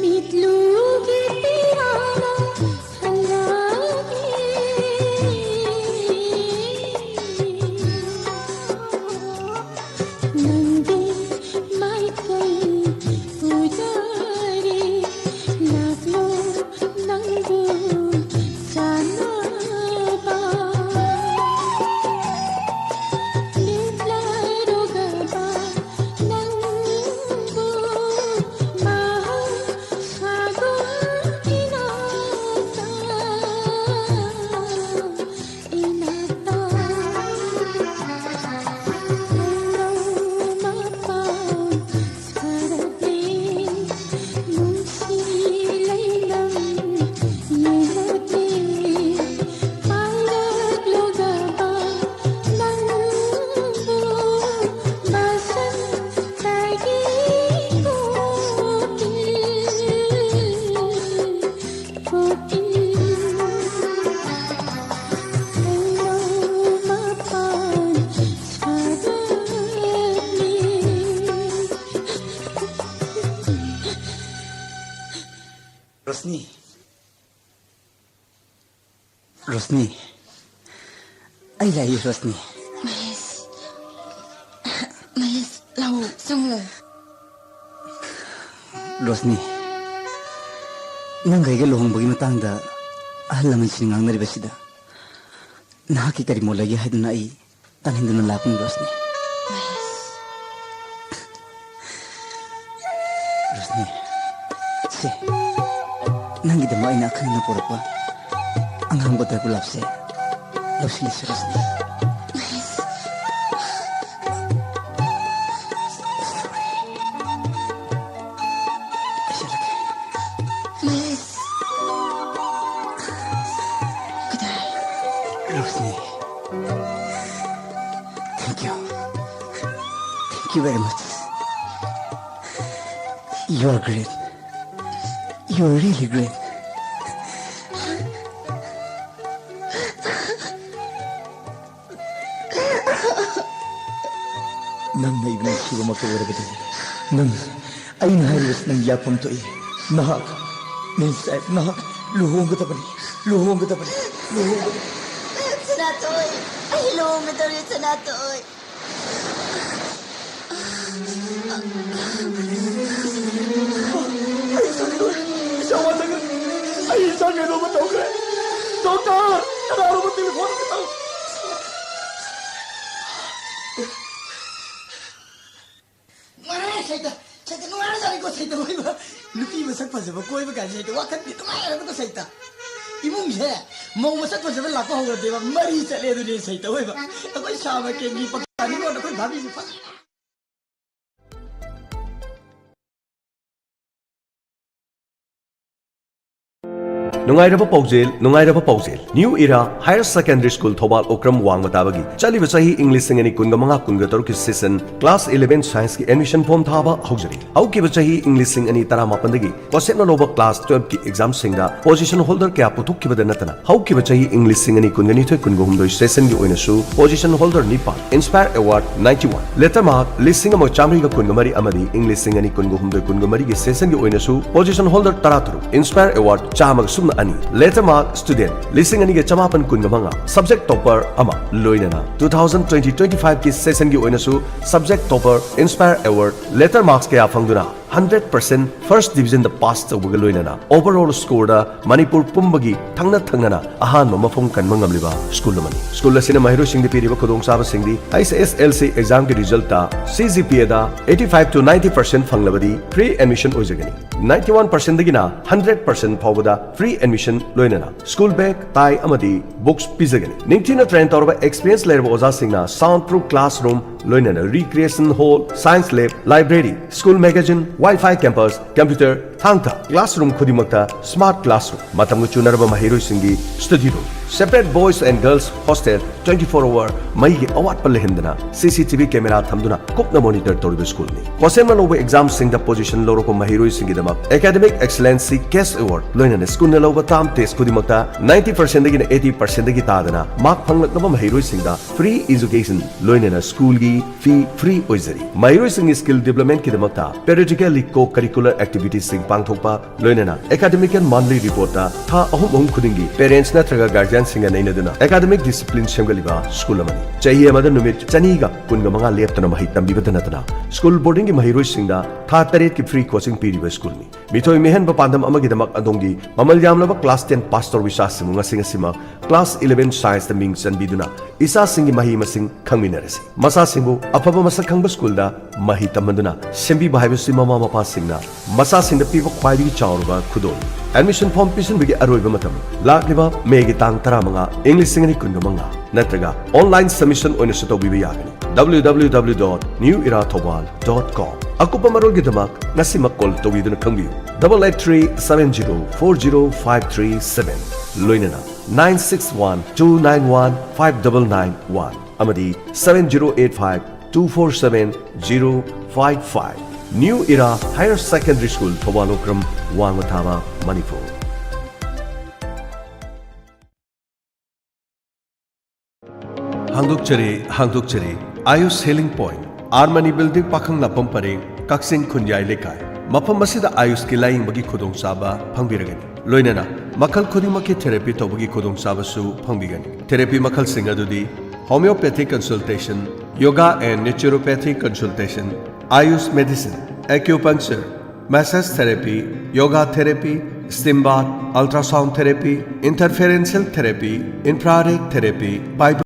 ꯃꯤꯠꯂꯨꯒꯤ ꯄꯤꯌꯥꯅ ꯍꯜꯂꯛꯏ꯫ ꯅꯪꯒꯤ ꯃꯥꯏꯀꯩ ꯎꯖꯔꯦ, ꯂꯥꯛꯂꯣ ꯅꯪꯕꯨ ꯆꯥꯟꯅꯕ꯫ ꯂꯦꯞꯂꯔꯨꯒꯕ ꯅꯪꯕꯨ ꯃꯍꯧꯁꯥꯒꯨꯝ ꯏꯅꯥꯛꯇ, ꯏꯅꯥꯛꯇ ꯂꯩꯔꯧ ꯃꯄꯥꯟ ꯁꯥꯔꯛꯂꯦ꯫ ꯅꯨꯡꯁꯤ ꯂꯩꯅꯝ ꯌꯦꯡꯂꯛꯂꯦ꯫ ꯄꯥꯏꯔꯛꯂꯨꯒꯕ ꯅꯪꯕꯨ ꯕꯁꯟꯇꯒꯤ ꯀꯣꯀꯤꯜ, ꯀꯣꯀꯤꯜ ꯂꯩꯔꯧ ꯃꯄꯥꯟ ꯁꯥꯔꯛꯂꯦ꯫ ꯔꯣꯁꯅꯤ꯫ ꯔꯣꯁꯅꯤ꯫ ꯑꯩ ꯂꯥꯛꯏ, ꯔꯣꯁꯅꯤ꯫ ꯃꯍꯦꯁ꯫ ꯃꯍꯦꯁ, ꯂꯥꯛꯑꯣ, ꯆꯪꯉꯣ꯫ ꯔꯣꯁꯅꯤ, ꯅꯪꯒ ꯑꯩꯒ ꯂꯨꯍꯣꯡꯕꯒꯤ ꯃꯇꯥꯡꯗ ꯑꯍꯜ ꯂꯃꯟꯁꯤꯡ ꯉꯥꯡꯅꯔꯤꯕꯁꯤꯗ ꯅꯍꯥꯛꯀꯤ ꯀꯔꯤ ꯃꯣꯠ ꯂꯩꯒꯦ ꯍꯥꯏꯗꯨꯅ ꯑꯩ ꯇꯥꯅꯤꯡꯗꯨꯅ ꯂꯥꯛꯄꯅꯤ, ꯔꯣꯁꯅꯤ꯫ ꯃꯍꯦꯁ꯫ ꯔꯣꯁꯅꯤ, ꯁꯦ, ꯅꯪꯒꯤꯗꯃꯛ ꯑꯩꯅ ꯑꯈꯪꯅꯅ ꯄꯨꯔꯛꯄ ꯑꯉꯥꯡꯕ ꯗ꯭ꯔꯥꯏ ꯒꯨꯂꯥꯞꯁꯦ ꯂꯧꯁꯤꯜꯂꯁꯤ, ꯔꯣꯁꯅꯤ꯫ ꯃꯍꯦꯁ꯫ Sorry. very much. You are great. You are really great. ꯅꯪꯅ ꯑꯩꯕꯨ ꯅꯨꯡꯁꯤꯕꯃꯛꯇ ꯑꯣꯏꯔꯕꯗꯤ, ꯅꯪ, ꯑꯩꯅ ꯍꯥꯏꯔꯤꯕꯁꯤ ꯅꯪ ꯌꯥꯐꯝ ꯊꯣꯛꯏ꯫ ꯅꯍꯥꯛ, ꯃꯦꯝ ꯁꯥꯍꯦꯕ, ꯅꯍꯥꯛ ꯂꯨꯍꯣꯡꯒꯗꯕꯅꯤ, ꯂꯨꯍꯣꯡꯒꯗꯕꯅꯤ, ꯂꯨꯍꯣꯡꯒꯗꯕꯅꯤ꯫ ꯁꯅꯥꯇꯣꯏ, ꯑꯩ ꯂꯨꯍꯣꯡꯒꯗꯧꯔꯦ, ꯁꯅꯥꯇꯣꯏ꯫ ꯑꯩ ꯏꯆꯥ ꯀꯩꯗꯧꯔꯦ? ꯑꯩ ꯏꯆꯥ ꯀꯩꯅꯣꯝꯃ ꯇꯧꯈ꯭ꯔꯦ꯫ ꯗꯣꯛꯇꯔ, ꯀꯅꯥꯅꯣꯝꯃ ꯇꯦꯂꯤꯐꯣꯟ ꯑꯝꯇ ꯇꯧ꯫ ꯅꯨꯡꯉꯥꯏꯔꯦ ꯁꯩꯇ, ꯁꯩꯇ ꯅꯨꯡꯉꯥꯏꯔꯖꯥꯠꯅꯤꯀꯣ ꯁꯩꯇ ꯀꯣꯏꯕ꯫ ꯅꯨꯄꯤ ꯃꯁꯛ ꯐꯖꯕ ꯀꯣꯏꯕ ꯀꯥꯏꯁꯦ ꯁꯩꯇ ꯋꯥꯈꯜꯗꯤ ꯅꯨꯡꯉꯥꯏꯔꯕꯗꯣ ꯁꯩꯇ꯫ ꯏꯃꯨꯡꯁꯦ ꯃꯧ ꯃꯁꯛ ꯐꯖꯕ ꯂꯥꯛꯄ ꯍꯧꯔꯗꯤꯕ ꯃꯔꯤ ꯆꯠꯂꯦ ꯑꯗꯨꯅꯦ ꯁꯩꯇ ꯑꯣꯏꯕ꯫ ꯑꯩꯈꯣꯏ ꯁꯥꯃꯔ ꯀꯦꯝꯒꯤ ꯄꯀꯥꯅꯤꯀꯣ ꯑꯩꯈꯣꯏ ꯚꯥꯕꯤꯁꯦ ꯐꯖ ꯅꯨꯡꯉꯥꯏꯔꯕ ꯄꯥꯎꯖꯦꯜ, ꯅꯨꯡꯉꯥꯏꯔꯕ ꯄꯥꯎꯖꯦꯜ꯫ New Era Higher Secondary School Thoubal Okram ꯋꯥꯡꯃ ꯇꯥꯕꯒꯤ ꯆꯠꯂꯤꯕ ꯆꯍꯤ ꯏꯪ ꯂꯤꯁꯤꯡ ꯑꯅꯤ ꯀꯨꯟꯒ ꯃꯉꯥ ꯀꯨꯟꯒ ꯇꯔꯨꯛꯀꯤ session class eleven scienceꯀꯤ admission form ꯊꯥꯕ ꯍꯧꯖꯔꯤ꯫ ꯍꯧꯈꯤꯕ ꯆꯍꯤ ꯏꯪ ꯂꯤꯁꯤꯡ ꯑꯅꯤ ꯇꯔꯥꯃꯥꯄꯟꯗꯒꯤ ꯋꯥꯁꯦꯞꯅ ꯂꯧꯕ class twelveꯀꯤ examꯁꯤꯡꯗ position holder ꯀꯌꯥ ꯄꯨꯊꯣꯛꯈꯤꯕꯗ ꯅꯠꯇꯅ, ꯍꯧꯈꯤꯕ ꯆꯍꯤ ꯏꯪ ꯂꯤꯁꯤꯡ ꯑꯅꯤ ꯀꯨꯟꯒ ꯅꯤꯊꯣꯏ ꯀꯨꯟꯒ ꯍꯨꯝꯗꯣꯏ sessionꯒꯤ ꯑꯣꯏꯅꯁꯨ position holder ꯅꯤꯄꯥꯟ, Inspire Award ninety one, letter mark ꯂꯤꯁꯤꯡ ꯑꯃ ꯆꯥꯃꯔꯤꯒ ꯀꯨꯟꯒ ꯃꯔꯤ ꯑꯃꯗꯤ ꯏꯪ ꯂꯤꯁꯤꯡ ꯑꯅꯤ ꯀꯨꯟꯒ ꯍꯨꯝꯗꯣꯏ ꯀꯨꯟꯒ ꯃꯔꯤꯒꯤ sessionꯒꯤ ꯑꯣꯏꯅꯁꯨ position holder ꯇꯔꯥꯇꯔꯨꯛ, Inspire Award ꯆꯥꯝꯃꯒ ꯁꯨꯞꯅ ꯑꯅꯤ, letter mark student ꯂꯤꯁꯤꯡ ꯑꯅꯤꯒ ꯆꯥꯃꯥꯄꯟ ꯀꯨꯟꯒ ꯃꯉꯥ, subject topper ꯑꯃ, ꯂꯣꯏꯅꯅ two thousand twenty twenty fiveꯀꯤ sessionꯒꯤ ꯑꯣꯏꯅꯁꯨ subject topper, Inspire Award, letter marks ꯀꯌꯥ ꯐꯪꯗꯨꯅ hundred percent first divisionꯗ pass ꯇꯧꯕꯒ ꯂꯣꯏꯅꯅ overall scoreꯗ ꯃꯅꯤꯄꯨꯔ ꯄꯨꯝꯕꯒꯤ ꯊꯪꯅ ꯊꯪꯅꯅ ꯑꯍꯥꯟꯕ ꯃꯐꯝ ꯀꯟꯕ ꯉꯝꯂꯤꯕ school ꯑꯃꯅꯤ꯫ School ꯑꯁꯤꯅ ꯃꯍꯩꯔꯣꯏꯁꯤꯡꯗ ꯄꯤꯔꯤꯕ ꯈꯨꯗꯣꯡꯆꯥꯕꯁꯤꯡꯗꯤ H S L C examꯒꯤ resultꯇ C G P Aꯗ eighty five to ninety percent ꯐꯪꯂꯕꯗꯤ free admission ꯑꯣꯏꯖꯒꯅꯤ꯫ Ninety one percentꯗꯒꯤꯅ hundred percent ꯐꯥꯎꯕꯗ free admission ꯂꯣꯏꯅꯅ school bag, tie ꯑꯃꯗꯤ books ꯄꯤꯖꯒꯅꯤ꯫ ꯅꯤꯡꯊꯤꯅ train ꯇꯧꯔꯕ experience ꯂꯩꯔꯕ ꯑꯣꯖꯥꯁꯤꯡꯅ sound proof classroom, ꯂꯣꯏꯅꯅ recreation hall, science lab, library, school magazine, Wi-Fi campus, computer, ꯊꯥꯡ ꯊꯥ꯫ Classroom ꯈꯨꯗꯤꯡꯃꯛꯇ smart classroom, ꯃꯇꯝꯒ ꯆꯨꯅꯔꯕ ꯃꯍꯩꯔꯣꯏꯁꯤꯡꯒꯤ study room, separate boys and girls hostel, twenty four hour ꯃꯩꯒꯤ ꯑꯋꯥꯠꯄ ꯂꯩꯍꯟꯗꯅ, C C T V camera ꯊꯝꯗꯨꯅ ꯀꯨꯞꯅ monitor ꯇꯧꯔꯤꯕ schoolꯅꯤ꯫ ꯈꯣꯁꯦꯝꯅ ꯂꯧꯕ examꯁꯤꯡꯗ position ꯂꯧꯔꯛꯄ ꯃꯍꯩꯔꯣꯏꯁꯤꯡꯒꯤꯗꯃꯛ Academic Excellency Cash Award, ꯂꯣꯏꯅꯅ schoolꯅ ꯂꯧꯕ term test ꯈꯨꯗꯤꯡꯃꯛꯇ ninety percentꯗꯒꯤꯅ eighty percentꯗꯒꯤ ꯇꯥꯗꯅ mark ꯐꯪꯂꯛꯂꯕ ꯃꯍꯩꯔꯣꯏꯁꯤꯡꯗ free education, ꯂꯣꯏꯅꯅ schoolꯒꯤ fee free ꯑꯣꯏꯖꯔꯤ꯫ ꯃꯍꯩꯔꯣꯏꯁꯤꯡꯒꯤ skill developmentꯀꯤꯗꯃꯛꯇ periodically co-curricular activitiesꯁꯤꯡ ꯄꯥꯡꯊꯣꯛꯄ, ꯂꯣꯏꯅꯅ academic and monthly reportꯇ ꯊꯥ ꯑꯍꯨꯝ ꯑꯍꯨꯝ ꯈꯨꯗꯤꯡꯒꯤ parents ꯅꯠꯇ꯭ꯔꯒ guardianꯁꯤꯡꯒ ꯅꯩꯅꯗꯨꯅ academic discipline ꯁꯦꯝꯒꯠꯂꯤꯕ school ꯑꯃꯅꯤ꯫ ꯆꯍꯤ ꯑꯃꯗ ꯅꯨꯃꯤꯠ ꯆꯅꯤꯒ ꯀꯨꯟꯒ ꯃꯉꯥ ꯂꯦꯞꯇꯅ ꯃꯍꯩ ꯇꯝꯕꯤꯕꯇ ꯅꯠꯇꯅ school boardingꯒꯤ ꯃꯍꯩꯔꯣꯏꯁꯤꯡꯗ ꯊꯥ ꯇꯔꯦꯠꯀꯤ free coaching ꯄꯤꯔꯤꯕ schoolꯅꯤ꯫ ꯃꯤꯊꯣꯏ ꯃꯤꯍꯦꯟꯕ ꯄꯥꯟꯗꯝ ꯑꯃꯒꯤꯗꯃꯛ ꯑꯗꯣꯝꯒꯤ ꯃꯃꯜ ꯌꯥꯝꯂꯕ class ten pass ꯇꯧꯔꯕ ꯏꯆꯥꯁꯤꯡꯕꯨ ꯉꯁꯤ ꯉꯁꯤꯃꯛ class eleven scienceꯇ ꯃꯤꯡ ꯆꯟꯕꯤꯗꯨꯅ ꯏꯆꯥꯁꯤꯡꯒꯤ ꯃꯍꯩ ꯃꯁꯤꯡ ꯈꯪꯃꯤꯟꯅꯔꯁꯤ꯫ ꯃꯆꯥꯁꯤꯡꯕꯨ ꯑꯐꯕ ꯃꯁꯛ ꯈꯪꯕ schoolꯗ ꯃꯍꯩ ꯇꯝꯍꯟꯗꯨꯅ ꯁꯦꯝꯕꯤꯕ ꯍꯥꯏꯕꯁꯤ ꯃꯃꯥ ꯃꯄꯥꯁꯤꯡꯅ ꯃꯆꯥꯁꯤꯡꯗ ꯄꯤꯕ ꯈ꯭ꯋꯥꯏꯗꯒꯤ ꯆꯥꯎꯔꯕ ꯈꯨꯗꯣꯜ꯫ Admission form ꯄꯤꯁꯤꯟꯕꯒꯤ ꯑꯔꯣꯏꯕ ꯃꯇꯝ ꯂꯥꯛꯂꯤꯕ Mayꯒꯤ ꯇꯥꯡ ꯇꯔꯥꯃꯉꯥ, ꯏꯪ ꯂꯤꯁꯤꯡ ꯑꯅꯤ ꯀꯨꯟꯒ ꯃꯉꯥ, ꯅꯠꯇ꯭ꯔꯒ online submission ꯑꯣꯏꯅꯁꯨ ꯇꯧꯕꯤꯕ ꯌꯥꯒꯅꯤ꯫ W W W dot new era thoubal dot com꯫ ꯑꯀꯨꯞꯄ ꯃꯔꯣꯜꯒꯤꯗꯃꯛ ꯉꯁꯤꯃꯛ call ꯇꯧꯕꯤꯗꯨꯅ ꯈꯪꯕꯤꯌꯨ, double eight three seven zero four zero five three seven, ꯂꯣꯏꯅꯅ nine six one two nine one five double nine one ꯑꯃꯗꯤ seven zero eight five two four seven zero five five꯫ New Era Higher Secondary School, Thoubal Okram, ꯋꯥꯡꯃ ꯊꯥꯕ, Manipur. ꯍꯥꯡꯗꯣꯛꯆꯔꯤ, ꯍꯥꯡꯗꯣꯛꯆꯔꯤ꯫ Ayush Healing Point, R Mani Building, ꯄꯥꯈꯪ ꯂꯥꯛꯄꯝ ꯄꯔꯦꯡ, ꯀꯛꯆꯤꯡ ꯈꯨꯟꯌꯥꯏ ꯂꯩꯀꯥꯏ꯫ ꯃꯐꯝ ꯑꯁꯤꯗ Ayushꯀꯤ ꯂꯥꯌꯦꯡꯕꯒꯤ ꯈꯨꯗꯣꯡꯆꯥꯕ ꯐꯪꯕꯤꯔꯒꯅꯤ꯫ ꯂꯣꯏꯅꯅ ꯃꯈꯜ ꯈꯨꯗꯤꯡꯃꯛꯀꯤ therapy ꯇꯧꯕꯒꯤ ꯈꯨꯗꯣꯡꯆꯥꯕꯁꯨ ꯐꯪꯕꯤꯒꯅꯤ꯫ Therapy ꯃꯈꯜꯁꯤꯡ ꯑꯗꯨꯗꯤ homeopathic consultation, yoga and naturopathy consultation, Ayush medicine, acupuncture, massage therapy, yoga therapy, steam bath, ultrasound therapy, interferential therapy, infrared therapy, vibration